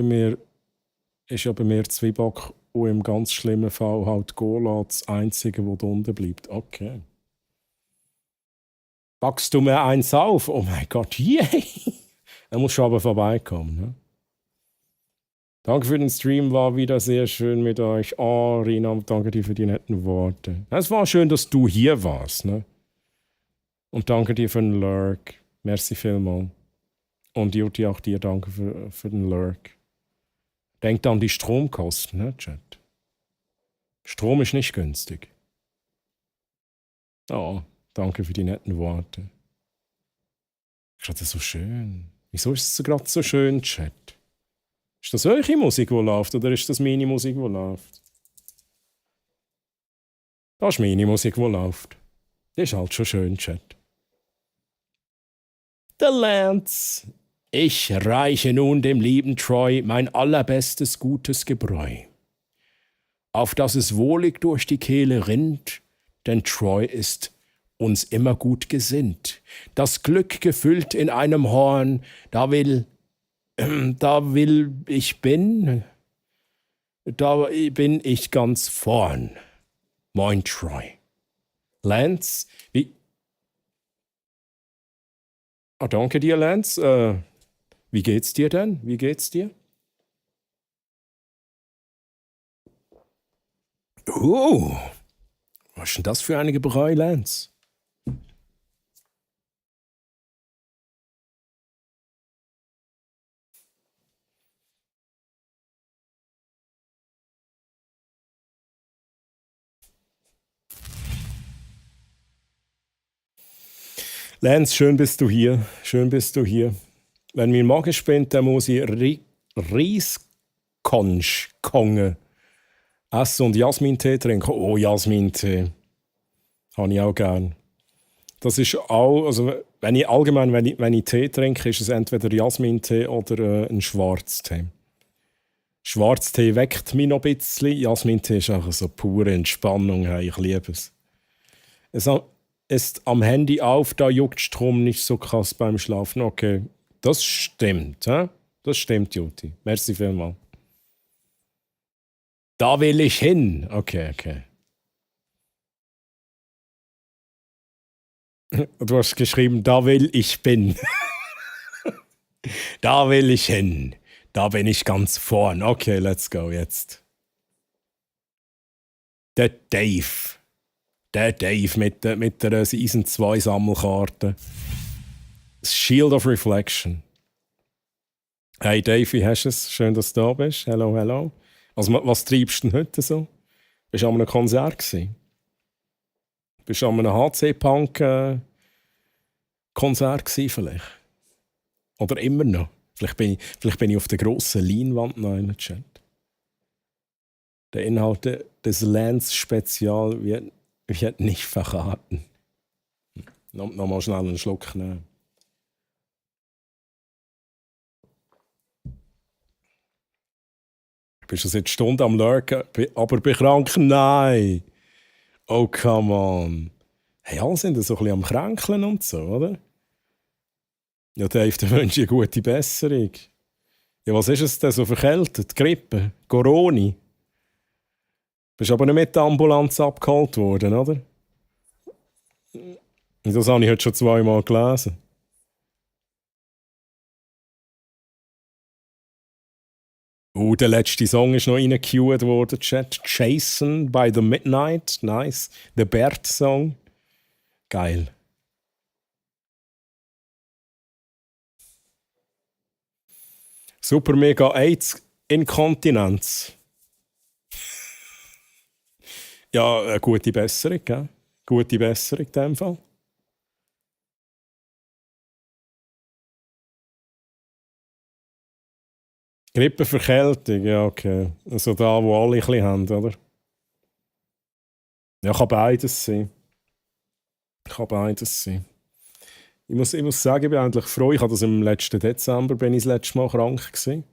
Ist ja bei mir Zwieback und im ganz schlimmen Fall halt Cola das Einzige, was da unten bleibt. Okay. Backst du mir eins auf? Oh mein Gott, yay! Er muss schon aber vorbeikommen. Ne? Danke für den Stream, war wieder sehr schön mit euch. Oh, Rina, danke dir für die netten Worte. Es war schön, dass du hier warst. Ne? Und danke dir für den Lurk. Merci vielmals. Und Juti, auch dir danke für den Lurk. Denkt an die Stromkosten, ne, Chat? Strom ist nicht günstig. Oh, danke für die netten Worte. Ist das so schön? Wieso ist es gerade so schön, Chat? Ist das eure Musik, die läuft, oder ist das meine Musik, die läuft? Das ist meine Musik, die läuft. Das ist halt schon schön, Chat. Der Lance. Ich reiche nun dem lieben Troy mein allerbestes gutes Gebräu, auf dass es wohlig durch die Kehle rinnt, denn Troy ist uns immer gut gesinnt. Das Glück gefüllt in einem Horn, da bin ich ganz vorn. Moin, Troy. Lance, wie... Ah, danke dir, Lance. Wie geht's dir denn? Wie geht's dir? Oh, was ist denn das für eine Gebräu, Lance? Lance, schön bist du hier. Schön bist du hier. Wenn mein Magen spinnt, dann muss ich Reiskonch kongen. Essen und Jasmintee trinken. Oh, Jasmintee. Habe ich auch gern. Das ist auch, also wenn ich Tee trinke, ist es entweder Jasmintee oder ein Schwarztee. Schwarztee weckt mich noch ein bisschen. Jasmintee ist einfach so pure Entspannung. Hey, ich liebe es. Es ist am Handy auf, da juckt Strom nicht so krass beim Schlafen. Okay. Das stimmt, hä? Das stimmt, Juti. Merci vielmals. Da will ich hin. Okay. Du hast geschrieben, da will ich bin. Da will ich hin. Da bin ich ganz vorn. Okay, let's go jetzt. Der Dave mit der Season 2 Sammelkarte. Shield of Reflection. Hey Dave, wie hast du es? Schön, dass du da bist. Hello. Also, was treibst du denn heute so? Bist du an einem Konzert gewesen? Bist du an einem HC-Punk-Konzert gewesen vielleicht? Oder immer noch? Vielleicht bin ich auf der grossen Leinwand noch in der Chat. Der Inhalt des Lance-Spezial wird nicht verraten. Nochmal schnell einen Schluck nehmen. Bist du seit Stunden am Lurken, aber bin krank? Nein! Oh, come on. Hey, alle sind so ein bisschen am Kränkeln und so, oder? Ja, Dave, dann wünsche ich eine gute Besserung. Ja, was ist es denn so verkältet? Grippe? Corona? Bist aber nicht mit der Ambulanz abgeholt worden, oder? Das habe ich heute schon 2-mal gelesen. Der letzte Song ist noch reingequeued worden, Chat. Jason by the Midnight. Nice. Der Bert-Song. Geil. Super mega AIDS-Inkontinenz. Ja, eine gute Besserung, gell? Gute Besserung in dem Fall. Grippeverkältung, ja, okay. Also da, wo alle ein bisschen haben, oder? Ja, kann beides sein. Kann beides sein. Ich muss sagen, ich bin eigentlich froh. Ich hatte das im letzten Dezember, bin ich das letzte Mal krank gewesen.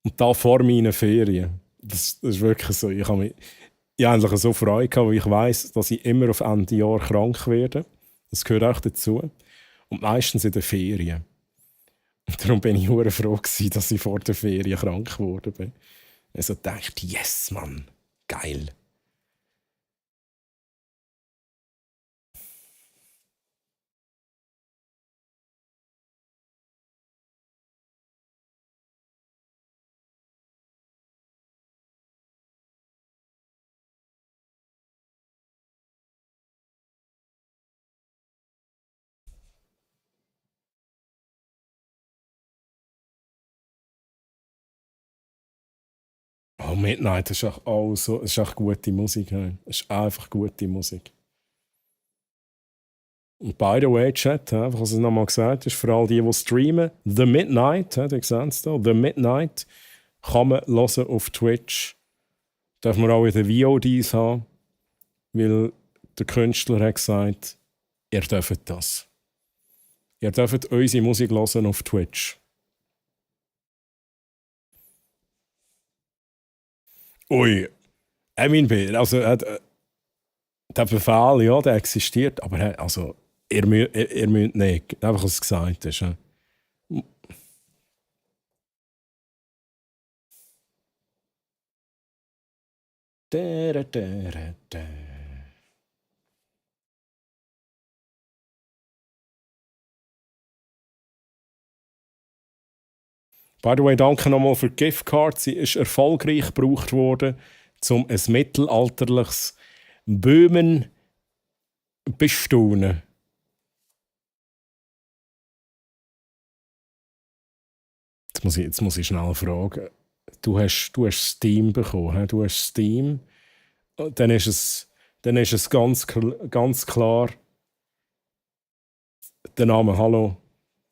Und da vor meinen Ferien. Das ist wirklich so. Ich habe eigentlich so Freude gehabt, weil ich weiss, dass ich immer auf Ende Jahr krank werde. Das gehört auch dazu. Und meistens in den Ferien. Und darum bin ich sehr froh gewesen, dass ich vor der Ferien krank geworden bin. Also dachte, yes, Mann, geil. Oh, Midnight ist auch so, ist auch gute Musik. Hey. Es ist einfach gute Musik. Und by the way, Chat, einfach, was ich nochmal gesagt ist, für all die streamen, The Midnight, ihr seht es da, The Midnight kann man hören auf Twitch. Darf man auch in den VODs haben, weil der Künstler hat gesagt, ihr dürft das. Ihr dürft unsere Musik hören auf Twitch. Ui, Emin B, also der Befehl, ja, der existiert, aber also, ihr müsst nicht, einfach was gesagt ist. Ja. By the way, danke nochmal für die Giftcard. Sie ist erfolgreich gebraucht worden, um ein mittelalterliches Böhmen bestaunen. Jetzt muss ich schnell fragen. Du hast Steam bekommen. He? Du hast Steam. Dann ist es ganz klar der Name. Hallo,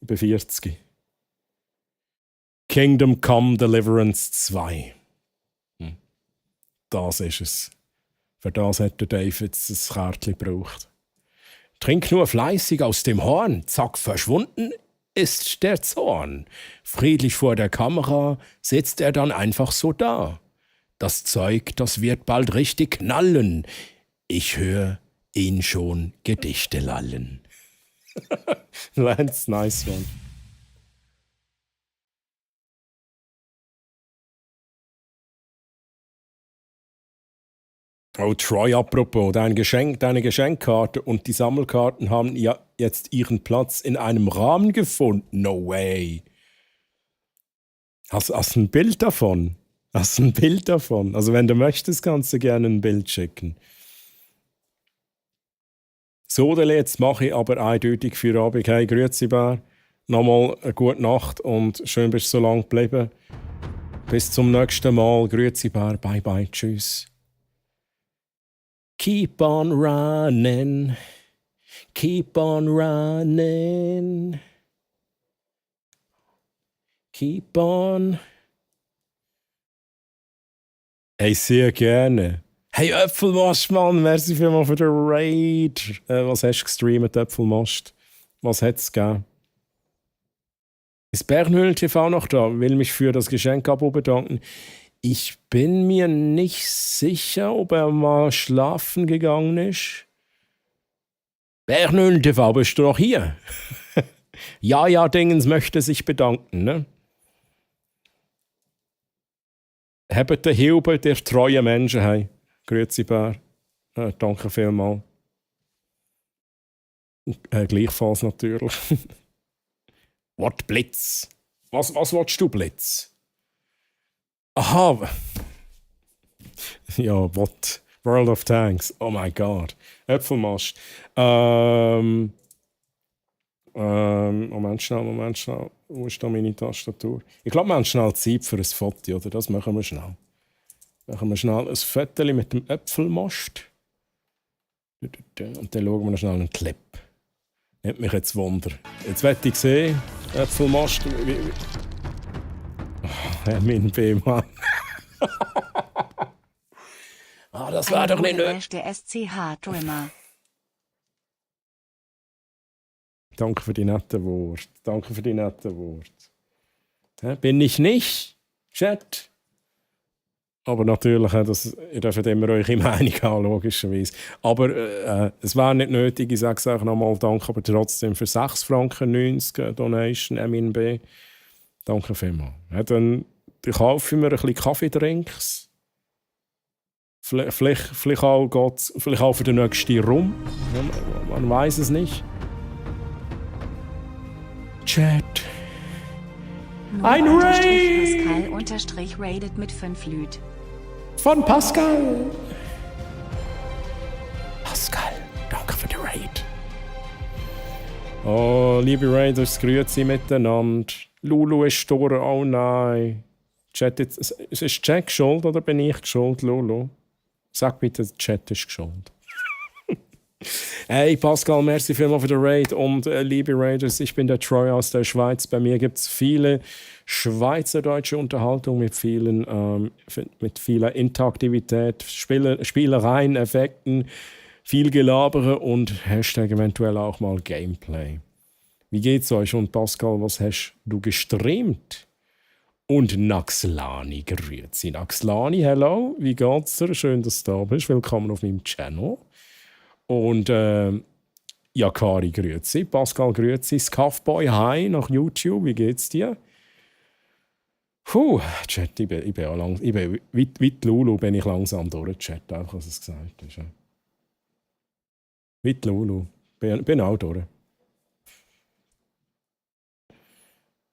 ich bin 40. Kingdom Come Deliverance 2. Das ist es. Für das hat der David das Kärtchen gebraucht. Trink nur fleißig aus dem Horn, zack, verschwunden ist der Zorn. Friedlich vor der Kamera sitzt er dann einfach so da. Das Zeug, das wird bald richtig knallen. Ich höre ihn schon Gedichte lallen. That's nice one. Oh, Troy, apropos, deine Geschenkkarte und die Sammelkarten haben ja jetzt ihren Platz in einem Rahmen gefunden. No way. Hast du ein Bild davon? Hast du ein Bild davon? Also wenn du möchtest, kannst du gerne ein Bild schicken. So, jetzt mache ich aber eindeutig für Abend. Hey, grüezi Bär. Nochmal eine gute Nacht und schön bist du so lange geblieben. Bis zum nächsten Mal. Grüezi Bär. Bye bye. Tschüss. Keep on running, keep on running, keep on. Hey, sehr gerne. Hey, Äpfelmast, Mann, merci vielmals für den Raid. Was hast du gestreamt, Äpfelmast? Was hat es gegeben? Ist Bernhöhlen TV noch da? Will mich für das Geschenkabo bedanken. Ich bin mir nicht sicher, ob er mal schlafen gegangen ist. Bernhöhlen TV, bist du noch hier? ja, Dingens möchte sich bedanken, ne? Habt den Hilfe der treuen Menschen, hey. Grüezi, Bär. Danke vielmals. Gleichfalls natürlich. What, Blitz? Was willst du, Blitz? Aha. Ja, what? World of Tanks. Oh my God. Äpfelmast. Moment schnell. Wo ist da meine Tastatur? Ich glaube, wir haben schnell Zeit für ein Foto, oder? Das machen wir schnell. Machen wir schnell ein Foto mit dem Äpfelmast. Und dann schauen wir noch schnell einen Clip. Nimmt mich jetzt Wunder. Jetzt werde ich sehen, Äpfelmast. Mein B-Mann. Das war doch nicht nötig. Der SCH-Trimmer. Danke für die netten Worte. Bin ich nicht, Chat? Aber natürlich, ihr dürft immer eure Meinung haben, logischerweise. Aber es wäre nicht nötig, ich sage es auch nochmal, danke, aber trotzdem für 6,90 Franken Donation, MNB. Danke vielmals. Dann kaufe ich mir ein bisschen Kaffeedrinks. Vielleicht auch für den nächsten Rum. Man weiß es nicht. Chat. Ein Raid! Pascal_raided mit 5 Lüt. Von Pascal. Pascal, danke für den Raid. Oh, liebe Raiders, grüezi miteinander. Lulu ist durch, oh nein. Chat, ist Jack schuld oder bin ich schuld, Lulu? Sag bitte, der Chat ist schuld. Hey Pascal, merci vielmals für den Raid. Und liebe Raiders, ich bin der Troy aus der Schweiz. Bei mir gibt es viele schweizerdeutsche Unterhaltung mit vieler Interaktivität, Spielereien, Effekten, viel Gelabere und Hashtag eventuell auch mal Gameplay. Wie geht's euch? Und Pascal, was hast du gestreamt? Und Naxlani, grüezi. Naxlani, hello, wie geht's dir? Schön, dass du da bist. Willkommen auf meinem Channel. Und Kari, grüezi. Pascal, grüezi. Scuffboy, hi, nach YouTube, wie geht's dir? Chat, ich bin wie die Lulu bin ich langsam durch, Chat, einfach, was es gesagt ist. Ja. Wie die Lulu, bin auch durch.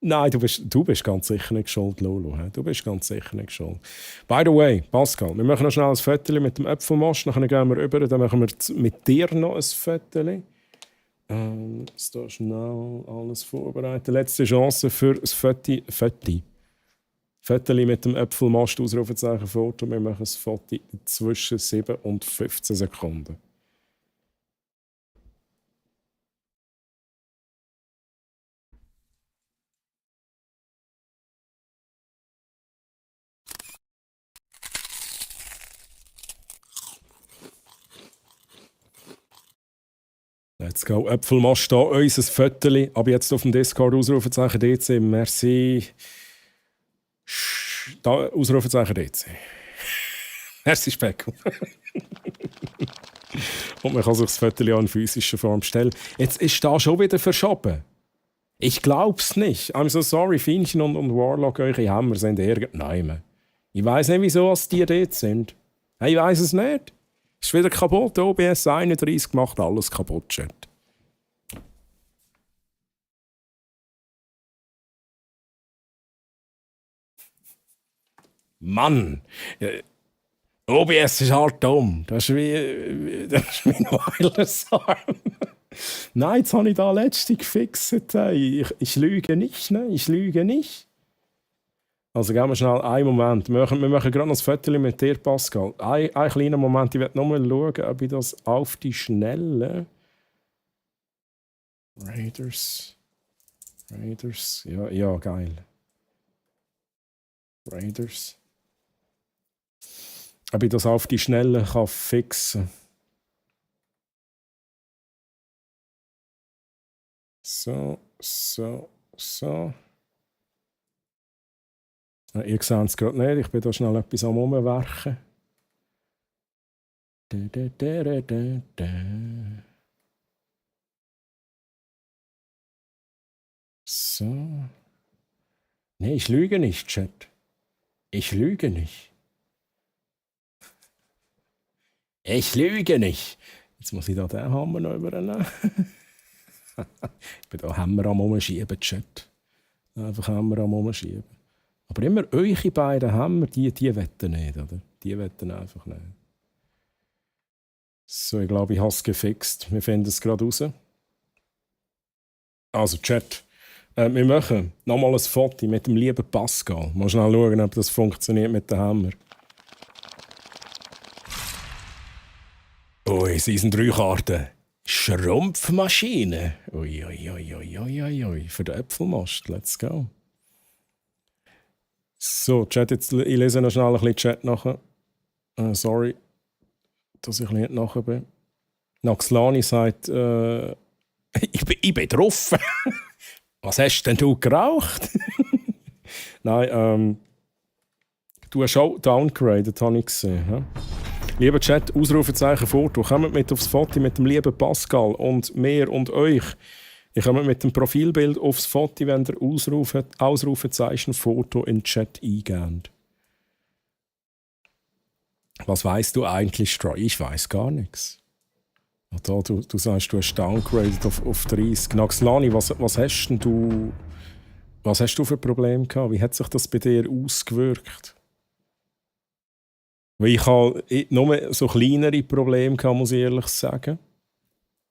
Nein, du bist ganz sicher nicht schuld, Lulu. Du bist ganz sicher nicht schuld. By the way, Pascal, wir machen noch schnell ein Foto mit dem Äpfelmast, dann gehen wir rüber, dann machen wir mit dir noch ein Foto. Ist da schnell alles vorbereitet. Letzte Chance für ein Foto mit dem Äpfelmast, Ausrufezeichen Foto. Wir machen ein Foto zwischen 7 und 15 Sekunden. Let's go. Äpfelmast da, unser Fötterli. Aber jetzt auf dem Discord Ausrufezeichen DC. Merci. Da, Ausrufezeichen DC. Merci, Speckl. Und man kann sich das Fötterli auch in physischer Form stellen. Jetzt ist da schon wieder verschoben. Ich glaub's nicht. I'm so sorry, Fienchen und Warlock, eure Hämmer sind irgendwann. Ich weiss nicht, wieso die dort sind. Ich weiss es nicht. Ist wieder kaputt. OBS 31 macht alles kaputt, Chat. Mann! OBS ist halt dumm. Das ist mein Wireless-Arm. Nein, jetzt habe ich da letzte gefixt. Ich lüge nicht, ne? Ich lüge nicht. Also gehen wir schnell einen Moment. Wir machen gerade noch ein Foto mit dir, Pascal. Ein kleiner Moment. Ich werde nochmal schauen, ob ich das auf die Schnelle... Raiders. Ja, geil. Raiders. Ob ich das auf die Schnelle kann fixen kann. So. Ihr seht es gerade nicht, ich bin da schnell etwas am Umwerken. So. Nein, ich lüge nicht, Chat. Ich lüge nicht. Ich lüge nicht. Jetzt muss ich da den Hammer noch übernehmen. Ich bin da Hammer am Umschieben, Chat. Einfach Hammer am Umschieben. Aber immer eure beiden Hammer, die wetten nicht, oder? Die wetten einfach nicht. So, ich glaube, ich habe es gefixt. Wir finden es gerade raus. Also, Chat. Wir machen nochmal ein Foto mit dem lieben Pascal. Mal schnell schauen, ob das funktioniert mit dem Hammer. Ui, Season 3 Karten. Schrumpfmaschine. Ui. Für den Äpfelmast. Let's go. So, Chat, jetzt, ich lese noch schnell ein bisschen Chat nachher. Sorry, dass ich nicht nachher bin. Naxlani sagt, ich bin drauf. Was hast denn du geraucht? Nein, du hast auch downgraded, habe ich gesehen. Ja? Lieber Chat, Ausrufezeichen Foto. Kommt mit aufs Foto mit dem lieben Pascal und mir und euch. Ich komme mit dem Profilbild aufs Foto, wenn ihr Ausrufezeichen Foto in den Chat eingebt. Was weißt du eigentlich, Stroy? Ich weiß gar nichts. Da, du sagst, du hast downgraded auf 30. Naxlani, was hast denn du? Was hast du für Probleme gehabt? Wie hat sich das bei dir ausgewirkt? Weil ich habe nur so kleinere Probleme gehabt, muss ich ehrlich sagen.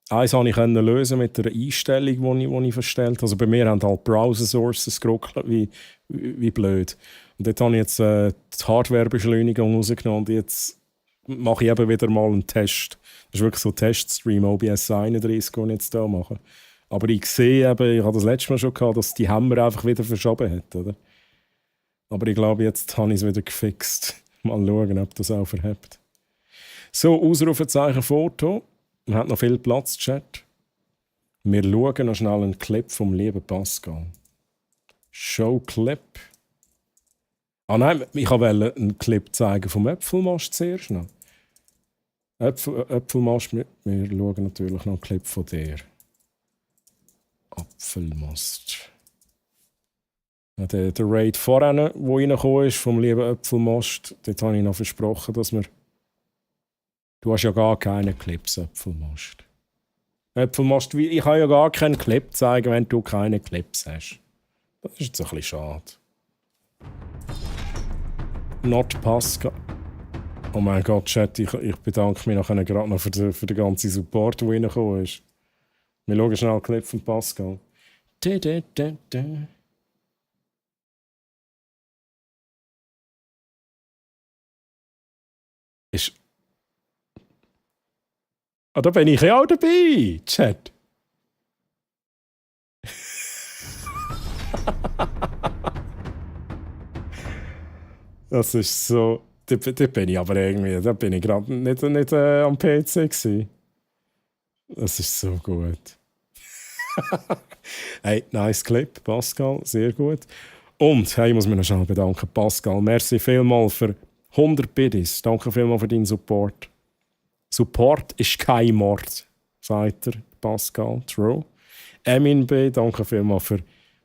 Eins konnte ich lösen mit der Einstellung, die ich verstellt habe. Also bei mir haben halt Browser-Sources geruckelt, wie blöd. Und dort habe ich jetzt die Hardware-Beschleunigung rausgenommen und jetzt mache ich eben wieder mal einen Test. Das ist wirklich so ein Teststream, OBS 31, den ich jetzt hier mache. Aber ich sehe eben, ich habe das letzte Mal schon gehabt, dass die Hammer einfach wieder verschoben hat, oder? Aber ich glaube, jetzt habe ich es wieder gefixt. Mal schauen, ob das auch verhebt. So, Ausrufezeichen Foto. Man hat noch viel Platz, Chat. Wir schauen noch schnell einen Clip vom lieben Pascal. Show Clip. Ah nein, ich wollte einen Clip zeigen vom Äpfelmast zuerst noch. Äpfelmast, wir schauen natürlich noch einen Clip von dir. Apfelmast. Ja, der Raid vorhin, der reingekommen ist, vom lieben Äpfelmast, dort habe ich noch versprochen, dass wir... Du hast ja gar keine Clips, Äpfelmast. Äpfelmast, ich kann ja gar keinen Clip zeigen, wenn du keine Clips hast. Das ist jetzt ein bisschen schade. Not Pascal. Oh mein Gott, Chat, ich bedanke mich nachher gerade noch für den ganzen Support, der reingekommen ist. Wir schauen schnell einen Clip von Pascal. Ist... Ah, da bin ich ja auch dabei, Chat. Das ist so... Da bin ich aber irgendwie... Da bin ich gerade nicht am PC gewesen. Das ist so gut. Hey, nice Clip, Pascal. Sehr gut. Und, hey, ich muss mich noch schnell bedanken, Pascal. Merci vielmals für 100 Biddies. Danke vielmals für deinen Support. Support ist kein Mord, sagt er, Pascal. True. Emin B, danke vielmals für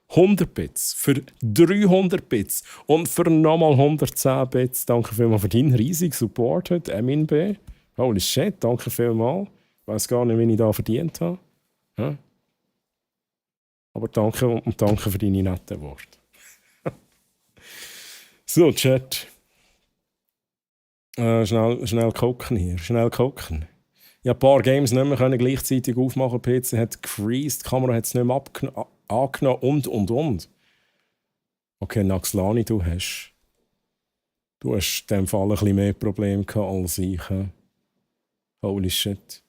100 Bits, für 300 Bits und für nochmal 110 Bits. Danke vielmals für deinen riesigen Support heute, Emin B. Holy shit, danke vielmals. Ich weiß gar nicht, wie ich da verdient habe. Ja? Aber danke und danke für deine netten Worte. So, Chat. Schnell gucken hier. Schnell gucken. Ich habe ein paar Games nicht mehr gleichzeitig aufmachen. Der PC hat gefreezed, die Kamera hat es nicht mehr angenommen und. Okay, Naxlani, du hast in dem Fall ein bisschen mehr Probleme gehabt als ich. Holy shit.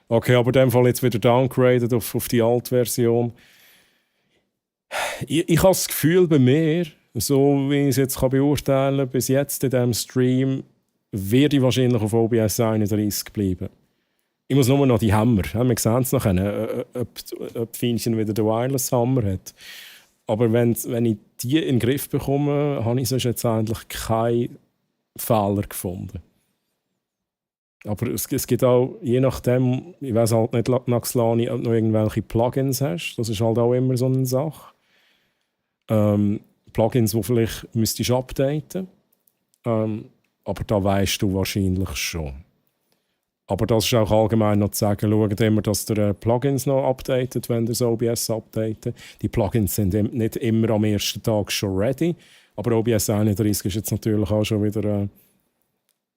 Okay, aber in dem Fall jetzt wieder downgraded auf die alte Version. Ich habe das Gefühl bei mir, so wie ich es jetzt beurteilen kann, bis jetzt in diesem Stream, werde ich wahrscheinlich auf OBS 31 bleiben. Ich muss nur noch die Hammer. Wir sehen es nachher, ob Feinchen wieder den Wireless Hammer hat. Aber wenn ich die in den Griff bekomme, habe ich sonst jetzt eigentlich keinen Fehler gefunden. Aber es gibt auch, je nachdem, ich weiss halt nicht, Naxlani, ob du noch irgendwelche Plugins hast. Das ist halt auch immer so eine Sache. Plugins, die vielleicht müsstest du updaten. Aber da weißt du wahrscheinlich schon. Aber das ist auch allgemein noch zu sagen, schaut immer, dass ihr Plugins noch updatet, wenn ihr das OBS updatet. Die Plugins sind nicht immer am ersten Tag schon ready. Aber OBS 31 ist jetzt natürlich auch schon wieder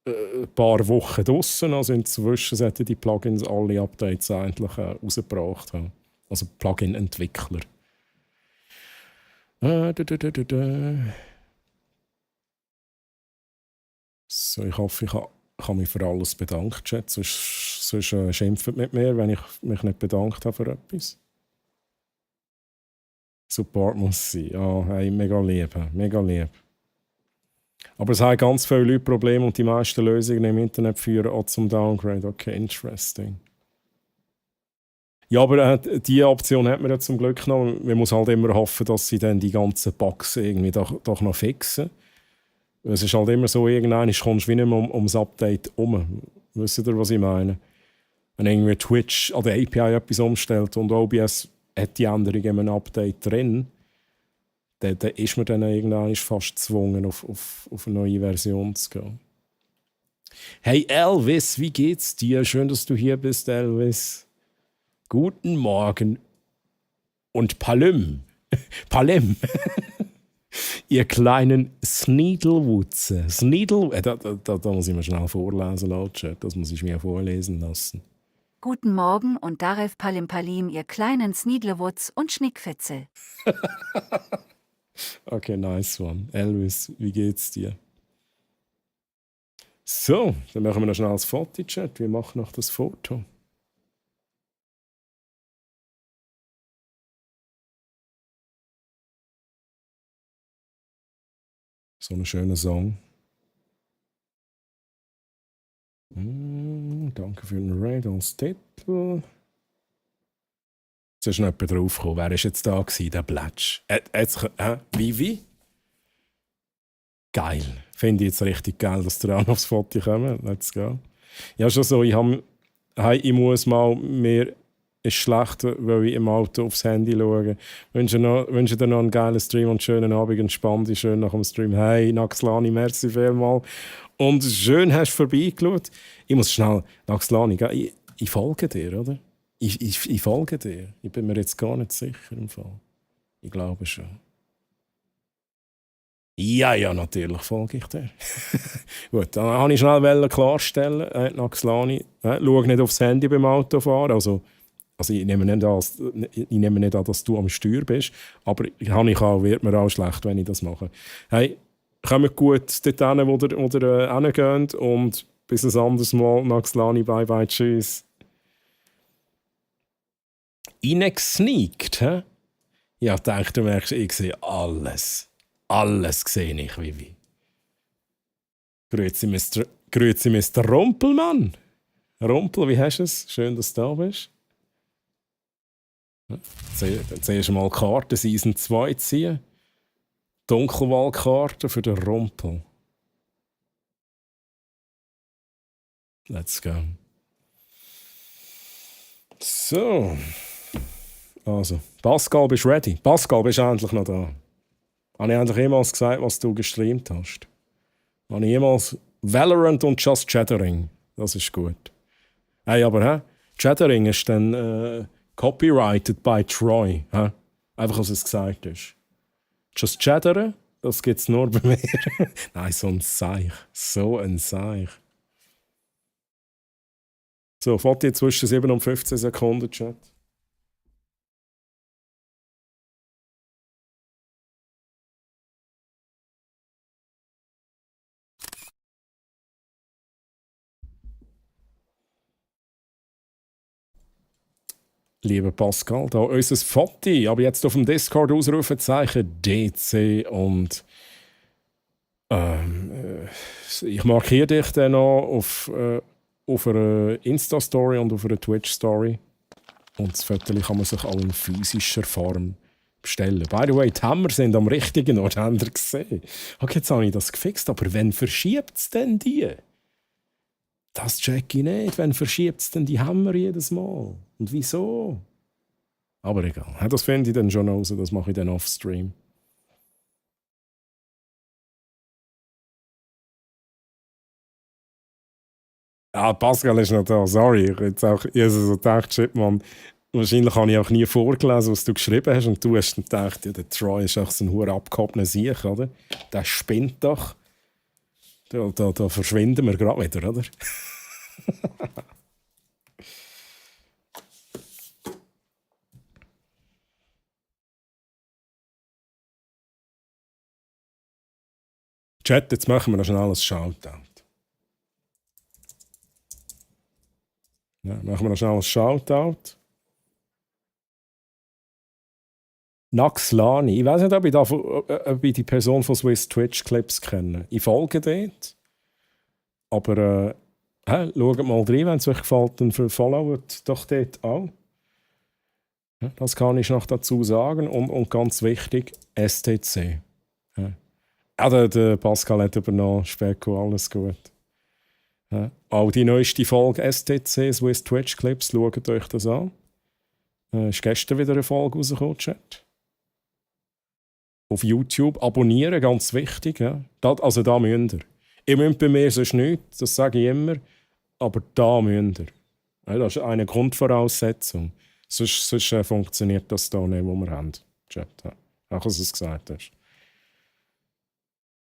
ein paar Wochen draussen. Also inzwischen sollten die Plugins alle Updates eigentlich rausgebracht haben. Also Plugin-Entwickler. So, ich hoffe, ich kann mich für alles bedanken, Chat. Sonst schimpft mit mir, wenn ich mich nicht bedankt habe für etwas. Support muss sein. Ja, hey, mega lieb. Mega lieb. Aber es haben ganz viele Leute Probleme und die meisten Lösungen im Internet führen auch zum Downgrade. Okay, interesting. Ja, aber diese Option hat man ja zum Glück noch. Man muss halt immer hoffen, dass sie dann die ganzen Bugs irgendwie doch noch fixen. Es ist halt immer so, irgendwann kommst du wie nicht mehr ums Update um. Wisst ihr, was ich meine? Wenn irgendwie Twitch an der API etwas umstellt und OBS hat die Änderung in einem Update drin, dann ist man dann irgendwann fast gezwungen, auf eine neue Version zu gehen. Hey Elvis, wie geht's dir? Schön, dass du hier bist, Elvis. Guten Morgen und Palem. Palem. Ihr kleinen Sneedlewutze. Da muss ich mir schnell vorlesen, Leute. Das muss ich mir vorlesen lassen. Guten Morgen und Daref Palim Palim, ihr kleinen Sneedlewutz und Schnickfitzel. Okay, nice one. Elvis, wie geht's dir? So, dann machen wir noch schnell das Foto-Chat. Wir machen noch das Foto. So ein schöner Song. Danke für den Raid als Titel. Jetzt ist noch jemand draufgekommen. Wer war jetzt da gewesen, der Blatsch? Vivi? Geil. Finde ich jetzt richtig geil, dass ihr auch noch aufs Foto kommt. Let's go. Ja, schon so. Ich muss mal mehr. Ist schlecht, weil ich im Auto aufs Handy schaue. Wünsche dir noch einen geilen Stream und einen schönen Abend. Entspann dich schön nach dem Stream. Hey, Naxlani, merci vielmals. Und schön hast du vorbeigeschaut. Ich muss schnell, Naxlani, ich folge dir, oder? Ich folge dir. Ich bin mir jetzt gar nicht sicher im Fall. Ich glaube schon. Ja, natürlich folge ich dir. Gut, dann wollte ich schnell klarstellen, Naxlani, schau nicht aufs Handy beim Autofahren. Also ich nehme nicht an, dass du am Steuer bist, aber wird mir auch schlecht, wenn ich das mache. Hey, kommt gut dorthin, wo ihr hingeht und bis ein anderes Mal. Naxlani, bye bye, tschüss. Reingesneakt, hä? Ja, ich dachte, du merkst, ich sehe alles. Alles sehe ich, Vivi. Grüezi, Mr. Rumpelmann. Rumpel, wie hast du es? Schön, dass du da bist. Zuerst mal Karte Season 2 ziehen. Dunkelwaldkarte für den Rumpel. Let's go. So. Also, Pascal, bist du ready? Pascal, bist du endlich noch da? Habe ich endlich jemals gesagt, was du gestreamt hast? Habe ich jemals Valorant und Just Chattering? Das ist gut. Hey, aber Chattering ist dann copyrighted by Troy. Einfach, was es gesagt ist. Just Chatteren, das gibt es nur bei mir. Nein, so ein Seich. So ein Seich. So, Foto jetzt zwischen 7 und 15 Sekunden, Chat. Lieber Pascal, da unser Foto, aber jetzt auf dem Discord Ausrufezeichen DC und ich markiere dich dann noch auf einer Insta-Story und auf einer Twitch-Story. Und das Foto kann man sich auch in physischer Form bestellen. By the way, die Hammer sind am richtigen Ort, habt ihr gesehen. Okay, jetzt habe ich das gefixt, aber wann verschiebt es denn die? Das check ich nicht. Wann verschiebt es denn die Hammer jedes Mal? Und wieso? Aber egal. Das finde ich dann schon raus. Das mache ich dann off-stream. Ah, Pascal ist noch da. Sorry. Ich habe so gedacht, shit, Mann. Wahrscheinlich habe ich auch nie vorgelesen, was du geschrieben hast. Und du hast dann gedacht, ja, der Troy ist auch so ein hure abgehobener Sieg, oder? Der spinnt doch. Da verschwinden wir gerade wieder, oder? Chat, jetzt machen wir noch schnell ein Shoutout. Ja, machen wir noch schnell ein Shoutout. Naxlani. Ich weiß nicht, ob ich die Person von Swiss Twitch Clips kenne. Ich folge dort. Aber schaut mal rein, wenn es euch gefällt, dann followt doch dort auch. Ja, das kann ich noch dazu sagen. Und ganz wichtig, STC. Ja, der Pascal hat übernommen. Speko, alles gut. Ja. Auch die neueste Folge STC, Swiss Twitch Clips, schaut euch das an. Ist gestern wieder eine Folge rausgekommen, Chat. Auf YouTube. Abonnieren, ganz wichtig. Ja. Also da müsst ihr. Ihr müsst bei mir sonst nichts, das sage ich immer. Aber da müsst ihr. Ja, das ist eine Grundvoraussetzung. Sonst funktioniert das da nicht, was wir haben. Chat. Ja. Auch als du es gesagt hast.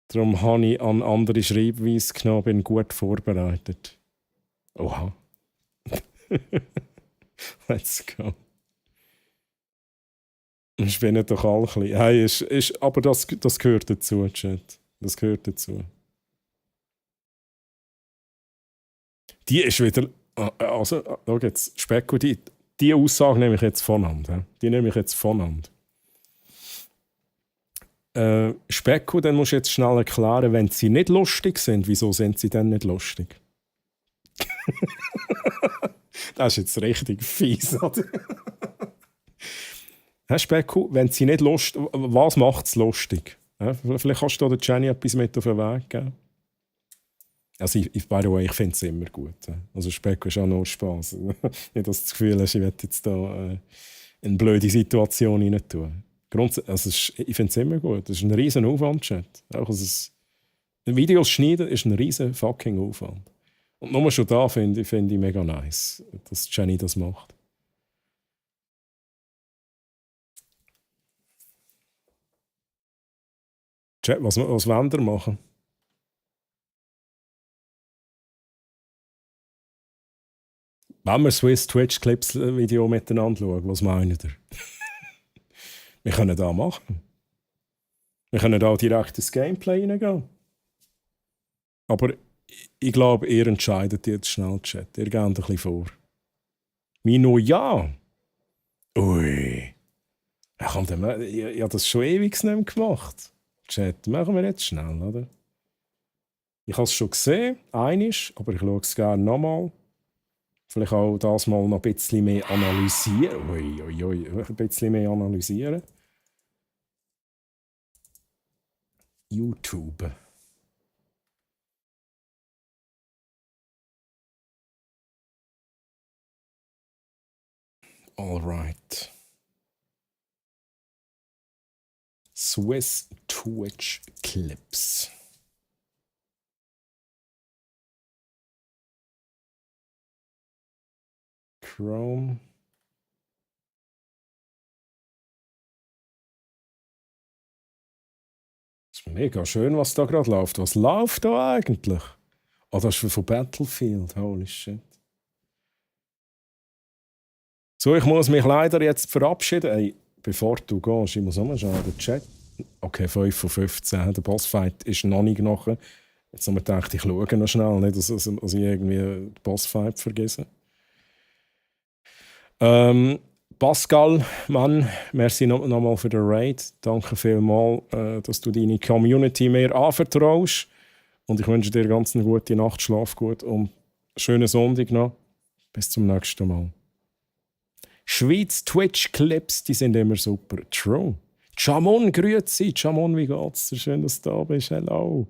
Darum habe ich an andere Schreibweise genommen, bin gut vorbereitet. Oha. Let's go. Ich bin doch alle ein bisschen. Hey, aber das gehört dazu, Chat. Das gehört dazu. Die ist wieder. Also, schau jetzt, Speko, die Aussage nehme ich jetzt voneinander. Die nehme ich jetzt voneinander. Speko, dann musst du jetzt schnell erklären, wenn sie nicht lustig sind, wieso sind sie dann nicht lustig? Das ist jetzt richtig fies, oder? Speko, wenn sie nicht lustig... Was macht es lustig? Vielleicht kannst du der Jenny etwas mit auf den Weg geben. Also by the way, ich finde es immer gut. Also Speko ist auch nur Spass. Nicht, dass du das Gefühl hast, ich werde jetzt da in eine blöde Situation rein tun. Also ich finde es immer gut. Das ist ein riesen Aufwand, Chat. Auch Videos schneiden ist ein riesen fucking Aufwand. Und nur schon da finde ich mega nice, dass Jenny das macht. Chat, was wollen wir machen? Wenn wir Swiss Twitch Clips Video miteinander schauen, was meinen ihr? Wir können da machen. Wir können da direkt ins Gameplay reingehen. Aber ich glaube, ihr entscheidet jetzt schnell, Chat. Ihr geht ein bisschen vor. Mino, ja. Ui. Ich habe das schon ewig nicht mehr gemacht. Chat, machen wir jetzt schnell, oder? Ich habe es schon gesehen, einiges, aber ich schaue es gerne nochmal. Vielleicht auch das mal noch ein bisschen mehr analysieren. Ein bisschen mehr analysieren. YouTube. Alright. Swiss Twitch Clips. Chrome. Das ist mega schön, was da gerade läuft. Was läuft da eigentlich? Oh, das ist von Battlefield. Holy shit. So, ich muss mich leider jetzt verabschieden. Ey, bevor du gehst, ich muss auch mal schauen, der Chat. Okay, 5 von 15. Der Bossfight ist noch nicht nachher. Jetzt haben wir gedacht, ich schaue noch schnell, nicht, dass ich irgendwie den Bossfight vergesse. Pascal, Mann, merci nochmal für den Raid. Danke vielmals, dass du deine Community mir anvertraust. Und ich wünsche dir ganz eine gute Nacht, schlaf gut und schönen Sonntag noch. Bis zum nächsten Mal. Schweiz Twitch Clips, die sind immer super. True. Jamon, grüezi. Jamon, wie geht's dir? Schön, dass du da bist. Hello.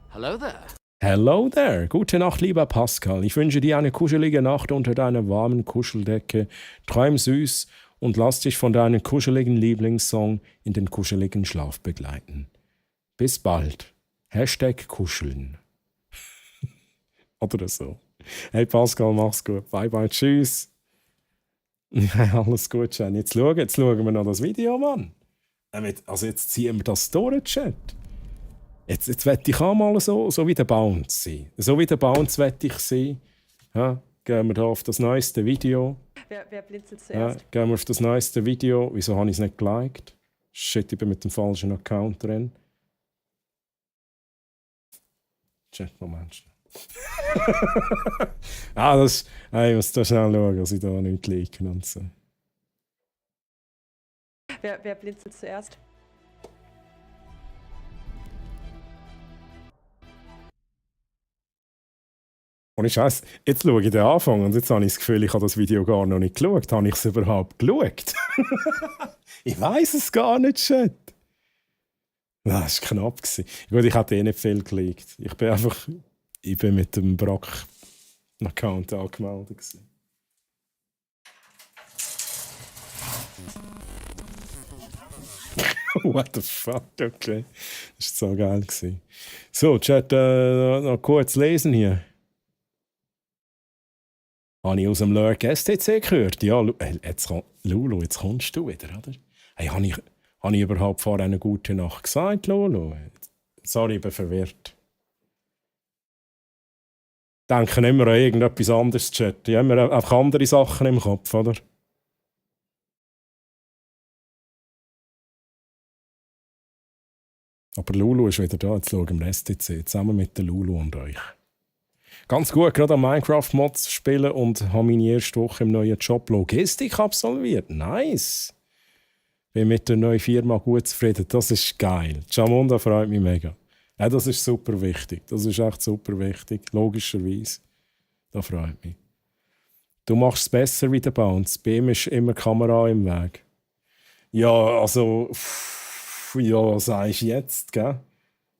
Hello there. Hello there. Gute Nacht, lieber Pascal. Ich wünsche dir eine kuschelige Nacht unter deiner warmen Kuscheldecke. Träum süß und lass dich von deinem kuscheligen Lieblingssong in den kuscheligen Schlaf begleiten. Bis bald. Hashtag kuscheln. Oder so. Hey Pascal, mach's gut. Bye bye. Tschüss. Alles gut, Jen. Jetzt schauen wir noch das Video, Mann. Also jetzt ziehen wir das durch, Chat. Jetzt wette ich auch mal so wie der Bounce sein. So wie der Bounce wette ich sein. Ja, gehen wir da auf das neueste Video. Wer blinzelt zuerst? Ja, gehen wir auf das neueste Video. Wieso habe ich es nicht geliked? Shit, ich bin mit dem falschen Account drin. Chat-Moment. Das... Ich muss da schnell schauen, dass ich da nicht liegen und so. Wer blinzelt zuerst? Und ich weiss, jetzt schaue ich den Anfang und jetzt habe ich das Gefühl, ich habe das Video gar noch nicht geschaut. Habe ich es überhaupt geschaut? Ich weiss es gar nicht, Chat. Das war knapp. Gut, ich hatte nicht viel gelegt. Ich bin mit dem Brack-Account angemeldet. What the fuck, okay. Das war so geil. So, Chat, noch kurz lesen hier. Habe ich aus dem Lurk STC gehört? Ja, Lulu, jetzt kommst du wieder, oder? Hey, habe ich überhaupt vorher eine gute Nacht gesagt, Lulu? Sorry, ich bin verwirrt. Denken immer an irgendetwas anderes, Chat. Die haben immer einfach andere Sachen im Kopf, oder? Aber Lulu ist wieder da. Jetzt schauen wir STC zusammen mit der Lulu und euch. Ganz gut, gerade an Minecraft-Mods spielen und habe meine erste Woche im neuen Job Logistik absolviert. Nice! Bin mit der neuen Firma gut zufrieden. Das ist geil. Jamunda freut mich mega. Ja, das ist super wichtig. Das ist echt super wichtig. Logischerweise. Das freut mich. Du machst es besser wie der Bounce. Bei ihm ist immer die Kamera im Weg. Ja, also... Ja, was sagst du jetzt, gell?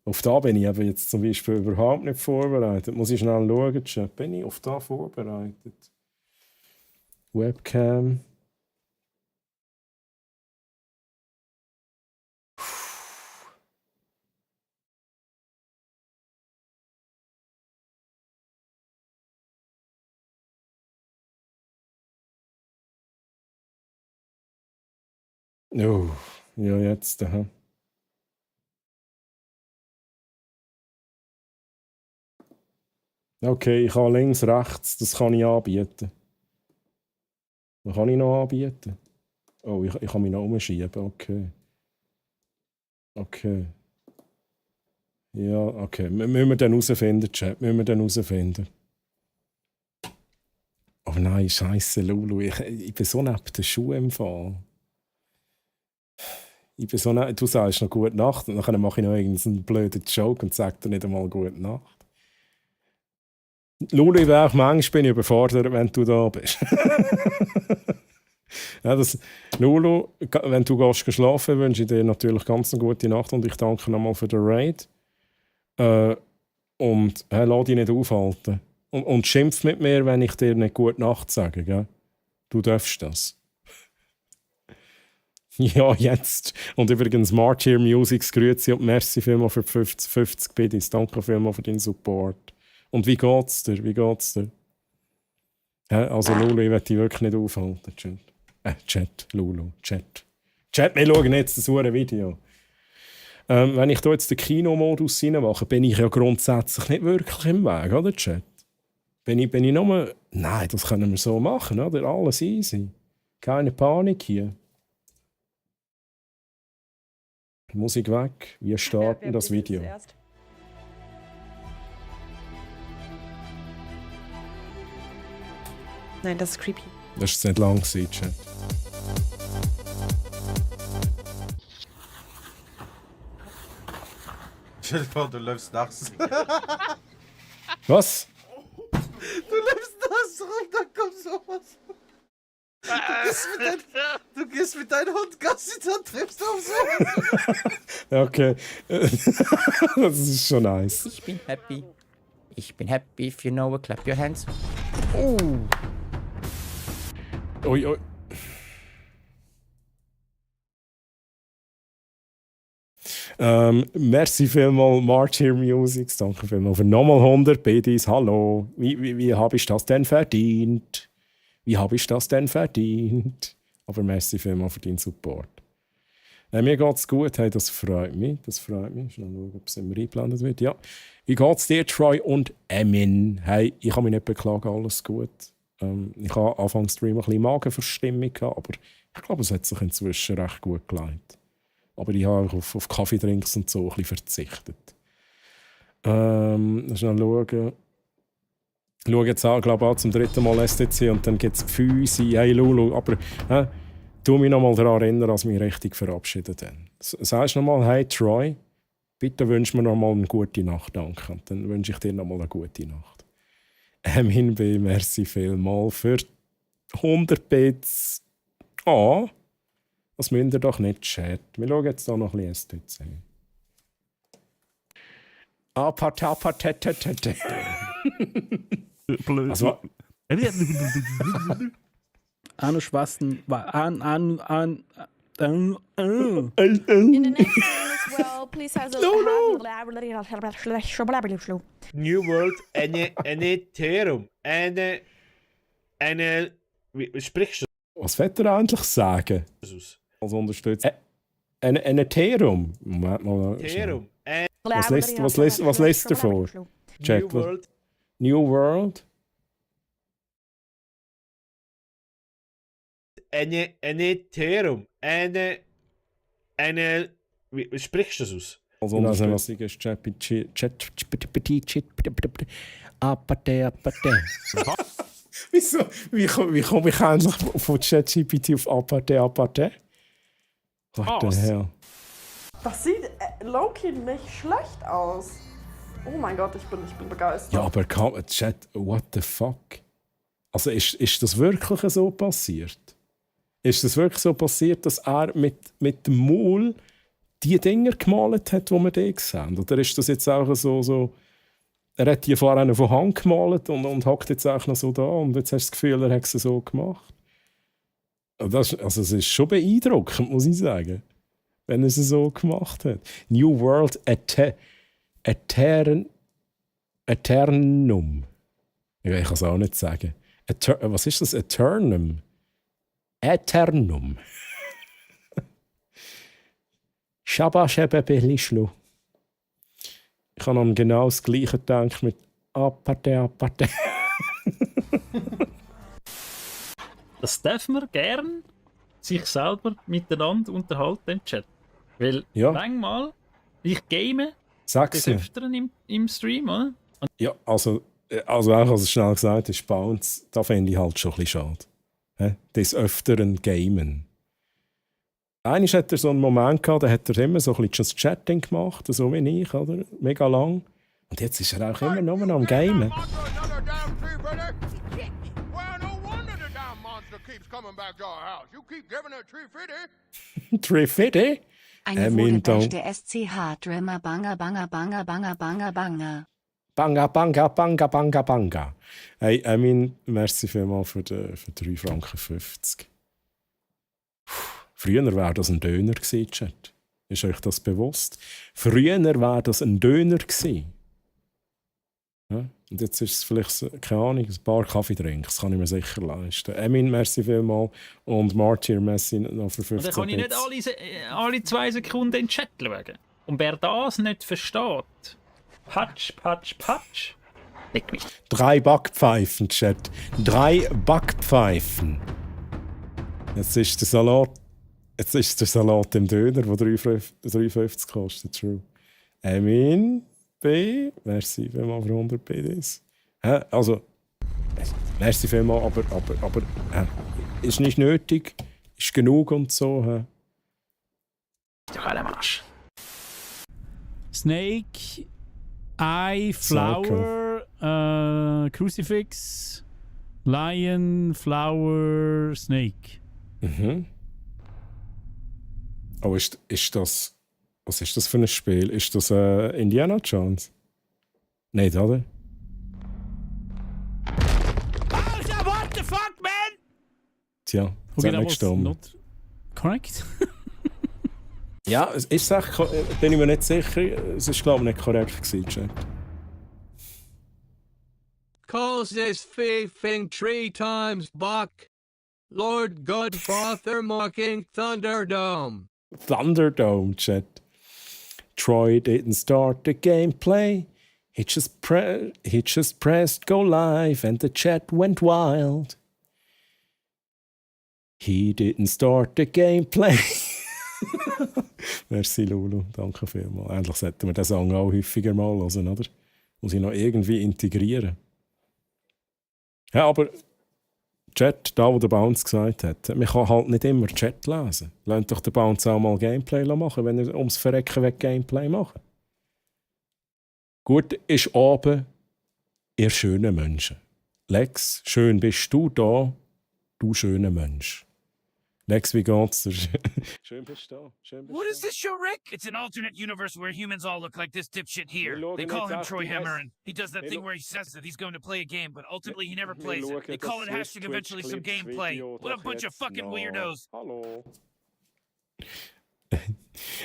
Auf da bin ich eben jetzt zum Beispiel überhaupt nicht vorbereitet. Muss ich schnell schauen, Chat. Bin ich auf da vorbereitet? Webcam. Oh, ja, jetzt. Aha. Okay, ich habe links, rechts, das kann ich anbieten. Was kann ich noch anbieten? Oh, ich kann mich noch umschieben, okay. Okay. Ja, okay. Müssen wir dann herausfinden, Chat, müssen wir dann herausfinden. Oh nein, scheisse Lulu, ich bin so neben den Schuhen im Fall. Du sagst noch «Gute Nacht» und dann mache ich noch irgendeinen blöden Joke und sage dir nicht einmal «Gute Nacht». Lulu, manchmal bin ich überfordert, wenn du da bist. Ja, Lulu, wenn du gehst schlafen, wünsche ich dir natürlich ganz eine gute Nacht und ich danke nochmal für den Raid. Und lass dich nicht aufhalten. Und schimpf mit mir, wenn ich dir nicht «Gute Nacht» sage. Gell? Du darfst das. Ja, jetzt. Und übrigens, Martyr Music, grüezi und merci vielmals für 50 Biddies. Danke vielmals für deinen Support. Und wie geht's dir? Wie geht's dir? Also Lulu, ich will dich wirklich nicht aufhalten. Chat, Lulu, Chat. Chat, wir schauen jetzt das Video. Wenn ich da jetzt den Kinomodus reinmache, bin ich ja grundsätzlich nicht wirklich im Weg, oder Chat? Bin ich nur... Nein, das können wir so machen, oder? Alles easy. Keine Panik hier. Musik weg. Wir starten das Video. Nein, das ist creepy. Das ist nicht lang gewesen, Chat. Stell dir vor, du läufst nachts. Was? Du läufst nachts rum, dann kommt sowas. Du gehst mit deinem Hund Gassi, dann triffst du auf sowas. Okay. Das ist schon nice. Ich bin happy. Ich bin happy. If you know it, clap your hands. Ui, ui. Merci vielmals, Martyr Music. Danke vielmals für nochmal 100 Biddies. Hallo. Wie habe ich das denn verdient? Wie habe ich das denn verdient? Aber merci vielmals für deinen Support. Mir geht es gut, hey, das freut mich. Das freut mich. Schnell schauen, ob es immer eingeblendet wird. Ja. Wie geht es dir, Troy und Emin? Hey, ich kann mich nicht beklagen, alles gut. Ich habe Anfang Stream ein bisschen Magenverstimmung gehabt, aber ich glaube, es hat sich inzwischen recht gut geleitet. Aber ich habe auf Kaffeedrinks und so ein bisschen verzichtet. Schnell schauen. Ich schaue jetzt an, glaube ich, zum 3. Mal STC und dann gibt es Pfüsi, hey Lulu, aber tu mich noch mal daran erinnern, als wir mich richtig verabschiedet haben. Sagst du noch mal, hey Troy, bitte wünsch mir noch mal eine gute Nacht, danke. Und dann wünsche ich dir noch mal eine gute Nacht. Min B, merci vielmals für 100 Bits. Das müsst ihr doch nicht chatten. Wir schauen jetzt hier noch ein bisschen STC. Also, Anu Schwasten In the next game as well, please have New World, eine Therum, eine, wie sprichst du was wird er eigentlich sagen? das aus? Als Unterstützung. Ein Ethereum. Moment mal. Therum, Was lässt er vor? Chat, New World, New World. eine Therum, eine, wie sprichst du das aus? Also was ist Chat. Wieso? Wie komme ich eigentlich von ChatGPT auf Aparte? What the hell? Das sieht low-key nicht schlecht aus. Oh mein Gott, ich bin begeistert. Ja, aber Chat, what the fuck? Also ist das wirklich so passiert? Ist das wirklich so passiert, dass er mit dem Maul die Dinger gemalt hat, die wir da sehen? Oder ist das jetzt auch so er hat die vorher von Hand gemalt und hockt jetzt auch noch so da und jetzt hast du das Gefühl, er hat es so gemacht? Es ist schon beeindruckend, muss ich sagen, wenn er es so gemacht hat. New World Eternum. Ich kann es auch nicht sagen. Was ist das? Eternum. Shabba-Shabba-Belischlu. Ich habe an genau das Gleiche gedacht mit Aparte. Das darf man gern sich selber miteinander unterhalten im Chat. Weil manchmal, ich game des Öfteren im Stream, oder? Ja, also auch als schnell gesagt ist, Bounce, da fände ich halt schon ein bisschen schade. Des Öfteren gamen. Einmal hat er so einen Moment gehabt, da hat er immer so ein bisschen das Chatting gemacht, so wie ich, oder? Mega lang. Und jetzt ist er auch immer nur noch am Gamen. Trifidi? Eine Wohlbeste SCH Drimmer Banger Banger Banger Banger Banger Banger. Banga. Hey, merci vielmals für 3,50 Franken. Früher wäre das ein Döner gewesen, Chat. Ist euch das bewusst? Früher wäre das ein Döner gewesen. Ja? Und jetzt ist es vielleicht, keine Ahnung, ein paar Kaffeetrinks. Das kann ich mir sicher leisten. Merci vielmals. Und Martyr, merci noch für 15 Und dann kann ich nicht alle 2 Sekunden in den Chat schauen. Und wer das nicht versteht, Patsch. 3 Backpfeifen, Chat. 3 Backpfeifen. Jetzt ist der Salat im Döner, der 3,50 kostet. True. B. Merci vielmals für 100 BDs. Also, merci vielmals, aber ist nicht nötig. Ist genug und so. Doch alle Marsch. Snake, Eye, Flower, Crucifix, Lion, Flower, Snake. Mhm. Oh, ist das... Was ist das für ein Spiel? Ist das Indiana Jones? Nicht, oder? What the fuck, man? Tja, das hat nicht gestimmt. Not correct? Ja, ist echt, bin ich mir nicht sicher. Es ist, glaube ich, nicht korrekt gewesen, Chat. Calls this thieving 3 times back. Lord Godfather mocking Thunderdome. Thunderdome, Chat. Troy didn't start the gameplay. He just pressed go live and the chat went wild. He didn't start the gameplay. Merci, Lulu. Danke vielmals. Endlich sollten wir den Song auch häufiger mal hören, oder? Muss ich noch irgendwie integrieren. Ja, aber Chat, da wo der Bounce gesagt hat, man kann halt nicht immer Chat lesen. Lasst doch der Bounce auch mal Gameplay machen, wenn er ums Verrecken weg Gameplay macht. Gut ist oben, ihr schönen Menschen. Lex, schön bist du da, du schöner Mensch. Lex, wie geht's dir? Schön bist du da. Schön bist What is this show, Rick? It's an alternate universe where humans all look like this dipshit here. They call him Troy Hammerin. He does that thing where he says that he's going to play a game, but ultimately he never plays it. They call it hashtag eventually some gameplay. What a bunch of fucking weirdos. Hallo.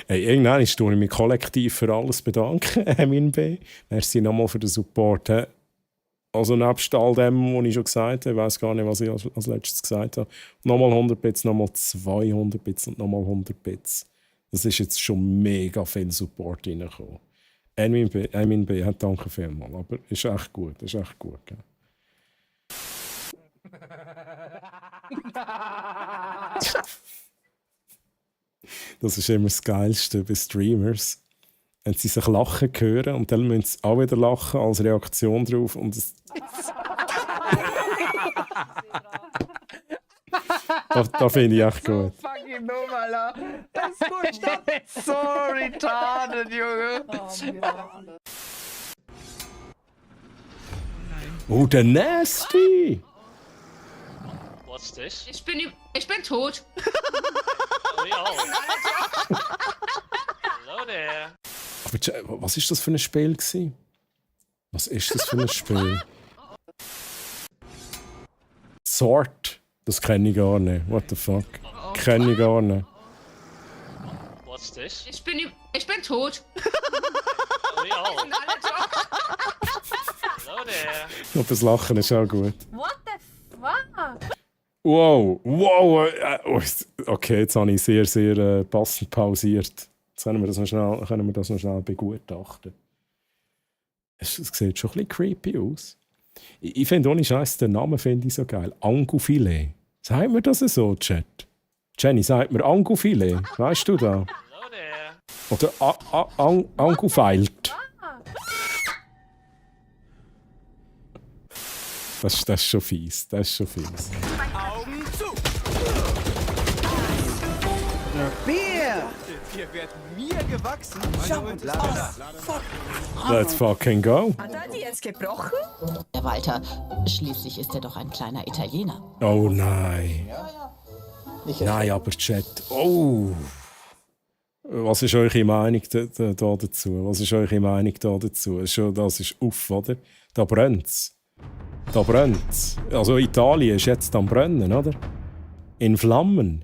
Hey, irgendwann tue ich mich kollektiv für alles bedanken, Emin B. Merci nochmal für den Support. He? Also nebst all dem, was ich schon gesagt habe, ich weiß gar nicht, was ich als letztes gesagt habe, nochmal 100 Bits, nochmal 200 Bits und nochmal 100 Bits. Das ist jetzt schon mega viel Support reingekommen. Emin B, danke vielmals, aber ist echt gut, ist echt gut. Gell? Das ist immer das Geilste bei Streamers. Wenn sie sich lachen hören und dann müssen sie auch wieder lachen als Reaktion drauf. Und da finde ich echt gut. Fucking dumm, Alter. Das ist gut. So retarded, Junge. Oh, der Nasty! What's this? Ich bin tot. Oh, ja. Hello there. Aber was ist das für ein Spiel gewesen? Was ist das für ein Spiel? Sword? Das kenne ich gar nicht. What the fuck? Kenne ich gar nicht. What's this? Ich bin tot. Oh, ja. Hello there. Und das Lachen ist auch gut. What the fuck? Wow, okay, jetzt habe ich sehr, sehr passend pausiert. Jetzt können wir das noch schnell begutachten. Es sieht schon ein bisschen creepy aus. Ich finde ohne Scheiß, den Namen finde ich so geil. Angufilet. Sagt mir das so, Chat? Jenny, sagt mir Angufilet. Weißt du da? Oder Angufeilt. Das ist schon fies. Das ist schon fies. Augen zu! Bier! Ihr werdet mir gewachsen. Let's fucking go. Hat er die jetzt gebrochen? Der Walter, schließlich ist er doch ein kleiner Italiener. Oh nein. Nein, aber Chat. Oh. Was ist eure Meinung da dazu? Was ist eure Meinung da dazu? Das ist uff, oder? Da brennt's. Da brennt's. Also Italien ist jetzt am Brennen, oder? In Flammen.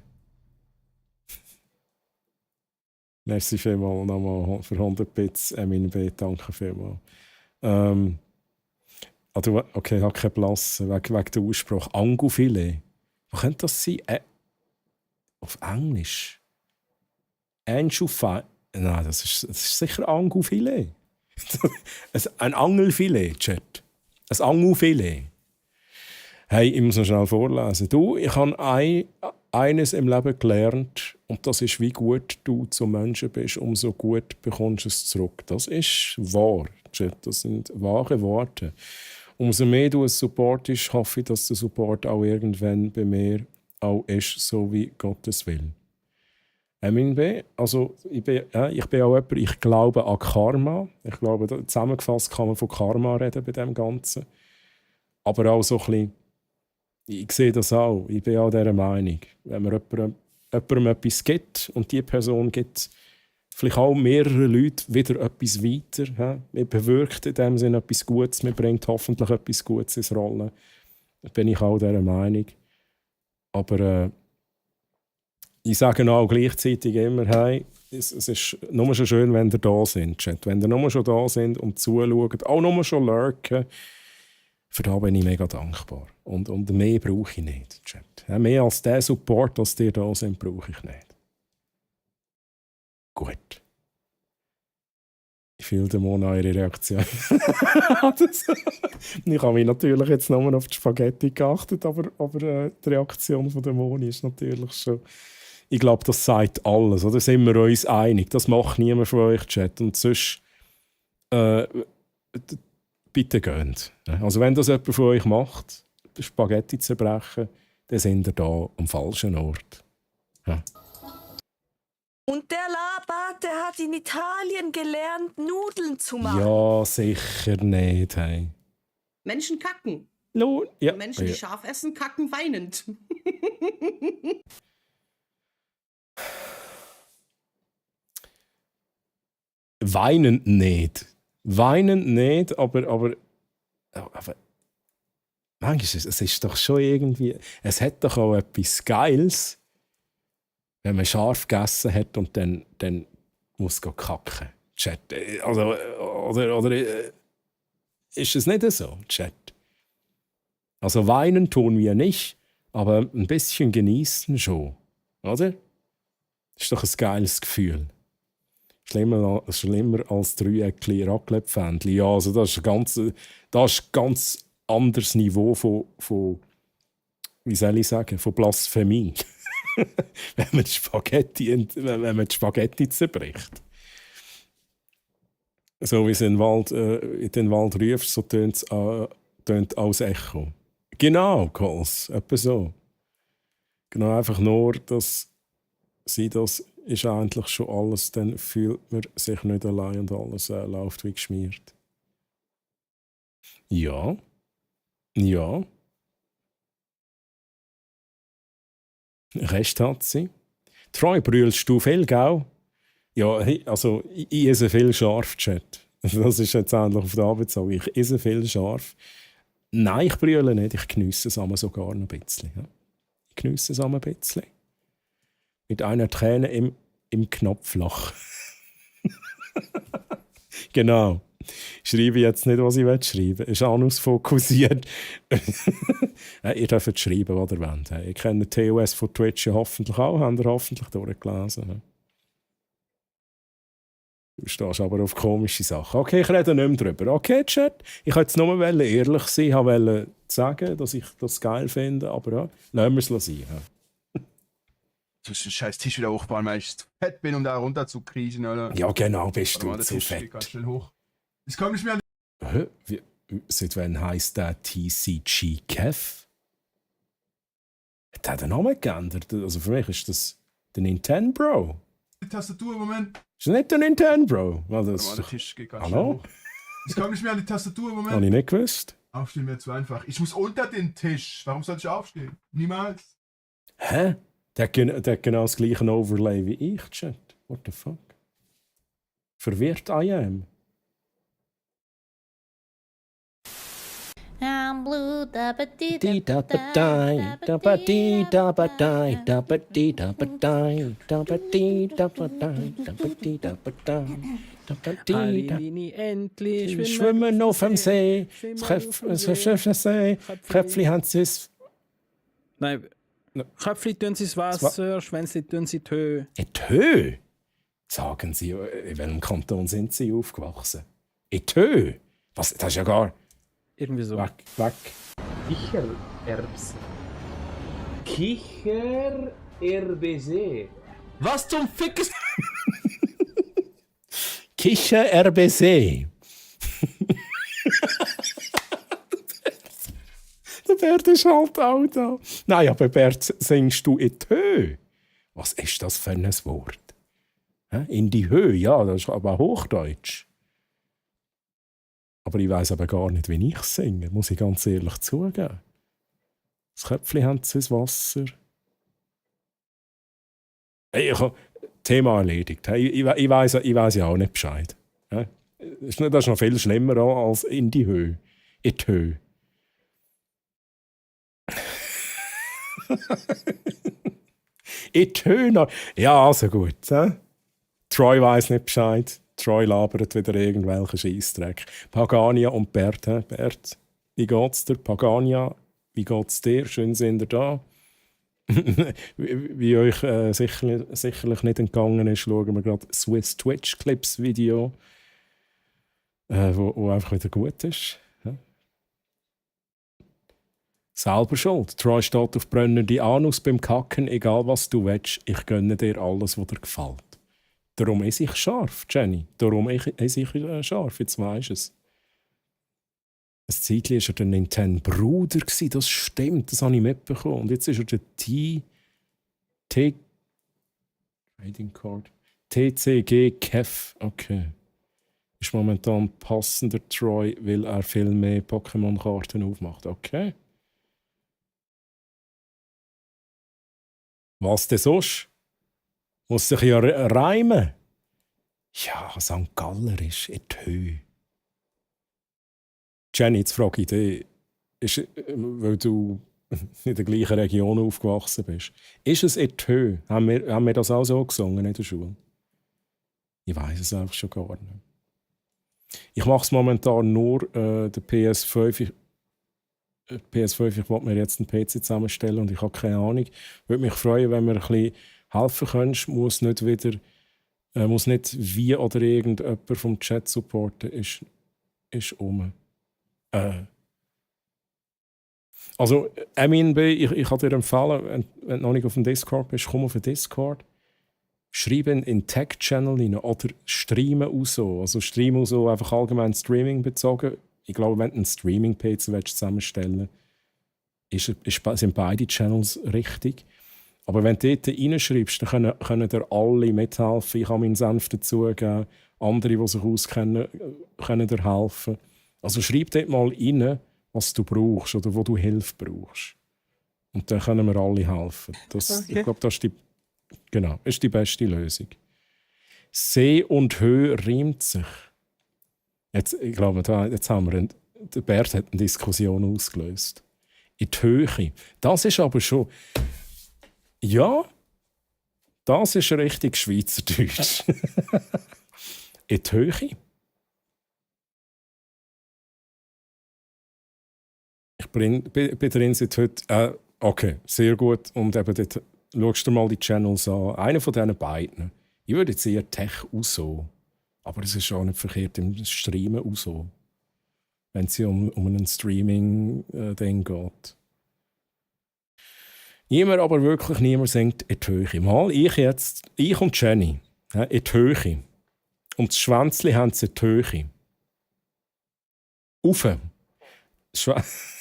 Merci vielmals nochmal für 100 Bits, Emin B. Danke vielmals. Okay, ich habe keinen Platz wegen der Aussprache. Angufilet. Wo könnte das sein? Auf Englisch. Nein, das ist sicher Angufilet. Ein Angelfilet, Chat. Ein Angufilet. Hey, ich muss noch schnell vorlesen. Ich habe eines im Leben gelernt, und das ist, wie gut du zum Menschen bist, umso gut bekommst du es zurück. Das ist wahr, Chat. Das sind wahre Worte. Umso mehr du es supportest, hoffe ich, dass der Support auch irgendwann bei mir auch ist, so wie Gottes will. Emin B, also ich bin auch jemand, ich glaube an Karma. Ich glaube, zusammengefasst kann man von Karma reden bei dem Ganzen. Aber auch so ein bisschen, ich sehe das auch, ich bin auch dieser Meinung. Wenn man jemandem etwas gibt und die Person gibt vielleicht auch mehrere Leute wieder etwas weiter. Man bewirkt in dem Sinne etwas Gutes, man bringt hoffentlich etwas Gutes ins Rollen. Da bin ich auch dieser Meinung. Aber ich sage auch gleichzeitig immer, hey, es ist nur schon schön, wenn ihr da sind, Chat. Wenn ihr nur schon da sind und zuschauen, auch nur schon lurken, für das bin ich mega dankbar. Und mehr brauche ich nicht, Chat. Mehr als den Support, dass ihr da sind, brauche ich nicht. Gut. Ich fühle den eure Reaktion. Ich habe mich natürlich jetzt nur auf die Spaghetti geachtet, aber die Reaktion von der Moni ist natürlich schon Ich glaube, das sagt alles. Oder sind wir uns einig? Das macht niemand von euch, Chat. Und sonst bitte geht. Also wenn das jemand von euch macht, Spaghetti zerbrechen, dann sind ihr da am falschen Ort. Ja. Und der Labat, der hat in Italien gelernt, Nudeln zu machen. Ja, sicher nicht. Hey. Menschen kacken. Ja. Menschen, die scharf essen, kacken weinend. Weinend nicht. Weinend nicht, aber manchmal es ist doch schon irgendwie. Es hat doch auch etwas Geiles, wenn man scharf gegessen hat und dann muss man kacken. Chat. Also, oder ist es nicht so, Chat? Also weinen tun wir nicht, aber ein bisschen genießen schon, oder? Ist doch ein geiles Gefühl. Schlimmer als 3 Eckli Raclette-Pfändchen. Ja, also das ist ein ganz anderes Niveau von wie soll ich sagen, von Blasphemie. wenn man die Spaghetti zerbricht. So wie es in den Wald ruft, so tönt es als Echo. Genau, Kols, etwa so. Genau, einfach nur, dass sie das ist eigentlich schon alles, dann fühlt man sich nicht allein und alles läuft wie geschmiert. Ja. Ja. Recht hat sie. Treu, brüllst du viel, gell? Ja, also ich esse viel scharf, Chat. Das ist jetzt endlich auf der Arbeit so. Ich esse viel scharf. Nein, ich brülle nicht. Ich geniesse es aber sogar noch ein bisschen. Ja? Ich geniesse es aber ein bisschen. Mit einer Träne im Knopfloch. Genau. Ich schreibe jetzt nicht, was ich schreiben will. Ist anusfokussiert. Ihr dürft schreiben, was ihr wollt. Ihr kennt TOS von Twitch ja hoffentlich auch. Habt ihr hoffentlich durchgelesen. Du stehst aber auf komische Sachen. Okay, ich rede nicht mehr drüber. Okay, Chat. Ich wollte jetzt nur ehrlich sein. Ich wollte sagen, dass ich das geil finde. Aber ja, lassen wir es sein. Ja. Du musst den scheiß Tisch wieder hochbauen, weil ich zu fett bin, um da runter zu kriechen, oder? Ja, genau, bist du zu fett. Ganz schnell hoch. Das kommt nicht mehr an. Seit wann heisst der TCG Kev? Hat er den Namen geändert? Also für mich ist das der Nintendo. Die Tastatur, Moment. Ist das nicht der Nintendo? Weil das der Tisch geht ganz Hallo? schnell hoch. Das kommt nicht mehr an die Tastatur, Moment. Habe ich nicht gewusst. Aufstehen wäre zu einfach. Ich muss unter den Tisch. Warum soll ich aufstehen? Niemals. Hä? Der hat genau das gleiche Overlay wie ich, Chat. What the fuck? Verwirrt I am. I'm blue, da ba dee Dee da ba die, da ba dee da ba die, da ba dee da ba die, da ba dee da ba die, da ba dee da ba die, da ba dee da. Endlich Schwimmen auf dem See, See, Köpfli haben sie es. Nein, Köpfli tun sie ins Wasser, Schwänzli tun sie in die Höhe. In die Höhe? Sagen Sie, in welchem Kanton sind Sie aufgewachsen? In die Höhe? Was, das ist ja gar... Irgendwie so. Weg. Kichererbsen. Kichererbsen. Was zum Fick ist... Kichererbsen. Der Bert ist halt auch da. Nein, aber Bert, singst du in die Höhe? Was ist das für ein Wort? In die Höhe, ja, das ist aber Hochdeutsch. Aber ich weiss aber gar nicht, wie ich singe, muss ich ganz ehrlich zugeben. Das Köpfchen haben sie ins Wasser. Hey, Thema erledigt. Hey, ich weiss ja auch nicht Bescheid. Das ist noch viel schlimmer als in die Höhe. In die Höhe. In die Höhe. Ja, also gut. Troy weiss nicht Bescheid. Troy labert wieder irgendwelchen Scheissdreck. Pagania und Bert. Bert, wie geht's dir? Pagania, wie geht's dir? Schön sind ihr da. Wie euch sicherlich nicht entgangen ist, schauen wir gerade Swiss Twitch Clips Video, wo einfach wieder gut ist. Selber schuld. Troy steht auf brennende Anus beim Kacken, egal was du willst, ich gönne dir alles, was dir gefällt. Darum esse ich scharf, Jenny. Darum esse ich scharf, jetzt weisst du es. Ein Zeitchen war er der Nintendo-Bruder, das stimmt, das habe ich mitbekommen. Und jetzt ist er der Trading Card. TCG Kev, okay. Ist momentan passender Troy, weil er viel mehr Pokémon-Karten aufmacht. Okay. Was denn sonst? Muss sich ja reimen. Ja, St. Galler ist in die Höhe. Jenny, jetzt frage ich dich, weil du in der gleichen Region aufgewachsen bist. Ist es in die Höhe? Haben wir das auch so gesungen in der Schule? Ich weiß es einfach schon gar nicht. Ich mache es momentan nur der PS5. Ich wollte mir jetzt einen PC zusammenstellen und ich habe keine Ahnung. Ich würde mich freuen, wenn mir ein bisschen helfen könntest. Muss nicht wie oder irgendjemand vom Chat supporten. Ist um. Also, Emin B., ich kann dir empfehlen, wenn du noch nicht auf dem Discord bist, komm auf den Discord. Schreibe in den Tech-Channel rein oder streamen auch so. Also streamen auch so einfach allgemein Streaming bezogen. Ich glaube, wenn du einen Streaming-PC zusammenstellen willst, sind beide Channels richtig. Aber wenn du dort reinschreibst, dann können dir alle mithelfen. Ich habe meinen Senf dazugeben. Andere, die sich auskennen, können dir helfen. Also schreib dort mal rein, was du brauchst oder wo du Hilfe brauchst. Und dann können wir alle helfen. Okay. Ich glaube, das ist die beste Lösung. See und Höhe reimt sich. Ich glaube, jetzt haben wir der Bert hat eine Diskussion ausgelöst. In die Höhe. Das ist aber schon... Ja, das ist richtig Schweizerdeutsch. In die Höhe. Ich bin drin seit heute... okay, sehr gut. Und eben dort schaust du mal die Channels an. Einer von diesen beiden. Ich würde jetzt eher Tech auch so. Aber es ist auch nicht verkehrt im Streamen auch so. Wenn es um ein Streaming-Ding geht. Aber wirklich niemand singt in die Höhe. Mal ich und Jenny, in die Höhe. Und das Schwänzli haben sie in die Höhe. Rauf.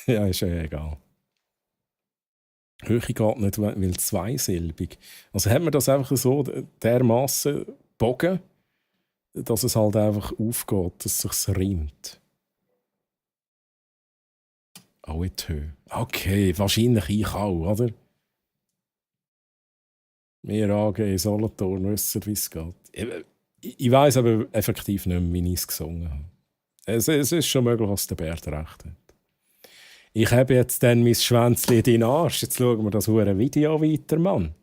Ja, ist ja egal. Höhe geht nicht, weil zweisilbig. Also hat man das einfach so dermassen bogen, dass es halt einfach aufgeht, dass es sich reimt. Auch in die Höhe. Okay, wahrscheinlich ich auch, oder? Wir AG in Solothurn wissen, wie es geht. Ich weiss aber effektiv nicht mehr, wie ich es gesungen habe. Es ist schon möglich, dass der Bert recht hat. Ich habe jetzt dann mein Schwänzli in den Arsch. Jetzt schauen wir das hure Video weiter, Mann.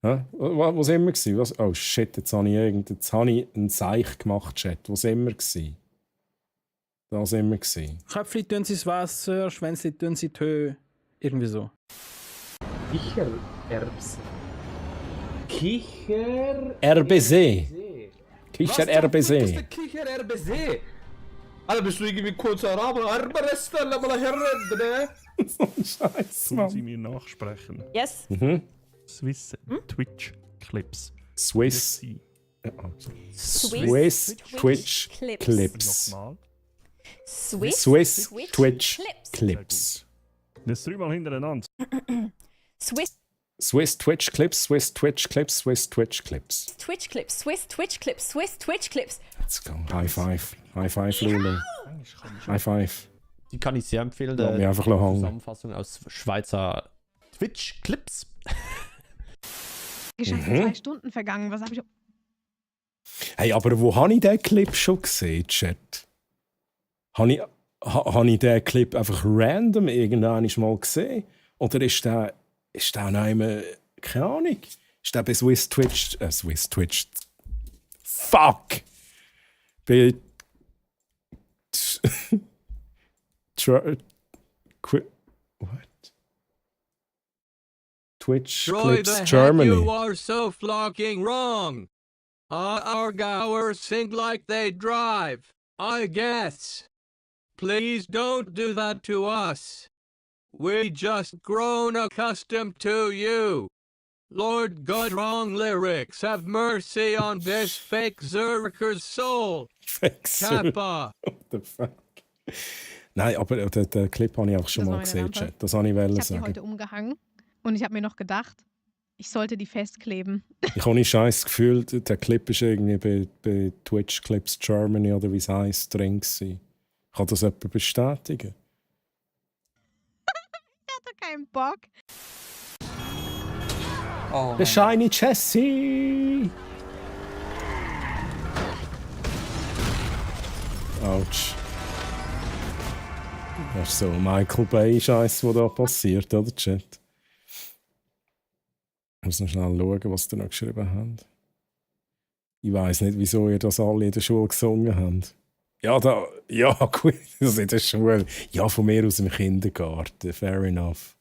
Wo sind wir gewesen? Oh shit, jetzt habe ich einen Seich gemacht, Chat. Wo sind wir gewesen? Da sind wir gewesen. Köpfli tun sie ins Wasser, Schwänzli tun sie in die Höhe. Irgendwie so. Kichererbsen. RBC. Was ist der Kicher-RBC? Alter, bist du irgendwie kurz Araber? Scheiße, Mann. Sie mir nachsprechen. Yes. Swiss Twitch Clips. Swiss Twitch Clips. Swiss Twitch Clips. Das 3-mal hintereinander. Swiss Twitch Clips, Swiss Twitch Clips, Swiss Twitch Clips. Twitch Clips, Swiss Twitch Clips, Swiss Twitch Clips. Let's go. High five. High five, Lulu. High five. Die kann ich sehr empfehlen. Lass mich einfach Zusammenfassung aus Schweizer Twitch Clips. Ist schon 2 Stunden vergangen. Was habe ich... Hey, aber wo habe ich diesen Clip schon gesehen, Chat? Habe ich diesen Clip einfach random irgendwann mal gesehen? Oder ist der noch immer... Keine Ahnung. Ist der bei Swiss Twitch... Fuck! Bei... What? Twitch Troy, Clips the Germany. heck you are so fucking wrong. Our goers think like they drive, I guess. Please don't do that to us. We just grown accustomed to you. Lord God, wrong lyrics. Have mercy on this fake Zerker's soul. Kappa. What the fuck? Nein, aber den Clip habe ich auch schon mal gesehen, Chat. Das habe ich Ich habe die sagen. heute umgehangen und ich habe mir noch gedacht, ich sollte die festkleben. Ich habe nicht scheiß Gefühl, der Clip ist irgendwie bei Twitch Clips Germany oder wie es heisst drin gewesen. Kann das jemand bestätigen? Ich hatte keinen Bock. Oh, der Shiny Jessie! Autsch. Das ist so Michael Bay-Scheiß, was da passiert, oder Chat? Ich muss noch schnell schauen, was ihr noch geschrieben habt. Ich weiss nicht, wieso ihr das alle in der Schule gesungen habt. Ja, gut, das in der Schule. Ja, von mir aus im Kindergarten, fair enough.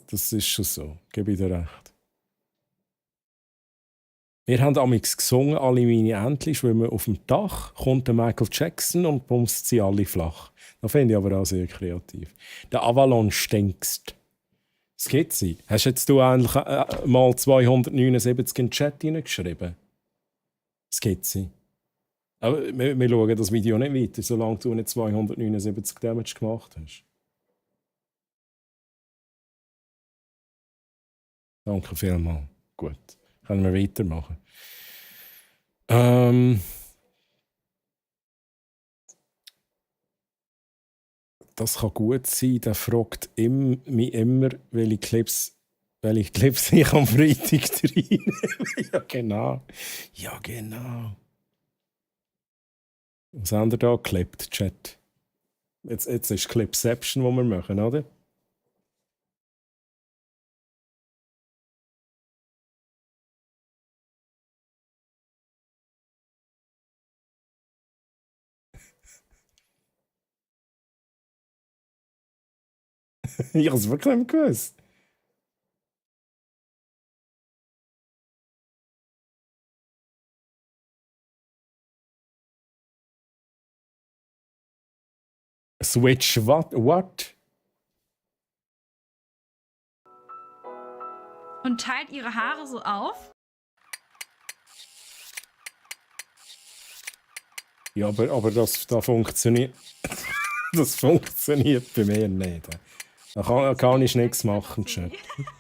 Das ist schon so, gebe ich dir recht. Wir haben amigs gesungen, alle meine Entchen schwimmen auf dem Dach, kommt der Michael Jackson und bumst sie alle flach. Das finde ich aber auch sehr kreativ. Der Avalon stinkst. Das geht sie. Hast jetzt du eigentlich mal 279 in den Chat hineingeschrieben? Das geht sie. Aber wir schauen das Video nicht weiter, solange du nicht 279 Damage gemacht hast. Danke vielmals. Gut. Können wir weitermachen. Das kann gut sein. Der fragt mich immer, welche Clips ich am Freitag rein. Ja, genau. Ja, genau. Was haben wir da geklebt, Chat? Jetzt ist Clipception, die wir machen, oder? Ich habe es wirklich nicht gewusst. Switch what? Und teilt ihre Haare so auf? Ja, aber das funktioniert. Das funktioniert bei mir nicht. Da kann ich nichts machen, Chat.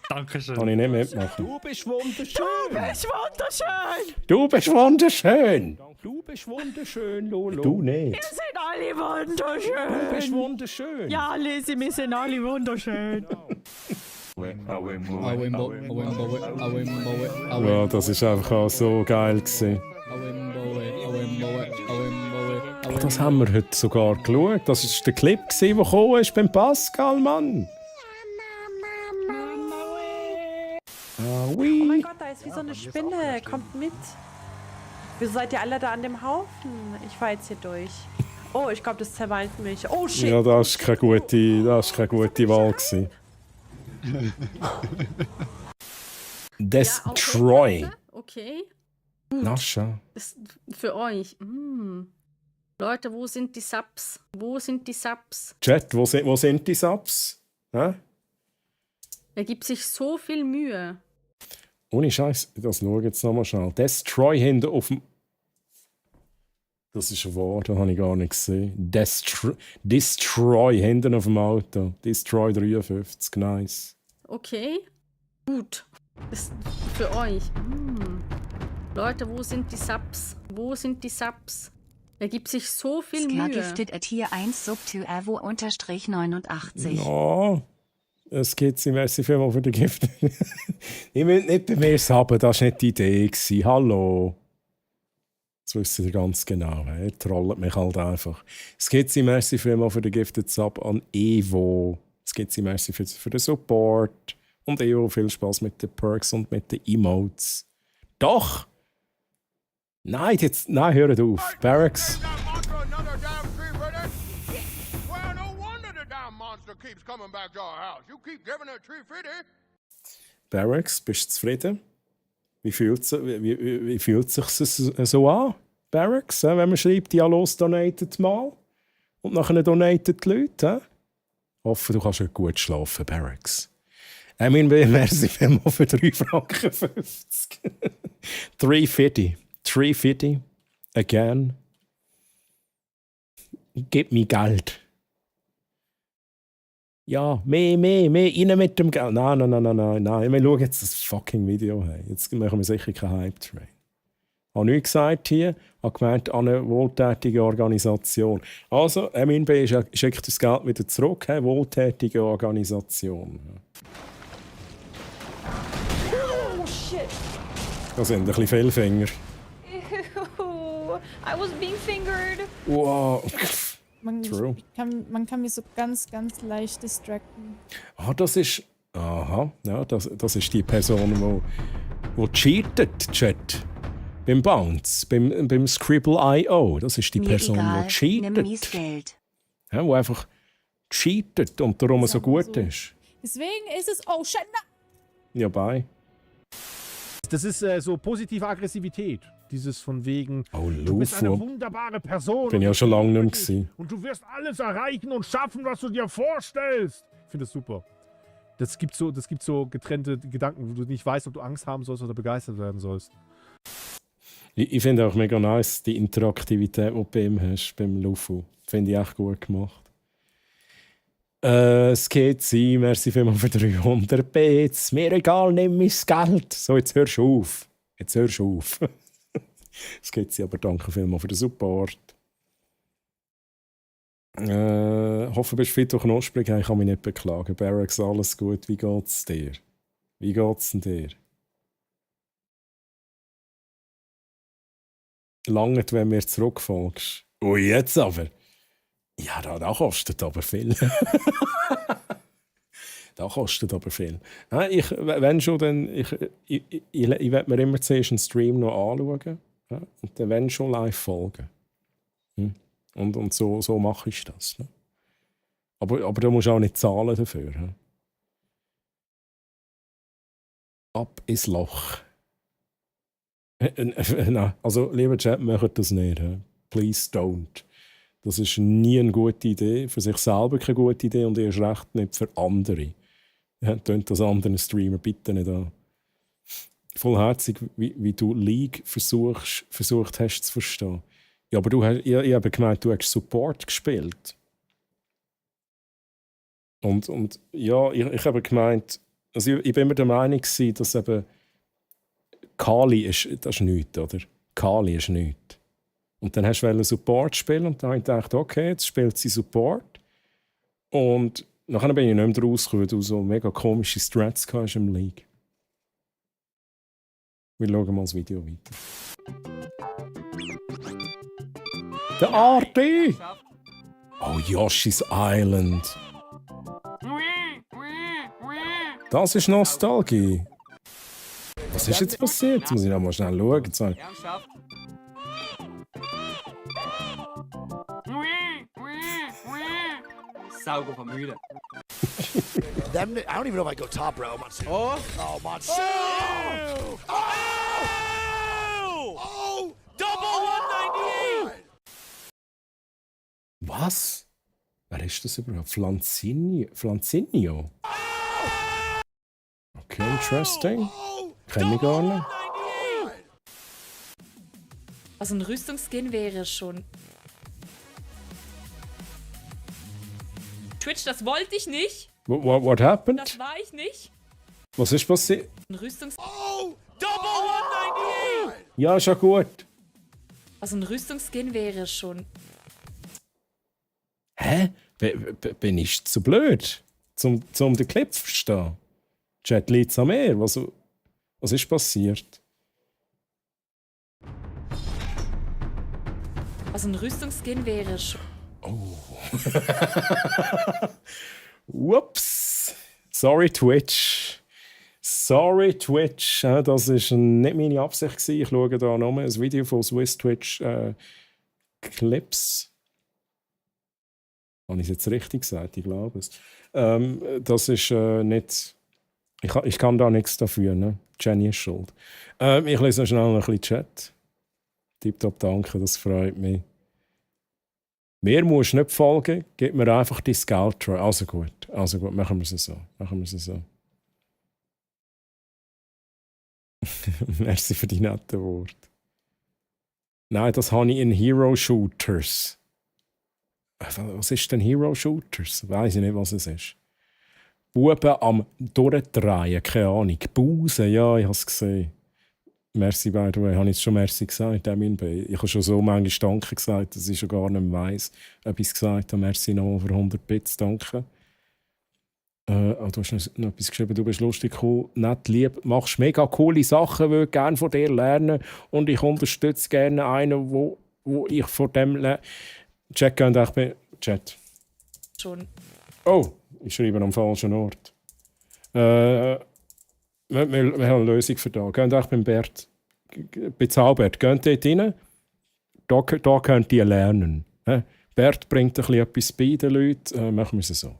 Dankeschön. Kann ich nicht mitmachen. Du bist wunderschön. Du bist wunderschön. Du bist wunderschön. Du bist wunderschön, Lolo. Du nicht. Wir sind alle wunderschön. Du bist wunderschön. Ja, Lizzie, wir sind alle wunderschön. Ja, das ist einfach auch so geil gewesen. Aber das haben wir heute sogar geschaut. Das war der Clip, der gekommen ist beim Pascal, Mann. Oh mein Gott, da ist wie so eine Spinne. Kommt mit. Wieso seid ihr alle da an dem Haufen? Ich fahr jetzt hier durch. Oh, ich glaube, das zermalmt mich. Oh, shit. Ja, das war keine gute Wahl gewesen. Destroy. Okay. Nascha. Das für euch. Leute, wo sind die Subs? Wo sind die Subs? Chat, wo sind die Subs? Hä? Er gibt sich so viel Mühe. Ohne Scheiß, das schaue ich jetzt nochmal schnell. Destroy hinten auf dem. Das ist ein Wort, das habe ich gar nicht gesehen. Destroy hinten auf dem Auto. Destroy 53, nice. Okay. Gut. Das für euch. Leute, wo sind die Subs? Wo sind die Subs? Er gibt sich so viel Mühe. Gifted at hier 1 sub to avo _89. Ja, es geht sie merci vielmals für den Gift. Ich will nicht bei mir haben, das war nicht die Idee. Hallo. Das wissen Sie ganz genau. Er trollt mich halt einfach. Es geht sie merci vielmals für den Gifted Sub an Evo. Es geht sie merci für den Support. Und Evo, viel Spaß mit den Perks und mit den Emotes. Doch! Nein, hört auf. Barracks. Barracks, bist du zufrieden? Wie fühlt sich so an, Barracks, wenn man schreibt, ja los, donatet mal. Und nachher donatet die Leute. Hoffe, du kannst heute gut schlafen, Barracks. Merci vielmals für 3,50 Franken. 3,50. 3,50. Again. Gib mir Geld. Ja, mehr, rein mit dem Geld. Nein. Wir schauen jetzt das fucking Video. Hey. Jetzt machen wir sicher keinen Hype-Train. Ich habe nichts gesagt hier. Ich habe gemeint, an eine wohltätige Organisation. Also, MNB schickt das Geld wieder zurück. Hey, wohltätige Organisation. Oh shit. Das sind ein bisschen viele Finger. Ew, I was being fingered. Wow. True. Man kann mich so ganz leicht distracten. Das ist... Aha, ja, das ist die Person, die cheatet, Chat. Beim Bounce, beim Scribble.io. Das ist die Person, die cheatet. Ja, die einfach cheatet und darum so gut ist. Deswegen ist es... Oh, shit, Ja, bye. Das ist so positive Aggressivität. Dieses von wegen, du bist eine wunderbare Person. Bin ja schon lange nicht mehr gewesen. Und du wirst alles erreichen und schaffen, was du dir vorstellst. Ich finde das super. Das gibt so getrennte Gedanken, wo du nicht weißt, ob du Angst haben sollst oder begeistert werden sollst. Ich finde auch mega nice, die Interaktivität, die du bei ihm hast, beim Lufu. Finde ich echt gut gemacht. Es geht sein, merci vielmals für 300 Bits. Mir egal, nimm mein Geld. So, jetzt hörst du auf. Es geht sie, aber danke vielmals für den Support. Hoffe, du bist fit und knusprig. Ich kann mich nicht beklagen. Barracks, alles gut. Wie geht's dir? Wie geht's denn dir? Lange, wenn mir zurückfolgst. Oh, jetzt aber. Ja, da kostet aber viel. Da kostet aber viel. Nein, wenn schon, dann... Ich werde mir immer zuerst einen Stream noch anschauen. Ja? Und dann, wenn schon, live folgen. Und so mache ich das. Ne? Aber da musst du auch nicht zahlen dafür. Ne? Ab ins Loch. Nein, also, lieber Chat, macht das nicht. He? Please don't. Das ist nie eine gute Idee. Für sich selber keine gute Idee und erst recht nicht für andere. Ja, tönt das anderen Streamer bitte nicht an. Vollherzig, wie du League versucht hast zu verstehen. Ja, aber ich habe gemeint, du hast Support gespielt. Und ja, ich habe gemeint, also ich bin immer der Meinung gewesen, dass eben Kali ist nichts, oder? Kali ist nichts. Und dann hast du Support spielen und dann habe ich gedacht, okay, jetzt spielt sie Support. Und nachher bin ich nicht mehr rausgekommen, weil du so mega komische Strats hast im League. Wir schauen mal das Video weiter. Der Arti! Oh, Yoshi's Island. Das ist Nostalgie. Was ist jetzt passiert? Jetzt muss ich noch mal schnell schauen. Sauger von Mühle. I don't even know if I go top row. Oh, Monsoon! Oh! Double 198! Was? Wer ist das überhaupt? Flanzinio? Okay, interesting. Kenne ich gar nicht. Also ein Rüstungsskin wäre schon... Twitch, das wollte ich nicht. What happened? Das war ich nicht. Was ist passiert? Ein Rüstungs... Oh! Double 198! Ja, ist ja gut. Also ein Rüstungsskin wäre schon... Hä? Bin ich zu blöd, um den Clip zu verstehen? Chat liegt's an mir. Was ist passiert? Also ein Rüstungsskin wäre schon... Oh. Whoops. Sorry, Twitch. Ja, das war nicht meine Absicht gewesen. Ich schaue da nochmal ein Video von Swiss Twitch Clips. Habe ich es jetzt richtig gesagt? Ich glaube es. Das ist nicht... Ich kann da nichts dafür, ne? Jenny ist schuld. Ich lese noch schnell ein bisschen Chat. Tipptopp, danke, das freut mich. Mir musst du nicht folgen, gib mir einfach die Scout-Try. Also gut, machen wir es so. Merci für die netten Worte. Nein, das habe ich in Hero Shooters. Was ist denn Hero Shooters? Weiß ich nicht, was es ist. Buben am Durchdrehen, keine Ahnung. Busen, ja, ich habe es gesehen. Merci, by the way. Habe ich jetzt schon Merci gesagt? Ich habe schon so manchmal Danke gesagt, dass ich schon gar nicht mehr weiss, ob ich es gesagt habe. Merci nochmal für 100 Bits, danke. Du hast noch etwas geschrieben, du bist lustig, cool, nett, lieb, machst mega coole Sachen, würde gerne von dir lernen und ich unterstütze gerne einen, wo ich von dem lerne. Chat, geht echt bei Chat. Schon. Oh, ich schreibe am falschen Ort. Wir haben eine Lösung für das. Geht echt beim Bert. Bezaubert. Geht dort rein. Da könnt ihr lernen. Bert bringt ein bisschen etwas bei den Leuten. Machen wir es so.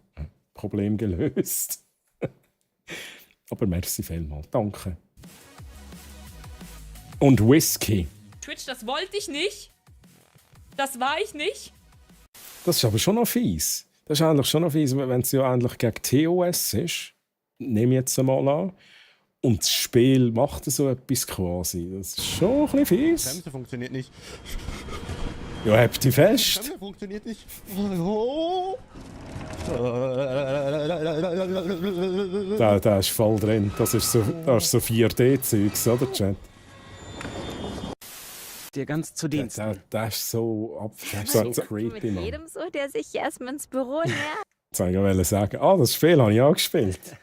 Problem gelöst. Aber merci vielmals. Danke. Und Whisky. Twitch, das wollte ich nicht. Das war ich nicht. Das ist aber schon noch fies. Das ist eigentlich schon noch fies, wenn es ja eigentlich gegen TOS ist. Nehme ich jetzt einmal an. Und das Spiel macht so etwas quasi. Das ist schon ein bisschen fies. Bremse funktioniert nicht. Ja, habt die fest. Bremse funktioniert nicht. Da ist voll drin. Das ist so 4D-Zeugs, oder, Chat? Dir ganz zu Dienst. Das ist so creepy, mit Mann. jedem so, der sich erstmal ins Büro nähert. Jetzt wollte ich sagen, das Spiel habe ich auch gespielt.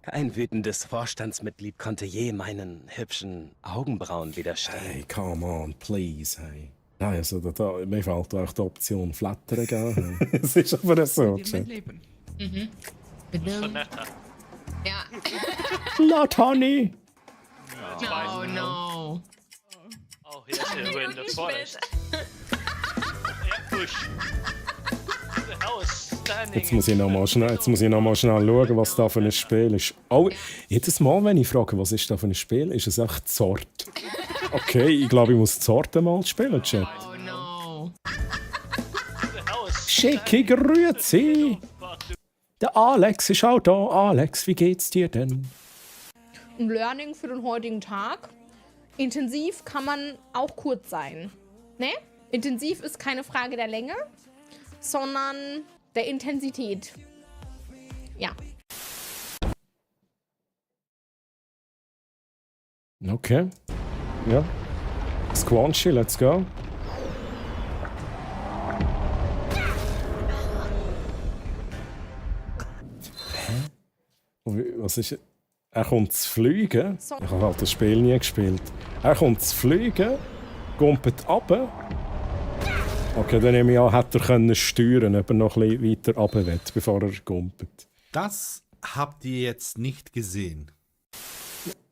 Kein wütendes Vorstandsmitglied konnte je meinen hübschen Augenbrauen widerstehen. Hey, come on, please, hey. Nein, also mir fällt auch die Option Flattern geben. Es ist aber so. Mhm. Ja. Blood Honey! Oh no. Oh, here's a in the forest. Bush. The hell is standing. Jetzt muss ich noch mal schnell schauen, was da für ein Spiel ist. Oh, jedes Mal, wenn ich frage, was ist da für ein Spiel, ist es echt Zort. Okay, ich glaube, ich muss Zort mal spielen, Chat. Oh no. Schicke Grüezi! Der Alex ist auch da. Alex, wie geht's dir denn? Ein Learning für den heutigen Tag. Intensiv kann man auch kurz sein. Ne? Intensiv ist keine Frage der Länge, sondern der Intensität. Ja. Okay. Ja. Squanchy, let's go. Was ist... Er kommt zu fliegen. Ich habe halt das Spiel nie gespielt. Er kommt zu fliegen, gumpet runter. Okay, dann nehme ich an, hätte er können steuern, ob er noch ein bisschen weiter runter will, bevor er gumpet. Das habt ihr jetzt nicht gesehen.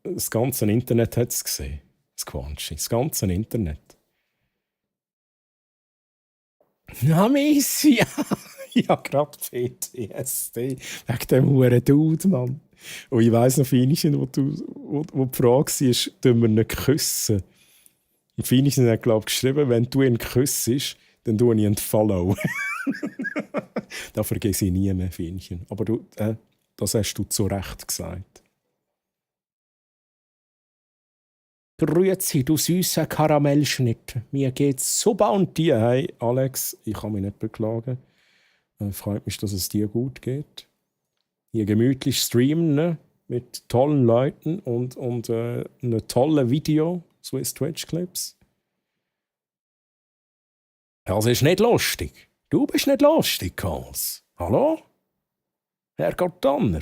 Das ganze Internet hat es gesehen. Squanchy. Das ganze Internet. Na, Missy! Ich habe gerade PTSD wegen dem huren Dude, Mann. Und ich weiss noch, Finischen, wo die Frage war, tun wir ihn küssen? Und Finischen hat, glaube ich, geschrieben, wenn du ihn küssest, dann tue ich ihn follow. Da vergesse ich nie mehr, Finischen. Aber du, das hast du zu Recht gesagt. Grüezi, du süßer Karamellschnitt. Mir geht's super und dir. Hey, Alex, ich kann mich nicht beklagen. Freut mich, dass es dir gut geht. Hier gemütlich streamen, ne? Mit tollen Leuten und einem tollen Video, Swiss Twitch Clips. Das ist nicht lustig. Du bist nicht lustig, Karls. Hallo? Herr Donner.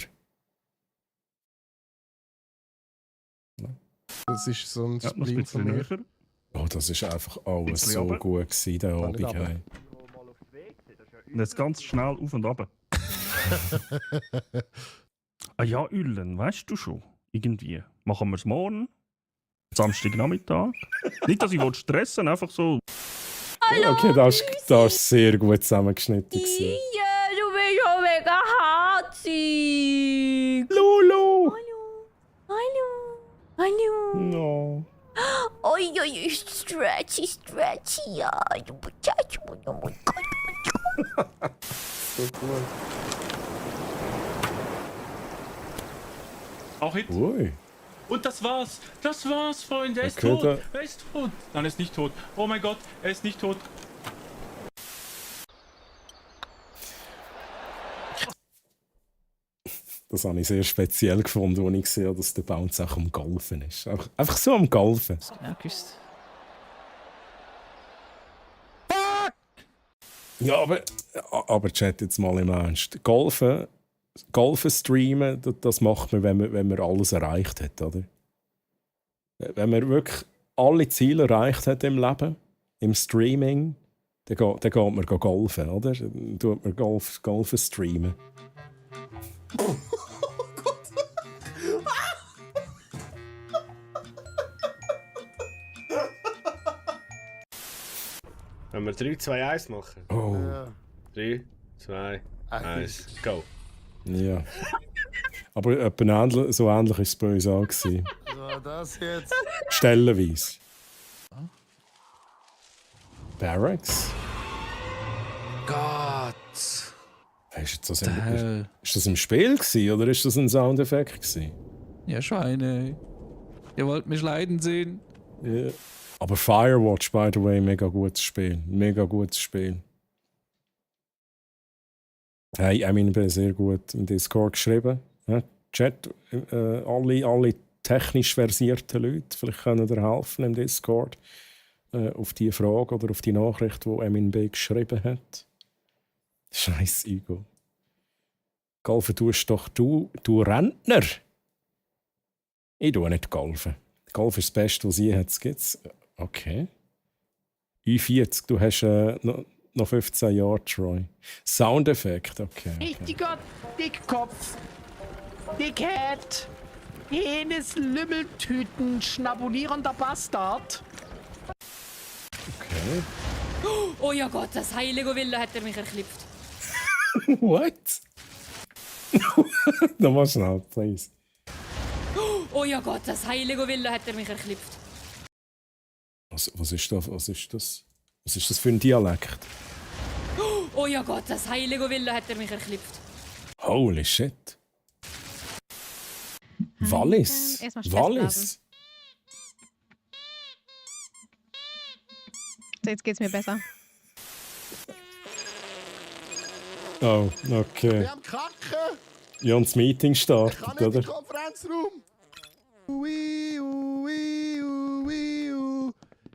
Das ist so ein Stream von mir. Oh, das ist einfach alles so gut gewesen, der Abend. Hey. Und jetzt ganz schnell auf und runter. Ah ja, Üllen, weißt du schon? Irgendwie. Machen wir es morgen? Samstagnachmittag? Nicht, dass ich stressen will, einfach so. Hallo, okay, das ist sehr gut zusammengeschnitten. Ja, du bist schon mega herzig. Lulu! Hallo. No. Oi, stretchy, ja. Oh mein Gott. So cool. Auch Hit. Ui. Und das war's. Das war's, Freunde. Er ist Okay, tot. Er ist tot. Nein, er ist nicht tot. Oh mein Gott, er ist nicht tot. Das habe ich sehr speziell gefunden, als ich gesehen habe, dass der Bounce auch am Golfen ist. Einfach so am Golfen. Ja, küsst. Ja, aber Chat, jetzt mal im Ernst. Golfen streamen, das macht man, wenn man alles erreicht hat, oder? Wenn man wirklich alle Ziele erreicht hat im Leben, im Streaming, dann geht man golfen, oder? Dann tut man Golfen streamen. Oh Gott! Wenn wir 3, 2, 1 machen. Oh. Ja. 3, 2, 1, go. Ja. Aber etwa so ähnlich war es bei uns auch. So, das jetzt. Stellenweise. Barracks? Gott! Ist das im Spiel gewesen, oder ist das ein Soundeffekt gewesen? Ja, Schweine. Ihr wollt mich leiden sehen? Ja. Aber Firewatch, by the way, mega gutes Spiel. Mega gutes Spiel. Hey, ich bin sehr gut im Discord geschrieben. Ja, Chat, alle technisch versierten Leute, vielleicht können dir helfen im Discord auf die Frage oder auf die Nachricht, die Emin B. geschrieben hat. Scheiß Igo. Golfen tust doch du Rentner. Ich tue nicht golfen. Golf ist das Beste, was je hat. Okay. U40, du hast noch 15 Jahre, Troy. Soundeffekt, okay. Richtiger Dickkopf. Dickhead. Penis, Lümmeltüten, schnabulierender Bastard. Okay. Oh ja Gott, das heilige Wille hat er mich erklippt. What? Nochmal schnell, please. Oh ja Gott, das heilige Wille hat er mich erklippt. Was ist das? Was ist das für ein Dialekt? Oh ja Gott, das heilige Wille hat er mich erklippt. Holy shit. Wallis? Wallis? So, jetzt geht's mir besser. Oh, okay. Wir haben Kacke! Ja, und das Meeting startet, Ich kann nicht in oder? den Konferenzraum!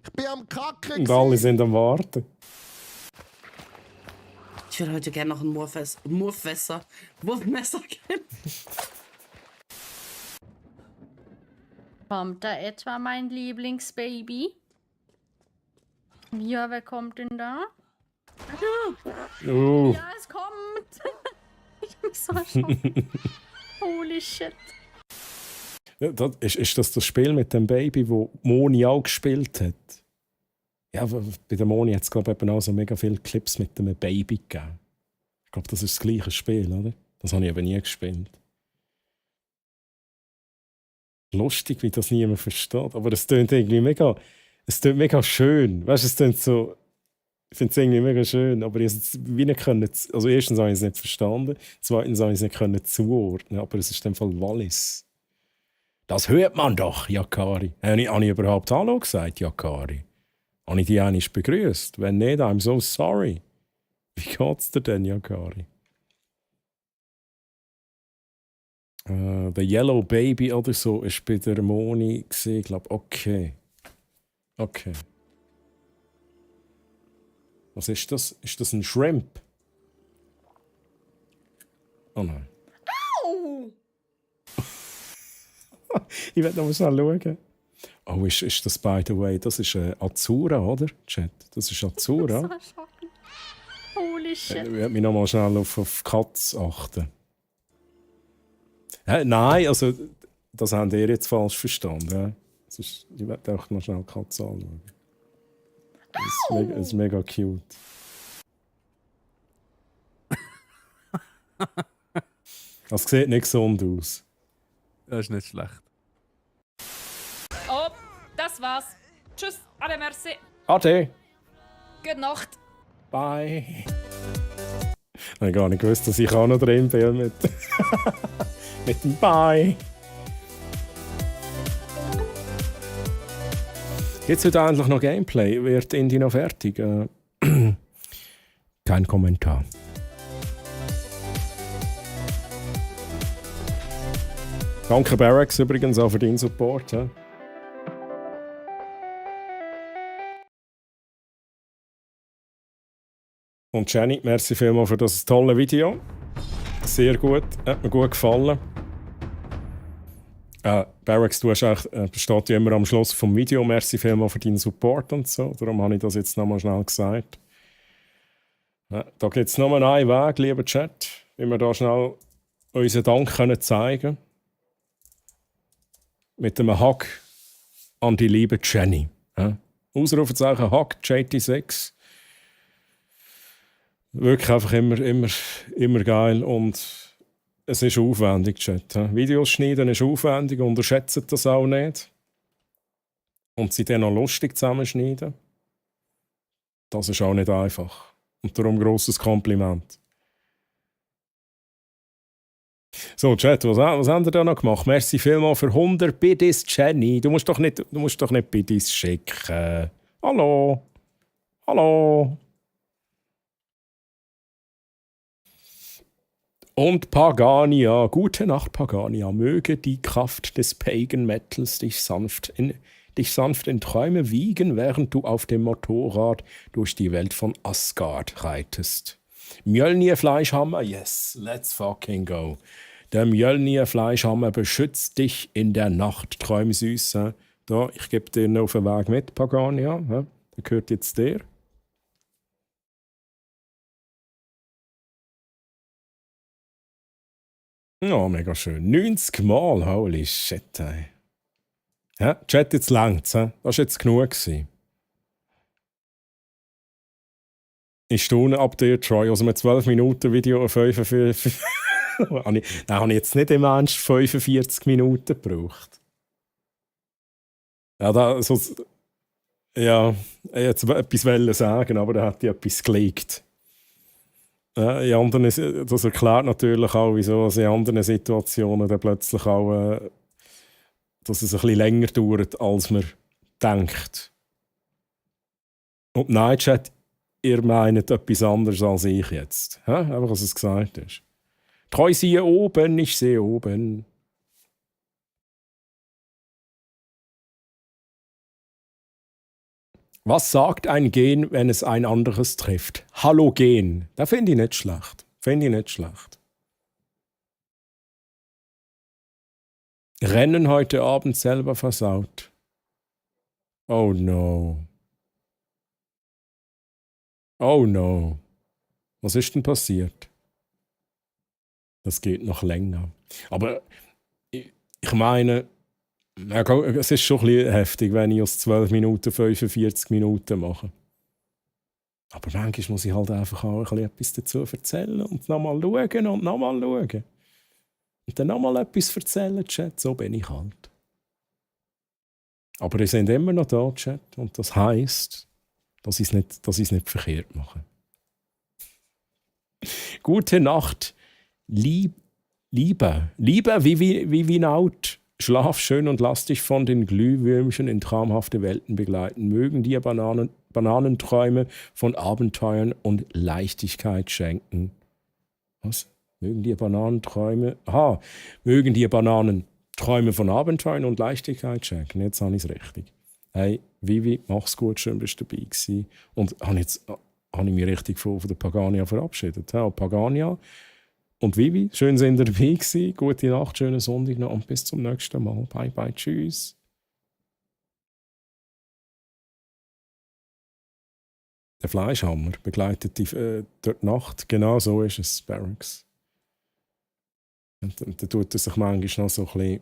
Ich bin am Kacken! Und alle sind am Warten. Ich würde heute gerne noch ein Wurfmesser kennen. Kommt da etwa mein Lieblingsbaby? Ja, wer kommt denn da? Ja, es kommt! Ich bin so erschrocken. Holy shit. Ja, ist das Spiel mit dem Baby, wo Moni auch gespielt hat? Ja, bei der Moni hat es, glaube ich, auch so mega viele Clips mit einem Baby gegeben. Ich glaube, das ist das gleiche Spiel, oder? Das habe ich aber nie gespielt. Lustig, wie das niemand versteht. Aber es klingt irgendwie mega schön. Weißt du, es klingt so. Ich finde es irgendwie mega schön, aber also erstens habe ich es nicht verstanden, zweitens habe ich es nicht zuordnen, aber es ist in dem Fall Wallis. Das hört man doch, Yakari. Habe ich überhaupt Hallo gesagt, Yakari? Habe ich dich eigentlich begrüßt? Wenn nicht, I'm so sorry. Wie geht's dir denn, Yakari? The Yellow Baby oder so ist bei der Moni gesehen, glaube okay. Okay. Was ist das? Ist das ein Shrimp? Oh nein. Au! Ich werde noch mal schnell schauen. Oh, ist das, by the way, das ist Azura, oder? Chat, das ist Azura. Holy shit. Ich werde mich noch mal schnell auf Katz achten. Nein, also, das habt ihr jetzt falsch verstanden. Ich werde auch noch schnell Katz anschauen. Das ist mega cute. Das sieht nicht gesund aus. Das ist nicht schlecht. Oh, das war's. Tschüss, ade merci. Ade. Gute Nacht. Bye. Ich habe gar nicht gewusst, dass ich auch noch drin bin mit, mit dem Bye. Gibt es heute eigentlich noch Gameplay? Wird Indy noch fertig? Kein Kommentar. Danke Barracks übrigens auch für deinen Support. Ja. Und Jenny, merci vielmals für das tolle Video. Sehr gut, hat mir gut gefallen. Barracks, du hast steht ja immer am Schluss vom Video. Merci vielmals für deinen Support und so. Darum habe ich das jetzt nochmal schnell gesagt. Ja, da gibt es nur einen Weg, lieber Chat, wie wir da schnell unseren Dank zeigen können. Mit einem Hug an die liebe Jenny. Ja. Ausrufezeichen Hug JT6. Wirklich einfach immer geil und es ist aufwendig, Chat. Videos schneiden ist aufwendig, unterschätzt das auch nicht. Und sie dann noch lustig zusammenschneiden, das ist auch nicht einfach. Und darum grosses Kompliment. So, Chat, was habt ihr da noch gemacht? Merci vielmals für 100 Biddies, Jenny. Du musst doch nicht Biddies schicken. Hallo? Hallo? Und Pagania, gute Nacht Pagania, möge die Kraft des Pagan Metals dich sanft in Träume wiegen, während du auf dem Motorrad durch die Welt von Asgard reitest. Mjölnir Fleischhammer, yes, let's fucking go. Der Mjölnir Fleischhammer beschützt dich in der Nacht, Träumsüße. Da, ich gebe dir noch auf den Weg mit, Pagania, der gehört jetzt dir. Oh, mega schön. 90 Mal, holy shit, ey. Ja, Chat, jetzt längt's, das war jetzt genug gewesen. Ich staune ab dir, Troy, aus einem 12-Minuten-Video ein 45... Nein, habe ich jetzt nicht im Ernst 45 Minuten gebraucht. Ja, ich jetzt etwas sagen, aber da hat ich etwas gelegt. Das erklärt natürlich auch, wieso es in anderen Situationen dann plötzlich auch, dass es ein bisschen länger dauert, als man denkt. Und nein, Chat, ihr meint etwas anderes als ich jetzt. Einfach, was es gesagt ist. Treu siehe oben, ich sehe oben. Was sagt ein Gen, wenn es ein anderes trifft? Halogen. Das finde ich nicht schlecht. Rennen heute Abend selber versaut. Oh no. Oh no. Was ist denn passiert? Das geht noch länger. Aber ich meine, es ist schon ein bisschen heftig, wenn ich aus 12 Minuten 45 Minuten mache. Aber manchmal muss ich halt einfach auch ein bisschen etwas dazu erzählen und nochmal schauen und nochmal schauen. Und dann nochmal etwas erzählen, Chat. So bin ich halt. Aber ihr seid immer noch da, Chat. Und das heisst, dass ich es nicht verkehrt mache. Gute Nacht, Liebe wie Naut. Schlaf schön und lass dich von den Glühwürmchen in traumhafte Welten begleiten. Mögen dir Bananenträume von Abenteuern und Leichtigkeit schenken. Was? Mögen dir Bananenträume... Aha, mögen dir Bananenträume von Abenteuern und Leichtigkeit schenken. Jetzt habe ich es richtig. Hey, Vivi, mach's gut, schön bist du dabei gewesen. Und habe ich mich richtig von der Pagania verabschiedet. Ja, Pagania und Vivi, schön sind ihr dabei gewesen. Gute Nacht, schönen Sonntag noch und bis zum nächsten Mal. Bye, bye, tschüss. Der Fleischhammer begleitet die durch die Nacht. Genau so ist es, Barracks. Und dann tut er sich manchmal noch so ein bisschen...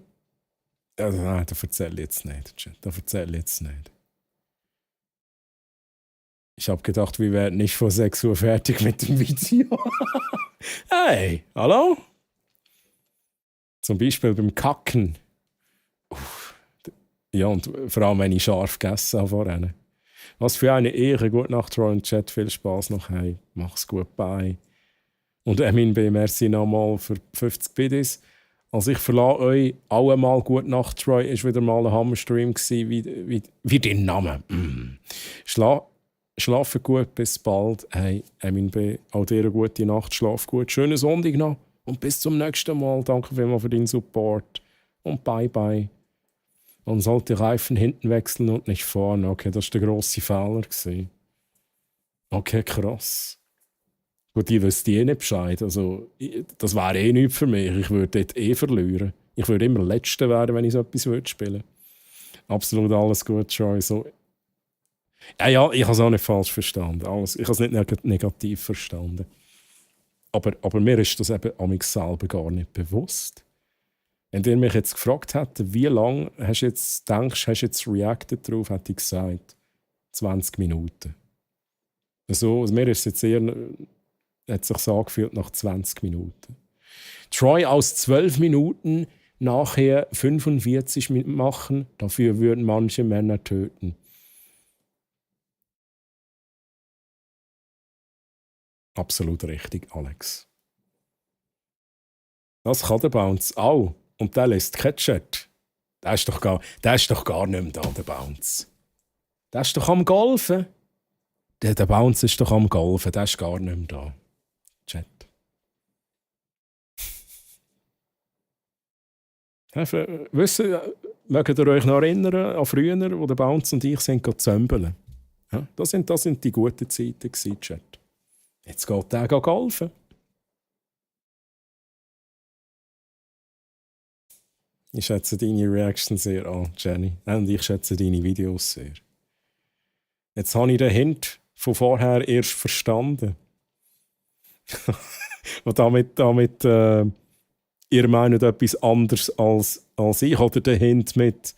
Also, nein, das erzähle ich jetzt nicht. Das erzähle ich jetzt nicht. Ich habe gedacht, wir werden nicht vor 6 Uhr fertig mit dem Video. Hey, hallo? Zum Beispiel beim Kacken. Ja, und vor allem, wenn ich scharf gegessen habe vorhin. Was für eine Ehre. Gute Nacht, Roy und Chat. Viel Spaß noch. Hey, mach's gut. Bye. Und Emin B, merci nochmal für 50 Biddies. Also ich verlasse euch alle mal Gute Nacht, Troy. Es war wieder mal ein Hammerstream wie dein Name. Schlafe gut, bis bald. Hey, Emin B, auch dir eine gute Nacht, schlaf gut. Schönen Sonntag noch und bis zum nächsten Mal. Danke vielmals für deinen Support und bye bye. Man sollte Reifen hinten wechseln und nicht vorne. Okay, das war der grosse Fehler. Okay, krass. Gut, ich wüsste nicht Bescheid. Also, das wäre nichts für mich. Ich würde dort verlieren. Ich würde immer Letzter werden, wenn ich so etwas spielen würde. Absolut alles gut, Troy. So. Ja, ich habe es auch nicht falsch verstanden. Ich habe es nicht negativ verstanden. Aber mir ist das eben an mich selber gar nicht bewusst. Wenn ihr mich jetzt gefragt hättet, wie lange hast du jetzt reacted darauf, hätte ich gesagt, 20 Minuten. Also mir ist es jetzt eher, hat sich so angefühlt nach 20 Minuten. Troy aus 12 Minuten nachher 45 machen, dafür würden manche Männer töten. Absolut richtig, Alex. Das kann der Bounce auch. Und der lässt keinen Chat. Der ist doch gar nicht mehr da, der Bounce. Der ist doch am Golfen. Der Bounce ist doch am Golfen. Der ist gar nicht mehr da. Chat. Mögt ihr euch noch erinnern an früher, wo der Bounce und ich sind zömbeln? Ja, das sind die guten Zeiten gewesen, Chat. Jetzt geht der golfen. Ich schätze deine Reaction sehr an, Jenny. Und ich schätze deine Videos sehr. Jetzt habe ich den Hint von vorher erst verstanden. Und damit ihr meint etwas anderes als ich. Oder den Hint mit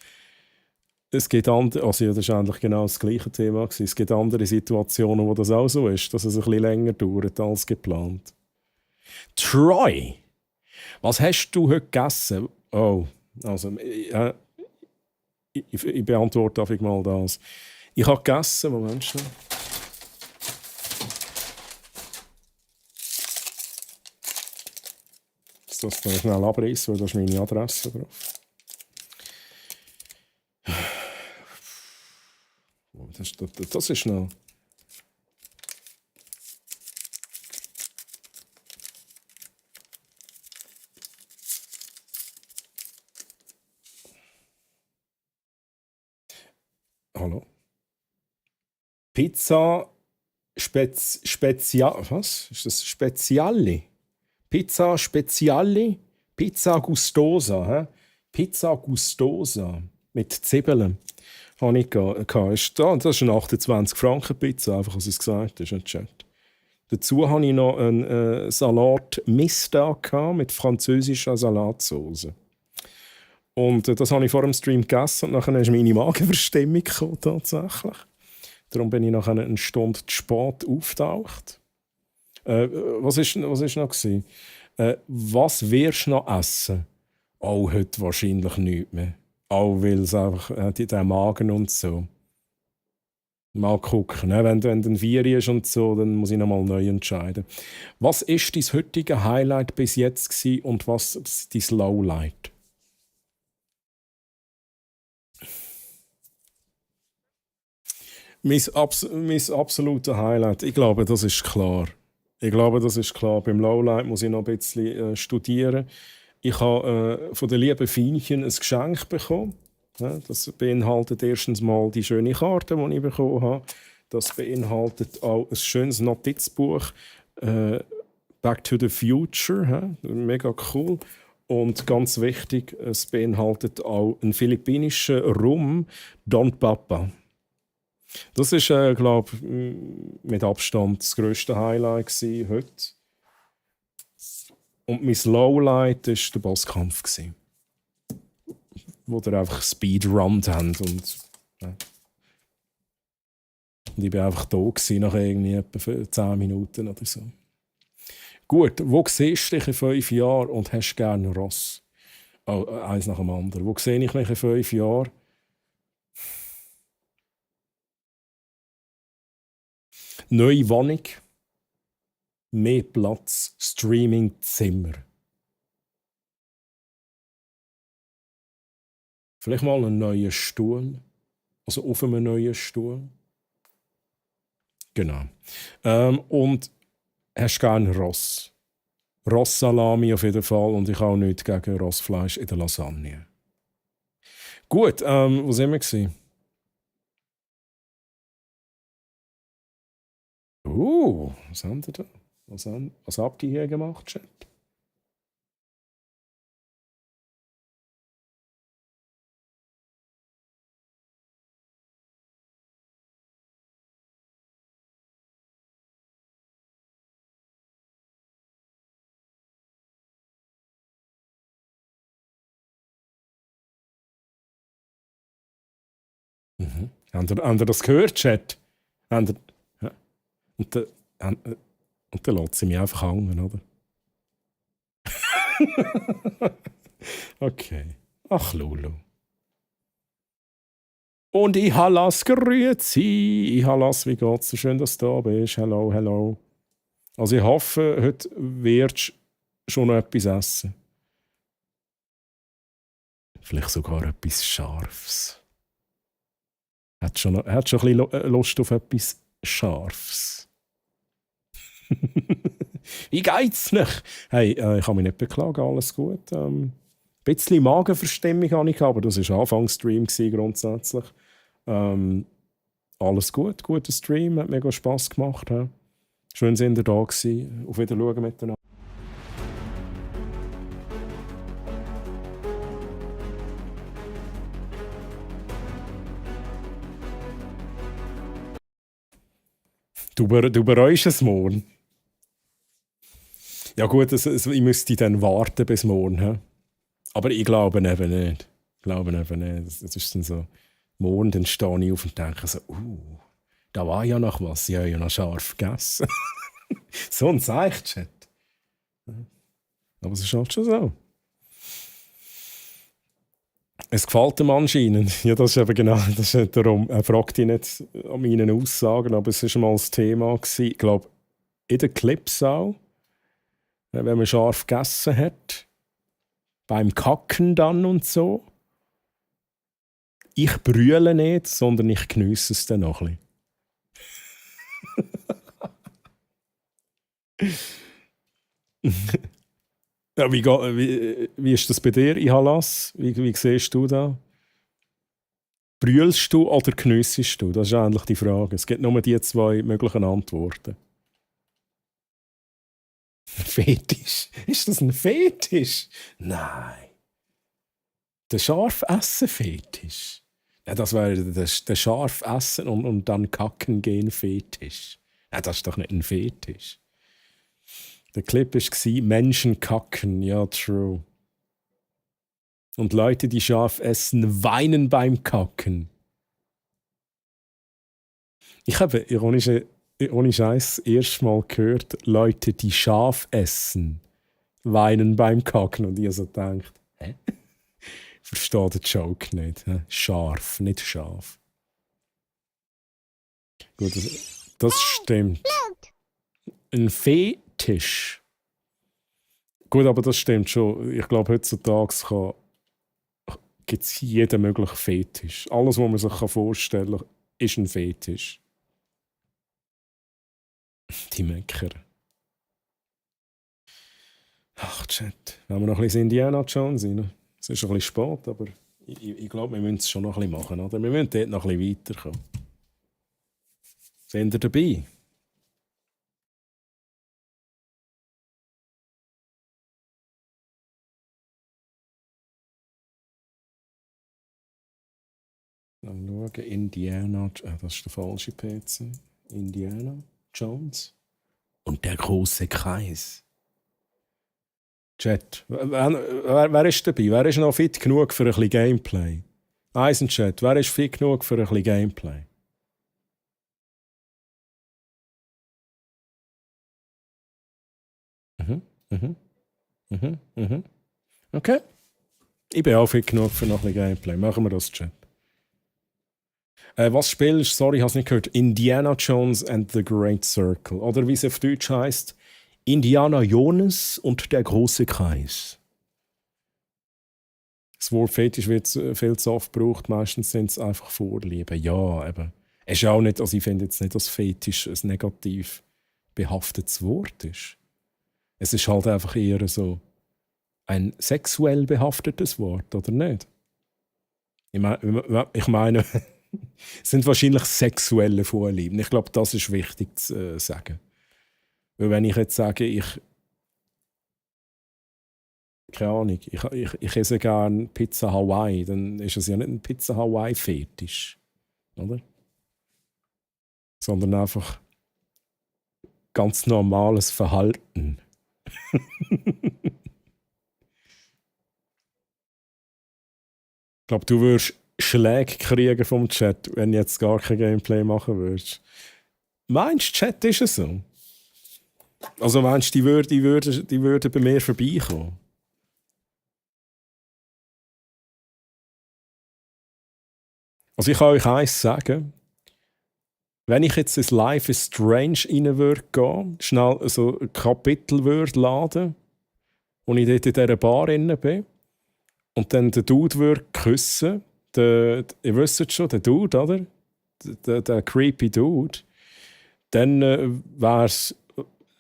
es gibt andere, also das war eigentlich genau das gleiche Thema. Es gibt andere Situationen, wo das auch so ist, dass es ein bisschen länger dauert als geplant. Troy, was hast du heute gegessen? Oh, also ich beantworte einfach mal das. Ich habe gegessen, Moment schnell. Das kann ich schnell abreißen, weil da ist meine Adresse drauf. Das ist noch. Hallo? Pizza Spezial. Was? Ist das Speziali? Pizza Speziali? Pizza Gustosa. He? Pizza Gustosa. Mit Zwiebeln. Habe ich gehabt. Das ist eine 28 Franken Pizza, einfach als es gesagt ist im Chat. Dazu hatte ich noch einen Salat Mista mit französischer Salatsauce. Und das habe ich vor dem Stream gegessen und nachher ist meine Magenverstimmung gekommen, tatsächlich. Darum bin ich nachher eine Stunde zu spät aufgetaucht. Was war noch? Was wirst du noch essen? Oh, heute wahrscheinlich nichts mehr. Auch weil es einfach der Magen und so. Mal gucken, ne? Wenn ein Vieri ist und so, dann muss ich nochmal neu entscheiden. Was war dein heutige Highlight bis jetzt gewesen und was ist dein Lowlight? Mein absolutes Highlight, ich glaube, das ist klar. Beim Lowlight muss ich noch ein bisschen studieren. Ich habe von der lieben Fienchen ein Geschenk bekommen. Ja, das beinhaltet erstens mal die schöne Karte, die ich bekommen habe. Das beinhaltet auch ein schönes Notizbuch. Back to the Future. Ja, mega cool. Und ganz wichtig, es beinhaltet auch einen philippinischen Rum, Don Papa. Das ist, glaube ich, mit Abstand das grösste Highlight heute. Und mein Lowlight war der Bosskampf, wo wir einfach speedrunnt haben. Und ich war einfach da nach irgendwie etwa 10 Minuten oder so. Gut, wo siehst du dich in 5 Jahren und hast gerne Ross? Oh, eins nach dem anderen. Wo sehe ich mich in 5 Jahren? Neue Wohnung. mehr Platz, Streaming-Zimmer. Vielleicht mal einen neuen Stuhl. Also auf einem neuen Stuhl. Genau. Und hast gerne Ross. Rosssalami auf jeden Fall. Und ich habe auch nichts gegen Rossfleisch in der Lasagne. Gut, wo sind wir gewesen? Was haben wir da? Was habt ihr hier gemacht, Chat? Habt ihr das gehört, Chat? Ja. Und dann lässt sie mich einfach hängen, oder? Okay. Ach, Lulu. Und ich habe las grüezi. Ich habe las, wie geht's? So schön, dass du da bist. Hello, hello. Also ich hoffe, heute wirst du schon noch etwas essen. Vielleicht sogar etwas Scharfes. Hat schon ein bisschen Lust auf etwas Scharfes. Wie geht's nicht? Hey, ich kann mich nicht beklagen, alles gut. Ein bisschen Magenverstimmung hatte ich, aber das war Anfangsstream grundsätzlich. Alles gut, guter Stream, hat mega Spass gemacht. He. Schön, sind ihr da gewesen. Auf Wiedersehen miteinander. Du bereust es morgen. Ja gut, ich müsste dann warten bis morgen. He? Aber ich glaube eben nicht. Das ist dann so, morgen dann stehe ich auf und denke so, da war ja noch was, ich habe ja noch scharf gegessen. So ein Zeichen-Chat. Aber es ist halt schon so. Es gefällt ihm anscheinend. Ja, das ist eben genau, das ist darum. Er fragt ihn nicht an meinen Aussagen, aber es war mal das Thema gewesen. Ich glaube, in den Clips auch, wenn man scharf gegessen hat, beim Kacken dann und so. Ich brülle nicht, sondern ich geniesse es dann noch ein bisschen. Ja, wie ist das bei dir, Ihalas? Wie siehst du das? Brüllst du oder geniessest du? Das ist eigentlich die Frage. Es gibt nur die zwei möglichen Antworten. Fetisch? Ist das ein Fetisch? Nein. Der Scharfessen-Fetisch. Ja, das wäre der Scharfessen und dann kacken gehen Fetisch. Ja, das ist doch nicht ein Fetisch. Der Clip war Menschen kacken. Ja, true. Und Leute, die scharf essen, weinen beim Kacken. Ich habe ohne Scheiß das erste Mal gehört, Leute, die scharf essen, weinen beim Kacken. Und ich so gedacht, hä? Ich verstehe den Joke nicht. Hä? Scharf, nicht scharf. Gut, das stimmt. Ein Fetisch. Gut, aber das stimmt schon. Ich glaube, heutzutage gibt es jeden möglichen Fetisch. Alles, was man sich vorstellen kann, ist ein Fetisch. Die Mecker. Ach, Chat. Wenn wir noch ein bisschen Indiana Jones rein. Es ist ein bisschen spät, aber ich glaube, wir müssen es schon noch ein bisschen machen. Oder? Wir müssen dort noch ein bisschen weiterkommen. Sind ihr dabei? Dann schauen, Indiana, das ist der falsche PC. Indiana Jones. Und der große Kreis. Chat, wer ist dabei? Wer ist noch fit genug für ein bisschen Gameplay? Eisenchat, wer ist fit genug für ein bisschen Gameplay? Okay. Ich bin auch fit genug für noch ein bisschen Gameplay. Machen wir das, Chat. Was spielst du? Sorry, ich habe es nicht gehört. Indiana Jones and the Great Circle. Oder wie es auf Deutsch heisst, Indiana Jones und der große Kreis. Das Wort Fetisch wird viel zu oft gebraucht. Meistens sind es einfach Vorlieben. Ja, eben. Es ist auch nicht, also ich finde jetzt nicht, dass Fetisch ein negativ behaftetes Wort ist. Es ist halt einfach eher so ein sexuell behaftetes Wort, oder nicht? Ich meine, es sind wahrscheinlich sexuelle Vorlieben. Ich glaube, das ist wichtig zu sagen. Weil wenn ich jetzt sage, keine Ahnung, ich esse gerne Pizza Hawaii, dann ist es ja nicht ein Pizza Hawaii-Fetisch, oder? Sondern einfach ganz normales Verhalten. Ich glaube, du würdest Schläge kriegen vom Chat, wenn du jetzt gar kein Gameplay machen würdest. Meinst du, Chat ist es so? Also meinst du, die würden bei mir vorbeikommen? Also ich kann euch eins sagen. Wenn ich jetzt ins Life is Strange rein würde gehen, schnell so ein Kapitel würde laden, und ich dort in dieser Bar drin bin, und dann den Dude würde küssen, ihr wisst schon, der Dude, oder? Der creepy Dude, dann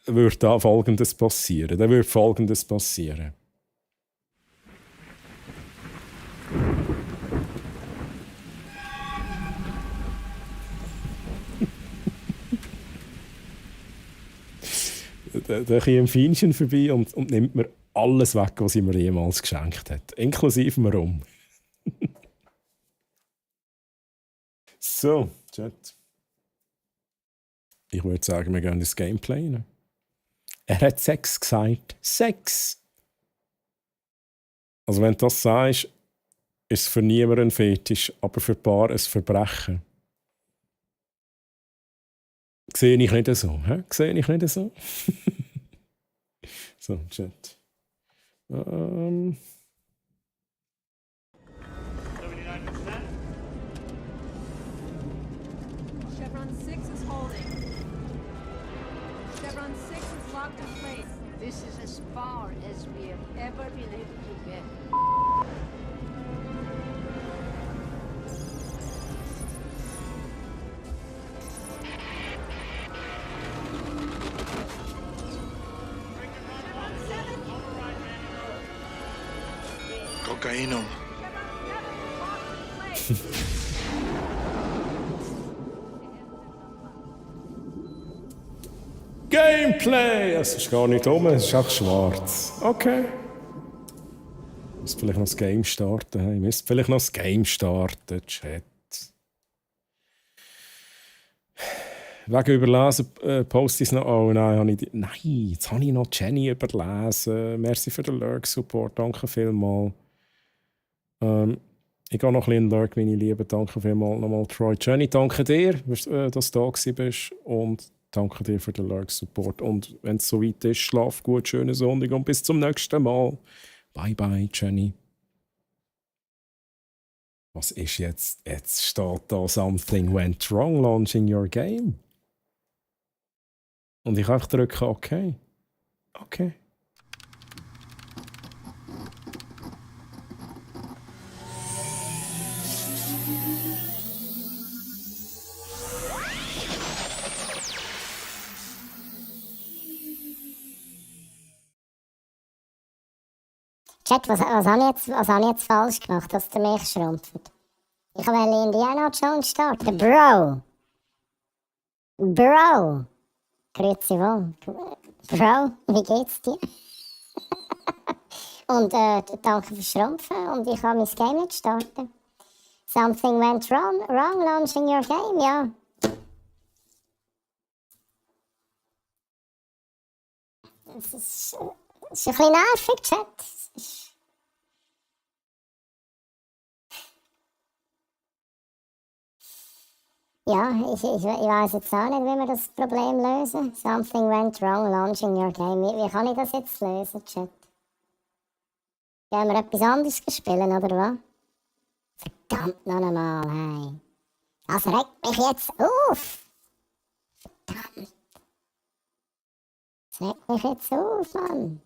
würde da Folgendes passieren. Dann würde Folgendes passieren. Da kommt ein Feinchen vorbei und nimmt mir alles weg, was sie mir jemals geschenkt hat. Inklusive mir Rum. So, Chat. Ich würde sagen, wir gehen ins Gameplay rein. Er hat Sex gesagt. Sex! Also wenn du das sagst, ist es für niemanden ein Fetisch, aber für ein Paar ein Verbrechen. Sehe ich nicht so. Sehe ich nicht so? So, Chat. Chevron 6 is holding. Chevron 6 is locked in place. This is as far as we have ever been able to get. Kokainum. Gameplay! Es ist gar nicht um, es ist auch schwarz. Okay. Ich muss vielleicht noch das Game starten. Hey. Ich müsste vielleicht noch das Game starten, Chat. Wegen Überlesen poste ich es noch. Oh nein, jetzt habe ich noch Jenny überlesen. Merci für den Lurk-Support, danke vielmals. Ich gehe noch ein bisschen in Lurk, meine Lieben. Danke vielmals nochmal, Troy. Jenny, danke dir, dass du da bist. Und danke dir für den Lurk-Support. Und wenn es soweit ist, schlaf gut, schönen Sonntag und bis zum nächsten Mal. Bye bye, Jenny. Was ist jetzt? Jetzt steht da «Something went wrong launching your game». Und ich einfach drücke «OK». Okay. Chat, was habe ich jetzt falsch gemacht, dass der mich schrumpft? Ich will Indiana Jones starten. Bro! Grüezi wohl. Bro, wie geht's dir? Und danke fürs Schrumpfen und ich kann mein Game nicht starten. Something went wrong launching your game, ja. Es ist ein bisschen nervig, Chat. Ja, ich weiß jetzt auch nicht, wie wir das Problem lösen. Something went wrong launching your game. Wie kann ich das jetzt lösen, Chat? Gehen wir etwas anderes spielen, oder was? Verdammt noch einmal, hey. Das regt mich jetzt auf. Verdammt. Das regt mich jetzt auf, Mann.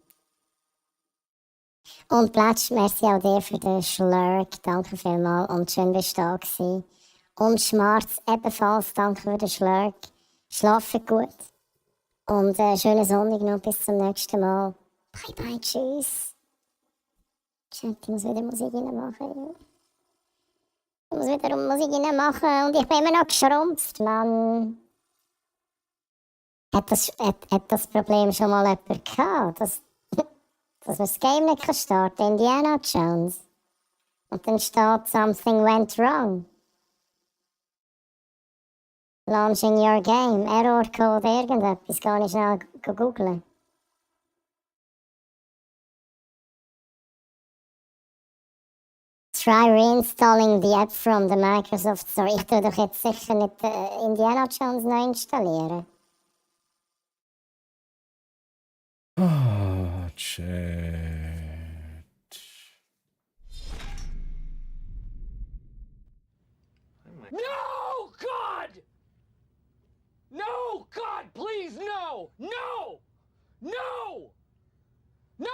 Und Plätsch, merci auch dir für den Schlurk. Danke vielmals und schön bist du da gewesen. Und Schmarz ebenfalls, danke für den Schlurk. Schlafen gut. Und schönen Sonntag noch, bis zum nächsten Mal. Bye bye, tschüss. Chat, ich muss wieder Musik reinmachen. Ich muss wieder Musik reinmachen und ich bin immer noch geschrumpft, Mann. Hat das Problem schon mal jemand gehabt, dass man das Game nicht starten kann? Indiana Jones. Und dann steht Something went wrong. Launching your game. Error-Code, irgendetwas. Kann ich schnell googeln. Try reinstalling the app from the Microsoft Store. Ich tue doch jetzt sicher nicht Indiana Jones neu installieren. Ah, Chat. No, God! No, God, please, no! No! No! No!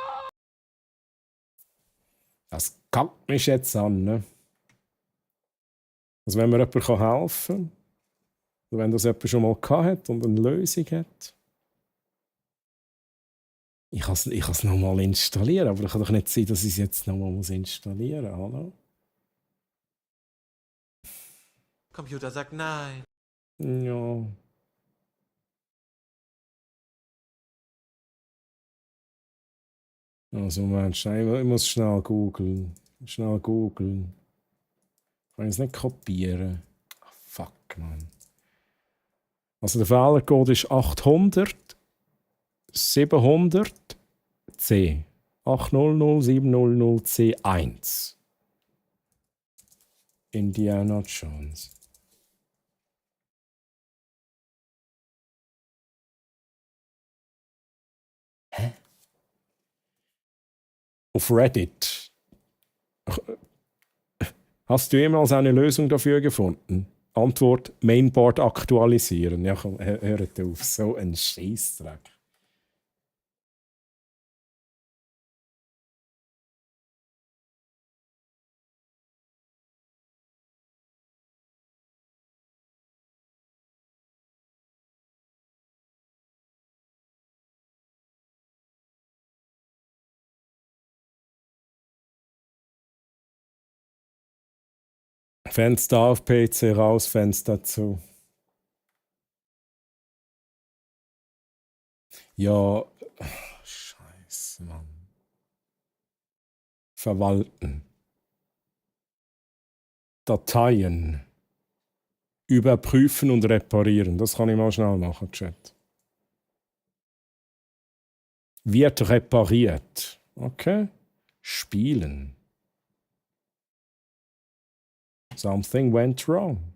Das kackt mich jetzt an, ne? Also wenn mir jemand helfen kann, oder wenn das jemand schon mal gehabt hat und eine Lösung hat. Ich kann es nochmal installieren, aber ich kann doch nicht sein, dass ich es jetzt nochmal installieren muss. Hallo? Computer sagt nein. Ja. Also Mensch, ich muss schnell googeln. Ich kann es nicht kopieren. Oh, fuck, man. Also der Fehlercode ist 800 700 C. 800 700 C1. Indiana Jones. Hä? Auf Reddit. Hast du jemals eine Lösung dafür gefunden? Antwort: Mainboard aktualisieren. Ja, komm, hört auf. So ein Scheissdreck. Fenster auf, PC raus, Fenster zu. Ja, Scheiße, Mann. Verwalten. Dateien. Überprüfen und reparieren. Das kann ich mal schnell machen, Chat. Wird repariert. Okay. Spielen. Something went wrong.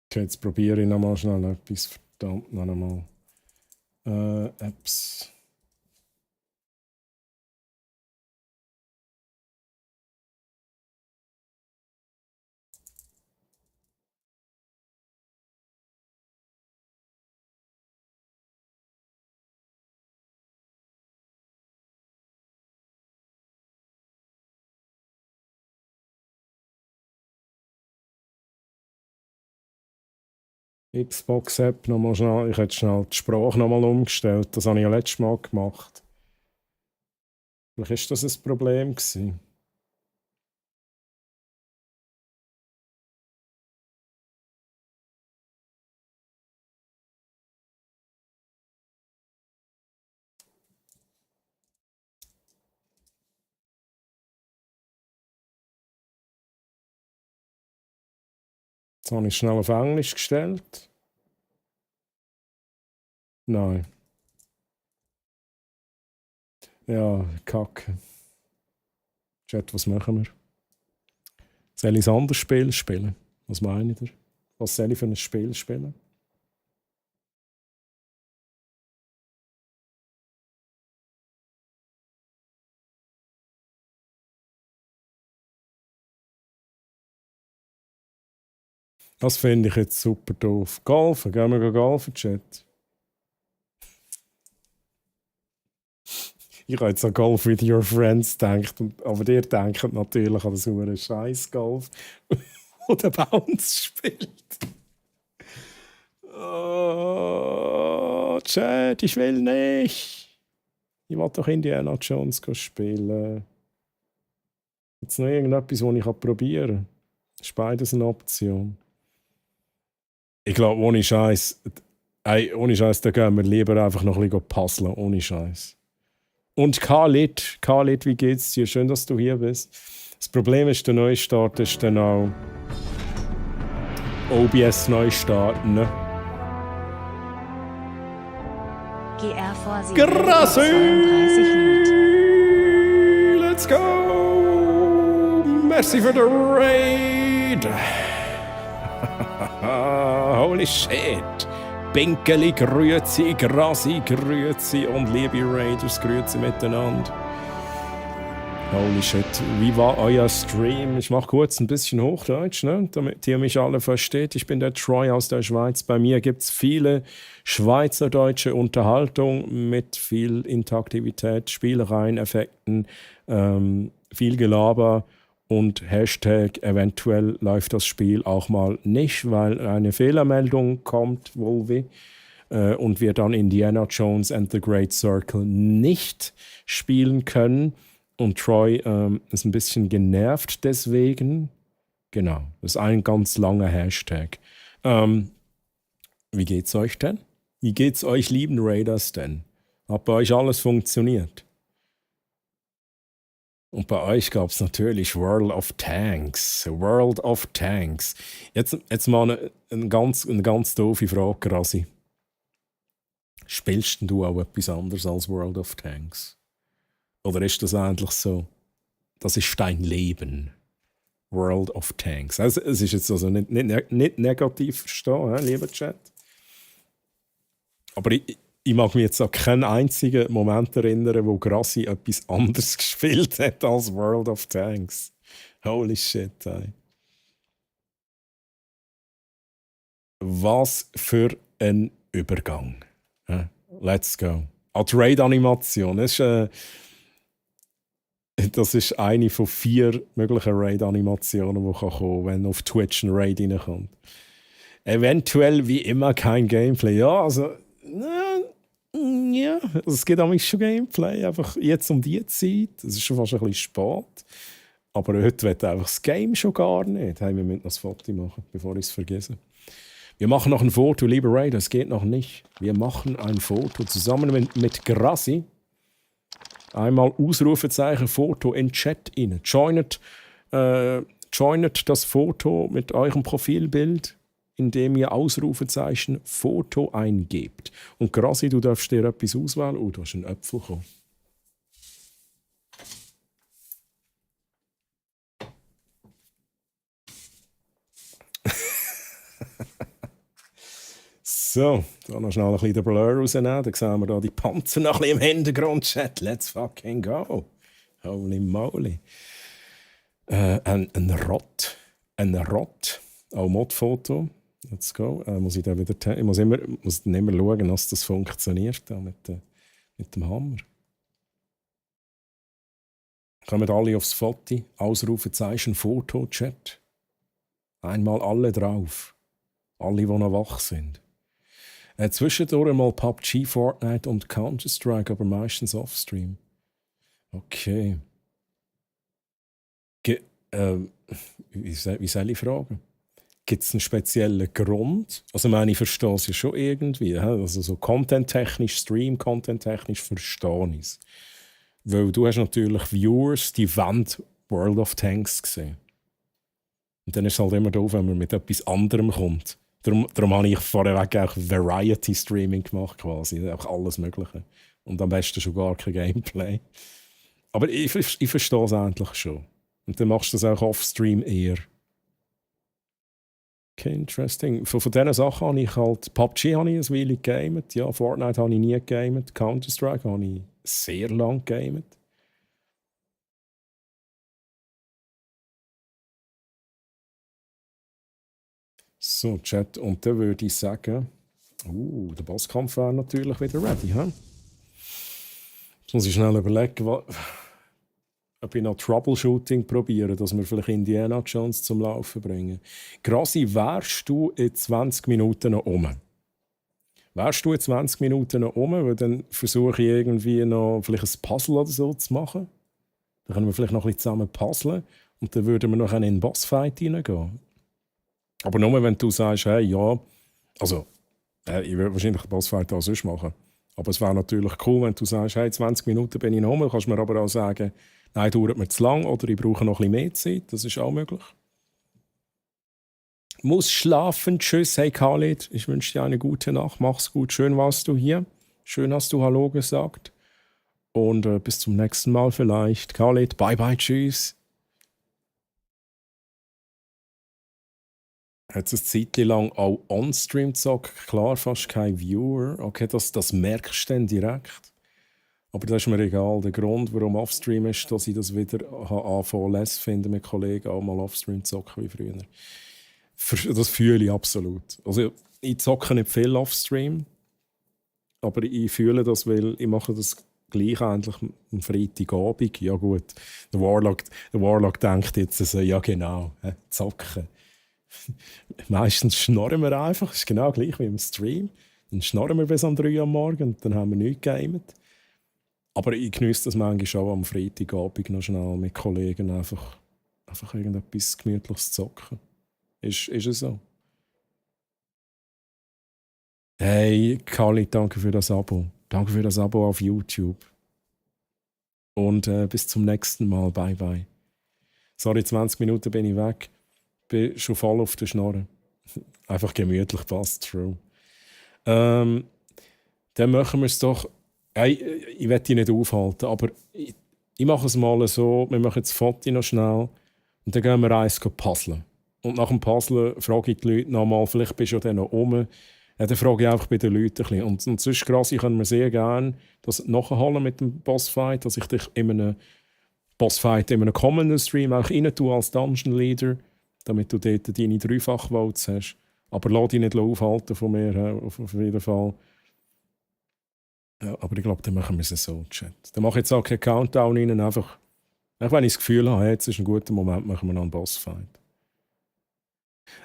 Okay, jetzt probiere ich nochmal schnell etwas. Verdammt, noch einmal. Apps. Xbox-App nochmal schnell. Ich hätte schnell die Sprache nochmal umgestellt. Das habe ich ja letztes Mal gemacht. Vielleicht war das ein Problem gewesen. Jetzt habe ich schnell auf Englisch gestellt. Nein. Ja, Kacke. Chat, was machen wir? Soll ich ein anderes Spiel spielen? Was meint ihr? Was soll ich für ein Spiel spielen? Das finde ich jetzt super doof. Golfen, gehen wir golfen, Chat. Ich habe jetzt an Golf with your friends gedacht, aber ihr denkt natürlich an das hure Scheiß Golf, wo der Bounce spielt. Oh, Chat, ich will nicht. Ich will doch Indiana Jones spielen. Jetzt noch irgendetwas, was ich probieren kann. Ist beides eine Option. Ich glaube, ohne Scheiß, da gehen wir lieber einfach noch ein bisschen puzzeln, ohne Scheiß. Und Khalid, wie geht's dir? Schön, dass du hier bist. Das Problem ist, der Neustart ist dann auch OBS Neustarten, ne? GR Vorsicht. Grassi! 32 Loot. Let's go! Merci für den Raid! Holy shit! Pinkeli, grüezi, Grassi, grüezi und liebe Raiders, grüezi miteinander. Holy shit, wie war euer Stream? Ich mache kurz ein bisschen Hochdeutsch, ne? Damit ihr mich alle versteht. Ich bin der Troy aus der Schweiz. Bei mir gibt es viele schweizerdeutsche Unterhaltung mit viel Interaktivität, Spielereien, Effekten, viel Gelaber und Hashtag eventuell läuft das Spiel auch mal nicht, weil eine Fehlermeldung kommt, wohl und wir dann Indiana Jones and the Great Circle nicht spielen können. Und Troy ist ein bisschen genervt deswegen. Genau, das ist ein ganz langer Hashtag. Wie geht's euch denn? Wie geht's euch lieben Raiders denn? Hat bei euch alles funktioniert? Und bei euch gab es natürlich World of Tanks. World of Tanks. Jetzt mal eine ganz doofe Frage, Grassi. Spielst du auch etwas anderes als World of Tanks? Oder ist das eigentlich so, das ist dein Leben? World of Tanks. Also, es ist jetzt also nicht negativ verstehen, lieber Chat. Aber ich mag mich jetzt an keinen einzigen Moment erinnern, wo Grassi etwas anderes gespielt hat als World of Tanks. Holy shit, ey. Was für ein Übergang. Let's go. Die Raid-Animation. Das ist eine von 4 möglichen Raid-Animationen, die kommen kann, wenn auf Twitch ein Raid reinkommt. Eventuell wie immer kein Gameplay. Ja, also... Ja, es gibt auch schon Gameplay, einfach jetzt um die Zeit. Es ist schon fast ein bisschen spät. Aber heute wird einfach das Game schon gar nicht. Hey, wir müssen noch ein Foto machen, bevor ich es vergesse. Wir machen noch ein Foto, liebe Raider, es geht noch nicht. Wir machen ein Foto zusammen mit Grassi. Einmal Ausrufezeichen Foto in den Chat rein. Joinet das Foto mit eurem Profilbild, indem ihr Ausrufezeichen Foto eingebt. Und Grassi, du darfst dir etwas auswählen. Oh, du hast einen Apfel bekommen. So, da noch schnell ein bisschen den Blur rausnehmen. Dann sehen wir da die Panzer noch ein bisschen im Hintergrund. Chat, let's fucking go. Holy moly. Ein Rott. Auch Modfoto. Let's go. Muss ich muss immer schauen, dass das funktioniert da mit dem Hammer. Kommen alle aufs Foto. Ausrufezeichen Foto, Chat. Einmal alle drauf. Alle, die noch wach sind. Zwischendurch mal PUBG, Fortnite und Counter-Strike, aber meistens Offstream. Okay. Wie soll ich fragen? Gibt es einen speziellen Grund? Also ich verstehe es ja schon irgendwie. Also so content-technisch, Stream-content-technisch verstehe ich es. Weil du hast natürlich Viewers, die wollen World of Tanks sehen. Und dann ist es halt immer doof, wenn man mit etwas anderem kommt. Darum habe ich vorweg auch Variety-Streaming gemacht, quasi. Auch alles Mögliche. Und am besten schon gar kein Gameplay. Aber ich verstehe es eigentlich schon. Und dann machst du das auch off-stream eher. Okay, interesting. Von diesen Sachen habe ich halt... PUBG habe ich eine Weile gegamet. Ja, Fortnite habe ich nie gegamet. Counter-Strike habe ich sehr lange gegamet. So, Chat. Und dann würde ich sagen... der Bosskampf wäre natürlich wieder ready, hä? Jetzt muss ich schnell überlegen, ob ich noch Troubleshooting probiere, dass wir vielleicht Indiana Jones zum Laufen bringen. Grassi, wärst du in 20 Minuten noch um? Wärst du in 20 Minuten noch um? Weil dann versuche ich irgendwie noch vielleicht ein Puzzle oder so zu machen. Dann können wir vielleicht noch ein bisschen zusammen puzzeln und dann würden wir noch in den Bossfight reingehen. Aber nur wenn du sagst, hey, ja, also, ich würde wahrscheinlich den Bossfight auch sonst machen. Aber es wäre natürlich cool, wenn du sagst, hey, 20 Minuten bin ich noch um. Du kannst mir aber auch sagen, nein, dauert mir zu lang oder ich brauche noch ein bisschen mehr Zeit. Das ist auch möglich. Muss schlafen. Tschüss. Hey Khalid, ich wünsche dir eine gute Nacht. Mach's gut. Schön warst du hier. Schön hast du Hallo gesagt. Und bis zum nächsten Mal vielleicht. Khalid, bye bye. Tschüss. Hat es eine Zeit lang auch on-stream gezockt? Klar, fast kein Viewer. Okay, das merkst du dann direkt. Aber das ist mir egal. Der Grund, warum Offstream ist, dass ich das wieder anfangen lasse, finde mit Kollegen auch mal Offstream zocken wie früher. Das fühle ich absolut. Also ich zocke nicht viel Offstream, aber ich fühle das, weil ich mache das gleich eigentlich am Freitagabend. Ja gut, der Warlock denkt jetzt so, ja genau, zocken. Meistens schnarren wir einfach, das ist genau gleich wie im Stream. Dann schnarren wir bis um 3 Uhr am Morgen und dann haben wir nichts gegamet. Aber ich genieße das manchmal auch am Freitagabend noch schnell mit Kollegen einfach irgendetwas Gemütliches zocken. Ist es so? Hey, Kali, danke für das Abo. Danke für das Abo auf YouTube. Und bis zum nächsten Mal. Bye, bye. Sorry, 20 Minuten bin ich weg. Bin schon voll auf der Schnorre. Einfach gemütlich, passt, true. Dann machen wir es doch... Hey, ich will dich nicht aufhalten, aber ich mache es mal so, wir machen jetzt das Foto noch schnell und dann gehen wir eins puzzeln. Und nach dem Puzzeln frage ich die Leute nochmal, vielleicht bist du ja dann noch rum. Ja, dann frage ich einfach bei den Leuten ein bisschen. Und sonst, Grassi, können wir sehr gerne das nachholen mit dem Bossfight, dass ich dich in einem Bossfight, in einem kommenden Stream auch rein tue als Dungeon Leader, damit du dort deine 3-fach-Votes hast. Aber lass dich nicht aufhalten von mir, auf jeden Fall. Ja, aber ich glaube, dann machen wir es so, Chat. Dann mache ich jetzt auch keinen Countdown rein, einfach wenn ich das Gefühl habe, jetzt ist ein guter Moment, machen wir noch einen Bossfight.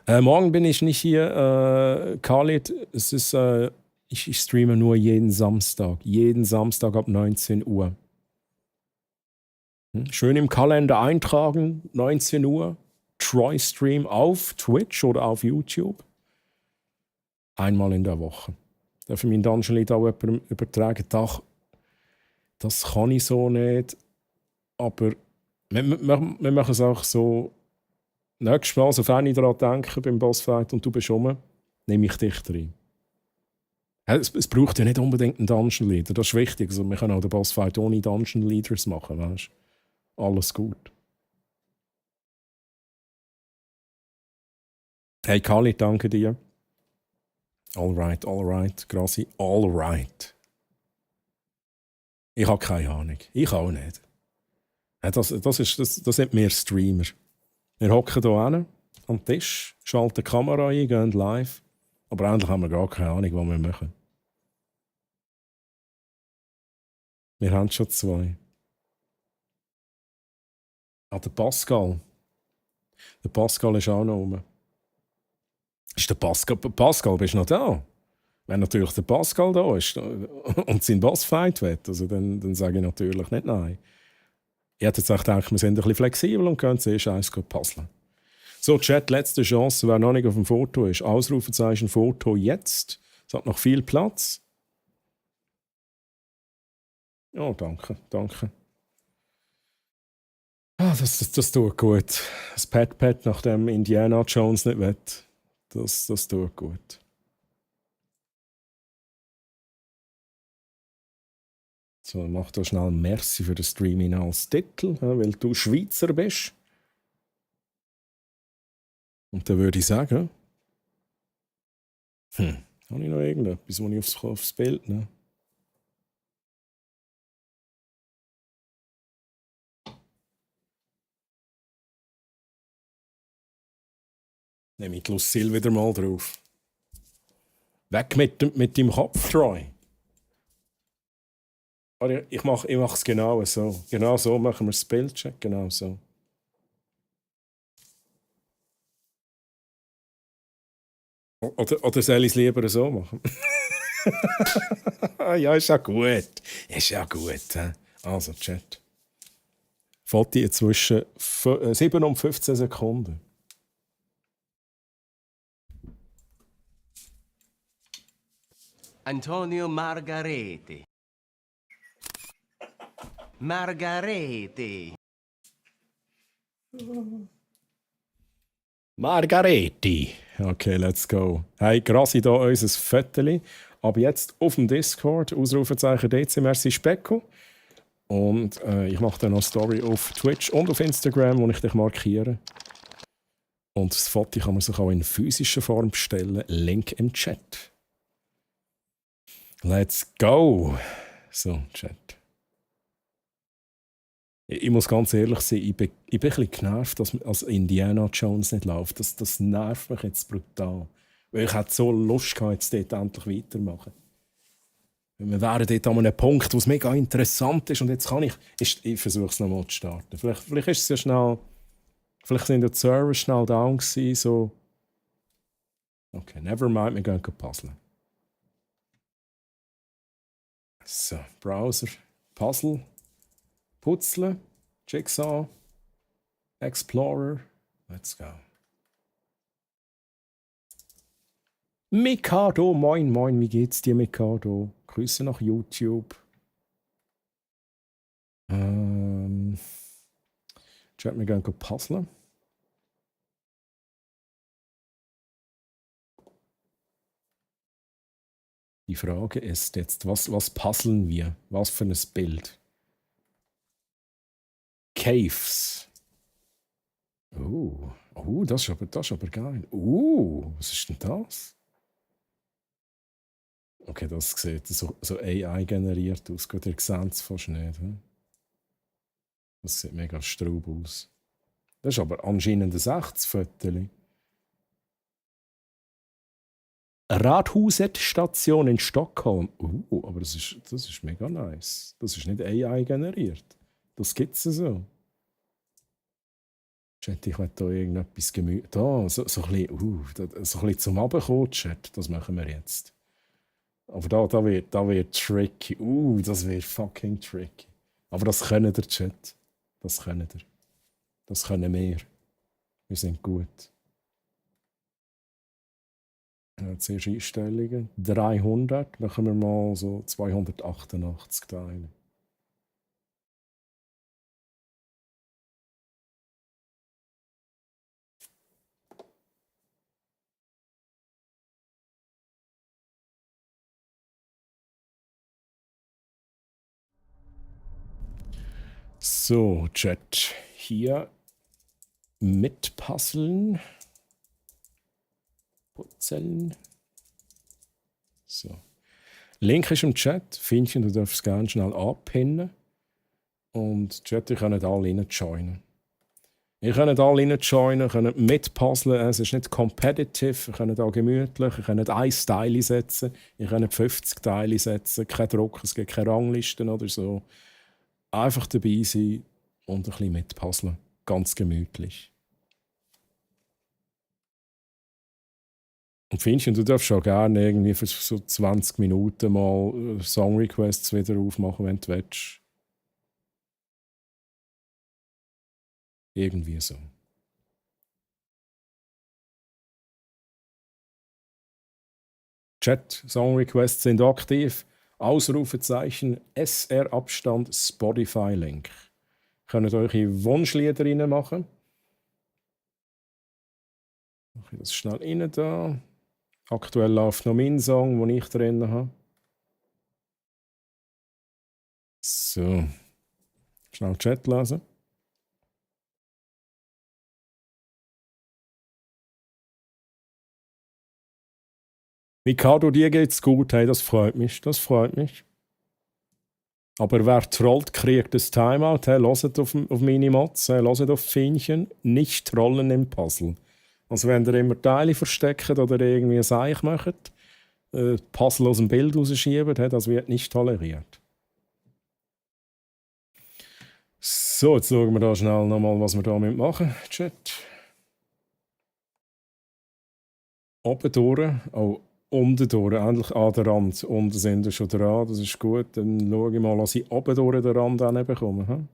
Morgen bin ich nicht hier, Khalid. Es ist, ich streame nur jeden Samstag ab 19 Uhr. Schön im Kalender eintragen, 19 Uhr. Troy-Stream auf Twitch oder auf YouTube. Einmal in der Woche. Darf ich meinen Dungeon Lead auch jemandem übertragen? Das kann ich so nicht. Aber wir machen es auch so. Nächstes Mal, sofern ich daran denke beim Bossfight und du bist rum, nehme ich dich rein. Es braucht ja nicht unbedingt einen Dungeon Leader, das ist wichtig. Also wir können auch den Bossfight ohne Dungeon Leaders machen, weißt du? Alles gut. Hey Kali, danke dir. Alright, Grassi, alright. Ich habe keine Ahnung. Ich auch nicht. Das sind wir Streamer. Wir hocken hier hin, am Tisch, schalten die Kamera ein, gehen live. Aber eigentlich haben wir gar keine Ahnung, was wir machen. Wir haben schon 2. Der Pascal. Der Pascal ist auch noch rum. Ist der Pascal? Pascal, bist du noch da? Wenn natürlich der Pascal da ist und sein Bossfight will, also dann sage ich natürlich nicht nein. Ich hätte jetzt auch gedacht, wir sind ein bisschen flexibel und können zuerst eins puzzeln. So, Chat, letzte Chance, wer noch nicht auf dem Foto ist. Ausrufezeichen Foto jetzt. Es hat noch viel Platz. Oh, danke. Das tut gut. Das Pet, nachdem Indiana Jones nicht will. Das tut gut. So, mach da schnell Merci für das Streaming als Titel, weil du Schweizer bist. Und dann würde ich sagen, Habe ich noch irgendetwas, wo ich aufs Bild nehme? Nehme ich die Lucille wieder mal drauf. Weg mit deinem Kopf, Troy. Ich mache es genau so. Genau so machen wir das Bildcheck. Genau so. Oder soll ich es lieber so machen? Ja, ist ja gut. Ist ja gut. He? Also, Chat. Foto zwischen 7 und 15 Sekunden. Antonio Margarete. Margarete. Margareti. Okay, let's go. Hey, grassi da unser Föteli. Aber jetzt auf dem Discord, Ausrufezeichen DC, merci Specko. Und ich mache dann noch eine Story auf Twitch und auf Instagram, wo ich dich markiere. Und das Foto kann man sich auch in physischer Form bestellen. Link im Chat. Let's go. So, Chat. Ich muss ganz ehrlich sein, ich bin ein bisschen genervt, dass Indiana Jones nicht läuft. Das nervt mich jetzt brutal. Weil ich hätte so Lust gehabt, jetzt dort endlich weitermachen. Wir wären dort an einem Punkt, wo es mega interessant ist und jetzt kann ich versuche es nochmal zu starten. Vielleicht ist es ja schnell, vielleicht sind die Server schnell down gewesen, so. Okay, never mind, wir gehen puzzeln. So, Browser, Puzzle. Putzle, Jigsaw, Explorer, let's go. Mikado, moin, moin, wie geht's dir, Mikado? Grüße nach YouTube. Chat, wir gehen puzzeln. Die Frage ist jetzt, was puzzeln wir? Was für ein Bild? Caves. Das ist aber geil. Was ist denn das? Okay, das sieht so AI-generiert aus. Gut, ihr seht es fast nicht. He? Das sieht mega straub aus. Das ist aber anscheinend ein echtes Foto. Rathuset-Station in Stockholm. Aber das ist mega nice. Das ist nicht AI-generiert. Das gibt es so. Chat, ich will da irgendetwas gemütlich. Da, so ein bisschen zum Abkommen, Chat. Das machen wir jetzt. Aber da wird tricky. Das wird fucking tricky. Aber das können der Chat. Das können der. Das können wir. Wir sind gut. Zuerst Einstellungen. 300. Dann können wir mal so 288 teilen. So, Chat. Hier mitpuzzeln. Putzeln. So. Link ist im Chat. Findchen, du darfst es gerne schnell abpinnen. Und Chat, ihr könnt alle reinjoinen. Ihr könnt alle reinjoinen, könnt mitpuzzeln. Es ist nicht competitive. Ihr könnt auch gemütlich. Ihr könnt ein Teile setzen. Ihr könnt 50 Teile setzen. Kein Druck, es gibt keine Ranglisten oder so. Einfach dabei sein und ein bisschen mitpuzzeln. Ganz gemütlich. Und Finchen, du darfst auch gerne irgendwie für so 20 Minuten mal Song-Requests wieder aufmachen, wenn du willst. Irgendwie so. Chat, Song-Requests sind aktiv. Ausrufezeichen, SR-Abstand, Spotify-Link. Könnt ihr eure Wunschlieder reinmachen. Mache ich das schnell rein da. Aktuell läuft noch mein Song, den ich drin habe. So. Schnell Chat lesen. Mikado, dir geht's gut, hey, das freut mich, das freut mich. Aber wer trollt, kriegt das Timeout. Hey, hört auf meine Mods, hey, hört auf Fienchen. Nicht trollen im Puzzle. Also wenn ihr immer Teile versteckt oder irgendwie ein Seich macht, Puzzle aus dem Bild rausschiebt, hey, das wird nicht toleriert. So, jetzt schauen wir da schnell nochmal, was wir damit machen. Chat. Oben durch. Oh, unten durch. Endlich an der Rand. Unten sind wir schon dran. Das ist gut. Dann schaue ich mal, dass ich oben durch den Rand bekomme. Hm?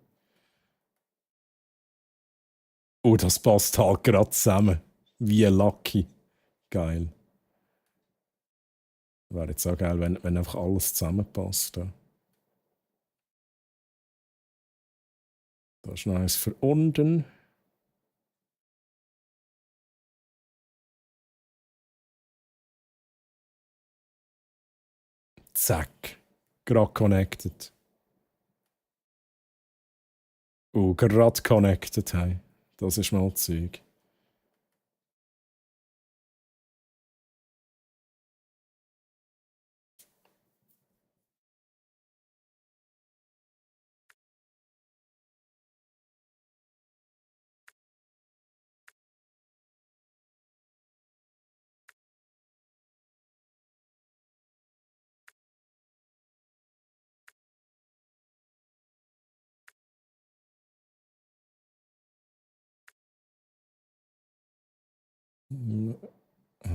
Oh, das passt halt gerade zusammen. Wie lucky. Geil. Wäre jetzt auch geil, wenn einfach alles zusammenpasst. Ja. Das ist nice für unten. Zack. Gerade connected. Gerade connected. Hey. Das ist mal Zeug.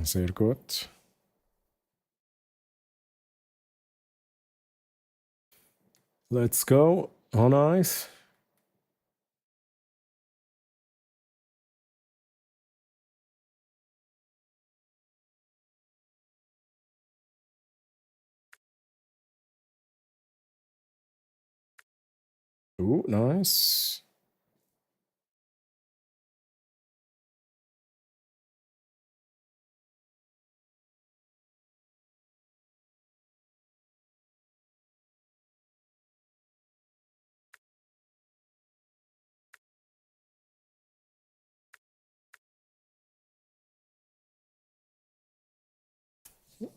Sehr gut. Let's go. Oh, nice. Nice.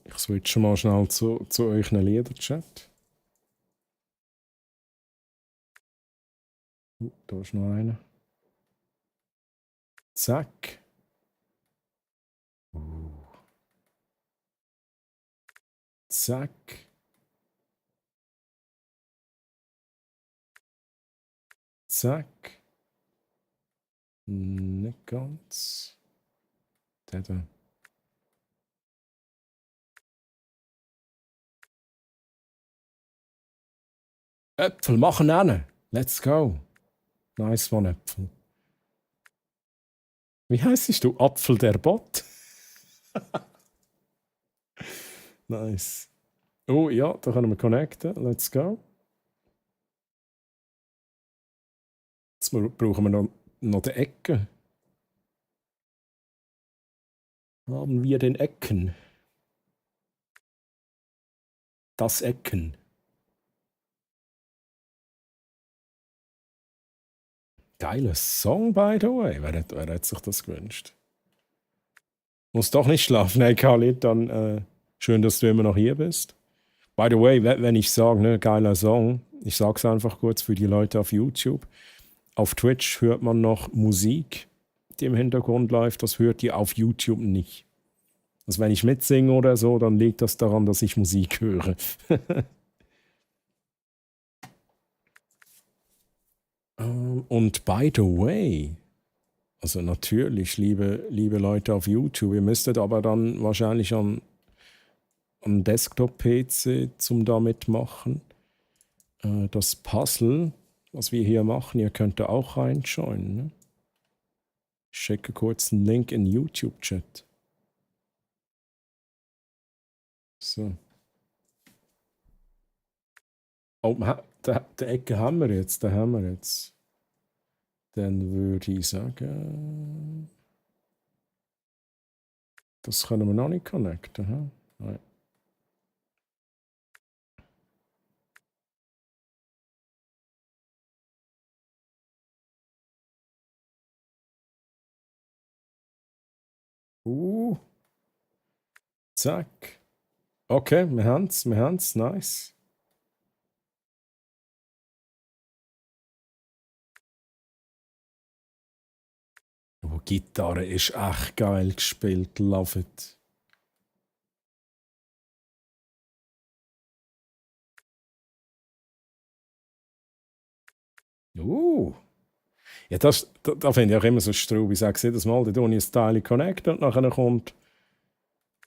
Ich switche mal schnell zu euch einen Liederchat. Da ist noch einer. Zack. Zack. Zack. Nicht ganz. Der da. Äpfel machen einen. Let's go. Nice one, Äpfel. Wie heißt du? Apfel der Bot? Nice. Oh ja, da können wir connecten. Let's go. Jetzt brauchen wir noch die Ecke. Haben wir den Ecken? Das Ecken. Geiles Song, by the way. Wer hat sich das gewünscht? Muss doch nicht schlafen. Hey, Khalid, dann schön, dass du immer noch hier bist. By the way, wenn ich sage, ne, geiler Song, ich sage es einfach kurz für die Leute auf YouTube. Auf Twitch hört man noch Musik, die im Hintergrund läuft. Das hört ihr auf YouTube nicht. Also wenn ich mitsinge oder so, dann liegt das daran, dass ich Musik höre. Und by the way, also natürlich, liebe Leute auf YouTube, ihr müsstet aber dann wahrscheinlich am Desktop-PC zum da mitmachen. Das Puzzle, was wir hier machen, ihr könnt da auch reinschauen. Ne? Ich schicke kurz einen Link in den YouTube-Chat. So. Oh, die Ecke haben wir jetzt, Dann würde ich sagen, das können wir noch nicht connecten. Hm? Nein. Zack. Okay, wir haben's, nice. Oh, Gitarre ist echt geil gespielt, love it. Ja, da finde ich auch immer so Straub. Ich sage jedes Mal, da tue ich ein Teil Connect und nachher kommt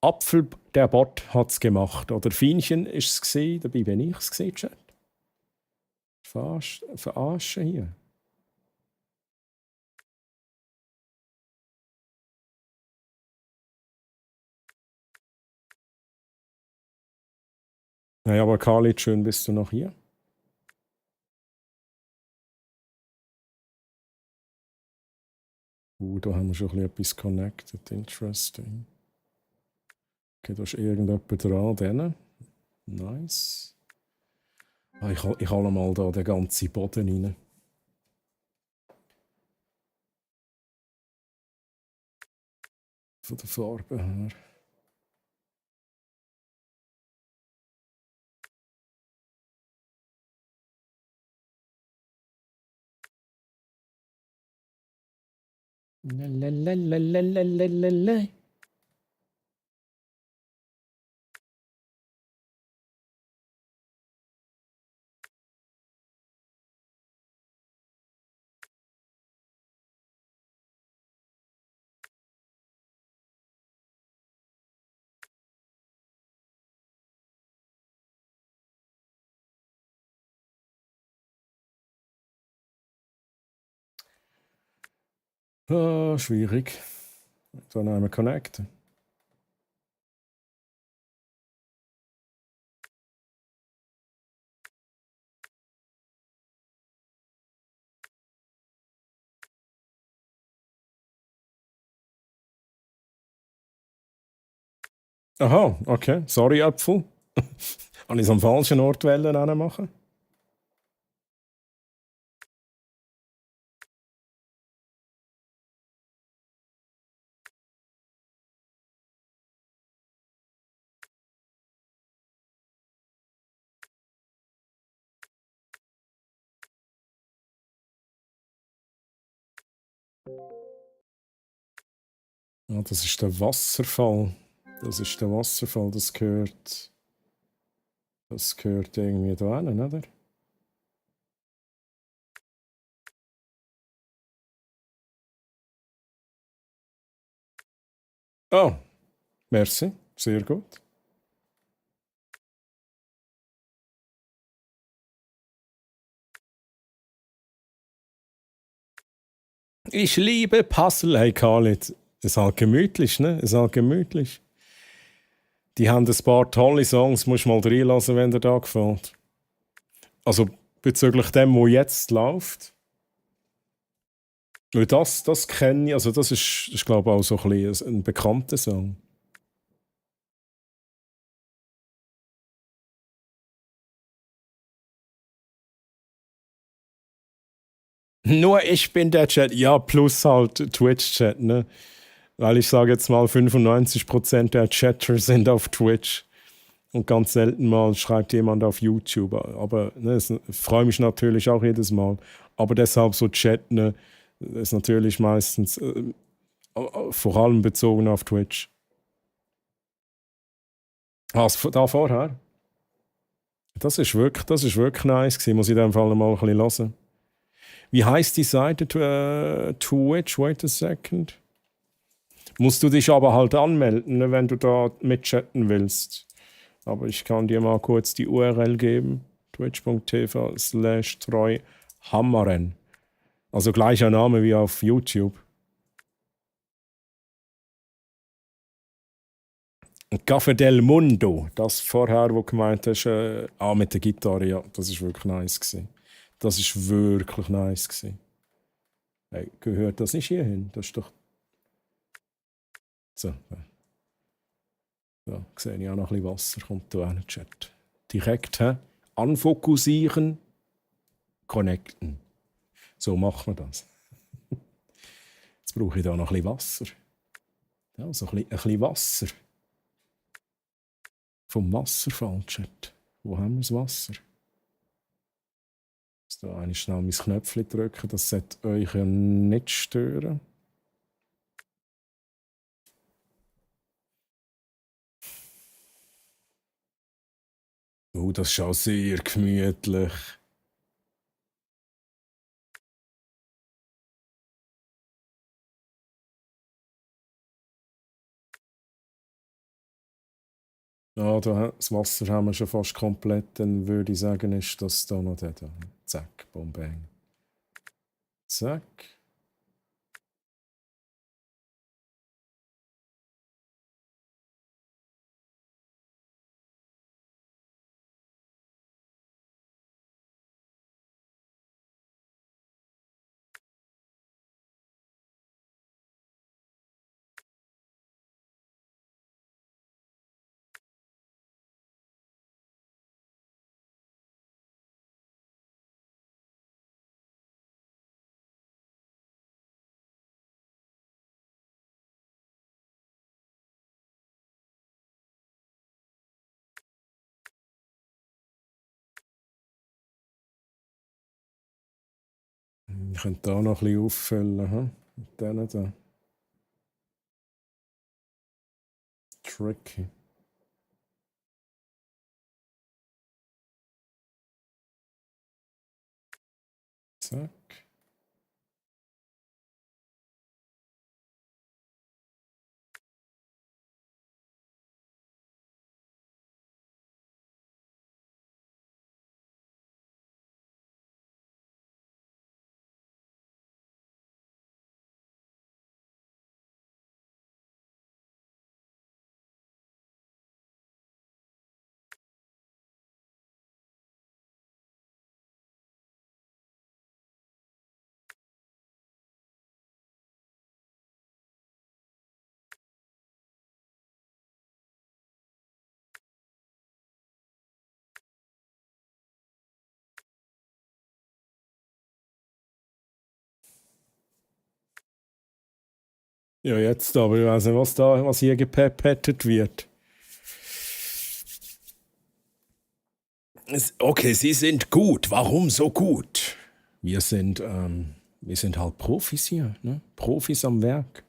Apfel, der Bot hat es gemacht. Oder Fienchen ist es gesehen, dabei bin ich es gesehen, Chat. Verarschen hier. Naja, aber Khalid, schön bist du noch hier. Da haben wir schon etwas connected. Interesting. Okay, da ist irgendjemand dran. Denen. Nice. Ich hole mal da den ganzen Boden rein. Von der Farbe her. Lalalalalalala. Schwierig. Dann einmal connecten. Aha, okay. Sorry, Apfel. Habe ich es am falschen Ort machen? Ja, das ist der Wasserfall. Das gehört. Das gehört irgendwie da hin, oder? Oh, merci. Sehr gut. Ich liebe Puzzle. Hey, Khalid. Ist halt gemütlich, ne? Ist halt gemütlich. Die haben ein paar tolle Songs, musst du mal reinlassen, wenn dir da gefällt. Also bezüglich dem, was jetzt läuft. Weil das kenne ich, also das ist glaube ich, auch so ein bisschen ein bekannter Song. Nur ich bin der Chat, ja, plus halt Twitch-Chat, ne? Weil ich sage jetzt mal, 95% der Chatter sind auf Twitch. Und ganz selten mal schreibt jemand auf YouTube. Aber ne, ich freue mich natürlich auch jedes Mal. Aber deshalb so chatten, ne, ist natürlich meistens vor allem bezogen auf Twitch. Was da vorher? Das ist wirklich nice gewesen. Muss ich in dem Fall mal ein bisschen hören. Wie heisst die Seite? Twitch? Wait a second. Musst du dich aber halt anmelden, ne, wenn du da mitchatten willst. Aber ich kann dir mal kurz die URL geben. twitch.tv/treuhammeren. Also gleicher Name wie auf YouTube. Café del Mundo. Das vorher, wo du gemeint hast, mit der Gitarre, ja, das ist wirklich nice gewesen. Das ist wirklich nice gewesen. Hey, gehört das nicht hier hin? Das ist doch... So. Da sehe ich auch noch ein bisschen Wasser. Kommt da in Chat. Direkt anfokussieren, connecten. So macht man das. Jetzt brauche ich da noch ein bisschen Wasser. Ja, so ein bisschen Wasser. Vom Wasserfall, Chat. Wo haben wir das Wasser? Jetzt da eine schnell mein Knöpfchen drücken, das sollte euch ja nicht stören. Oh, das ist auch sehr gemütlich. Ja, das Wasser haben wir schon fast komplett. Dann würde ich sagen, ist das da noch der. Zack, bom, bang. Zack. Ich könnte da noch ein bisschen auffüllen. Mit denen da. Tricky. Zack. Ja, jetzt aber, ich weiß nicht, was hier gepepettet wird. Okay, Sie sind gut. Warum so gut? Wir sind halt Profis hier, ne? Profis am Werk.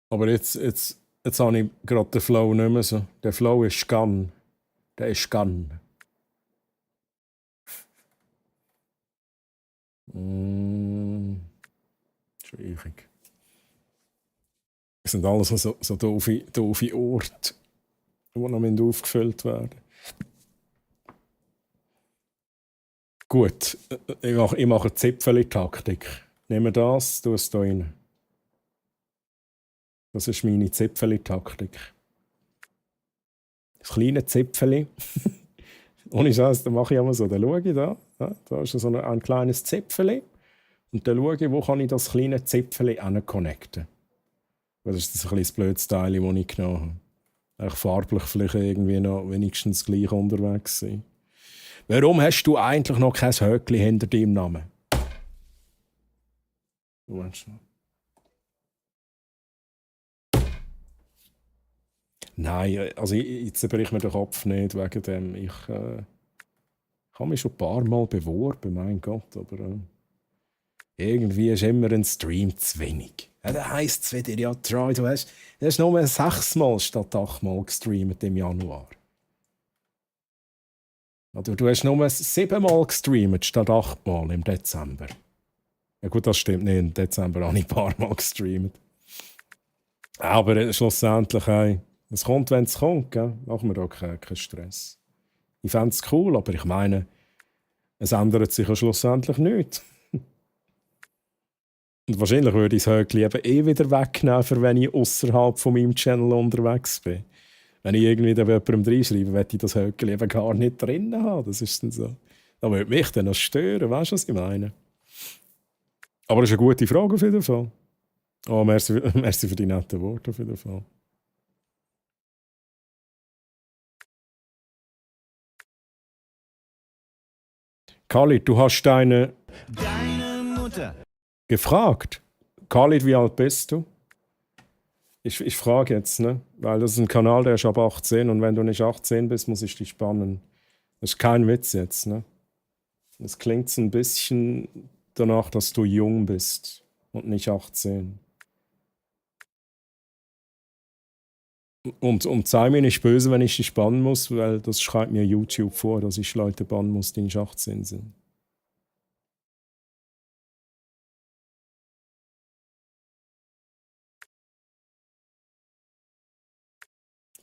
Aber jetzt habe ich gerade den Flow nicht mehr so. Der Flow ist Gun. Der ist Gun. Schwierig. Das sind alles so doofe Orte, die noch aufgefüllt werden. Gut, ich mache eine Zipfeli-Taktik. Nehmen das, tu es hier rein. Das ist meine Zipfeli-Taktik. Das kleine Zipfeli. Ohne Scheiß, da mache ich immer so. Dann schaue ich da. Ja, da ist so ein kleines Zipfeli. Und dann schaue ich, wo kann ich das kleine Zipfeli connecten. Das ist ein bisschen das blödes Teil, das ich genommen habe. Farblich vielleicht irgendwie noch wenigstens gleich unterwegs sein. Warum hast du eigentlich noch kein Höckli hinter deinem Namen? Du meinst noch? Nein, also jetzt zerbrich mir den Kopf nicht wegen dem. Ich habe mich schon ein paar Mal beworben, mein Gott, aber irgendwie ist immer ein Stream zu wenig. Ja, das heisst es wieder, ja, Troy, du hast nur 6 Mal statt 8 Mal gestreamt im Januar. Oder du hast nur 7 Mal gestreamt statt 8 Mal im Dezember. Ja gut, das stimmt nicht, im Dezember habe ich ein paar Mal gestreamt. Aber schlussendlich, es kommt, wenn es kommt, gell? Machen wir da keinen Stress. Ich fände es cool, aber ich meine, es ändert sich ja schlussendlich nichts. Und wahrscheinlich würde ich das Höckli eben wieder wegnehmen, für wenn ich außerhalb von meinem Channel unterwegs bin. Wenn ich irgendwie da jemandem reinschreibe, möchte ich das Höckli eben gar nicht drin haben. Das ist dann so. Da würde mich dann noch stören, weißt du, was ich meine? Aber das ist eine gute Frage auf jeden Fall. Oh, merci für die netten Worte auf jeden Fall. Khalid, du hast deine Mutter. gefragt. Khalid, wie alt bist du? Ich frage jetzt, ne? Weil das ist ein Kanal, der ist ab 18 und wenn du nicht 18 bist, muss ich dich spannen. Das ist kein Witz jetzt, ne? Es klingt so ein bisschen danach, dass du jung bist und nicht 18. Und sei mir nicht böse, wenn ich dich bannen muss, weil das schreibt mir YouTube vor, dass ich Leute bannen muss, die nicht 18 sind.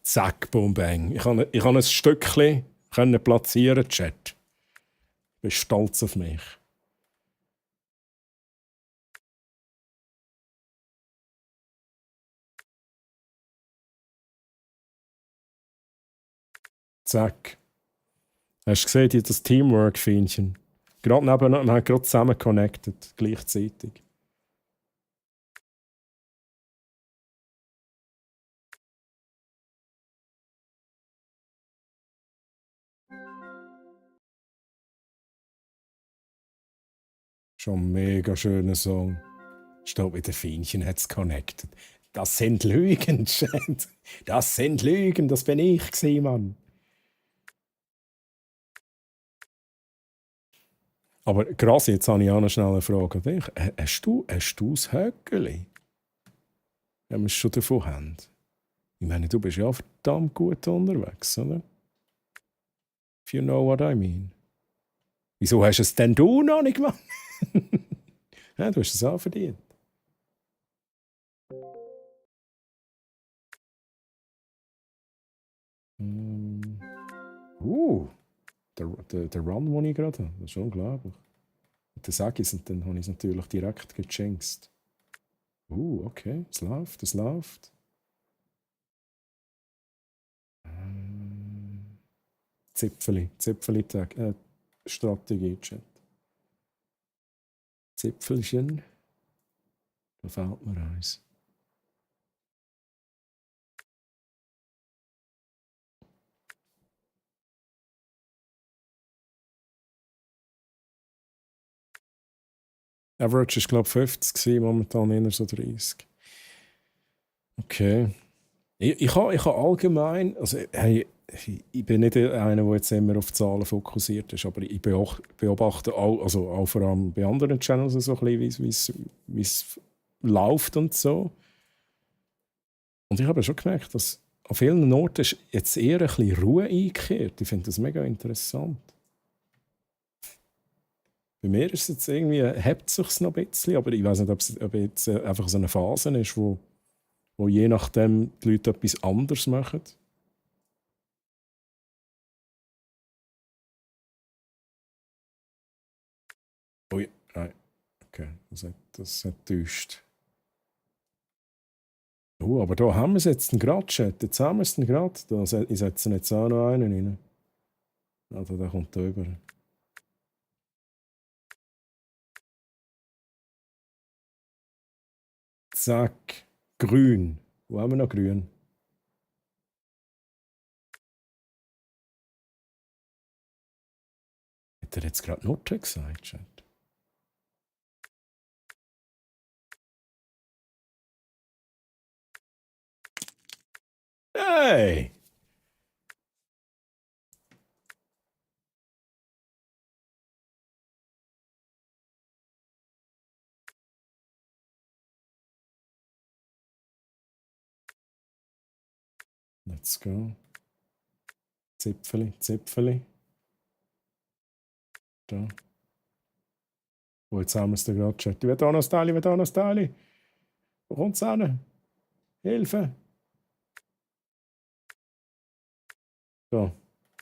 Zack, boom, bang. Ich habe ein Stückchen platzieren, Chat. Ich bin stolz auf mich. Zack. Hast du gesehen, das Teamwork-Fähnchen? Wir haben gerade zusammen connected, gleichzeitig. Schon ein mega schöner Song. Stopp, mit den Fähnchen hat es connected. Das sind Lügen, Chat. Das sind Lügen, das bin ich gewesen, Mann. Aber krass, jetzt habe ich auch noch schnell eine Frage an dich. Hast du das Höckeli? Wenn wir es schon davon haben. Ich meine, du bist ja verdammt gut unterwegs, oder? If you know what I mean. Wieso hast du es denn du noch nicht gemacht? Ja, du hast es auch verdient. Der Run, den ich gerade habe, das ist unglaublich. Mit den Sagis und dann habe ich es natürlich direkt gejinxt. Okay, es läuft, es läuft. Zipfeli-Strategie, Chat. Zipfelchen. Da fällt mir eins. Average ist, glaube ich, 50 momentan eher so 30. Okay. Ich habe allgemein, also hey, ich bin nicht einer, der jetzt immer auf Zahlen fokussiert ist, aber ich beobachte auch, also auch vor allem bei anderen Channels so ein bisschen, wie es läuft und so. Und ich habe schon gemerkt, dass an vielen Orten ist jetzt eher ein bisschen Ruhe eingekehrt. Ich finde das mega interessant. Bei mir ist es jetzt irgendwie, hebt es sich noch ein bisschen, aber ich weiß nicht, ob jetzt einfach so eine Phase ist, wo je nachdem die Leute etwas anderes machen. Ui, nein. Okay, das hat täuscht. Aber da haben wir es jetzt gerade, Chat. Jetzt haben wir es gerade. Ich setze jetzt auch noch einen rein. Also der kommt da rüber. Zack. Grün. Wo haben wir noch grün? Hat er jetzt gerade Nutte gesagt, Chat? Hey! Let's go. Zipfeli. Da. Oh, jetzt haben wir es da gerade gecheckt. Ich will auch noch ein Teil, Wo kommt es hin? Hilfe! So,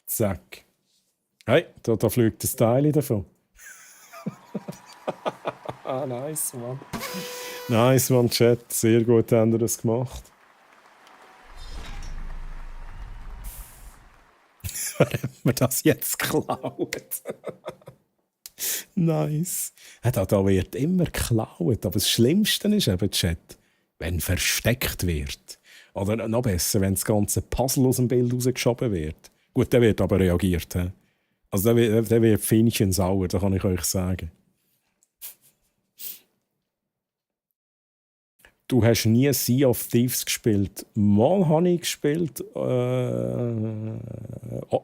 zack. Hey, da fliegt das Teil davon. Nice, Mann. Nice, Mann, Chat. Sehr gut haben ihr das gemacht. Wer hat mir das jetzt geklaut? Nice. Da wird immer geklaut. Aber das Schlimmste ist eben, Chat, wenn versteckt wird. Oder noch besser, wenn das ganze Puzzle aus dem Bild rausgeschoben wird. Gut, der wird aber reagiert. He? Also der wird Fähnchen sauer, das kann ich euch sagen. Du hast nie Sea of Thieves gespielt. Mal habe ich gespielt,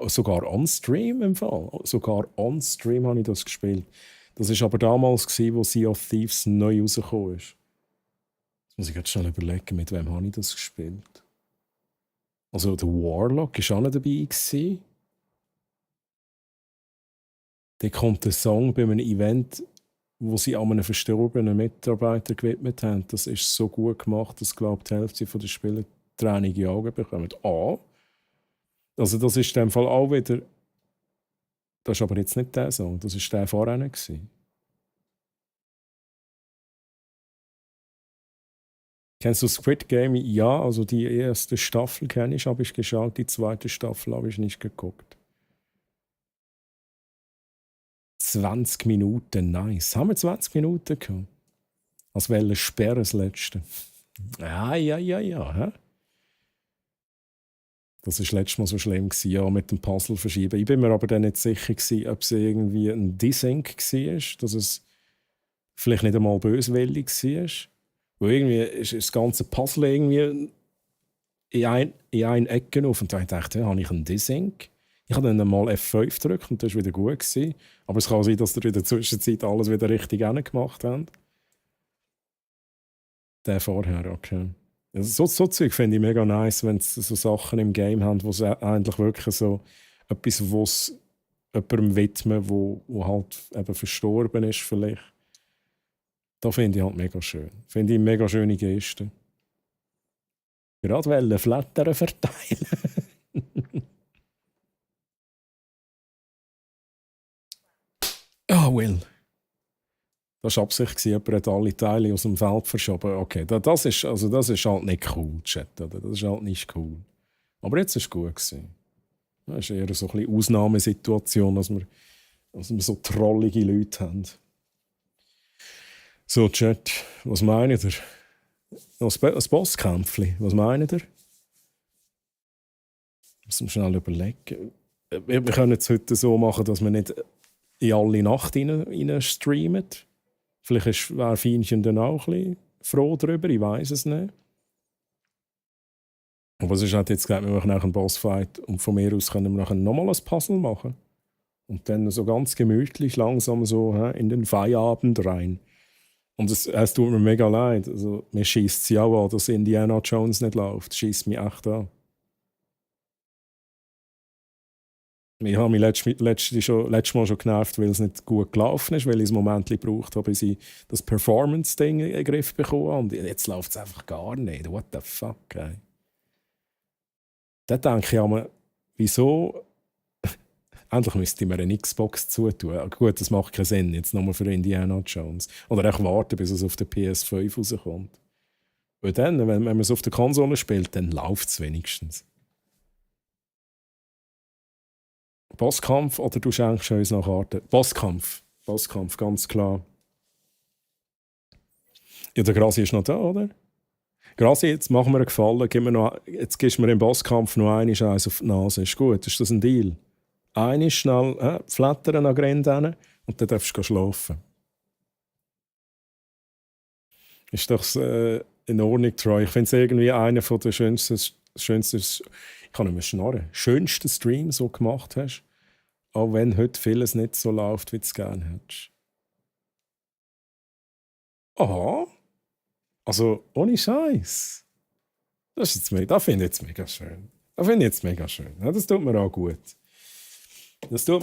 sogar on-stream im Fall. Sogar on-stream habe ich das gespielt. Das war aber damals, wo Sea of Thieves neu rausgekommen ist. Jetzt muss ich jetzt schnell überlegen, mit wem habe ich das gespielt. Also der Warlock war auch nicht dabei. Da kommt der Song bei einem Event, wo sie an einen verstorbenen Mitarbeiter gewidmet haben. Das ist so gut gemacht, dass, glaube ich, die Hälfte der Spieler tränige Augen bekommen. Also das ist in dem Fall auch wieder... Das ist aber jetzt nicht der Song, das war der vorher nicht. Kennst du Squid Game? Ja, also die erste Staffel kenne ich, habe ich geschaut. Die zweite Staffel habe ich nicht geguckt. 20 Minuten, nice. Haben wir 20 Minuten gehabt? Als wäre Sperre das letzte. Ja. Hä? Das war letztes Mal so schlimm, ja, mit dem Puzzle verschieben. Ich bin mir aber dann nicht sicher, ob es irgendwie ein Desync war, dass es vielleicht nicht einmal böswillig war. Weil irgendwie ist das ganze Puzzle irgendwie in eine Ecke auf. Und da dachte ich, habe ich einen Desync? Ich habe dann mal F5 gedrückt und das war wieder gut. Aber es kann sein, dass ihr in der Zwischenzeit alles wieder richtig gemacht habt. Der vorher, okay. Also so Zeug finde ich mega nice, wenn es so Sachen im Game haben, wo es eigentlich wirklich so etwas, was jemandem widmen, wo halt eben verstorben ist vielleicht. Das finde ich halt mega schön. Finde ich eine mega schöne Geste. Gerade wollen Flattern verteilen. Will. Das war Absicht, jemand hat alle Teile aus dem Feld verschoben. Okay, das ist halt nicht cool, Chat. Oder? Das ist halt nicht cool. Aber jetzt war es gut. Das ist eher so ein bisschen Ausnahmesituation, dass wir so trollige Leute haben. So, Chat, was meint ihr? Ein Bosskampfli, was meint ihr? Müssen wir schnell überlegen. Wir können es heute so machen, dass wir nicht in alle Nacht rein streamen. Vielleicht wäre Fienchen dann auch ein bisschen froh darüber, ich weiß es nicht. Aber es ist halt jetzt gesagt, wir machen nach einem Bossfight und von mir aus können wir nachher nochmal ein Puzzle machen. Und dann so ganz gemütlich langsam so in den Feierabend rein. Und es tut mir mega leid. Also, mir schießt es ja auch an, dass Indiana Jones nicht läuft. Das schießt mich echt an. Ich habe mich letztes Mal schon genervt, weil es nicht gut gelaufen ist, weil ich ein Moment gebraucht habe, bis ich das Performance-Ding in den Griff bekommen habe. Und jetzt läuft es einfach gar nicht. What the fuck, ey. Da denke ich mir, wieso... Endlich müsste ich mir eine Xbox zutun. Gut, das macht keinen Sinn, jetzt nochmal für Indiana Jones. Oder echt warten, bis es auf der PS5 rauskommt. Weil dann, wenn man es auf der Konsole spielt, dann läuft es wenigstens. Bosskampf oder du schenkst uns noch Karten? Bosskampf, ganz klar. Ja, der Grasi ist noch da, oder? Grasi, jetzt machen wir einen Gefallen. Jetzt gibst du mir im Bosskampf noch eins auf die Nase. Ist gut, ist das ein Deal? Einmal schnell flattern an Grenzen hin und dann darfst du schlafen. Ist doch in Ordnung, Troy. Ich finde es irgendwie einer der schönsten, ich kann nicht mehr schnarren, schönsten Streams, die du gemacht hast. Auch wenn heute vieles nicht so läuft, wie du es gerne hättest. Aha. Also, ohne Scheiß. Das finde ich jetzt mega schön. Ja, das tut mir auch gut. Das zu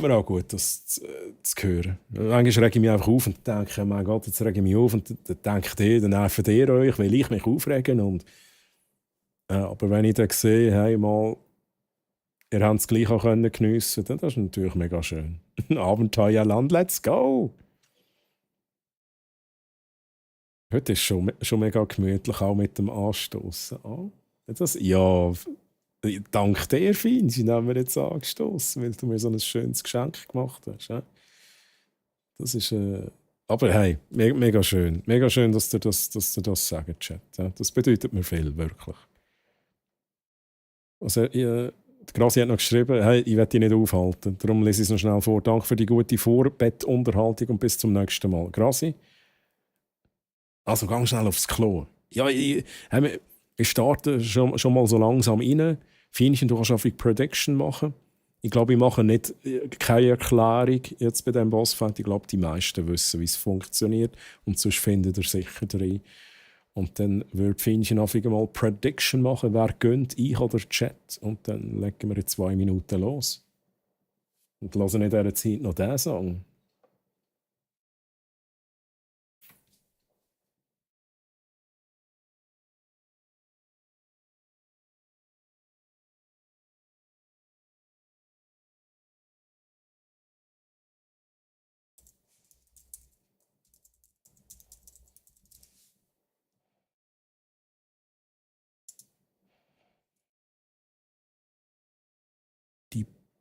hören. Manchmal rege ich mich einfach auf und denke, mein Gott, jetzt rege ich mich auf. Und dann denkt ihr, dann nerven ihr euch, weil ich mich aufregen. Und, aber wenn ich dann sehe, hey, mal, ihr habt es gleich auch geniessen können, dann ist natürlich mega schön. Abenteuerland, let's go! Heute ist schon mega gemütlich, auch mit dem Anstoßen. Oh, dank dir, Fien, sie haben wir jetzt angestoßen, weil du mir so ein schönes Geschenk gemacht hast. Ja? Das ist. Aber hey, mega schön. Mega schön, dass du das sagst, Chat. Ja? Das bedeutet mir viel, wirklich. Also, Grasi hat noch geschrieben, hey, ich werde dich nicht aufhalten. Darum lese ich es noch schnell vor. Danke für die gute Vorbettunterhaltung und bis zum nächsten Mal. Grasi? Also, gang schnell aufs Klo. Ja, wir starten schon mal so langsam rein. Feinchen, du kannst einfach Prediction machen. Ich glaube, ich mache nicht keine Erklärung jetzt bei diesem Bossfight. Ich glaube, die meisten wissen, wie es funktioniert. Und sonst findet ihr sicher drin. Und dann würde Feinchen einfach mal Prediction machen, wer gönnt, ich oder Chat. Und dann legen wir in 2 Minuten los. Und hören in dieser Zeit noch diesen Song.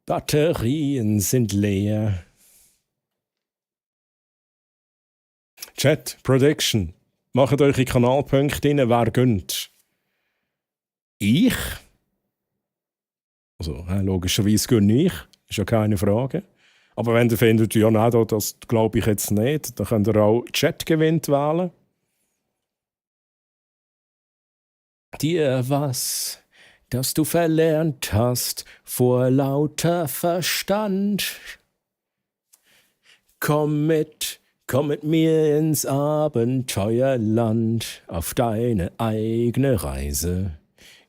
Batterien sind leer. Chat, Prediction. Macht eure Kanalpunkte rein, wer gönnt. Ich? Also, logischerweise gönne ich. Ist ja keine Frage. Aber wenn ihr findet, ja, nein, das glaube ich jetzt nicht, dann könnt ihr auch Chat gewinnt wählen. Dir was, das du verlernt hast vor lauter Verstand. Komm mit mir ins Abenteuerland auf deine eigene Reise.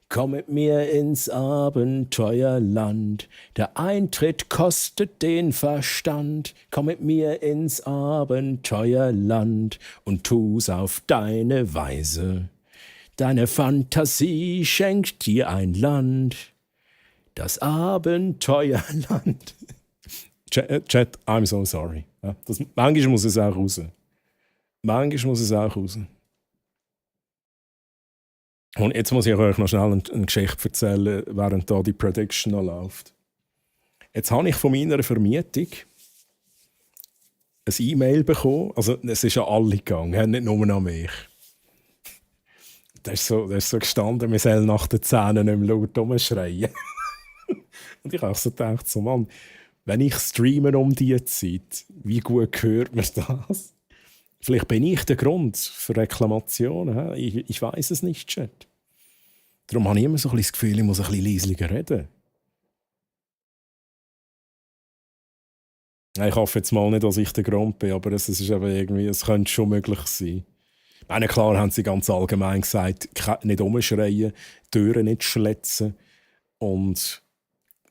Komm mit mir ins Abenteuerland, der Eintritt kostet den Verstand. Komm mit mir ins Abenteuerland und tu's auf deine Weise. Deine Fantasie schenkt dir ein Land, das Abenteuerland. Chat, I'm so sorry. Ja, manchmal muss es auch raus. Und jetzt muss ich euch noch schnell eine Geschichte erzählen, während da die Prediction noch läuft. Jetzt habe ich von meiner Vermietung ein E-Mail bekommen. Also es ist an alle gegangen, nicht nur an mich. Da ist so gestanden, wir sollen nach den Zähnen nicht mehr laut rumschreien. Und ich habe so gedacht, so, Mann, wenn ich streame um diese Zeit, wie gut hört man das? Vielleicht bin ich der Grund für Reklamationen. Ich weiß es nicht, Chat. Darum habe ich immer so ein bisschen das Gefühl, ich muss ein bisschen leislicher reden. Ich hoffe jetzt mal nicht, dass ich der Grund bin, aber es könnte schon möglich sein. Klar haben sie ganz allgemein gesagt, nicht rumschreien, Türen nicht schletzen und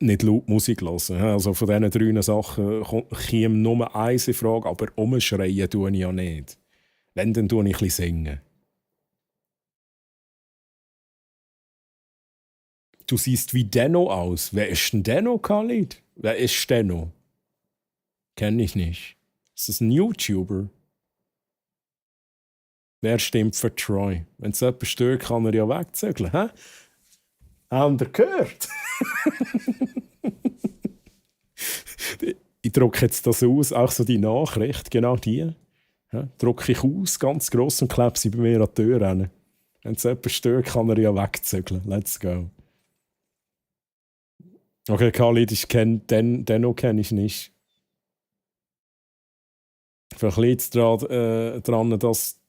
nicht laut Musik hören. Also von diesen 3 Sachen käme nur eins in Frage, aber rumschreien tue ich ja nicht. Wenn, dann tue ich ein bisschen singen. Du siehst wie Denno aus. Wer ist denn Denno, Khalid? Wer ist Denno? Kenn ich nicht. Ist das ein YouTuber? Wer stimmt für Troy? Wenn es jemand stört, kann er ja wegzügeln. Hä? Habt ihr gehört? Ich drucke jetzt das aus, auch so die Nachricht, genau die. Ja, drucke ich aus, ganz gross, und klebe sie bei mir an die Tür hin. Wenn es jemand stört, kann er ja wegzügeln. Let's go. Okay, Khalid, Denno kenne ich nicht. Vielleicht liegt es daran, dass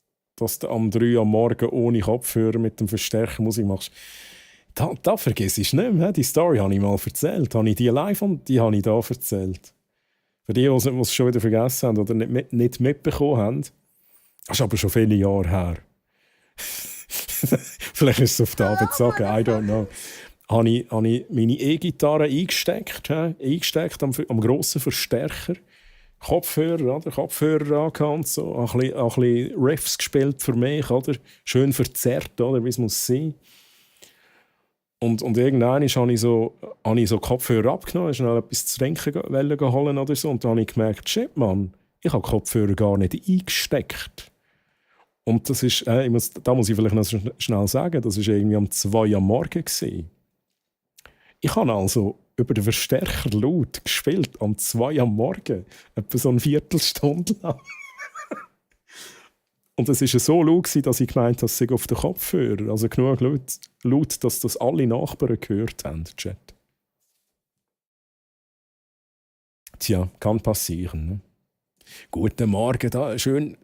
du am 3 am Morgen ohne Kopfhörer mit dem Verstärker Musik machst. Da vergiss ich nicht mehr. Die Story habe ich mal erzählt. Habe ich die live und die habe ich da erzählt. Für die es schon wieder vergessen haben oder nicht mitbekommen haben, das ist aber schon viele Jahre her. Vielleicht ist es auf die Abend sagen, I don't know. Habe ich meine E-Gitarre eingesteckt am grossen Verstärker. Kopfhörer angehabt und so. Ein bisschen Riffs gespielt für mich, oder? Schön verzerrt, oder? Wie es muss sein. Und irgendwann habe ich so Kopfhörer abgenommen, schnell etwas zu trinken holen oder so. Und dann habe ich gemerkt, shit, Mann, ich habe Kopfhörer gar nicht eingesteckt. Und das ist, da muss ich vielleicht noch schnell sagen, das war irgendwie um 2 am Morgen gewesen. Ich habe also über den Verstärker laut gespielt um 2 am Morgen. Etwa so eine Viertelstunde lang. Und es war so laut, dass ich gemeint habe, es sei auf den Kopfhörer. Also genug laut, dass das alle Nachbarn gehört haben, Chat. Tja, kann passieren. Ne? Guten Morgen, da, schön.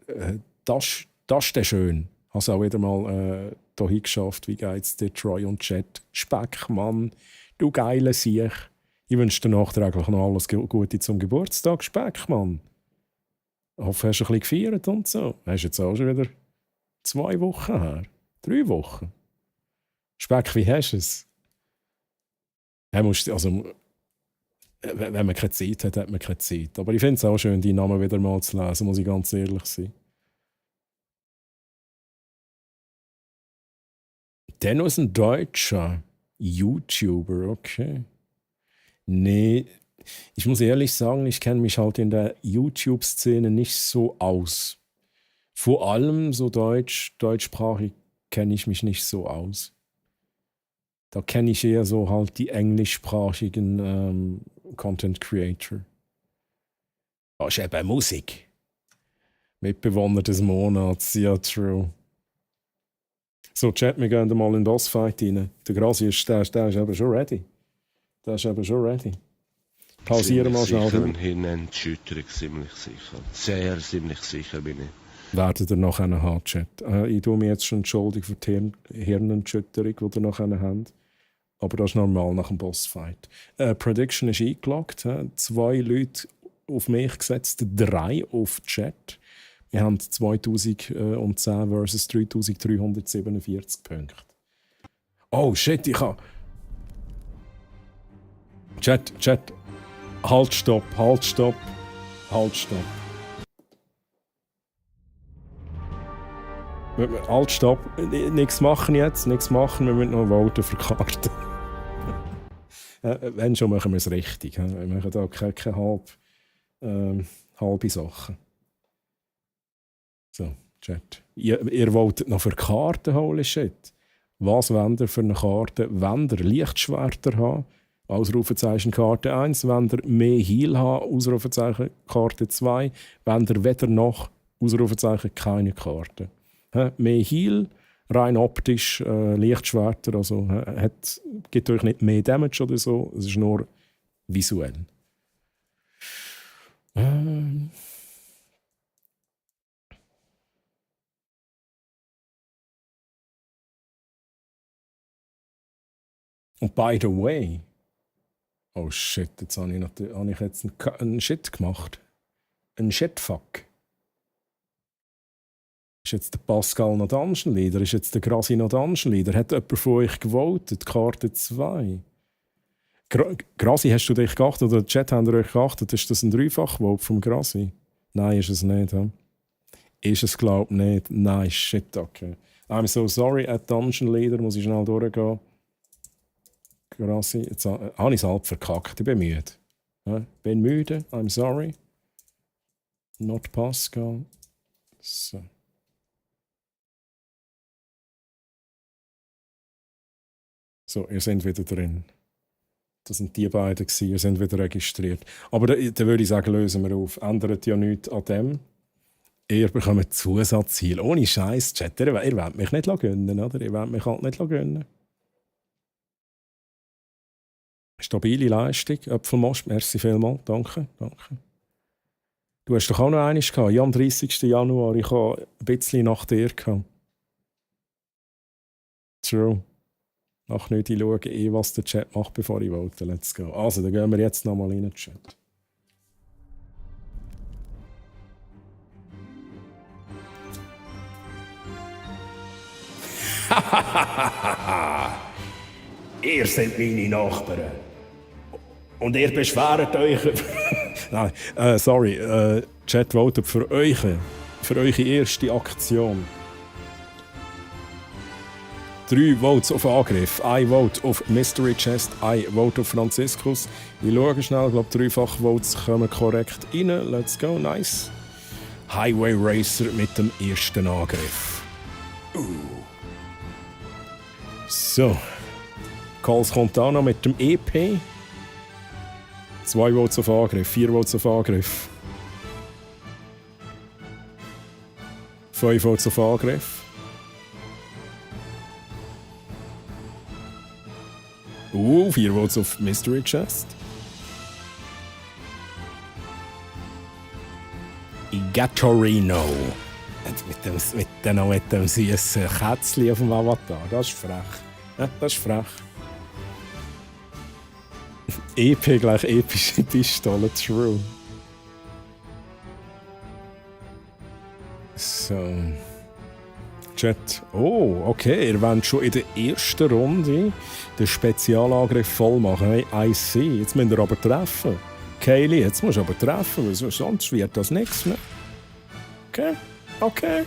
Das ist der schön. Hast auch wieder mal hier hingeschafft. Wie geht's dir, Troy und Chat? Speckmann, du geile Siech. Ich wünsche dir nachträglich noch alles Gute zum Geburtstag, Speckmann. Ich hoffe, hast du ein bisschen gefeiert und so. Hast jetzt auch schon wieder 2 Wochen her. 3 Wochen. Speck, wie hast du es? Also, wenn man keine Zeit hat, hat man keine Zeit. Aber ich finde es auch schön, deinen Namen wieder mal zu lesen, muss ich ganz ehrlich sein. Dennis ein deutscher YouTuber, okay. Nee, ich muss ehrlich sagen, ich kenne mich halt in der YouTube-Szene nicht so aus. Vor allem so deutschsprachig kenne ich mich nicht so aus. Da kenne ich eher so halt die englischsprachigen Content Creator. Das ist eben Musik. Mitbewohner des Monats, ja, true. So, Chat, wir gehen mal in den Bossfight rein. Der Grasi ist eben schon ready. Der ist eben schon ready. Pausieren wir schnell. Sicher, Hirnerschütterung, ziemlich sicher. Sehr ziemlich sicher bin ich. Werdet ihr nachher haben, Chat. Ich tue mich jetzt schon entschuldigen für die Hirnerschütterung, die ihr nachher habt. Aber das ist normal nach dem Bossfight. Prediction ist eingeloggt. 2 Leute auf mich gesetzt, 3 auf Chat. Wir haben 2010 versus 3347 Punkte. Oh shit, ich habe... Chat. Halt, stopp. Halt, stopp. Nichts machen jetzt, wir müssen noch voten für Karten. Wenn schon, machen wir es richtig. Wir machen da keine halbe Sachen. So, Chat. Ihr wolltet noch für Karten, holy shit. Was wollt ihr für eine Karte? Wollt ihr Lichtschwerter haben? Ausrufezeichen Karte 1. Wollt ihr mehr Heal haben? Ausrufezeichen Karte 2. Wollt ihr weder noch? Ausrufezeichen keine Karte. Mehr Heal, rein optisch, Lichtschwerter, also gibt euch nicht mehr Damage oder so, es ist nur visuell. Und by the way, oh shit, jetzt habe ich jetzt einen Shit gemacht. Ein Shitfuck. Ist jetzt der Pascal noch Dungeon Leader? Ist jetzt der Grasi noch Dungeon Leader? Hat jemand von euch gewotet? Karte 2. Grasi, hast du dich geachtet? Oder der Chat habt ihr euch geachtet? Ist das ein Dreifach-Vote vom Grasi? Nein, ist es nicht. He? Ist es, glaub ich, nicht. Nein, shit, okay. I'm so sorry, at Dungeon Leader muss ich schnell durchgehen. Grassi, jetzt habe ich es halb verkackt. Ich bin müde. Ja, bin müde, I'm sorry. Not Pascal. So. So, ihr seid wieder drin. Das sind die beiden gewesen, ihr seid wieder registriert. Aber da würde ich sagen, lösen wir auf. Ändert ja nichts an dem. Ihr bekommt Zusatzziel. Ohne Scheiß, Chat. Ihr wollt mich nicht gönnen, oder? Ihr wollt mich halt nicht gönnen. Stabile Leistung. Äpfelmost, merci vielmals. Danke. Du hast doch auch noch eines gehabt. Ja, am 30. Januar. Ich habe ein bisschen nach dir gehabt. True. Ach nicht, ich schaue was der Chat macht, bevor ich vote. Let's go. Also, dann gehen wir jetzt nochmal in den Chat. Ihr seid meine Nachbarn. Und ihr beschwert euch. Nein, sorry. Chat votet für eure erste Aktion. 3 Votes auf Angriff, 1 Vote auf Mystery Chest, 1 Vote auf Franziskus. Ich schaue schnell, ich glaube 3-fach Votes kommen korrekt rein. Let's go, nice. Highway Racer mit dem ersten Angriff. So. Calls kommt auch noch mit dem EP. 2 Votes auf Angriff, 4 Votes auf Angriff. 5 Votes auf Angriff. 4 Votes auf Mystery Chest. Gattorino. Mit dem süßen Kätzchen auf dem Avatar. Das ist frech. Ja, das ist frech. EP gleich epische Pistole, true. So. Chat. Oh, okay. Ihr wollt schon in der ersten Runde den Spezialangriff voll machen. Hey, I see. Jetzt müsst ihr aber treffen. Kaylee, jetzt musst du aber treffen, weil sonst wird das nichts mehr. Okay. Okay.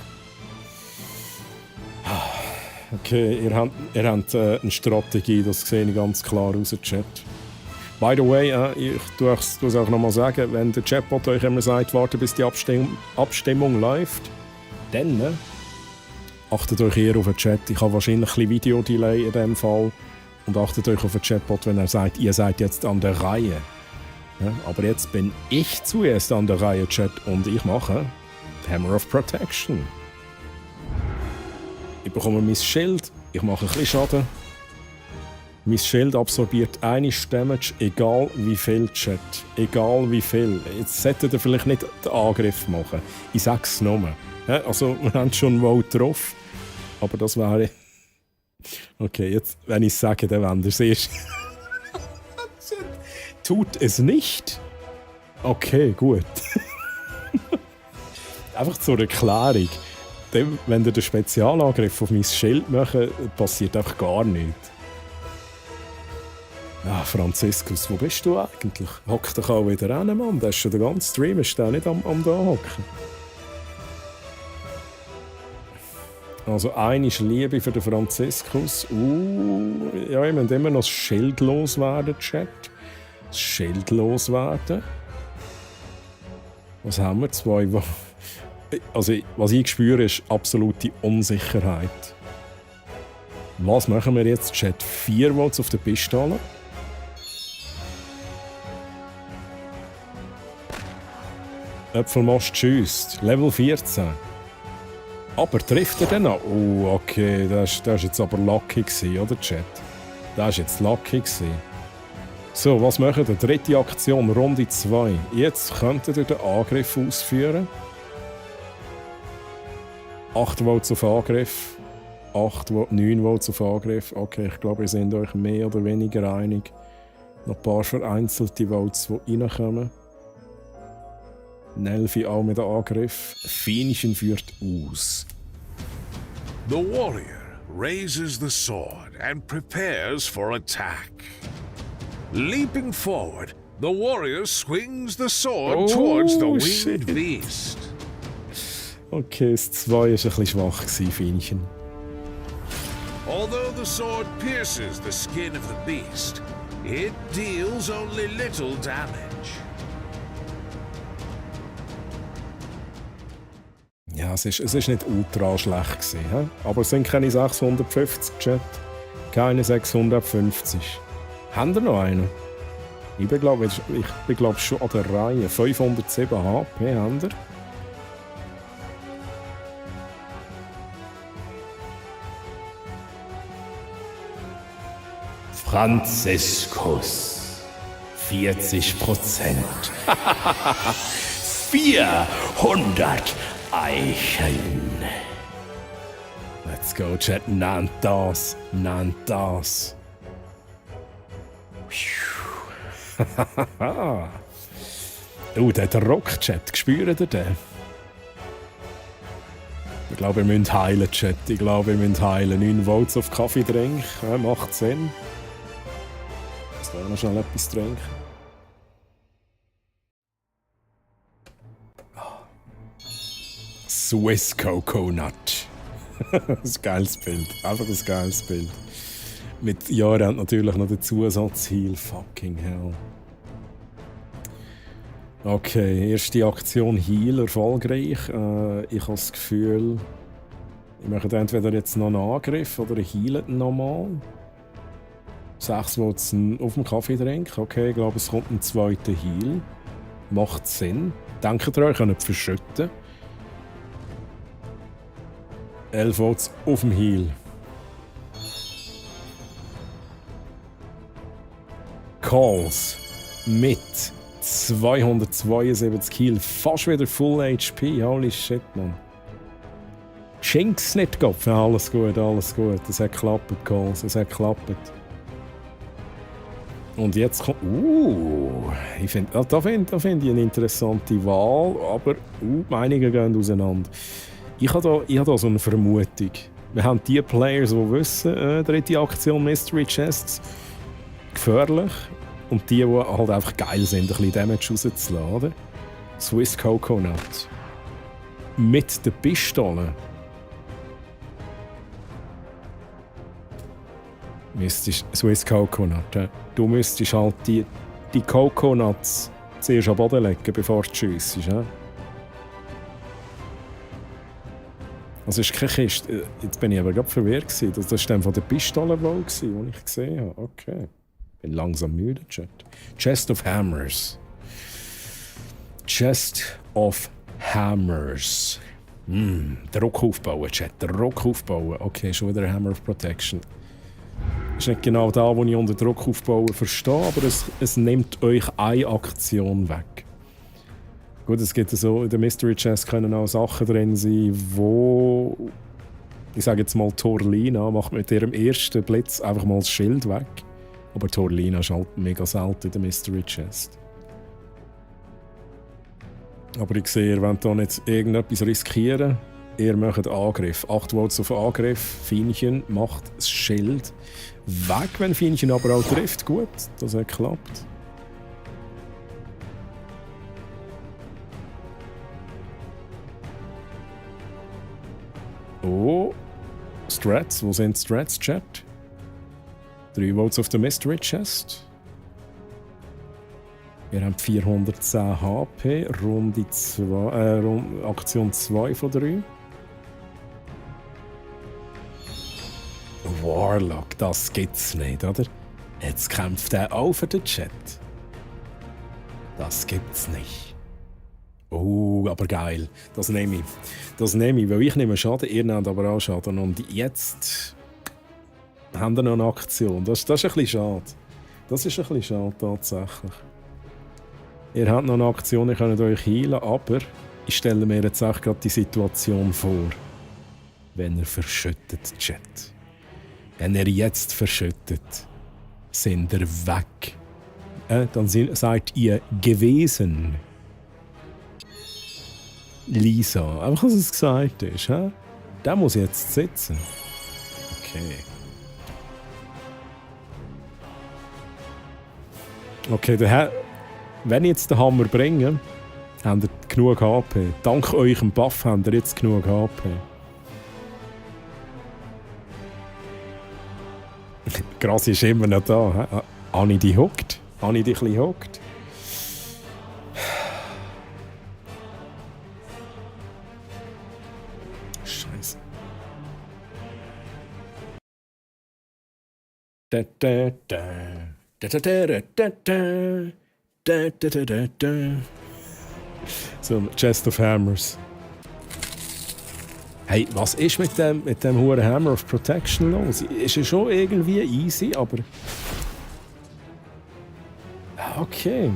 Okay, ihr habt eine Strategie, das sehe ich ganz klar aus dem Chat. By the way, ich tue es auch nochmal sagen, wenn der Chatbot euch immer sagt, warte bis die Abstimmung läuft, dann achtet euch eher auf den Chat. Ich habe wahrscheinlich ein bisschen Video-Delay in dem Fall. Und achtet euch auf den Chatbot, wenn er sagt, ihr seid jetzt an der Reihe. Ja, aber jetzt bin ich zuerst an der Reihe, Chat, und ich mache Hammer of Protection. Ich bekomme mein Schild, ich mache ein bisschen Schaden. Mein Schild absorbiert eine Damage, egal wie viel, Chat. Egal wie viel. Jetzt solltet ihr vielleicht nicht den Angriff machen. Ich sage es nur. Ja, also, wir haben schon Vote drauf. Aber das wäre... Okay, jetzt, wenn ich es sage, dann wollt ihr es erst. Tut es nicht? Okay, gut. Einfach zur Erklärung. Wenn ihr den Spezialangriff auf mein Schild macht, passiert einfach gar nichts. Ah, Franziskus, wo bist du eigentlich? Hock dich auch wieder hin, Mann. Das ist schon der ganze Stream, ist der nicht am da hocken. Also, eine ist Liebe für den Franziskus. Ja, ich muss immer noch das Schild loswerden, Chat. Das Schild loswerden. Was haben wir? 2 Wochen. Also, was ich spüre, ist absolute Unsicherheit. Was machen wir jetzt, Chat? 4 Votes auf der Pistole. Äpfelmost schießt. Level 14. Aber trifft er denn auch? Oh, okay. Das war jetzt aber lucky gewesen, oder, Chat? Das war jetzt lucky gewesen. So, was machen wir? Dritte Aktion, Runde 2. Jetzt könntet ihr den Angriff ausführen. 8 Votes auf Angriff. 9 Votes auf Angriff. Okay, ich glaube, ihr seid euch mehr oder weniger einig. Noch ein paar vereinzelte Votes, die reinkommen. Nelfi auch mit dem Angriff. Finischen führt aus. The warrior raises the sword and prepares for attack. Leaping forward, the warrior swings the sword towards the winged beast. Okay, das 2 war ein bisschen schwach, Finchen. Although the sword pierces the skin of the beast, it deals only little damage. Ja, es ist nicht ultra schlecht gewesen, he? Aber es sind keine 650, Chat. Keine 650. Haben wir noch einen? Ich bin glaube schon an der Reihe. 507 HP haben wir. Franziskus. 40%. 400 Eichen. Let's go, Chat. Nennt das. Oh, der hat Rock, Chat. Spürt ihr den? Ich glaube, wir müssen heilen, Chat. 9 Votes auf Kaffeetrink. Ja, macht Sinn. Jetzt da noch schnell etwas trinken. Swiss Coconut. Ein geiles Bild. Einfach ein geiles Bild. Mit Jahren natürlich noch der Zusatzheal. Fucking hell. Okay, erste Aktion Heal erfolgreich. Ich habe das Gefühl, ich mache entweder jetzt noch einen Angriff oder ich heale nochmal. 6 Votes auf dem Kaffeetrink. Okay, ich glaube, es kommt ein zweiter Heal. Macht Sinn. Denkt ihr euch, könnt verschütten. 11 Votes auf dem Heal. Calls mit 272 Kill. Fast wieder Full HP. Holy shit, man. Schenkt's nicht, Kopf. Ja, alles gut, alles gut. Es hat geklappt, Coles. Es hat geklappt. Und jetzt kommt... ich find, da find ich eine interessante Wahl, aber Meinungen gehen auseinander. Ich habe da so eine Vermutung. Wir haben die Players, die wissen, dritte Aktion Mystery Chests, gefährlich. Und die halt einfach geil sind, ein bisschen Damage rauszulassen, oder? Swiss Coconut. Mit der Pistole. Swiss Coconut. Ja. Du müsstest halt die Coconuts zuerst am Boden legen, bevor du schiessest. Ja? Also es ist keine Kiste. Jetzt bin ich aber gerade verwirrt. Das war dann von der Pistole wohl, die ich gesehen habe. Okay. Bin langsam müde, Chat. Chest of Hammers. Chest of Hammers. Druck aufbauen, Chat. Druck aufbauen. Okay, schon wieder ein Hammer of Protection. Das ist nicht genau da, wo ich unter Druck aufbauen verstehe, aber es nimmt euch eine Aktion weg. Gut, es gibt so, in der Mystery Chest können auch Sachen drin sein, wo, ich sage jetzt mal, Torlina macht mit ihrem ersten Blitz einfach mal das Schild weg. Aber Torlina ist halt mega selten in der Mystery Chest. Aber ich sehe, ihr wollt hier nicht irgendetwas riskieren. Ihr macht Angriff. 8 Volts auf Angriff. Fienchen macht das Schild weg, wenn Fienchen aber auch trifft. Gut, das hat geklappt. Oh, Strats. Wo sind Strats, Chat? 3 Volts auf der Mystery Chest. Wir haben 410 HP. Aktion 2 von 3. Warlock, das gibt's nicht, oder? Jetzt kämpft er auch für den Chat. Das gibt's nicht. Oh, aber geil. Das nehme ich. Das nehme ich, weil ich nehme Schaden, ihr nehmt aber auch Schaden. Und jetzt haben wir noch eine Aktion. Das ist ein bisschen schade. Das ist ein bisschen schade, tatsächlich. Ihr habt noch eine Aktion, ihr könnt euch heilen, aber ich stelle mir jetzt auch gerade die Situation vor. Wenn ihr verschüttet, Chat. Wenn ihr jetzt verschüttet, sind ihr weg. Dann seid ihr gewesen. Lisa, einfach was es gesagt ist. Der muss jetzt sitzen. Okay. Okay, wenn ich jetzt den Hammer bringe, habt ihr genug HP. Dank eurem Buff habt ihr jetzt genug HP. Grassi ist immer noch da. Habe ich die hockt? Habe ich dich ein bisschen hockt? Scheiße. So, Chest of Hammers. Hey, was ist mit dem hohen Hammer of Protection los? Ist ja schon irgendwie easy, aber... Okay.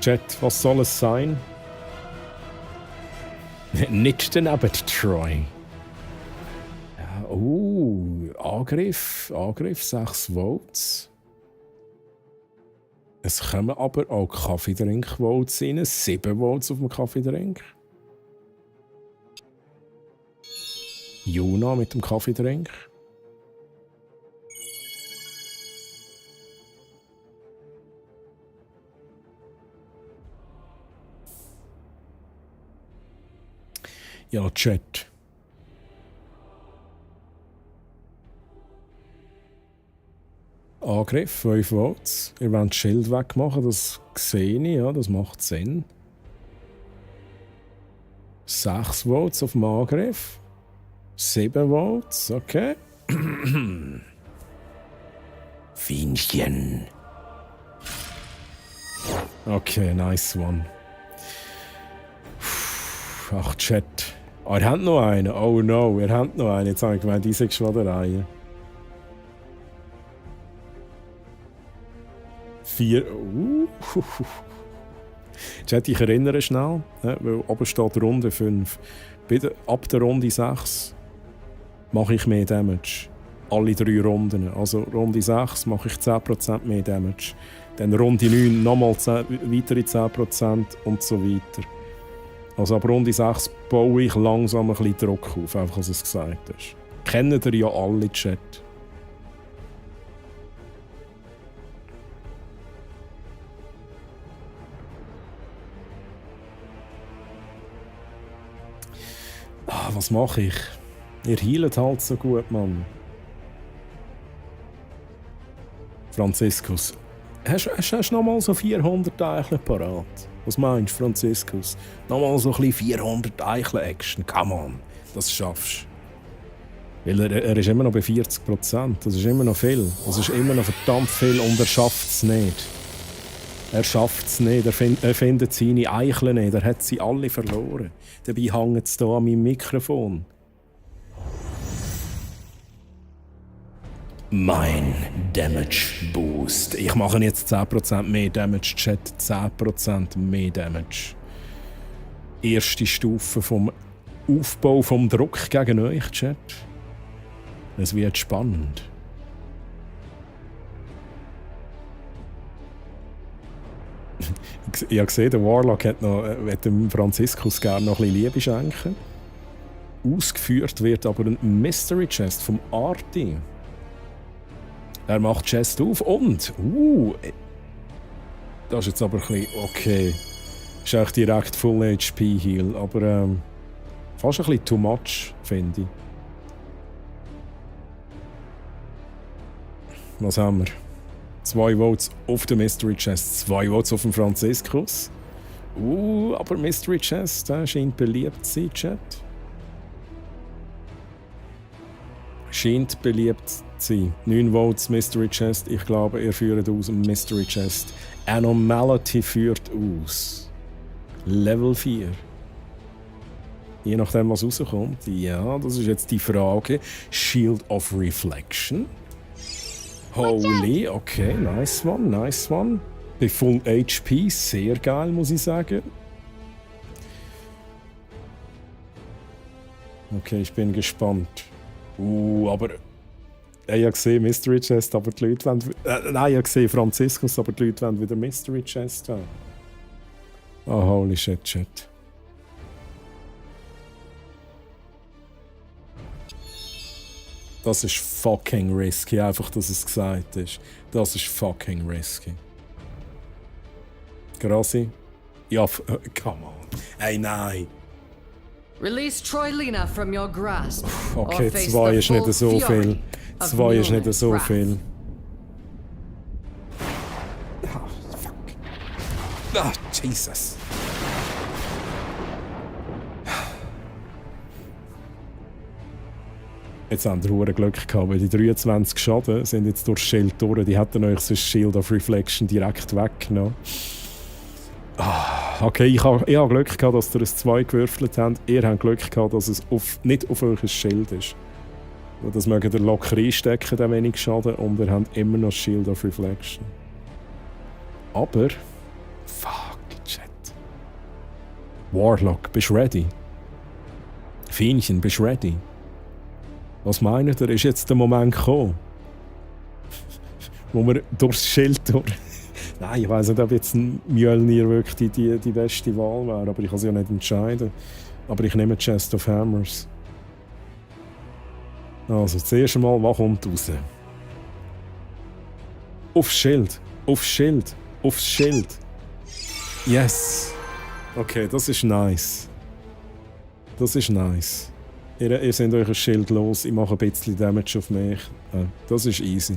Chat, was soll es sein? Nicht daneben, Troy. Ja, Angriff 6 Volts. Es kommen aber auch Kaffeedrink-Volts rein, 7 Volts auf dem Kaffeedrink. Juna mit dem Kaffeedrink. Ja, Chat. Angriff, 5 Volts. Ihr wollt das Schild wegmachen, das sehe ich, ja, das macht Sinn. 6 Volts auf dem Angriff. 7 Volts, okay. Fienchen. Okay, nice one. Ach, Chat. Oh, ihr habt noch einen. Oh no, ihr habt noch einen. Jetzt habe ich gemeint, diese Geschwadereien. 4. Chat, ich erinnere schnell, weil oben steht Runde 5. Ab der Runde 6 mache ich mehr Damage. Alle 3 Runden. Also Runde 6 mache ich 10% mehr Damage. Dann Runde 9 nochmal weitere 10% und so weiter. Also ab Runde 6 baue ich langsam ein bisschen Druck auf, einfach als es gesagt ist. Kennen ihr ja alle, Chat. Was mache ich? Ihr healet halt so gut, Mann. Franziskus, hast du noch mal so 400 Eicheln parat? Was meinst du, Franziskus? Noch mal so ein bisschen 400 Eicheln-Action. Come on, das schaffst du. Weil er ist immer noch bei 40%. Das ist immer noch viel. Das ist immer noch verdammt viel und er schafft es nicht. Er schafft es nicht. Er findet seine Eicheln nicht. Er hat sie alle verloren. Dabei hängt es hier an meinem Mikrofon. Mein Damage Boost. Ich mache jetzt 10% mehr Damage, Chat. 10% mehr Damage. Erste Stufe vom Aufbau vom Druck gegen euch, Chat. Es wird spannend. Ich habe gesehen, der Warlock hat dem Franziskus gerne noch ein bisschen Liebe schenken. Ausgeführt wird aber ein Mystery Chest vom Arti. Er macht Chest auf und... das ist jetzt aber ein bisschen... Okay. Das ist eigentlich direkt Full HP Heal, aber fast ein bisschen too much, finde ich. Was haben wir? 2 Votes auf den Mystery Chest, 2 Votes auf den Franziskus. Aber Mystery Chest scheint beliebt zu sein, Chat. Scheint beliebt zu sein. 9 Votes Mystery Chest. Ich glaube, ihr führt aus dem Mystery Chest. Anomality führt aus. Level 4. Je nachdem, was rauskommt. Ja, das ist jetzt die Frage. Shield of Reflection. Holy, okay, nice one, nice one. Bei Full HP, sehr geil, muss ich sagen. Okay, ich bin gespannt. Aber... Ich habe gesehen Mystery Chest, aber die Leute wollen... nein, ich habe gesehen Franziskus, aber die Leute wollen wieder Mystery Chest haben. Oh, holy shit, shit. Das ist fucking risky, einfach, dass es gesagt ist. Das ist fucking risky. Grassi? Ja, come on. Ey, nein. Release Troilina from your grasp. Okay, 2 ist nicht so viel. 2 ist nicht so viel. Oh, fuck. Ah, Jesus. Jetzt haben wir Glück gehabt, weil die 23 Schaden sind jetzt durch das Schild durch. Die hätten euch so ein Shield of Reflection direkt weggenommen. Okay, ich habe Glück gehabt, dass ihr ein 2 gewürfelt habt. Ihr habt Glück gehabt, dass es nicht auf euch ein Schild ist. Das mögt ihr locker einstecken, den wenig Schaden, und ihr habt immer noch Shield of Reflection. Aber... Fuck, Chat. Warlock, bist du ready? Fienchen, bist du ready? Was meint ihr, ist jetzt der Moment gekommen? Wo wir durchs Schild durch... Nein, ich weiss nicht, ob jetzt ein Mjölnir wirklich die beste Wahl wäre, aber ich kann es ja nicht entscheiden. Aber ich nehme Chest of Hammers. Also, zuerst einmal, was kommt raus? Aufs Schild, aufs Schild, aufs Schild. Yes! Okay, das ist nice. Das ist nice. Ihr seid euch ein Schild los, ich mache ein bisschen Damage auf mich. Das ist easy.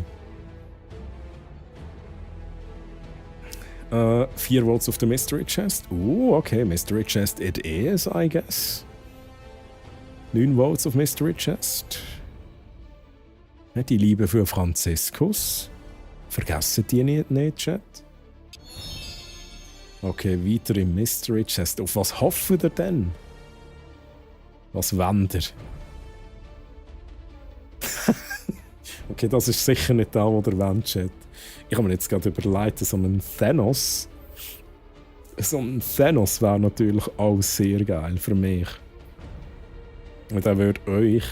4 Volts auf der Mystery Chest. Okay, Mystery Chest it is, I guess. 9 Volts auf Mystery Chest. Die Liebe für Franziskus. Vergessen die nicht, Chat. Okay, weiter im Mystery Chest. Auf was hofft ihr denn? Was wollt ihr? Okay, das ist sicher nicht da, wo der wollt, Chat. Ich habe mir jetzt gerade überlegt, so ein Thanos wäre natürlich auch sehr geil für mich. Und der würde euch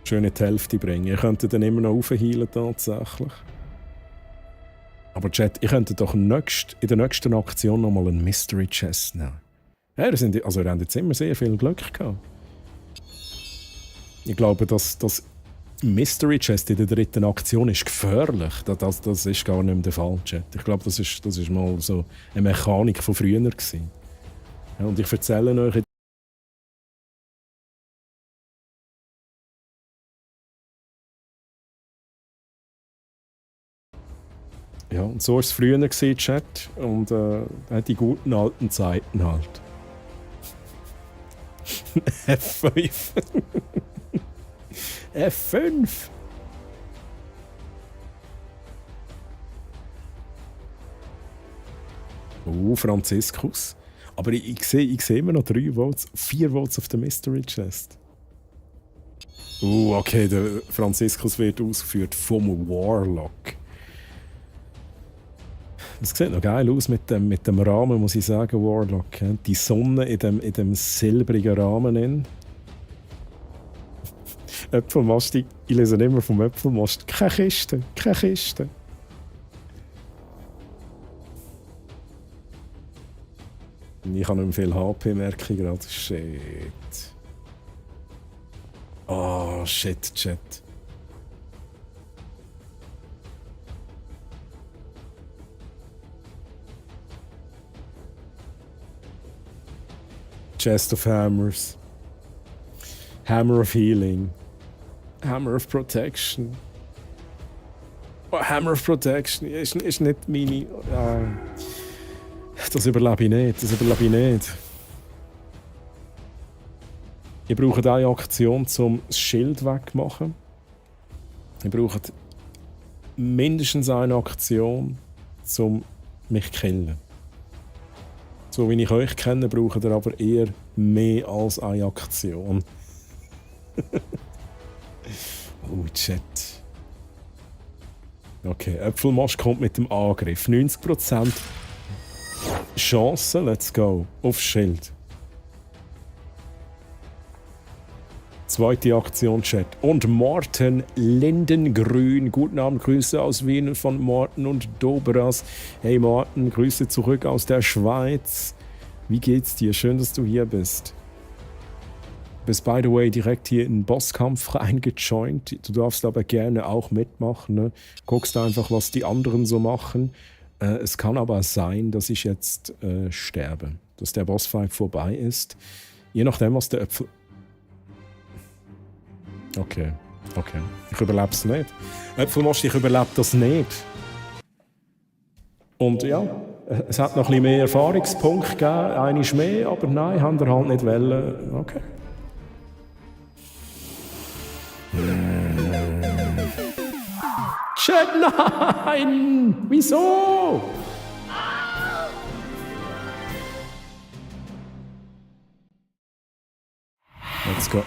schön in die Hälfte bringen. Ihr könntet dann immer noch aufheilen tatsächlich. Aber Chat, ich könnte doch in der nächsten Aktion nochmal einen Mystery Chest nehmen. Ja, ihr habt jetzt immer sehr viel Glück gehabt. Ich glaube, dass das Mystery Chest in der dritten Aktion ist gefährlich. Das ist gar nicht mehr der Fall, Chat. Ich glaube, das ist mal so eine Mechanik von früher gewesen. Ja, und ich erzähle euch ja, und so war es früher gewesen, Chat. Und die guten alten Zeiten halt. F5. F5. Oh, Franziskus. Aber ich sehe immer noch 4 Votes auf der Mystery Chest. Okay, der Franziskus wird ausgeführt vom Warlock. Das sieht noch geil aus mit dem Rahmen, muss ich sagen, Warlock. Die Sonne in dem silbrigen Rahmen. Äpfelmast, ich lese immer vom Äpfelmast. Keine Kiste, keine Kiste. Ich habe nicht mehr viel HP, merke ich gerade. Shit. Oh, shit, Chat. Chest of Hammers. Hammer of Healing. Hammer of Protection. Oh, Hammer of Protection ist nicht meine... Das überlebe ich nicht. Ihr braucht eine Aktion, um das Schild wegzumachen. Ihr braucht mindestens eine Aktion, um mich zu killen. So wie ich euch kenne, braucht ihr aber eher mehr als eine Aktion. Oh, Chat. Okay, Äpfelmast kommt mit dem Angriff. 90% Chance, let's go. Aufs Schild. Zweite Aktion, Chat. Und Morten Lindengrün. Guten Abend, Grüße aus Wien von Morten und Dobras. Hey Morten, Grüße zurück aus der Schweiz. Wie geht's dir? Schön, dass du hier bist. Du bist, by the way, direkt hier in den Bosskampf eingejoint. Du darfst aber gerne auch mitmachen. Ne? Guckst einfach, was die anderen so machen. Es kann aber sein, dass ich jetzt sterbe. Dass der Bossfight vorbei ist. Je nachdem, was der Äpfel... Okay. Ich überlebe es nicht. Äpfelmast, ich überlebe das nicht. Und ja, es hat noch ein bisschen mehr Erfahrungspunkte gegeben. Eine ist mehr, aber nein, haben wir halt nicht wollen. Okay. Chat, nein! Wieso? Let's go.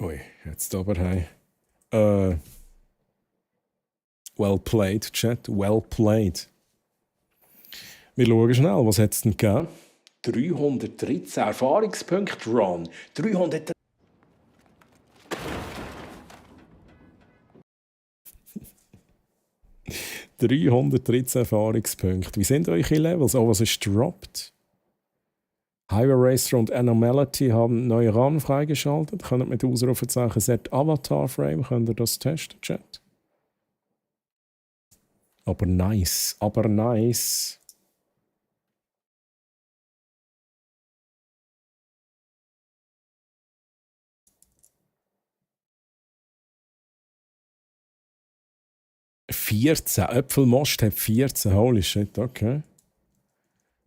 Ui, jetzt aber hey. Well played, Chat. Well played. Wir schauen schnell, was hat es denn gegeben? 313 Erfahrungspunkte, Ron. 313 Erfahrungspunkte. Wie sind eure Levels? Oh, was ist dropped? Highway Racer und Anomality haben neue Rahmen freigeschaltet. Könnt mit Ausrufezeichen Set Avatar Frame, könnt ihr das testen, Chat? Aber nice. 14. Äpfelmast hat 14. Holy shit, okay.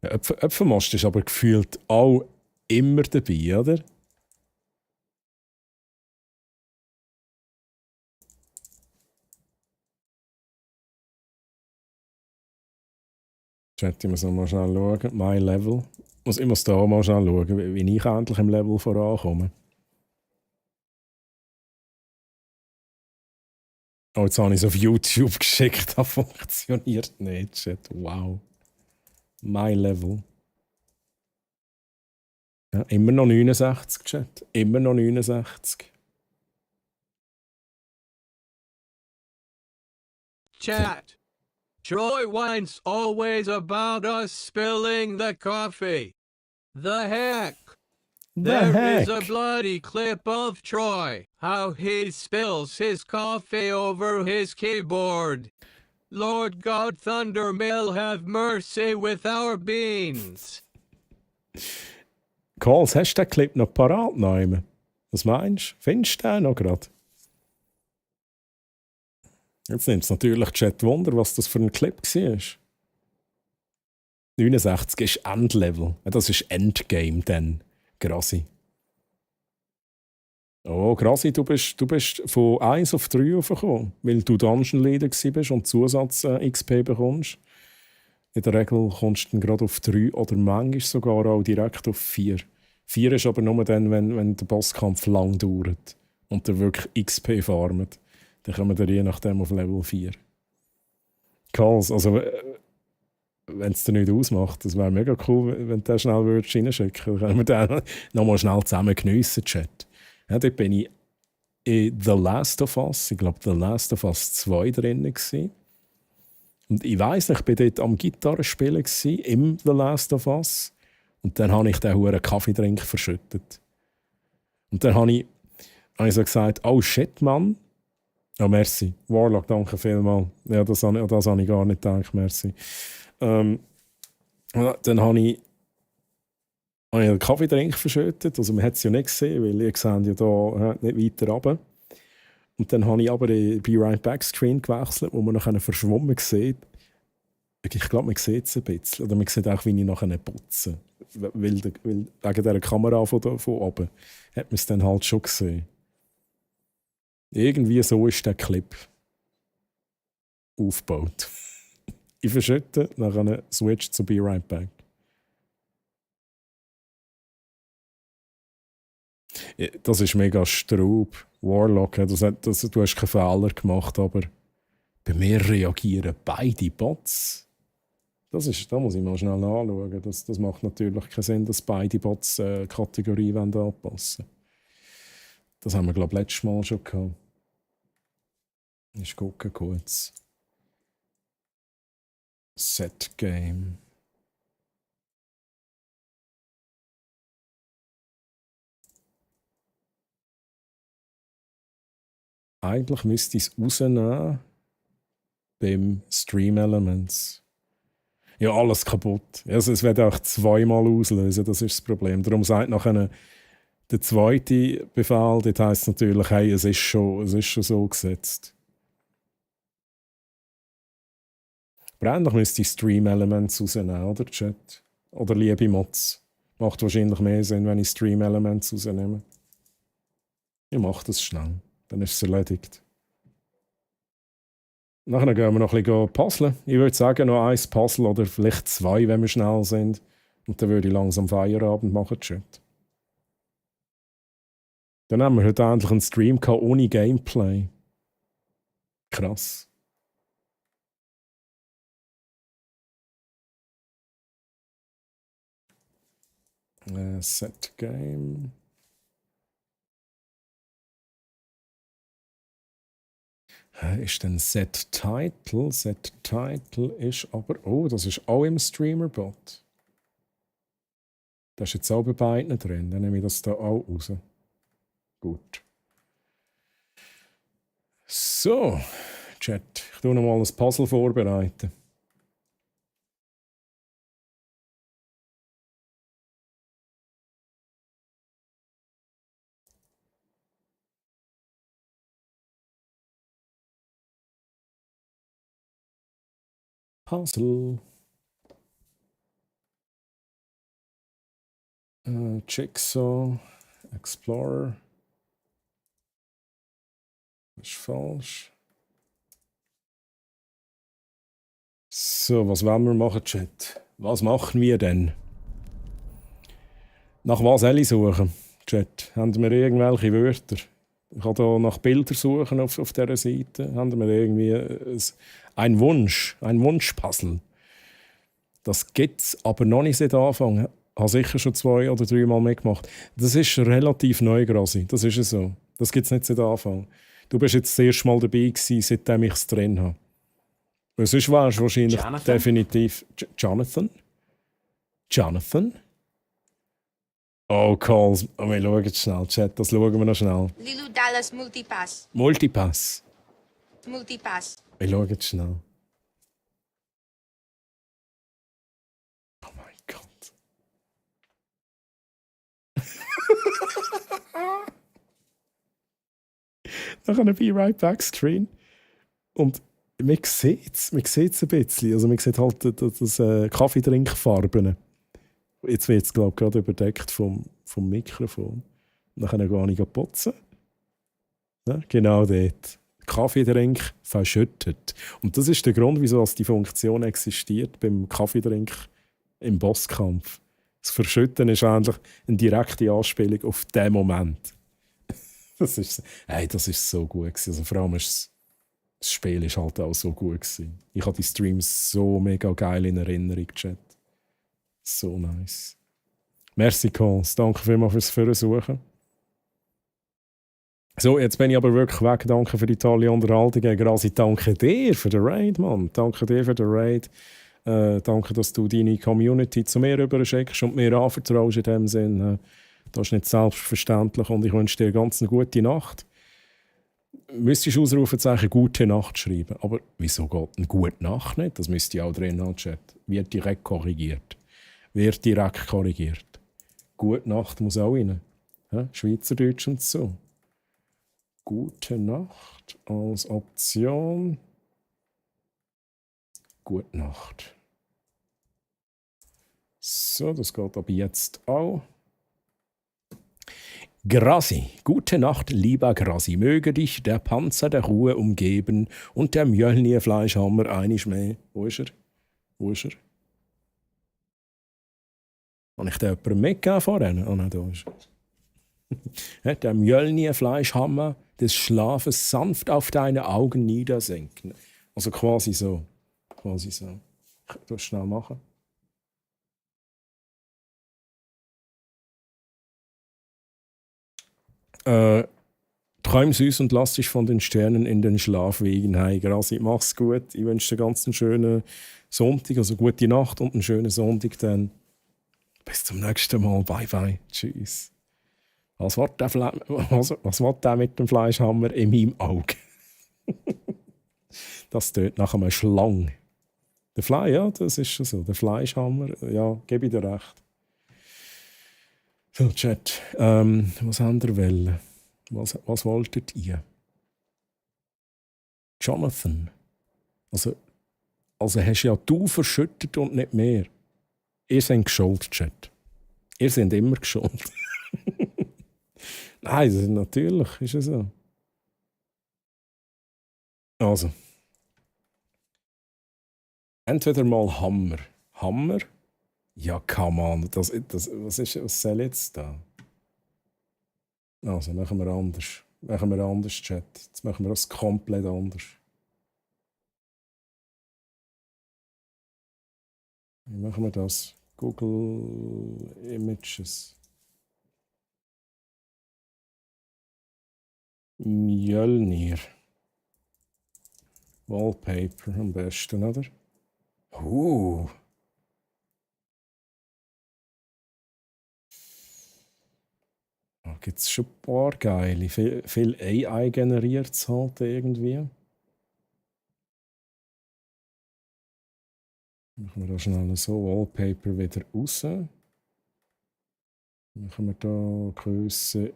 Ja, Äpfelmast ist aber gefühlt auch immer dabei, oder? Chat, ich muss noch mal schnell schauen. Mein Level. Ich muss da mal schnell schauen, wie ich endlich im Level vorankomme. Oh, jetzt habe ich es auf YouTube geschickt. Das funktioniert nicht. Shit. Wow. My level. Ja, immer noch 69, Chat. Immer noch 69. Chat. Troy whines always about us spilling the coffee. The heck? There is a bloody clip of Troy, how he spills his coffee over his keyboard. Lord God Thundermill, have mercy with our beans. Calls, hast du den Clip noch parat? Nein. Was meinst du? Findest du den noch gerade? Jetzt nimmt es natürlich Chat Wunder, was das für ein Clip war. 69 ist Endlevel. Das ist Endgame dann. Grassi. Oh, Grassi, du bist von 1 auf 3 aufgekommen, weil du Dungeon Leader warst und Zusatz-XP bekommst. In der Regel kommst du dann gerade auf 3 oder manchmal sogar auch direkt auf 4. 4 ist aber nur dann, wenn der Bosskampf lang dauert und der wirklich XP farmt. Dann kommen wir je nachdem auf Level 4. Calls, also wenn es dir nicht ausmacht, das wäre mega cool, wenn du den schnell reinschicken würdest. Dann können wir den nochmal schnell zusammen geniessen, Chat. Ja, dort bin ich in The Last of Us, ich glaube The Last of Us 2 drin gewesen. Und ich weiss nicht, ich war dort am Gitarrespielen im The Last of Us. Und dann habe ich den huren Kaffeetrink verschüttet. Und dann habe ich so gesagt, oh shit, Mann. Ja, merci. Warlock, danke vielmals. Ja, das habe ich gar nicht gedacht, merci. Dann habe ich einen Kaffeetrink verschüttet. Also man hat es ja nicht gesehen, weil ihr seht ja da nicht weiter runter. Und dann habe ich aber den Be Right Back Screen gewechselt, wo man noch verschwommen sieht. Ich glaube, man sieht es ein bisschen. Oder man sieht auch, wie ich nachher putze. Weil wegen dieser Kamera von oben hat man es dann halt schon gesehen. Irgendwie so ist der Clip aufgebaut. Ich verschütte, nachher switch zu Be Right Back. Das ist mega Straub. Warlock, du hast keinen Fehler gemacht, aber bei mir reagieren beide Bots. Da muss ich mal schnell anschauen. Das macht natürlich keinen Sinn, dass beide Bots Kategorie anpassen wollen. Das haben wir, glaube ich, letztes Mal schon gehabt. Ich gucke kurz. Set Game. Eigentlich müsste ich es rausnehmen beim Stream Elements. Ja, alles kaputt. Also, es wird auch zweimal auslösen, das ist das Problem. Darum sagt nachher der zweite Befehl, das heisst natürlich, hey, es ist schon so gesetzt. Aber eigentlich müsste ich Stream Elements rausnehmen, oder Chat? Oder liebe Mods. Macht wahrscheinlich mehr Sinn, wenn ich Stream Elements rausnehme. Ich mache das schnell. Dann ist es erledigt. Nachher gehen wir noch ein bisschen puzzeln. Ich würde sagen, noch ein Puzzle oder vielleicht 2, wenn wir schnell sind. Und dann würde ich langsam Feierabend machen, Chat. Dann haben wir heute endlich einen Stream gehabt, ohne Gameplay. Krass. Set Game. Ist denn Set Title? Set Title ist aber... Oh, das ist auch im Streamer-Bot. Das ist jetzt auch bei beiden drin. Dann nehme ich das da auch raus. Gut. So, Chat. Ich tue noch mal ein Puzzle vorbereiten. Puzzle. Jigsaw. Explorer. Das ist falsch. So, was wollen wir machen, Chat? Was machen wir denn? Nach was soll ich suchen, Chat? Haben wir irgendwelche Wörter? Ich kann hier nach Bildern suchen auf dieser Seite. Haben wir irgendwie ein Wunschpuzzle. Das gibt es aber noch nicht seit Anfang. Ich habe sicher schon 2 oder 3 Mal mitgemacht. Das ist relativ neu, Grasi. Das ist so. Das gibt es nicht seit Anfang. Du bist jetzt das erste Mal dabei gewesen, seitdem ich es drin habe. Weil sonst wärst du wahrscheinlich Jonathan? definitiv... Jonathan? Jonathan? Oh, Calls. Oh, wir schauen jetzt schnell, Chat. Das schauen wir noch schnell. Lilu Dallas Multipass. Multipass. Multipass. Wir schauen jetzt schnell. Oh mein Gott. Dann be right back Screen. Und man sieht es ein bisschen. Also man sieht halt das Kaffeetrinkfarben. Jetzt wird es, glaube ich, gerade überdeckt vom Mikrofon. Dann kann ich gar nicht putzen. Ja, genau dort. Kaffeetrink verschüttet. Und das ist der Grund, wieso die Funktion existiert beim Kaffeetrink im Bosskampf. Das Verschütten ist eigentlich eine direkte Anspielung auf diesen Moment. Das ist so gut gewesen. Also vor allem das Spiel ist halt auch so gut gewesen. Ich habe die Streams so mega geil in Erinnerung, Chat. So nice. Merci, Cons. Danke vielmals fürs Versuchen. So, jetzt bin ich aber wirklich weg. Danke für die tolle Unterhaltung. Grasi, danke dir für den Raid, Mann. Danke dir für den Raid. Danke, dass du deine Community zu mir rüberschickst und mir anvertraust in dem Sinn. Das ist nicht selbstverständlich und ich wünsche dir ganz eine gute Nacht. Müsstest du Ausrufezeichen «Gute Nacht» schreiben. Aber wieso geht eine «Gute Nacht» nicht? Das müsste ich auch drin haben, Chat. Wird direkt korrigiert. «Gute Nacht» muss auch rein. Ja? Schweizerdeutsch und so. «Gute Nacht» als Option. «Gute Nacht». So, das geht aber jetzt auch. Grasi, gute Nacht, lieber Grasi, möge dich der Panzer der Ruhe umgeben und der Mjölnir-Fleischhammer einig mehr. Wo ist er? Habe ich den jemandem mitgegeben vorhin? Oh nein, da ist er. Der Mjölnir-Fleischhammer des Schlafes sanft auf deine Augen niedersenken. Also quasi so. Ich das schnell machen. Träum süß und lass dich von den Sternen in den Schlaf wiegen. Hey, Grasi, mach's gut. Ich wünsche dir ganz einen schönen Sonntag, also gute Nacht und einen schönen Sonntag. Dann bis zum nächsten Mal. Bye, bye. Tschüss. Was will der mit dem Fleischhammer in meinem Auge? Das tönt nach einer Schlange. Der Fleisch, ja, das ist schon so. Der Fleischhammer, ja, gebe ich dir recht. So, Chat, was habt ihr wollen? Was wolltet ihr? Jonathan. Also hast ja du verschüttet und nicht mehr. Ihr seid geschuld, Chat. Ihr seid immer geschuld. Nein, natürlich ist es so. Also. Entweder mal Hammer. Hammer? Ja, come on. Was soll jetzt da? Also, machen wir anders. Chat. Jetzt machen wir das komplett anders. Wie machen wir das? Google Images. Mjölnir. Wallpaper am besten, oder? Da gibt es schon ein paar geile. Viel AI generiert es halt irgendwie. Machen wir da schnell so Wallpaper wieder raus. Machen wir da Größe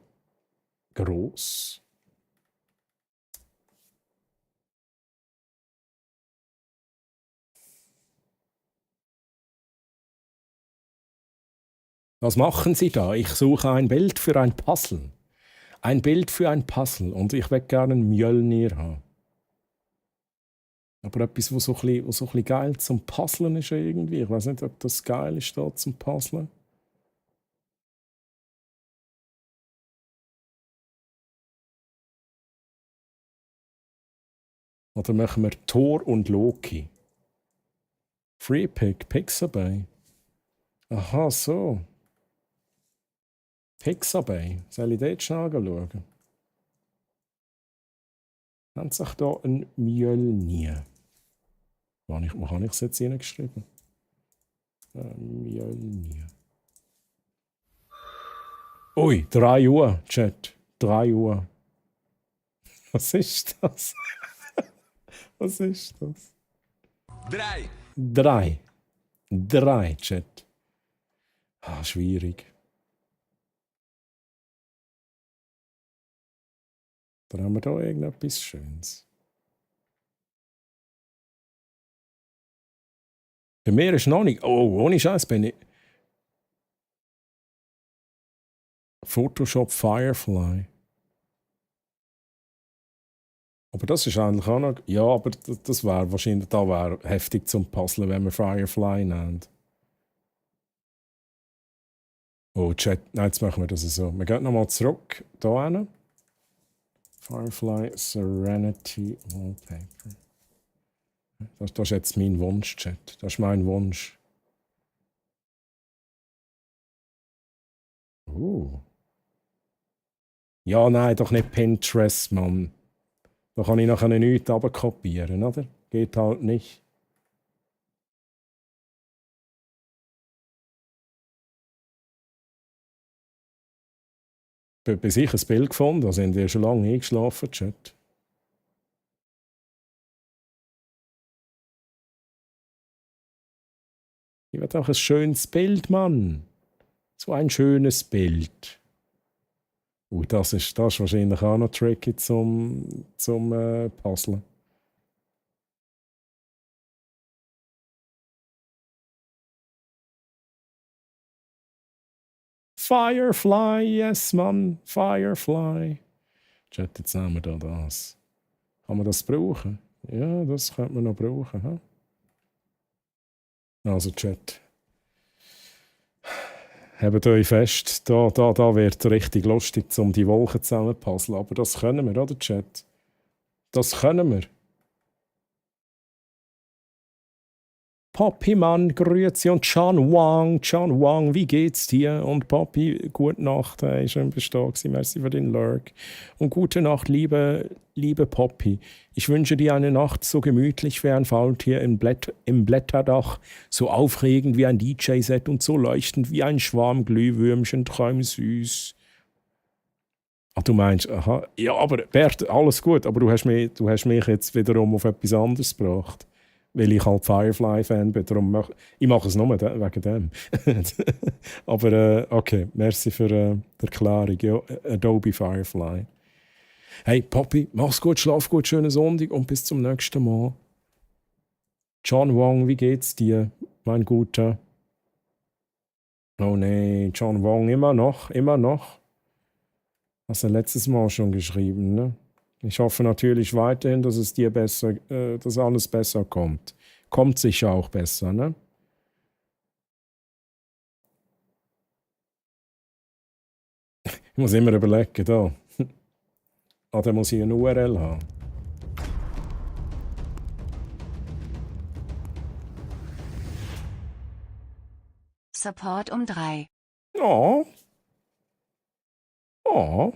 gross. Was machen Sie da? Ich suche ein Bild für ein Puzzle. Ein Bild für ein Puzzle. Und ich möchte gerne einen Mjölnir haben. Aber etwas, was so ein bisschen geil zum Puzzeln ist irgendwie. Ich weiß nicht, ob das geil ist da zum Puzzeln. Oder machen wir Thor und Loki? Free Pick, Pixabay. Aha, so. Pixabay. Soll ich dort schnell schauen? Nennt sich da ein Mjölnir. Wo habe ich es jetzt hineingeschrieben? Mjölnir. Ui, 3 Uhr, Chat. 3 Uhr. Was ist das? Was ist das? 3. 3, Chat. Ah, schwierig. Da haben wir da irgendetwas Schönes. Bei mir ist noch nicht. Oh, ohne Scheiß bin ich. Photoshop Firefly. Aber das ist eigentlich auch noch. Ja, aber das wäre wahrscheinlich da wäre heftig zum Puzzlen, wenn wir Firefly nennen. Oh, Chat. Nein, jetzt machen wir das so. Wir gehen nochmal zurück. Hier hin. Firefly Serenity Wallpaper. Das ist jetzt mein Wunsch, Chat. Das ist mein Wunsch. Ja, nein, doch nicht Pinterest, Mann. Da kann ich nachher nichts runterkopieren, oder? Geht halt nicht. Bis ich ein Bild gefunden, da sind wir schon lange eingeschlafen, Chat. Ich will auch ein schönes Bild, Mann. So ein schönes Bild. Das ist wahrscheinlich auch noch tricky zum Puzzlen. Firefly, yes, Mann. Firefly. Chat, jetzt nehmen wir da das. Kann man das brauchen? Ja, das könnte man noch brauchen. He? Also, Chat. Habt euch fest, da wird richtig lustig, um die Wolken zusammen zu puzzeln. Aber das können wir, oder, Chat? Das können wir. Poppy, Mann, grüezi und Chan Wang, wie geht's dir? Und Poppy, gute Nacht, schön bestehen gewesen, merci für den Lurk. Und gute Nacht, liebe Poppy. Ich wünsche dir eine Nacht so gemütlich wie ein Faultier im Blätterdach, so aufregend wie ein DJ-Set und so leuchtend wie ein Schwarm Glühwürmchen, träum süß. Ach, du meinst, aha, ja, aber Bert, alles gut, aber du hast mich jetzt wiederum auf etwas anderes gebracht. Weil ich halt Firefly-Fan bin, darum ich mache es nur wegen dem. Aber okay, merci für die Erklärung. Ja, Adobe Firefly. Hey Poppy, mach's gut, schlaf gut, schönen Sonntag und bis zum nächsten Mal. John Wong, wie geht's dir, mein Guter? Oh nee, John Wong, immer noch. Hast du letztes Mal schon geschrieben, ne? Ich hoffe natürlich weiterhin, dass es dir besser, dass alles besser kommt. Kommt sicher auch besser, ne? Ich muss immer überlegen, da. Da muss ich eine URL haben. Support um 3. Oh. Oh.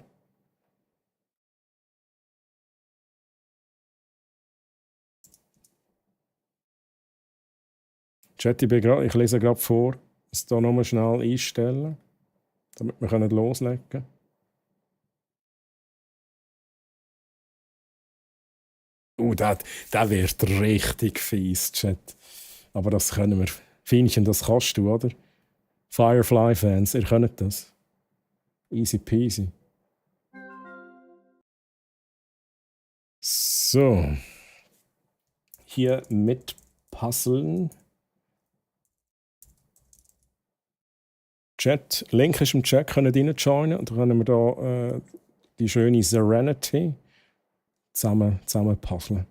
Chat, ich lese gerade vor, es hier nochmal schnell einstellen, damit wir loslegen können. Der wird richtig fies, Chat. Aber das können wir. Fienchen, das kannst du, oder? Firefly-Fans, ihr könnt das. Easy peasy. So. Hier mit Puzzeln. Chat, Link ist im Chat, könnt ihr joinen und dann können wir da die schöne Serenity zusammen puzzeln.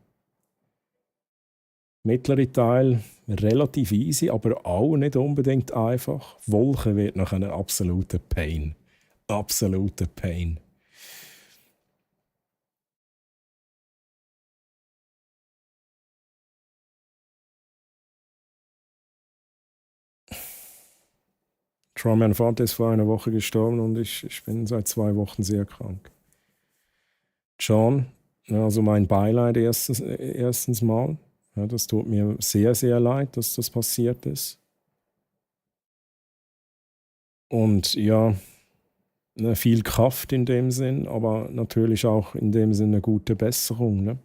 Mittlere Teil relativ easy, aber auch nicht unbedingt einfach. Wolken wird noch ein absoluter Pain. Absoluter Pain. Vor allem mein Vater ist vor einer Woche gestorben und ich bin seit 2 Wochen sehr krank. John, also mein Beileid erstens mal. Ja, das tut mir sehr, sehr leid, dass das passiert ist. Und ja, viel Kraft in dem Sinn, aber natürlich auch in dem Sinn eine gute Besserung. Ne?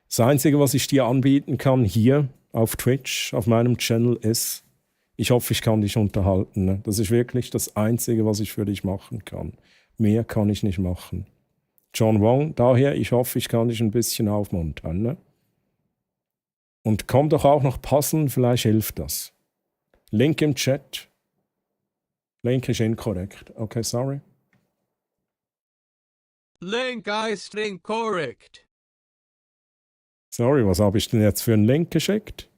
Das Einzige, was ich dir anbieten kann hier auf Twitch, auf meinem Channel ist, ich hoffe, ich kann dich unterhalten. Ne? Das ist wirklich das Einzige, was ich für dich machen kann. Mehr kann ich nicht machen. John Wong, daher, ich hoffe, ich kann dich ein bisschen aufmuntern. Ne? Und komm doch auch noch passen, vielleicht hilft das. Link im Chat. Link ist inkorrekt. Okay, sorry. Link ist incorrect. Sorry, was habe ich denn jetzt für einen Link geschickt?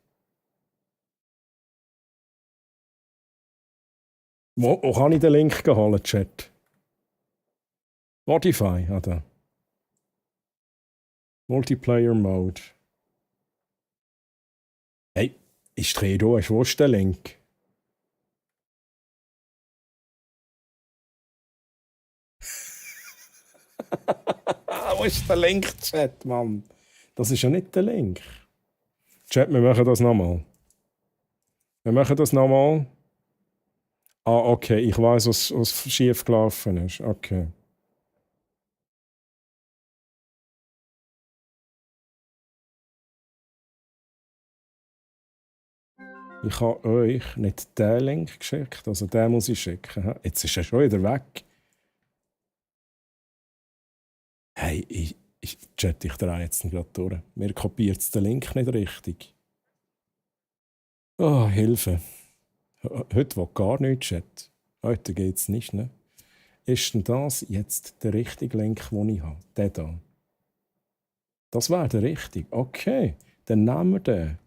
Wo habe ich den Link geholt, Chat? Spotify, oder? Multiplayer Mode. Hey, ich drehe durch. Wo ist der Link? Wo ist der Link, Chat, Mann? Das ist ja nicht der Link. Chat, wir machen das nochmal. Wir machen das nochmal. Ah, okay, ich weiß, was schief gelaufen ist. Okay. Ich habe euch nicht den Link geschickt, also den muss ich schicken. Jetzt ist er schon wieder weg. Hey, Chat, ich drehe jetzt gerade durch. Mir kopiert den Link nicht richtig. Oh, Hilfe. Heute will gar nichts, Chat. Heute geht es nicht, ne? Ist denn das jetzt der richtige Link, den ich habe? Der da. Das wäre der richtige. Okay, dann nehmen wir den.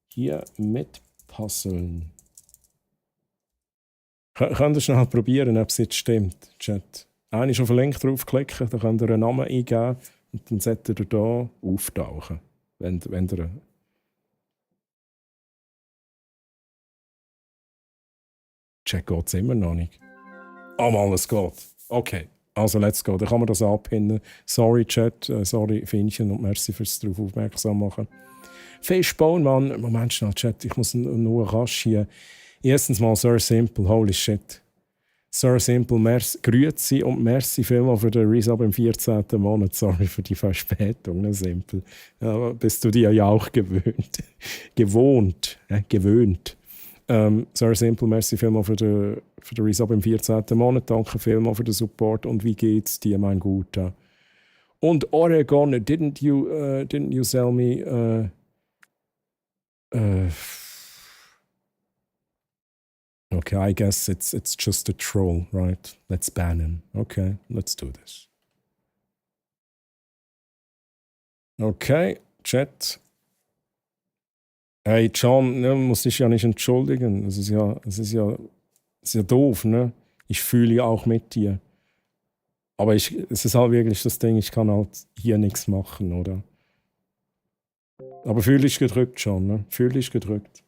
Hier mit Puzzeln. Könnt ihr schnell probieren, ob es jetzt stimmt, Chat. Einmal auf den Link draufklicken, dann könnt ihr einen Namen eingeben und dann solltet ihr hier auftauchen. Wenn ihr Chat geht es immer noch nicht. Oh Mann, es geht. Okay, also let's go. Dann kann man das abpinnen. Sorry Chat, sorry Finchen und merci fürs darauf aufmerksam machen. Fishbone, Mann. Moment schnell, Chat, ich muss nur rasch hier. Erstens mal Sir Simple, holy shit. Sir Simple, grüezi und merci vielmals für den Resub im 14. Monat. Sorry für die Verspätung, ne, Simple. Ja, bist du dir ja auch gewöhnt. Gewöhnt. Sir Simple, merci vielmals für den Resub im 14. Monat. Danke vielmals für den Support und wie geht's dir, mein Guter? Und Oregon, didn't you sell me okay, I guess it's just a troll, right? Let's ban him. Okay, let's do this. Okay, Chat. Hey, John, ne, muss dich ja nicht entschuldigen. Es ist ja doof, ne? Ich fühle ja auch mit dir. Aber es ist halt wirklich das Ding, ich kann halt hier nichts machen, oder? Aber fühl dich gedrückt, John, ne? Fühl dich gedrückt.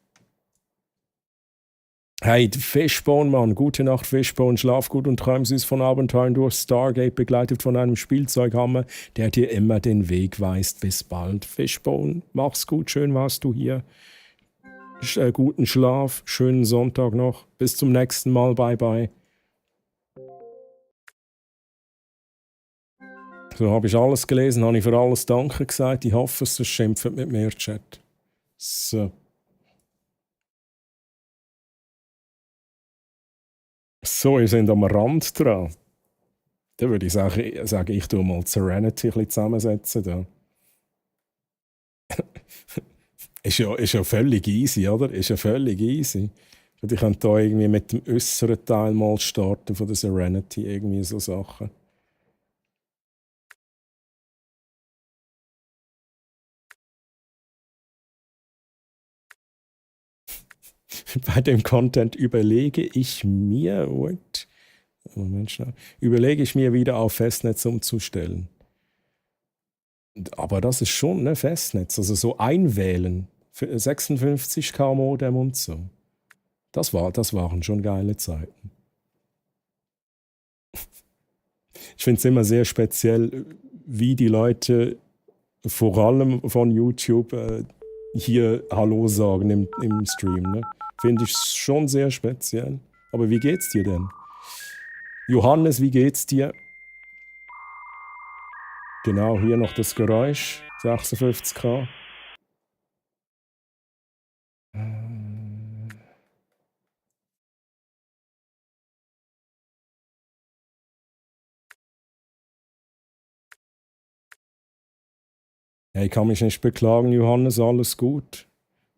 Hey, Fishbone, Mann. Gute Nacht, Fishbone. Schlaf gut und träum süß von Abenteuern durch Stargate, begleitet von einem Spielzeughammer, der dir immer den Weg weist. Bis bald, Fishbone. Mach's gut, schön warst du hier. Guten Schlaf, schönen Sonntag noch. Bis zum nächsten Mal, bye bye. So, habe ich alles gelesen, habe ich für alles Danke gesagt. Ich hoffe, es schimpft mit mir, Chat. So. So, ihr seid am Rand dran. Dann würde ich sagen, ich tue mal Serenity ein bisschen zusammensetzen. Da. ist ja völlig easy, oder? Ist ja völlig easy. Und ich könnte hier irgendwie mit dem äußeren Teil mal starten von der Serenity, irgendwie so Sachen. Bei dem Content überlege ich mir wieder auf Festnetz umzustellen. Aber das ist schon ein Festnetz, also so einwählen, für 56K Modem und so. Das waren schon geile Zeiten. Ich finde es immer sehr speziell, wie die Leute vor allem von YouTube hier Hallo sagen im Stream. Ne? Finde ich schon sehr speziell. Aber wie geht's dir denn? Johannes, wie geht's dir? Genau, hier noch das Geräusch. 56k. Ja, ich kann mich nicht beklagen, Johannes, alles gut.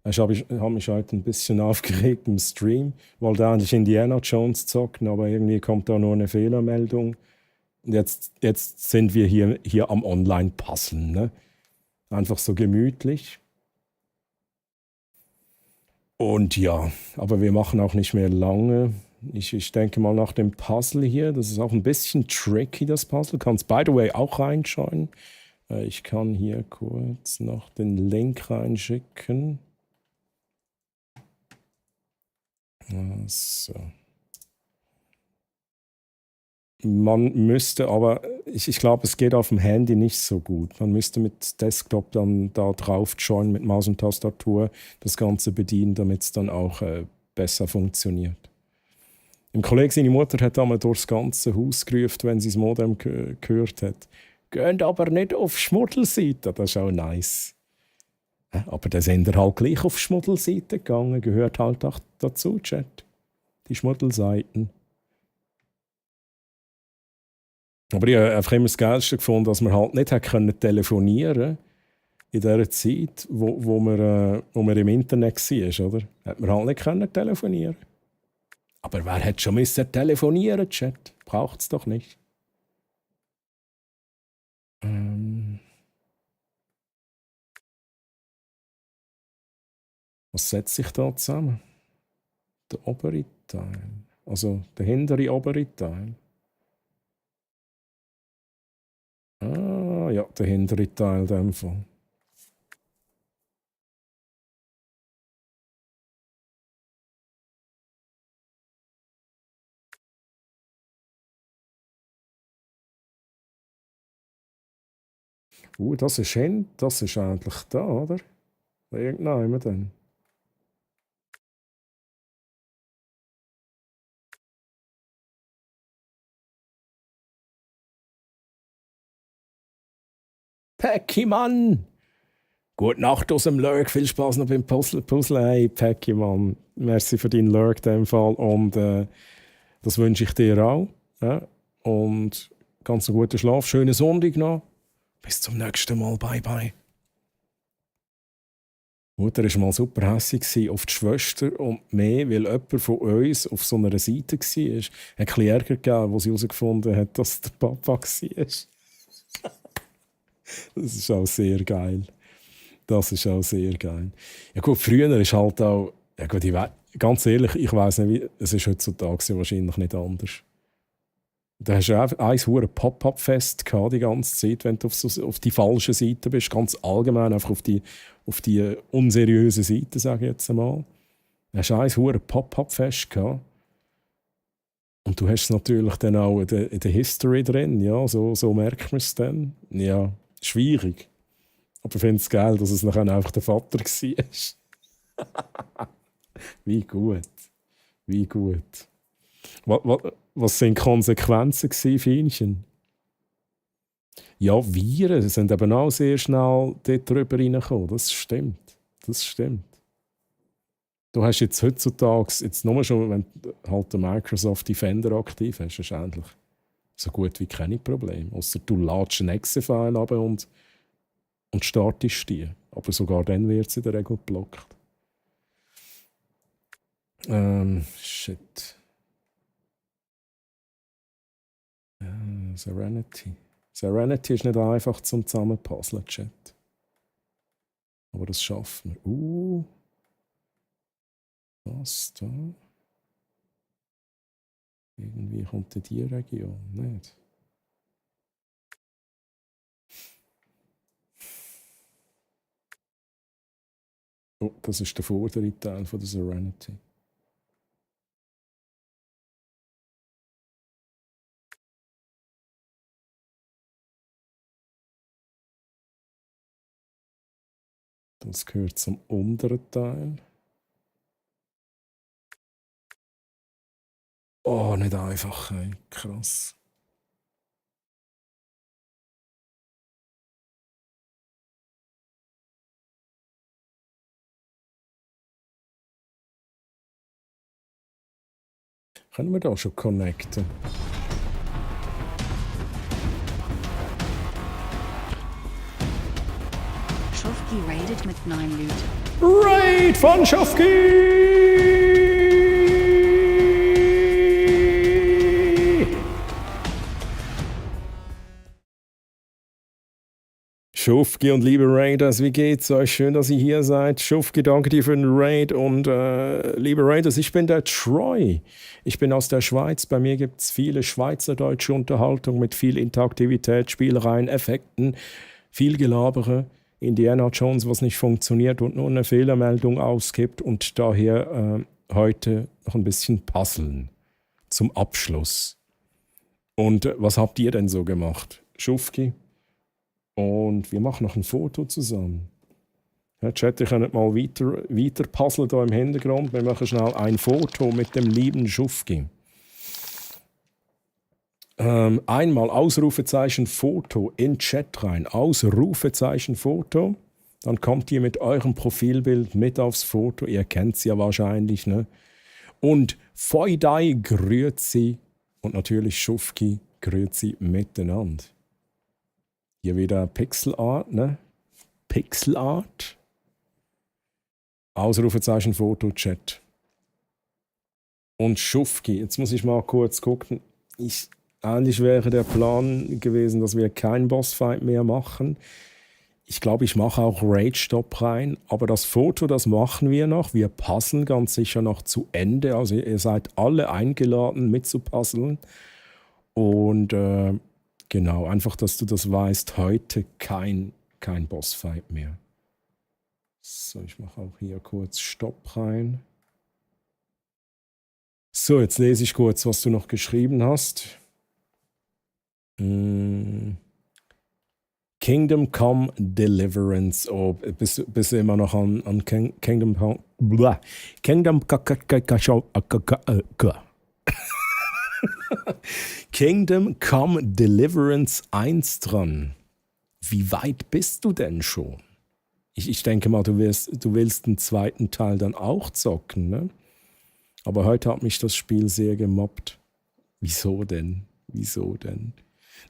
Ich habe mich heute ein bisschen aufgeregt im Stream, wollte eigentlich Indiana Jones zocken, aber irgendwie kommt da nur eine Fehlermeldung. Und jetzt sind wir hier am Online-Puzzeln. Ne? Einfach so gemütlich. Und ja, aber wir machen auch nicht mehr lange. Ich denke mal nach dem Puzzle hier, das ist auch ein bisschen tricky, das Puzzle. Kannst by the way auch reinschauen. Ich kann hier kurz noch den Link reinschicken. So. Man müsste aber, ich glaube, es geht auf dem Handy nicht so gut. Man müsste mit Desktop dann da drauf joinen, mit Maus und Tastatur das Ganze bedienen, damit es dann auch besser funktioniert. Im Kollegen seine Mutter hat einmal durchs ganze Haus gerufen, wenn sie das Modem gehört hat. Geht aber nicht auf Schmuddelseite, das ist auch nice. Aber dann sind wir halt gleich auf Schmuddelseite gegangen, gehört halt auch dazu, Chat. Die Schmuddelseiten. Aber ich habe einfach immer das Geilste gefunden, dass man halt nicht telefonieren konnte in der Zeit, wo man im Internet war, oder? Hat man halt nicht telefonieren. Aber wer hätte schon telefonieren müssen, Chat? Braucht es doch nicht. Was setzt sich da zusammen? Der obere Teil. Also der hintere obere Teil. Ah, ja, der hintere Teil in dem Fall. Das ist hin, das ist eigentlich da, oder? Irgendwann dann. Päcki, Mann! Gute Nacht aus dem Lurk, viel Spaß noch beim Puzzle. Hey, Päcki, Mann. Merci für deinen Lurk in dem Fall und das wünsche ich dir auch. Ja? Und ganz einen guten Schlaf, schönen Sonntag noch. Bis zum nächsten Mal, bye bye. Die Mutter war mal super hässlich auf die Schwester und mehr, weil jemand von uns auf so einer Seite war. Es hat ein bisschen Ärger gegeben, wo sie herausgefunden hat, dass der Papa war. Das ist auch sehr geil. Das ist auch sehr geil. Ja gut, früher ist halt auch... Ja gut, ganz ehrlich, ich weiss nicht, es ist heutzutage wahrscheinlich nicht anders. Da hast du ein hohes Pop-Up-Fest gehabt, die ganze Zeit, wenn du auf die falsche Seite bist. Ganz allgemein einfach auf die unseriöse Seite, sage ich jetzt einmal. Da hast du ein hohes Pop-Up-Fest gehabt. Und du hast es natürlich dann auch in der History drin. Ja, so merkt man es dann. Ja, schwierig. Aber ich finde es geil, dass es nachher einfach der Vater war. Wie gut. Wie gut. Was sind die Konsequenzen gewesen, Fienchen? Ja, Viren sind eben auch sehr schnell dort drüber reingekommen. Das stimmt. Das stimmt. Du hast jetzt heutzutage, jetzt nur schon, wenn du halt den Microsoft Defender aktiv hast, ist eigentlich so gut wie keine Probleme. Ausser du ladest einen Exe-File ab und startest die. Aber sogar dann wird es in der Regel geblockt. Shit. Serenity. Serenity ist nicht einfach zum Zusammenpuzzeln, Chat. Aber das schaffen wir. Was da? Irgendwie kommt in die Region nicht. Oh, das ist der vordere Teil von der Serenity. Das gehört zum unteren Teil. Oh, nicht einfach, ey. Krass. Können wir da schon connecten? Schufki raidet mit 9 Loot. Raid von Schufki! Schufki und liebe Raiders, wie geht's euch? Schön, dass ihr hier seid. Schufki, danke dir für den Raid. Und liebe Raiders, ich bin der Troy. Ich bin aus der Schweiz. Bei mir gibt es viele schweizerdeutsche Unterhaltung mit viel Interaktivität, Spielereien, Effekten, viel Gelabere. Indiana Jones, was nicht funktioniert und nur eine Fehlermeldung ausgibt. Und daher heute noch ein bisschen puzzeln zum Abschluss. Und was habt ihr denn so gemacht? Schufki? Und wir machen noch ein Foto zusammen. Ja, Chat, ihr könnt mal weiter puzzeln hier im Hintergrund. Wir machen schnell ein Foto mit dem lieben Schufki. Einmal Ausrufezeichen Foto in Chat rein. Ausrufezeichen Foto. Dann kommt ihr mit eurem Profilbild mit aufs Foto. Ihr kennt es ja wahrscheinlich, ne? Und Feudai Grüezi und natürlich Schufki Grüezi miteinander. Hier wieder Pixelart, ne? Pixelart. Ausrufezeichen Foto, Chat. Und Schufki. Jetzt muss ich mal kurz gucken. Eigentlich wäre der Plan gewesen, dass wir keinen Bossfight mehr machen. Ich glaube, ich mache auch Rage-Stop rein. Aber das Foto, das machen wir noch. Wir puzzeln ganz sicher noch zu Ende. Also ihr seid alle eingeladen, mitzupuzzeln. Und genau, einfach, dass du das weißt, heute kein Bossfight mehr. So, ich mache auch hier kurz Stopp rein. So, jetzt lese ich kurz, was du noch geschrieben hast. Kingdom Come Deliverance. Oh, bist du immer noch an Kingdom Come? Kingdom Come Deliverance 1 dran. Wie weit bist du denn schon? Ich denke mal, du willst den zweiten Teil dann auch zocken, ne? Aber heute hat mich das Spiel sehr gemobbt. Wieso denn?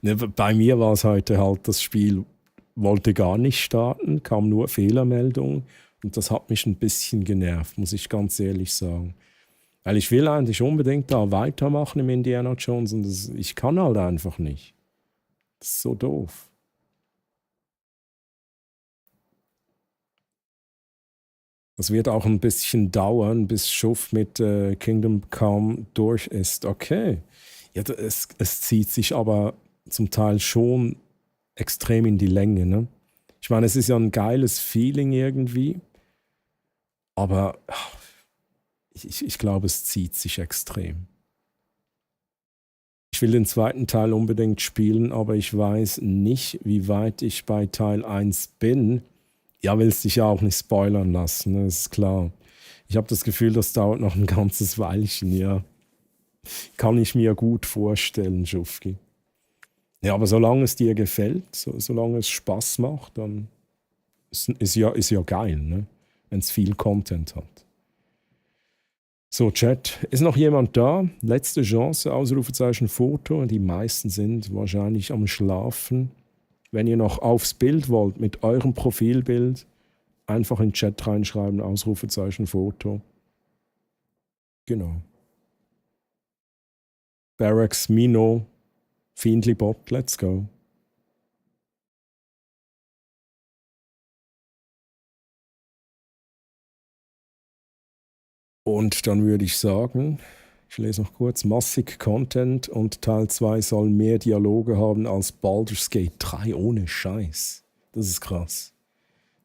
Ne, bei mir war es heute halt, das Spiel wollte gar nicht starten, kam nur Fehlermeldung und das hat mich ein bisschen genervt, muss ich ganz ehrlich sagen. Weil ich will eigentlich unbedingt da weitermachen im Indiana Jones und ich kann halt einfach nicht. Das ist so doof. Das wird auch ein bisschen dauern, bis Schuff mit Kingdom Come durch ist. Okay. Ja, es zieht sich aber zum Teil schon extrem in die Länge, ne? Ich meine, es ist ja ein geiles Feeling irgendwie, aber ich glaube, es zieht sich extrem. Ich will den zweiten Teil unbedingt spielen, aber ich weiß nicht, wie weit ich bei Teil 1 bin. Ja, willst dich ja auch nicht spoilern lassen, ne? Ist klar. Ich habe das Gefühl, das dauert noch ein ganzes Weilchen, ja. Kann ich mir gut vorstellen, Schufki. Ja, aber solange es dir gefällt, solange es Spaß macht, dann ist ja geil, ne? Wenn es viel Content hat. So, Chat, ist noch jemand da? Letzte Chance, Ausrufezeichen Foto. Die meisten sind wahrscheinlich am Schlafen. Wenn ihr noch aufs Bild wollt, mit eurem Profilbild, einfach in den Chat reinschreiben, Ausrufezeichen Foto. Genau. Barracks, Mino, Fiendly Bot, let's go. Und dann würde ich sagen, ich lese noch kurz, massig Content und Teil 2 soll mehr Dialoge haben als Baldur's Gate 3, ohne Scheiß. Das ist krass.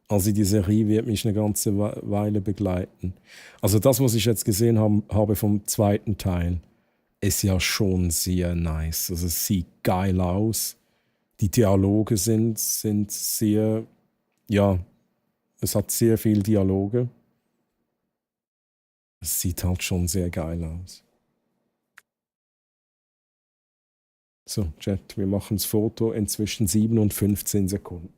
Also die Serie wird mich eine ganze Weile begleiten. Also das, was ich jetzt gesehen habe vom zweiten Teil, ist ja schon sehr nice. Also es sieht geil aus. Die Dialoge sind sehr, ja, Es hat sehr viel Dialoge. Es sieht halt schon sehr geil aus. So, Chat, wir machen das Foto in zwischen 7 und 15 Sekunden.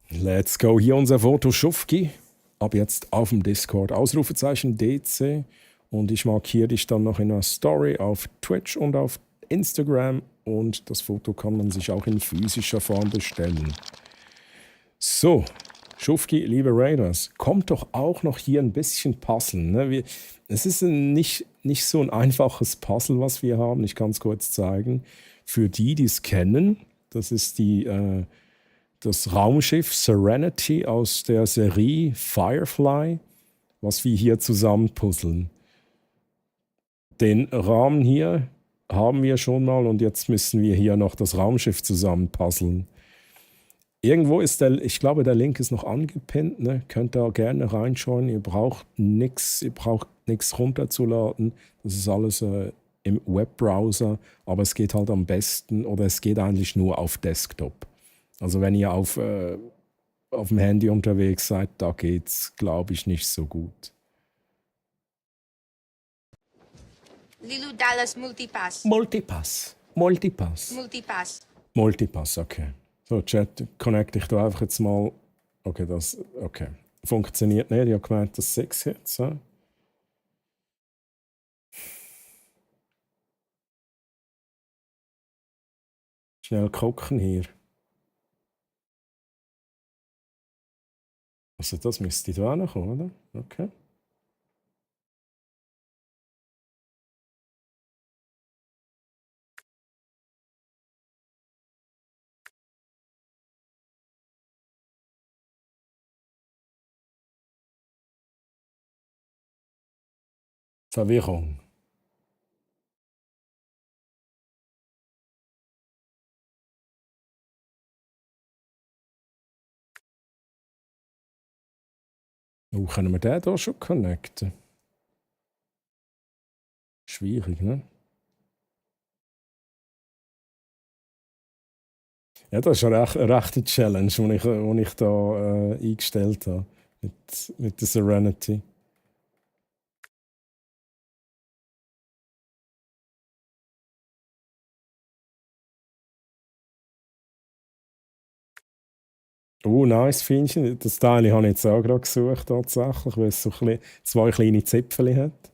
Let's go. Hier unser Foto Schufki. Ab jetzt auf dem Discord. Ausrufezeichen DC. Und ich markiere dich dann noch in einer Story auf Twitch und auf Instagram. Und das Foto kann man sich auch in physischer Form bestellen. So, Schufki, liebe Raiders, kommt doch auch noch hier ein bisschen Puzzeln. Ne? Es ist nicht so ein einfaches Puzzle, was wir haben. Ich kann es kurz zeigen. Für die es kennen, das ist das Raumschiff Serenity aus der Serie Firefly, was wir hier zusammen puzzeln. Den Rahmen hier haben wir schon mal und jetzt müssen wir hier noch das Raumschiff zusammen puzzeln. Irgendwo ist ich glaube, der Link ist noch angepinnt, ne? Könnt ihr gerne reinschauen. Ihr braucht nichts runterzuladen. Das ist alles im Webbrowser, aber es geht halt am besten oder es geht eigentlich nur auf Desktop. Also wenn ihr auf dem Handy unterwegs seid, da geht's, glaube ich, nicht so gut. Lilu Dallas Multipass. Multipass, okay. So, Chat, connect dich da einfach jetzt mal. Okay. Funktioniert nicht, ich habe gemeint, das 6 jetzt. Ja? Schnell gucken hier. Also das müsste da auch noch kommen, oder? Okay. Verwirrung. Können wir den hier schon connecten? Schwierig, ne? Ja, das ist eine rechte Challenge, die ich da eingestellt habe mit der Serenity. Nice, Fienchen. Das Teil habe ich jetzt auch gerade gesucht, tatsächlich, weil es so zwei kleine Zipfel hat.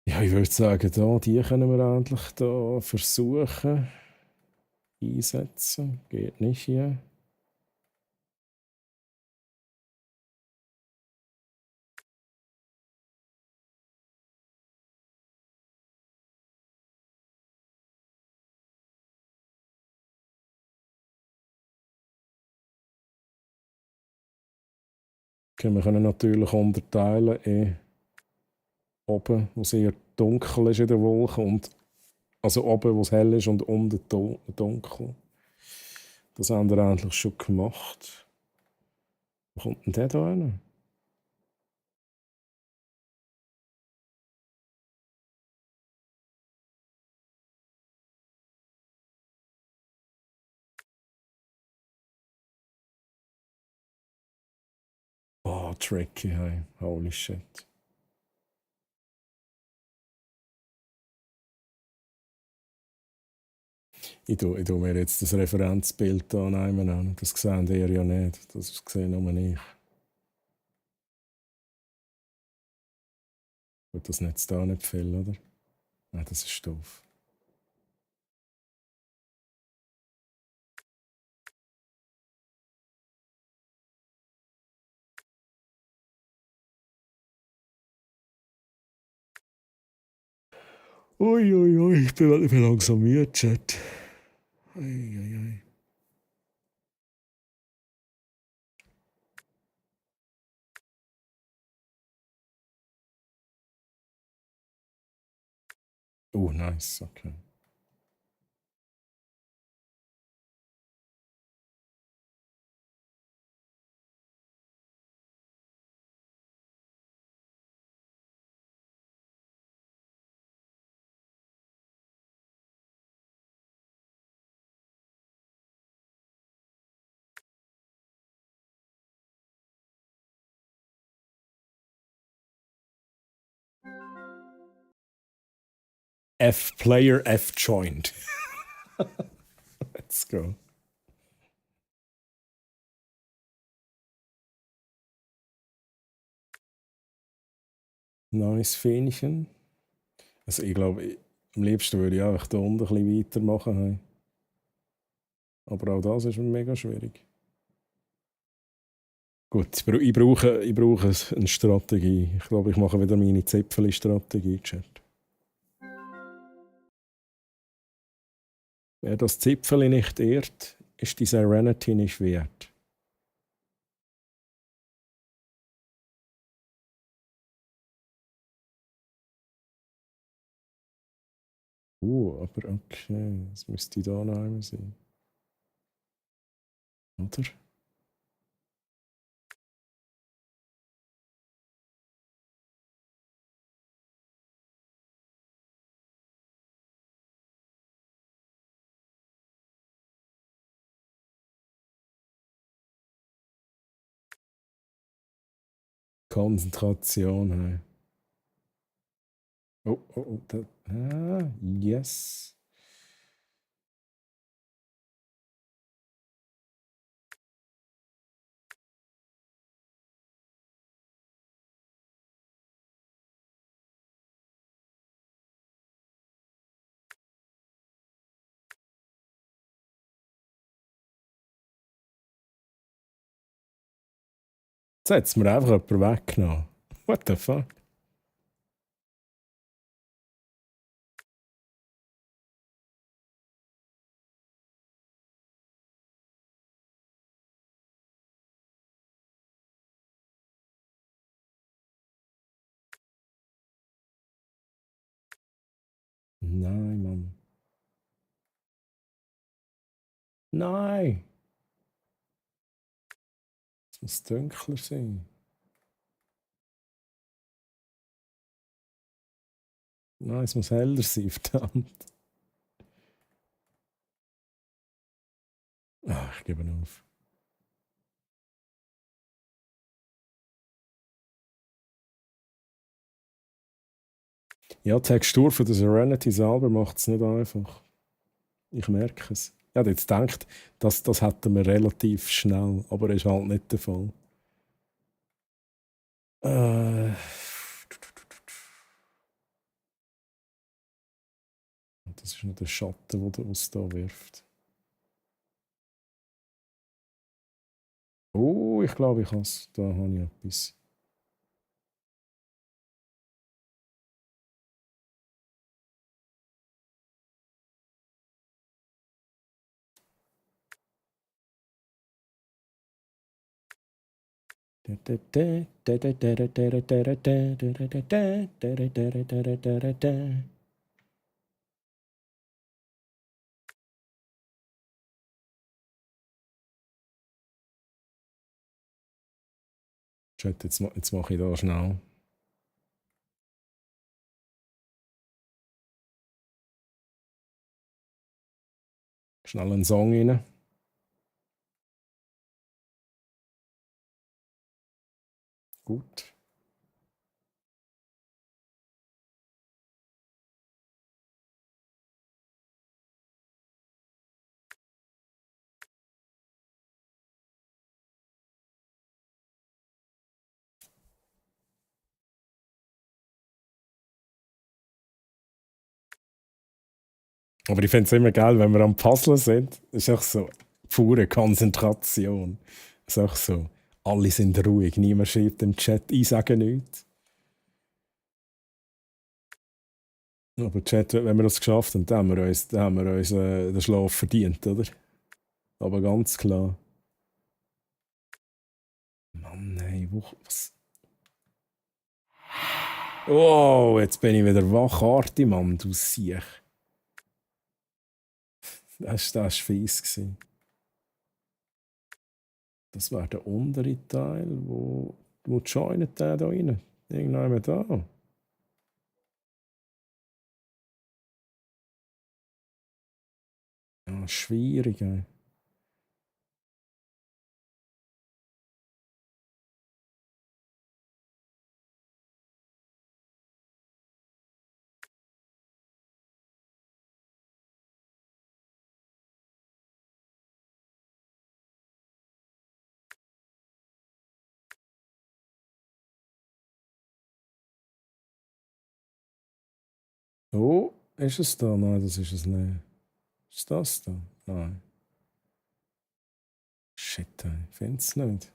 Ja, ich würde sagen, die können wir endlich da versuchen einsetzen. Geht nicht hier. Okay, wir können natürlich unterteilen in oben, wo es eher dunkel ist in der Wolke, und also oben, wo es hell ist, und unten dunkel. Das haben wir eigentlich schon gemacht. Wo kommt denn der da hin? Oh, tricky, hey. Holy shit. Ich tue mir jetzt das Referenzbild da nehmen. Das sehen ihr ja nicht. Das sehe nur ich. Wird das Netz da nicht viel, oder? Nein, das ist doof. Uiuiui, ich bin langsam müde, Chat. Uiuiui. Oh, nice, okay. F Player F joined. Let's go. Neues Fähnchen. Also ich glaube, am liebsten würde ich einfach da unten ein bisschen weitermachen. Aber auch das ist mega schwierig. Gut, ich brauche eine Strategie. Ich glaube, ich mache wieder meine Zipfeli-Strategie, Chat. Wer das Zipfeli nicht ehrt, ist die Serenity nicht wert. Aber okay, das müsste da noch einmal sein. Oder? Konzentration. Hey. Oh, yes. Jetzt hat es mir einfach jemand weggenommen. What the fuck? Nein, Mann. Nein! Es muss dunkler sein. Nein, es muss heller sein, verdammt. Ich gebe auf. Ja, die Textur von der Serenity selber macht es nicht einfach. Ich merke es. Ich habe jetzt gedacht, das hätten wir relativ schnell, aber ist halt nicht der Fall. Das ist nur der Schatten, der es da wirft. Oh, ich glaube, ich habe es. Da habe ich etwas. Chat, jetzt mache ich da schnell. Schnell einen Song rein. Gut. Aber ich finde es immer geil, wenn wir am Puzzle sind. Es ist auch so pure Konzentration. Es ist auch so, alle sind ruhig, niemand schreibt im Chat, ich sage nichts. Aber Chat, wenn wir das geschafft haben, dann haben wir uns den Schlaf verdient, oder? Aber ganz klar. Mann, nein, was? Wow, jetzt bin ich wieder wach, Arti, Mann, du Siech. Das war fies. Das wäre der untere Teil, wo joint der da rein? Irgendjemand da. Ja, schwierig, ey. Oh, ist es da? Nein, das ist es nicht. Ist das da? Nein. Shit, ich finde es nicht.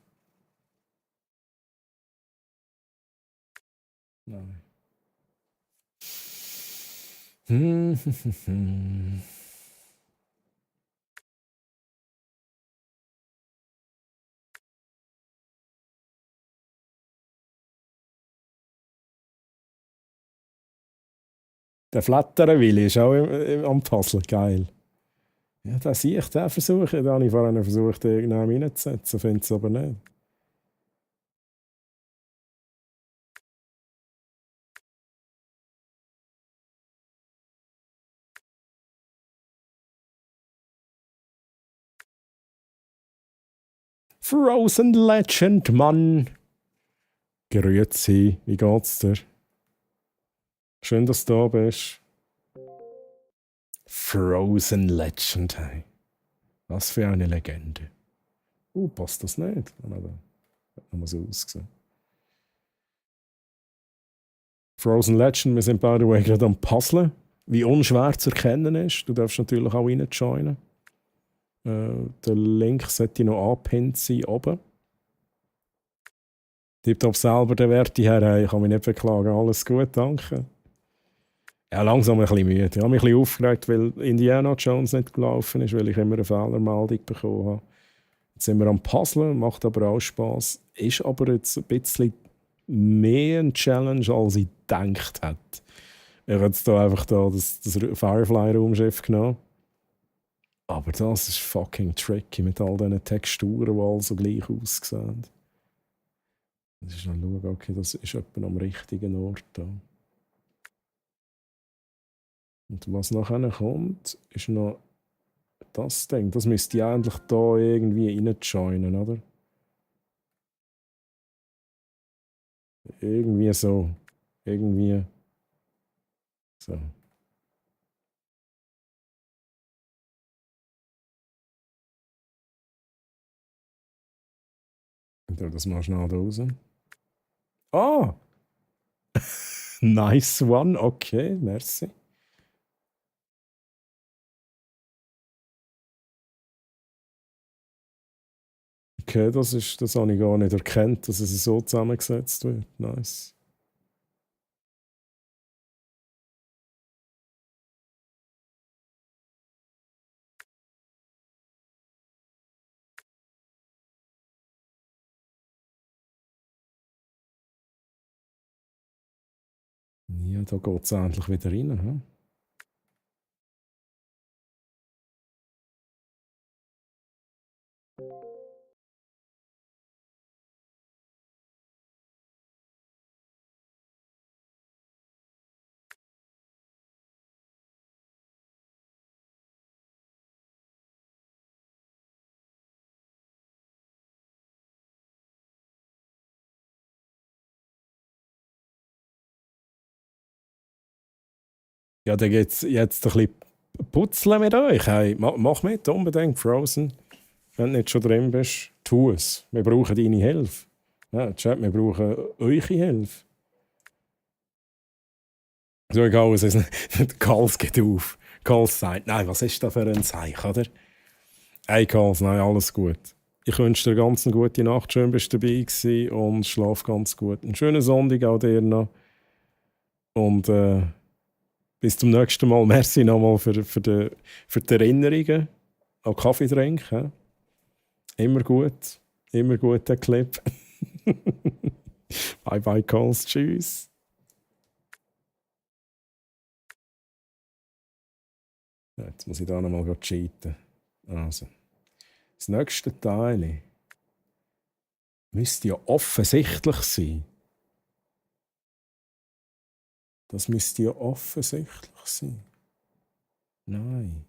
Nein. Der Flatterenwilli ist auch am Puzzle. Geil. Ja, den sehe ich, den versuche. Den habe ich vorhin versucht, irgendwann reinzusetzen. Finde es aber nicht. Frozen Legend, Mann. Grüezi, wie geht's dir? Schön, dass du da bist. Frozen Legend, hey. Was für eine Legende. Passt das nicht? Aber hat nochmal so ausgesehen. Frozen Legend, wir sind by the way gerade am Puzzlen. Wie unschwer zu erkennen ist. Du darfst natürlich auch reinjoinen. Der Link sollte noch angepinnt sein oben. Tipptopp selber den Werte her, hey, ich kann mich nicht beklagen. Alles gut, danke. Ja, langsam ein bisschen müde. Ich habe mich ein bisschen aufgeregt, weil Indiana Jones nicht gelaufen ist, weil ich immer eine Fehlermeldung bekommen habe. Jetzt sind wir am Puzzlen, macht aber auch Spass. Ist aber jetzt ein bisschen mehr ein Challenge, als ich gedacht hätte. Ich habe jetzt da einfach das Firefly-Raumschiff genommen. Aber das ist fucking tricky mit all diesen Texturen, die alle so gleich aussehen. Das ist noch schauen, okay, das ist etwa am richtigen Ort da. Und was nachher kommt, ist noch das Ding. Das müsste ich eigentlich da irgendwie reinjoinen, oder? Irgendwie so. Irgendwie so. Das mal schnell da raus. Ah! Nice one, okay, merci. Okay, das habe ich gar nicht erkannt, dass es so zusammengesetzt wird. Nice. Ja, da geht es endlich wieder rein. Hm? Ja, dann geht es jetzt ein bisschen putzeln mit euch. Hey, mach mit, unbedingt, Frozen. Wenn du nicht schon drin bist, tu es. Wir brauchen deine Hilfe. Ja, Chat, wir brauchen eure Hilfe. So egal, es ist Karls geht auf. Karls sagt, nein, was ist da für ein Zeichen, oder? Hey Karls, nein, alles gut. Ich wünsche dir ganz eine gute Nacht, schön bist du dabei gewesen und schlaf ganz gut. Einen schönen Sonntag auch dir noch. Und bis zum nächsten Mal. Merci nochmal für die Erinnerungen an Kaffeetrink. Ja? Immer gut, der Clip. Bye bye, Calls, tschüss. Ja, jetzt muss ich da nochmal cheaten. Also, das nächste Teil müsste ja offensichtlich sein. Das müsste ja offensichtlich sein. Nein.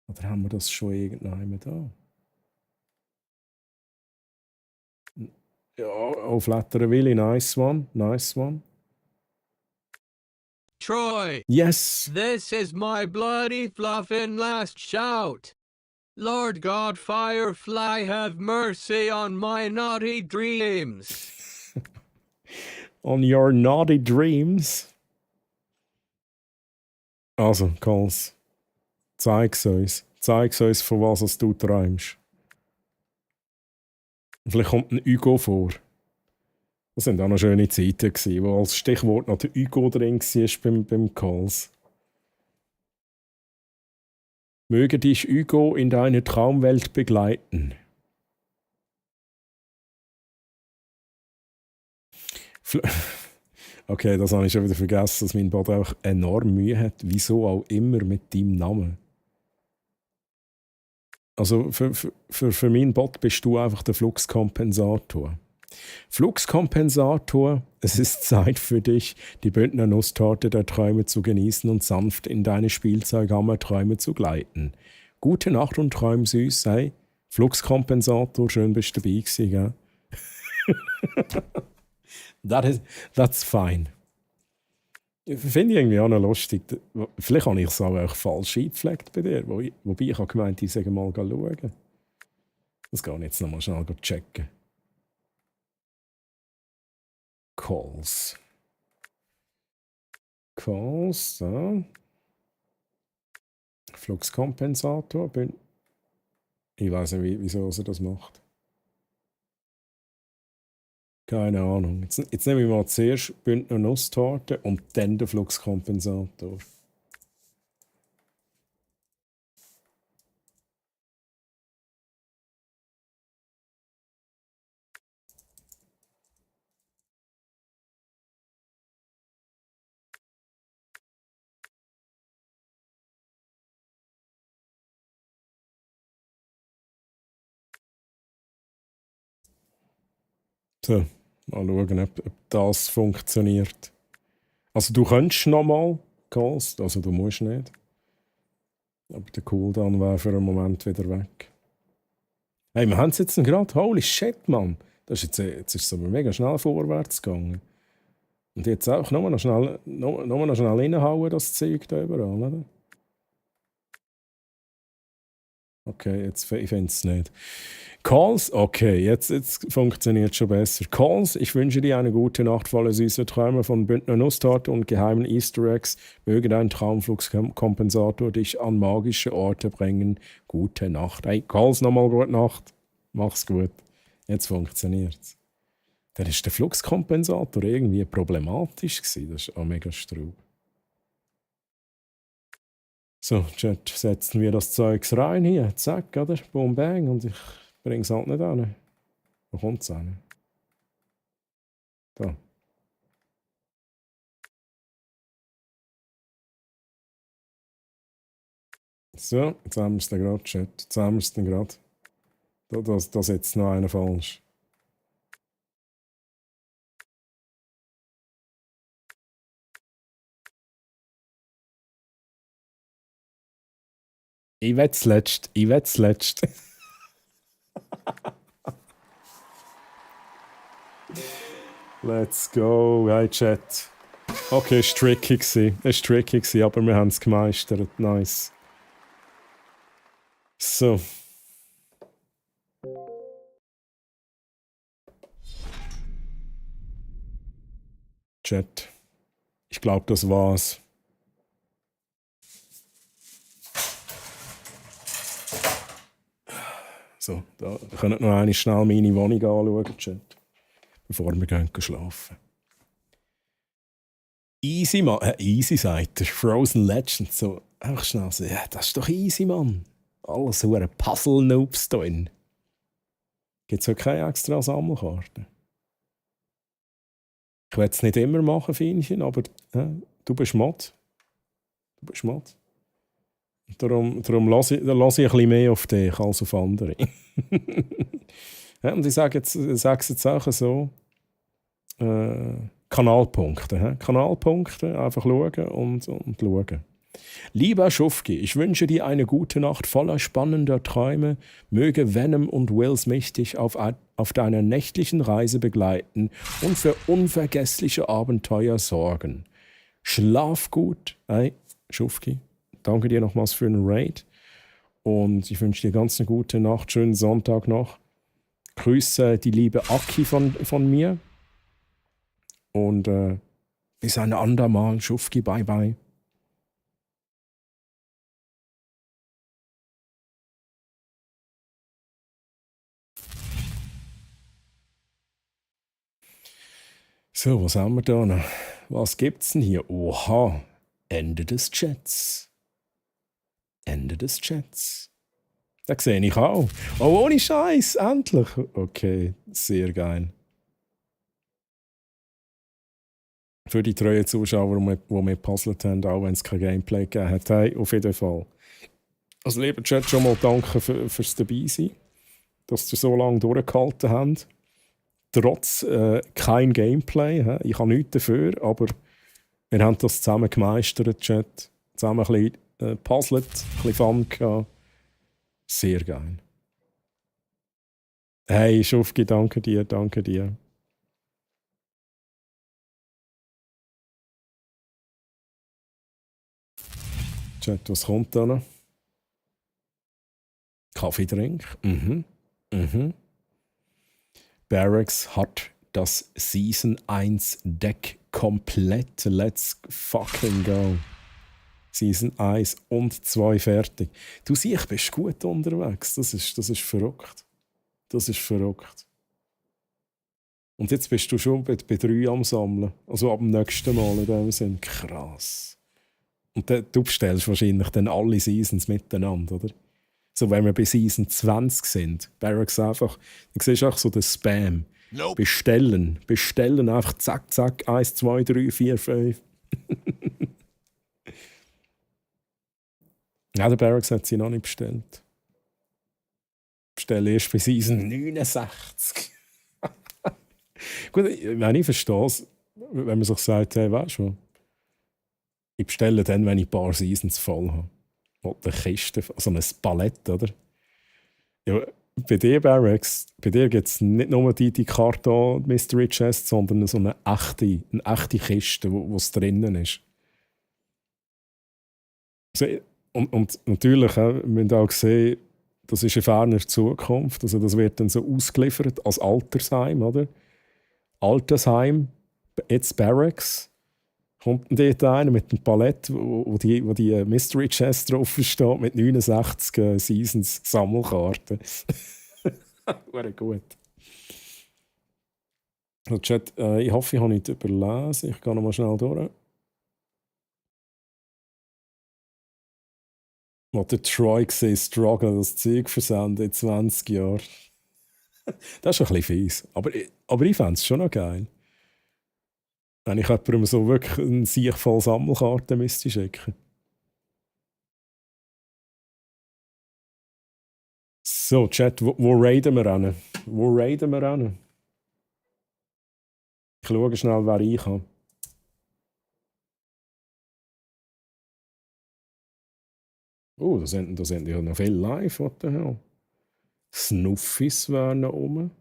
Oder haben wir das schon irgendwann da? Ja, auf Flatterenwilli, nice one, nice one. Troy! Yes! This is my bloody fluffin' last shout! Lord God Firefly, have mercy on my naughty dreams! On your naughty dreams. Also, Kals, zeig's uns. Zeig's uns, von was du träumst. Vielleicht kommt ein Hugo vor. Das waren auch noch schöne Zeiten, wo als Stichwort noch der Hugo drin war beim Kals. Möge dich Hugo in deine Traumwelt begleiten. Okay, das habe ich schon wieder vergessen, dass mein Bot auch enorm Mühe hat. Wieso auch immer mit deinem Namen. Also für meinen Bot bist du einfach der Fluxkompensator. Fluxkompensator, es ist Zeit für dich, die Bündner Nusstorte der Träume zu genießen und sanft in deine Spielzeughammer-Träume zu gleiten. Gute Nacht und träum süß, hey. Fluxkompensator, schön bist du dabei gewesen, gell? That's fine. Finde ich irgendwie auch noch lustig. Vielleicht habe ich es auch falsch eingepflegt bei dir. Wobei ich habe gemeint, ich sage mal schauen. Das kann ich jetzt nochmal schnell checken. Calls, da. Fluxkompensator. Ich weiß nicht, wieso er das macht. Keine Ahnung. Jetzt nehme ich mal zuerst Bündner Nusstorte und dann den Fluxkompensator. So, mal schauen, ob das funktioniert. Also du könntest nochmal, Calls, also du musst nicht. Aber der Cooldown wäre für einen Moment wieder weg. Hey, wir haben es jetzt gerade. Holy shit, Mann. Das ist jetzt ist es aber mega schnell vorwärts gegangen. Und jetzt auch nur noch schnell reinhauen, das Zeug da überall, oder? Okay, jetzt ich finde es nicht. Calls, okay, jetzt funktioniert es schon besser. Calls, ich wünsche dir eine gute Nacht voller süßer Träume von Bündner Nusstorte und geheimen Easter Eggs. Möge dein Traumflugskompensator dich an magische Orte bringen. Gute Nacht. Hey, Calls, nochmal gute Nacht. Mach's gut. Jetzt funktioniert's. Dann ist der Fluxkompensator irgendwie problematisch gewesen. Das ist auch mega Straub. So, Chat, setzen wir das Zeugs rein hier. Zack, oder? Boom, bang. Und ich bringe es halt nicht an. Wo kommt es an? Da. So, jetzt haben wir es dann gerade, Chat. Jetzt haben wir es dann gerade. Da setzt noch einer falsch. Ich will zuletzt. Let's go. Hey, Chat. Okay, es war tricky, aber wir haben es gemeistert. Nice. So. Chat. Ich glaube, das war's. So, da könnt ihr noch einmal schnell meine Wohnung anschauen, Chat, bevor wir gehen schlafen. Easy, Mann. Easy, sagt er. Frozen Legend. So, einfach schnell so, ja, das ist doch easy, Mann. Alles so ein Puzzle-Noobs drin. Gibt es auch keine extra Sammelkarten? Ich will es nicht immer machen, Fienchen, aber du bist Mod. Darum lasse ich ein bisschen mehr auf dich als auf andere. Ja, und ich sage es jetzt auch so: Kanalpunkte. Kanalpunkte, einfach schauen und schauen. Lieber Schufki, ich wünsche dir eine gute Nacht voller spannender Träume. Möge Venom und Will Smith dich auf deiner nächtlichen Reise begleiten und für unvergessliche Abenteuer sorgen. Schlaf gut, hey, Schufki. Danke dir nochmals für den Raid. Und ich wünsche dir ganz eine gute Nacht, schönen Sonntag noch. Grüße die liebe Aki von mir. Und bis ein andermal. Schufki, bye bye. So, was haben wir da noch? Was gibt's denn hier? Oha, Ende des Chats. Ende des Chats. Da sehe ich auch. Oh, ohne Scheiß, endlich. Okay, sehr geil. Für die treuen Zuschauer, die mitpuzzelt haben, auch wenn es kein Gameplay gegeben hat. Hey, auf jeden Fall. Also, lieber Chat, schon mal danke fürs Dabeisein, dass ihr so lange durchgehalten habt. Trotz kein Gameplay. Ich habe nichts dafür, aber wir haben das zusammen gemeistert, Chat. Zusammen ein bisschen puzzelt, ein bisschen Fun gehabt. Sehr geil. Hey, Schufki, danke dir, danke dir. Chat, was kommt da noch? Kaffeetrink. Barracks hat das Season 1 Deck komplett. Let's fucking go. Season 1 und 2 fertig. Du siehst, bist gut unterwegs. Das ist verrückt. Das ist verrückt. Und jetzt bist du schon bei 3 am Sammeln. Also ab dem nächsten Mal in dem Sinn. Krass. Und du bestellst wahrscheinlich dann alle Seasons miteinander, oder? So, wenn wir bei Season 20 sind, Barracks einfach, dann siehst du auch so den Spam. Nope. Bestellen, einfach zack, zack, 1, 2, 3, 4, 5. Ja, der Barracks hat sie noch nicht bestellt. Bestelle erst bei Season 69. Gut, ich verstehe es, wenn man sich sagt, hey, weißt du, ich bestelle dann, wenn ich ein paar Seasons voll habe. Oder eine Kiste, also ein Palett, oder? Ja, bei dir, Barracks, bei dir gibt es nicht nur die Karton Mystery Chest, sondern so eine echte Kiste, wo es drinnen ist. Also, und natürlich, wir haben auch gesehen, das ist in ferner Zukunft. Also das wird dann so ausgeliefert als Altersheim, oder? Altersheim, jetzt Barracks. Kommt dann dort einer mit einem Palett, wo die Mystery Chest drauf steht, mit 69 Seasons Sammelkarten. Wäre gut. Also Chat, ich hoffe, ich habe nicht überlesen. Ich gehe noch mal schnell durch. Wo der Troy gesehen struggle, das Zeug versenden in 20 Jahren. Das ist ein bisschen fies. Aber ich fände es schon noch geil. Wenn ich jemandem so wirklich einen Sieg voll Sammelkarten müsste schicken. So, Chat, wo raiden wir hin? Wo raiden wir hin? Ich schaue schnell, wer ich habe. Oh, da sind ja noch viel live, what the hell. Snuffis wären noch rum.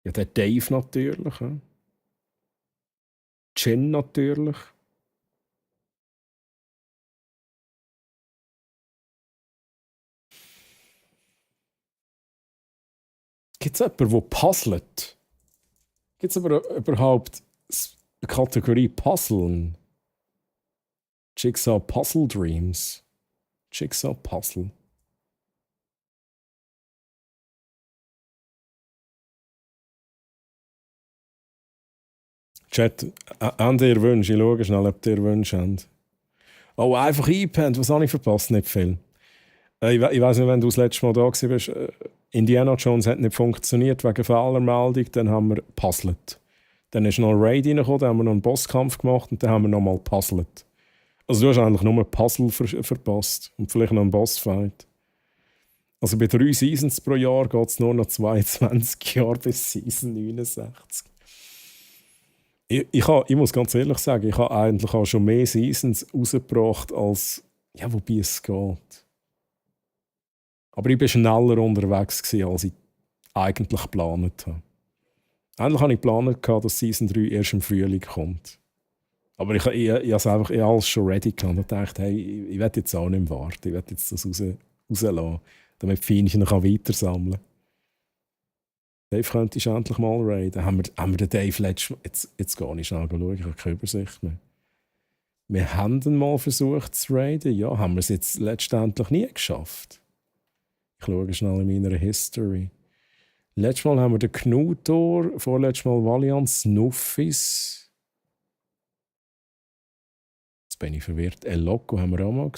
Ja, der Dave natürlich. He? Jen natürlich. Gibt es jemanden, der puzzelt? Gibt es aber überhaupt eine Kategorie Puzzeln? Jigsaw Puzzle Dreams. Jigsaw Puzzle. Chat, habt ihr Wünsche? Ich schaue schnell, ob ihr Wünsche habt. Oh, einfach eingepennt. Was habe ich verpasst? Nicht viel. Ich weiss nicht, wenn du das letzte Mal da warst. Indiana Jones hat nicht funktioniert wegen Fehlermeldung. Dann haben wir puzzelt. Dann ist noch ein Raid reingekommen, dann haben wir noch einen Bosskampf gemacht und dann haben wir nochmal puzzelt. Also du hast eigentlich nur ein Puzzle verpasst und vielleicht noch einen Bossfight. Also bei 3 Seasons pro Jahr geht es nur noch 22 Jahre bis Season 69. Ich muss ganz ehrlich sagen, ich habe eigentlich auch schon mehr Seasons rausgebracht, als ja, wobei es geht. Aber ich war schneller unterwegs gewesen, als ich eigentlich geplant habe. Eigentlich habe ich geplant, dass Season 3 erst im Frühling kommt. Aber ich habe es einfach alles schon ready gehabt und dachte, hey, ich werde jetzt auch nicht mehr warten. Ich werde jetzt das rauslassen, damit die Feinchen weiter sammeln kann. Dave, könntest du endlich mal raiden? Haben wir den Dave jetzt gar nicht schnell schauen, ich habe keine Übersicht mehr. Wir haben ihn mal versucht zu raiden, ja, haben wir es jetzt letztendlich nie geschafft. Ich schaue schnell in meiner History. Letztes Mal haben wir den Knutor, vorletztes Mal Valiant, Snuffis. Jetzt bin ich verwirrt. El Loco haben wir auch mal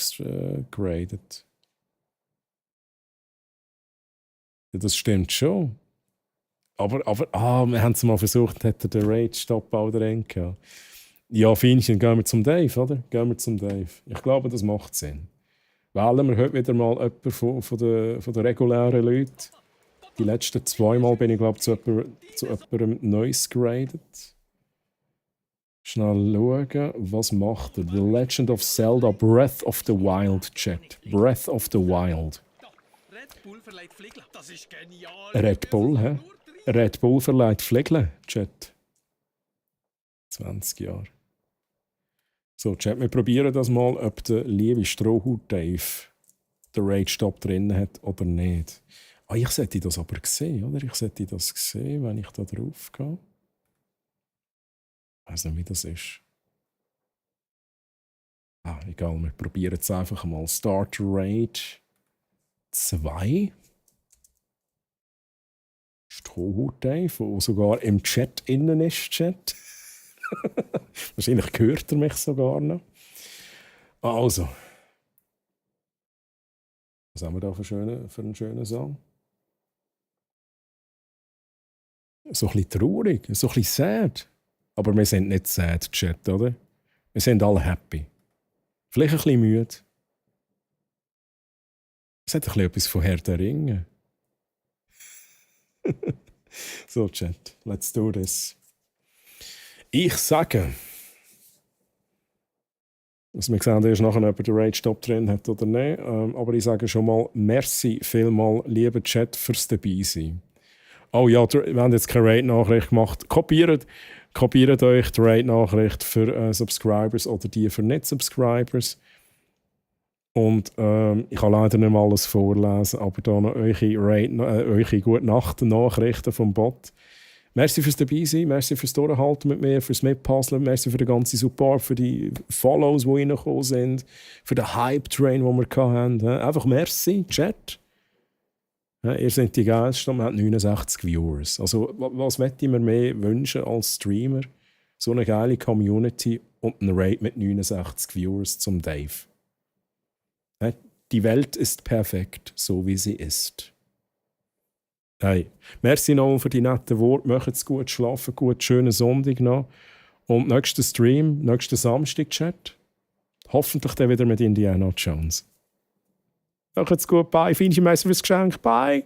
geradet. Ja, das stimmt schon. Aber wir haben es mal versucht, hätte der Rage-Stop auch drin gehabt. Ja, Feinchen, gehen wir zum Dave, oder? Gehen wir zum Dave. Ich glaube, das macht Sinn. Wählen wir heute wieder mal jemanden von den regulären Leuten. Die letzten 2 Mal bin ich, glaube ich, zu jemandem Neues geradet. Schnell schauen, was macht er? The Legend of Zelda Breath of the Wild, Chat. Breath of the Wild. Red Bull verleiht Fliegel, das ist genial. Red Bull, hä? Red Bull verleiht Fliegel, Chat. 20 Jahre. So, Chat, wir probieren das mal, ob der liebe Strohhut Dave den Rage-Stop drin hat oder nicht. Ah, ich sollte das aber sehen, oder? Ich sollte das sehen, wenn ich da drauf gehe. Ich weiß nicht, wie das ist. Ah, egal, wir probieren es einfach mal. Start Rage 2. Strohhut Dave, der sogar im Chat innen ist, Chat. Wahrscheinlich hört er mich sogar noch. Also. Was haben wir da für einen schönen Song? So ein bisschen traurig, so ein bisschen sad. Aber wir sind nicht sad, Chat, oder? Wir sind alle happy. Vielleicht ein bisschen müde. Es hat ein bisschen etwas von Herr der Ringe. So, Chat, let's do this. Ich sage, was wir gesehen haben, ist nachher, ob er den Rage-Stop drin hat oder nicht. Aber ich sage schon mal, merci vielmal, lieber Chat, fürs Dabeisein. Oh ja, wir haben jetzt keine Raid-Nachricht gemacht. Kopiert euch die Raid-Nachricht für Subscribers oder die für Nicht-Subscribers. Und ich kann leider nicht mal alles vorlesen, aber da noch eure Gute-Nacht-Nachrichten vom Bot. Merci fürs Dabeisein, merci fürs Durchhalten mit mir, fürs Mitpuzzeln, merci für den ganzen Support, für die Follows, die reingekommen sind, für den Hype-Train, den wir hatten. Einfach merci, Chat. Ihr seid die Geilsten und wir haben 69 Viewers. Also, was möchte ich mir mehr wünschen als Streamer? So eine geile Community und ein Raid mit 69 Viewers zum Dave. Die Welt ist perfekt, so wie sie ist. Hey, merci nochmal für die netten Worte. Macht's gut, schlafen gut, schönen Sonntag noch. Und nächsten Stream, nächsten Samstag, Chat. Hoffentlich dann wieder mit Indiana Jones. Macht's gut, bye. Vielen Dank fürs Geschenk, bye.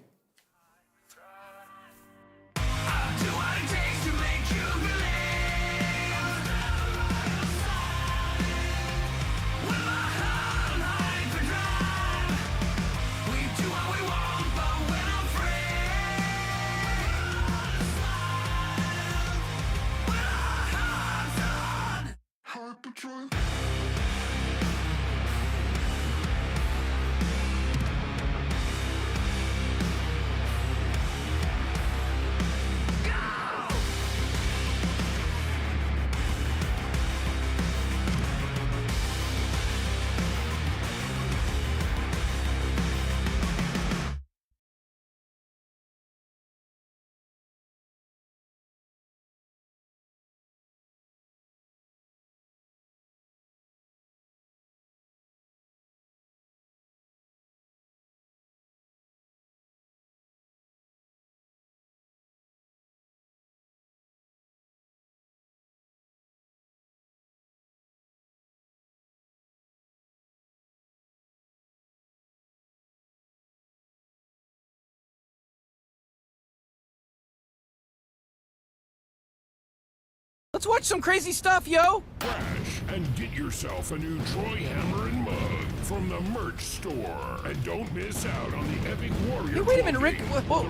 Let's watch some crazy stuff, yo! Crash and get yourself a new Troy Hammer and mug from the merch store. And don't miss out on the Epic Warrior. Hey, wait a minute, Rick.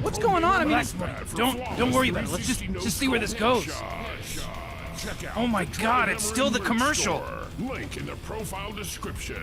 What's going on? I mean, Don't worry about it. Let's just see where this goes. Oh my God! It's still the commercial. Link in the profile description.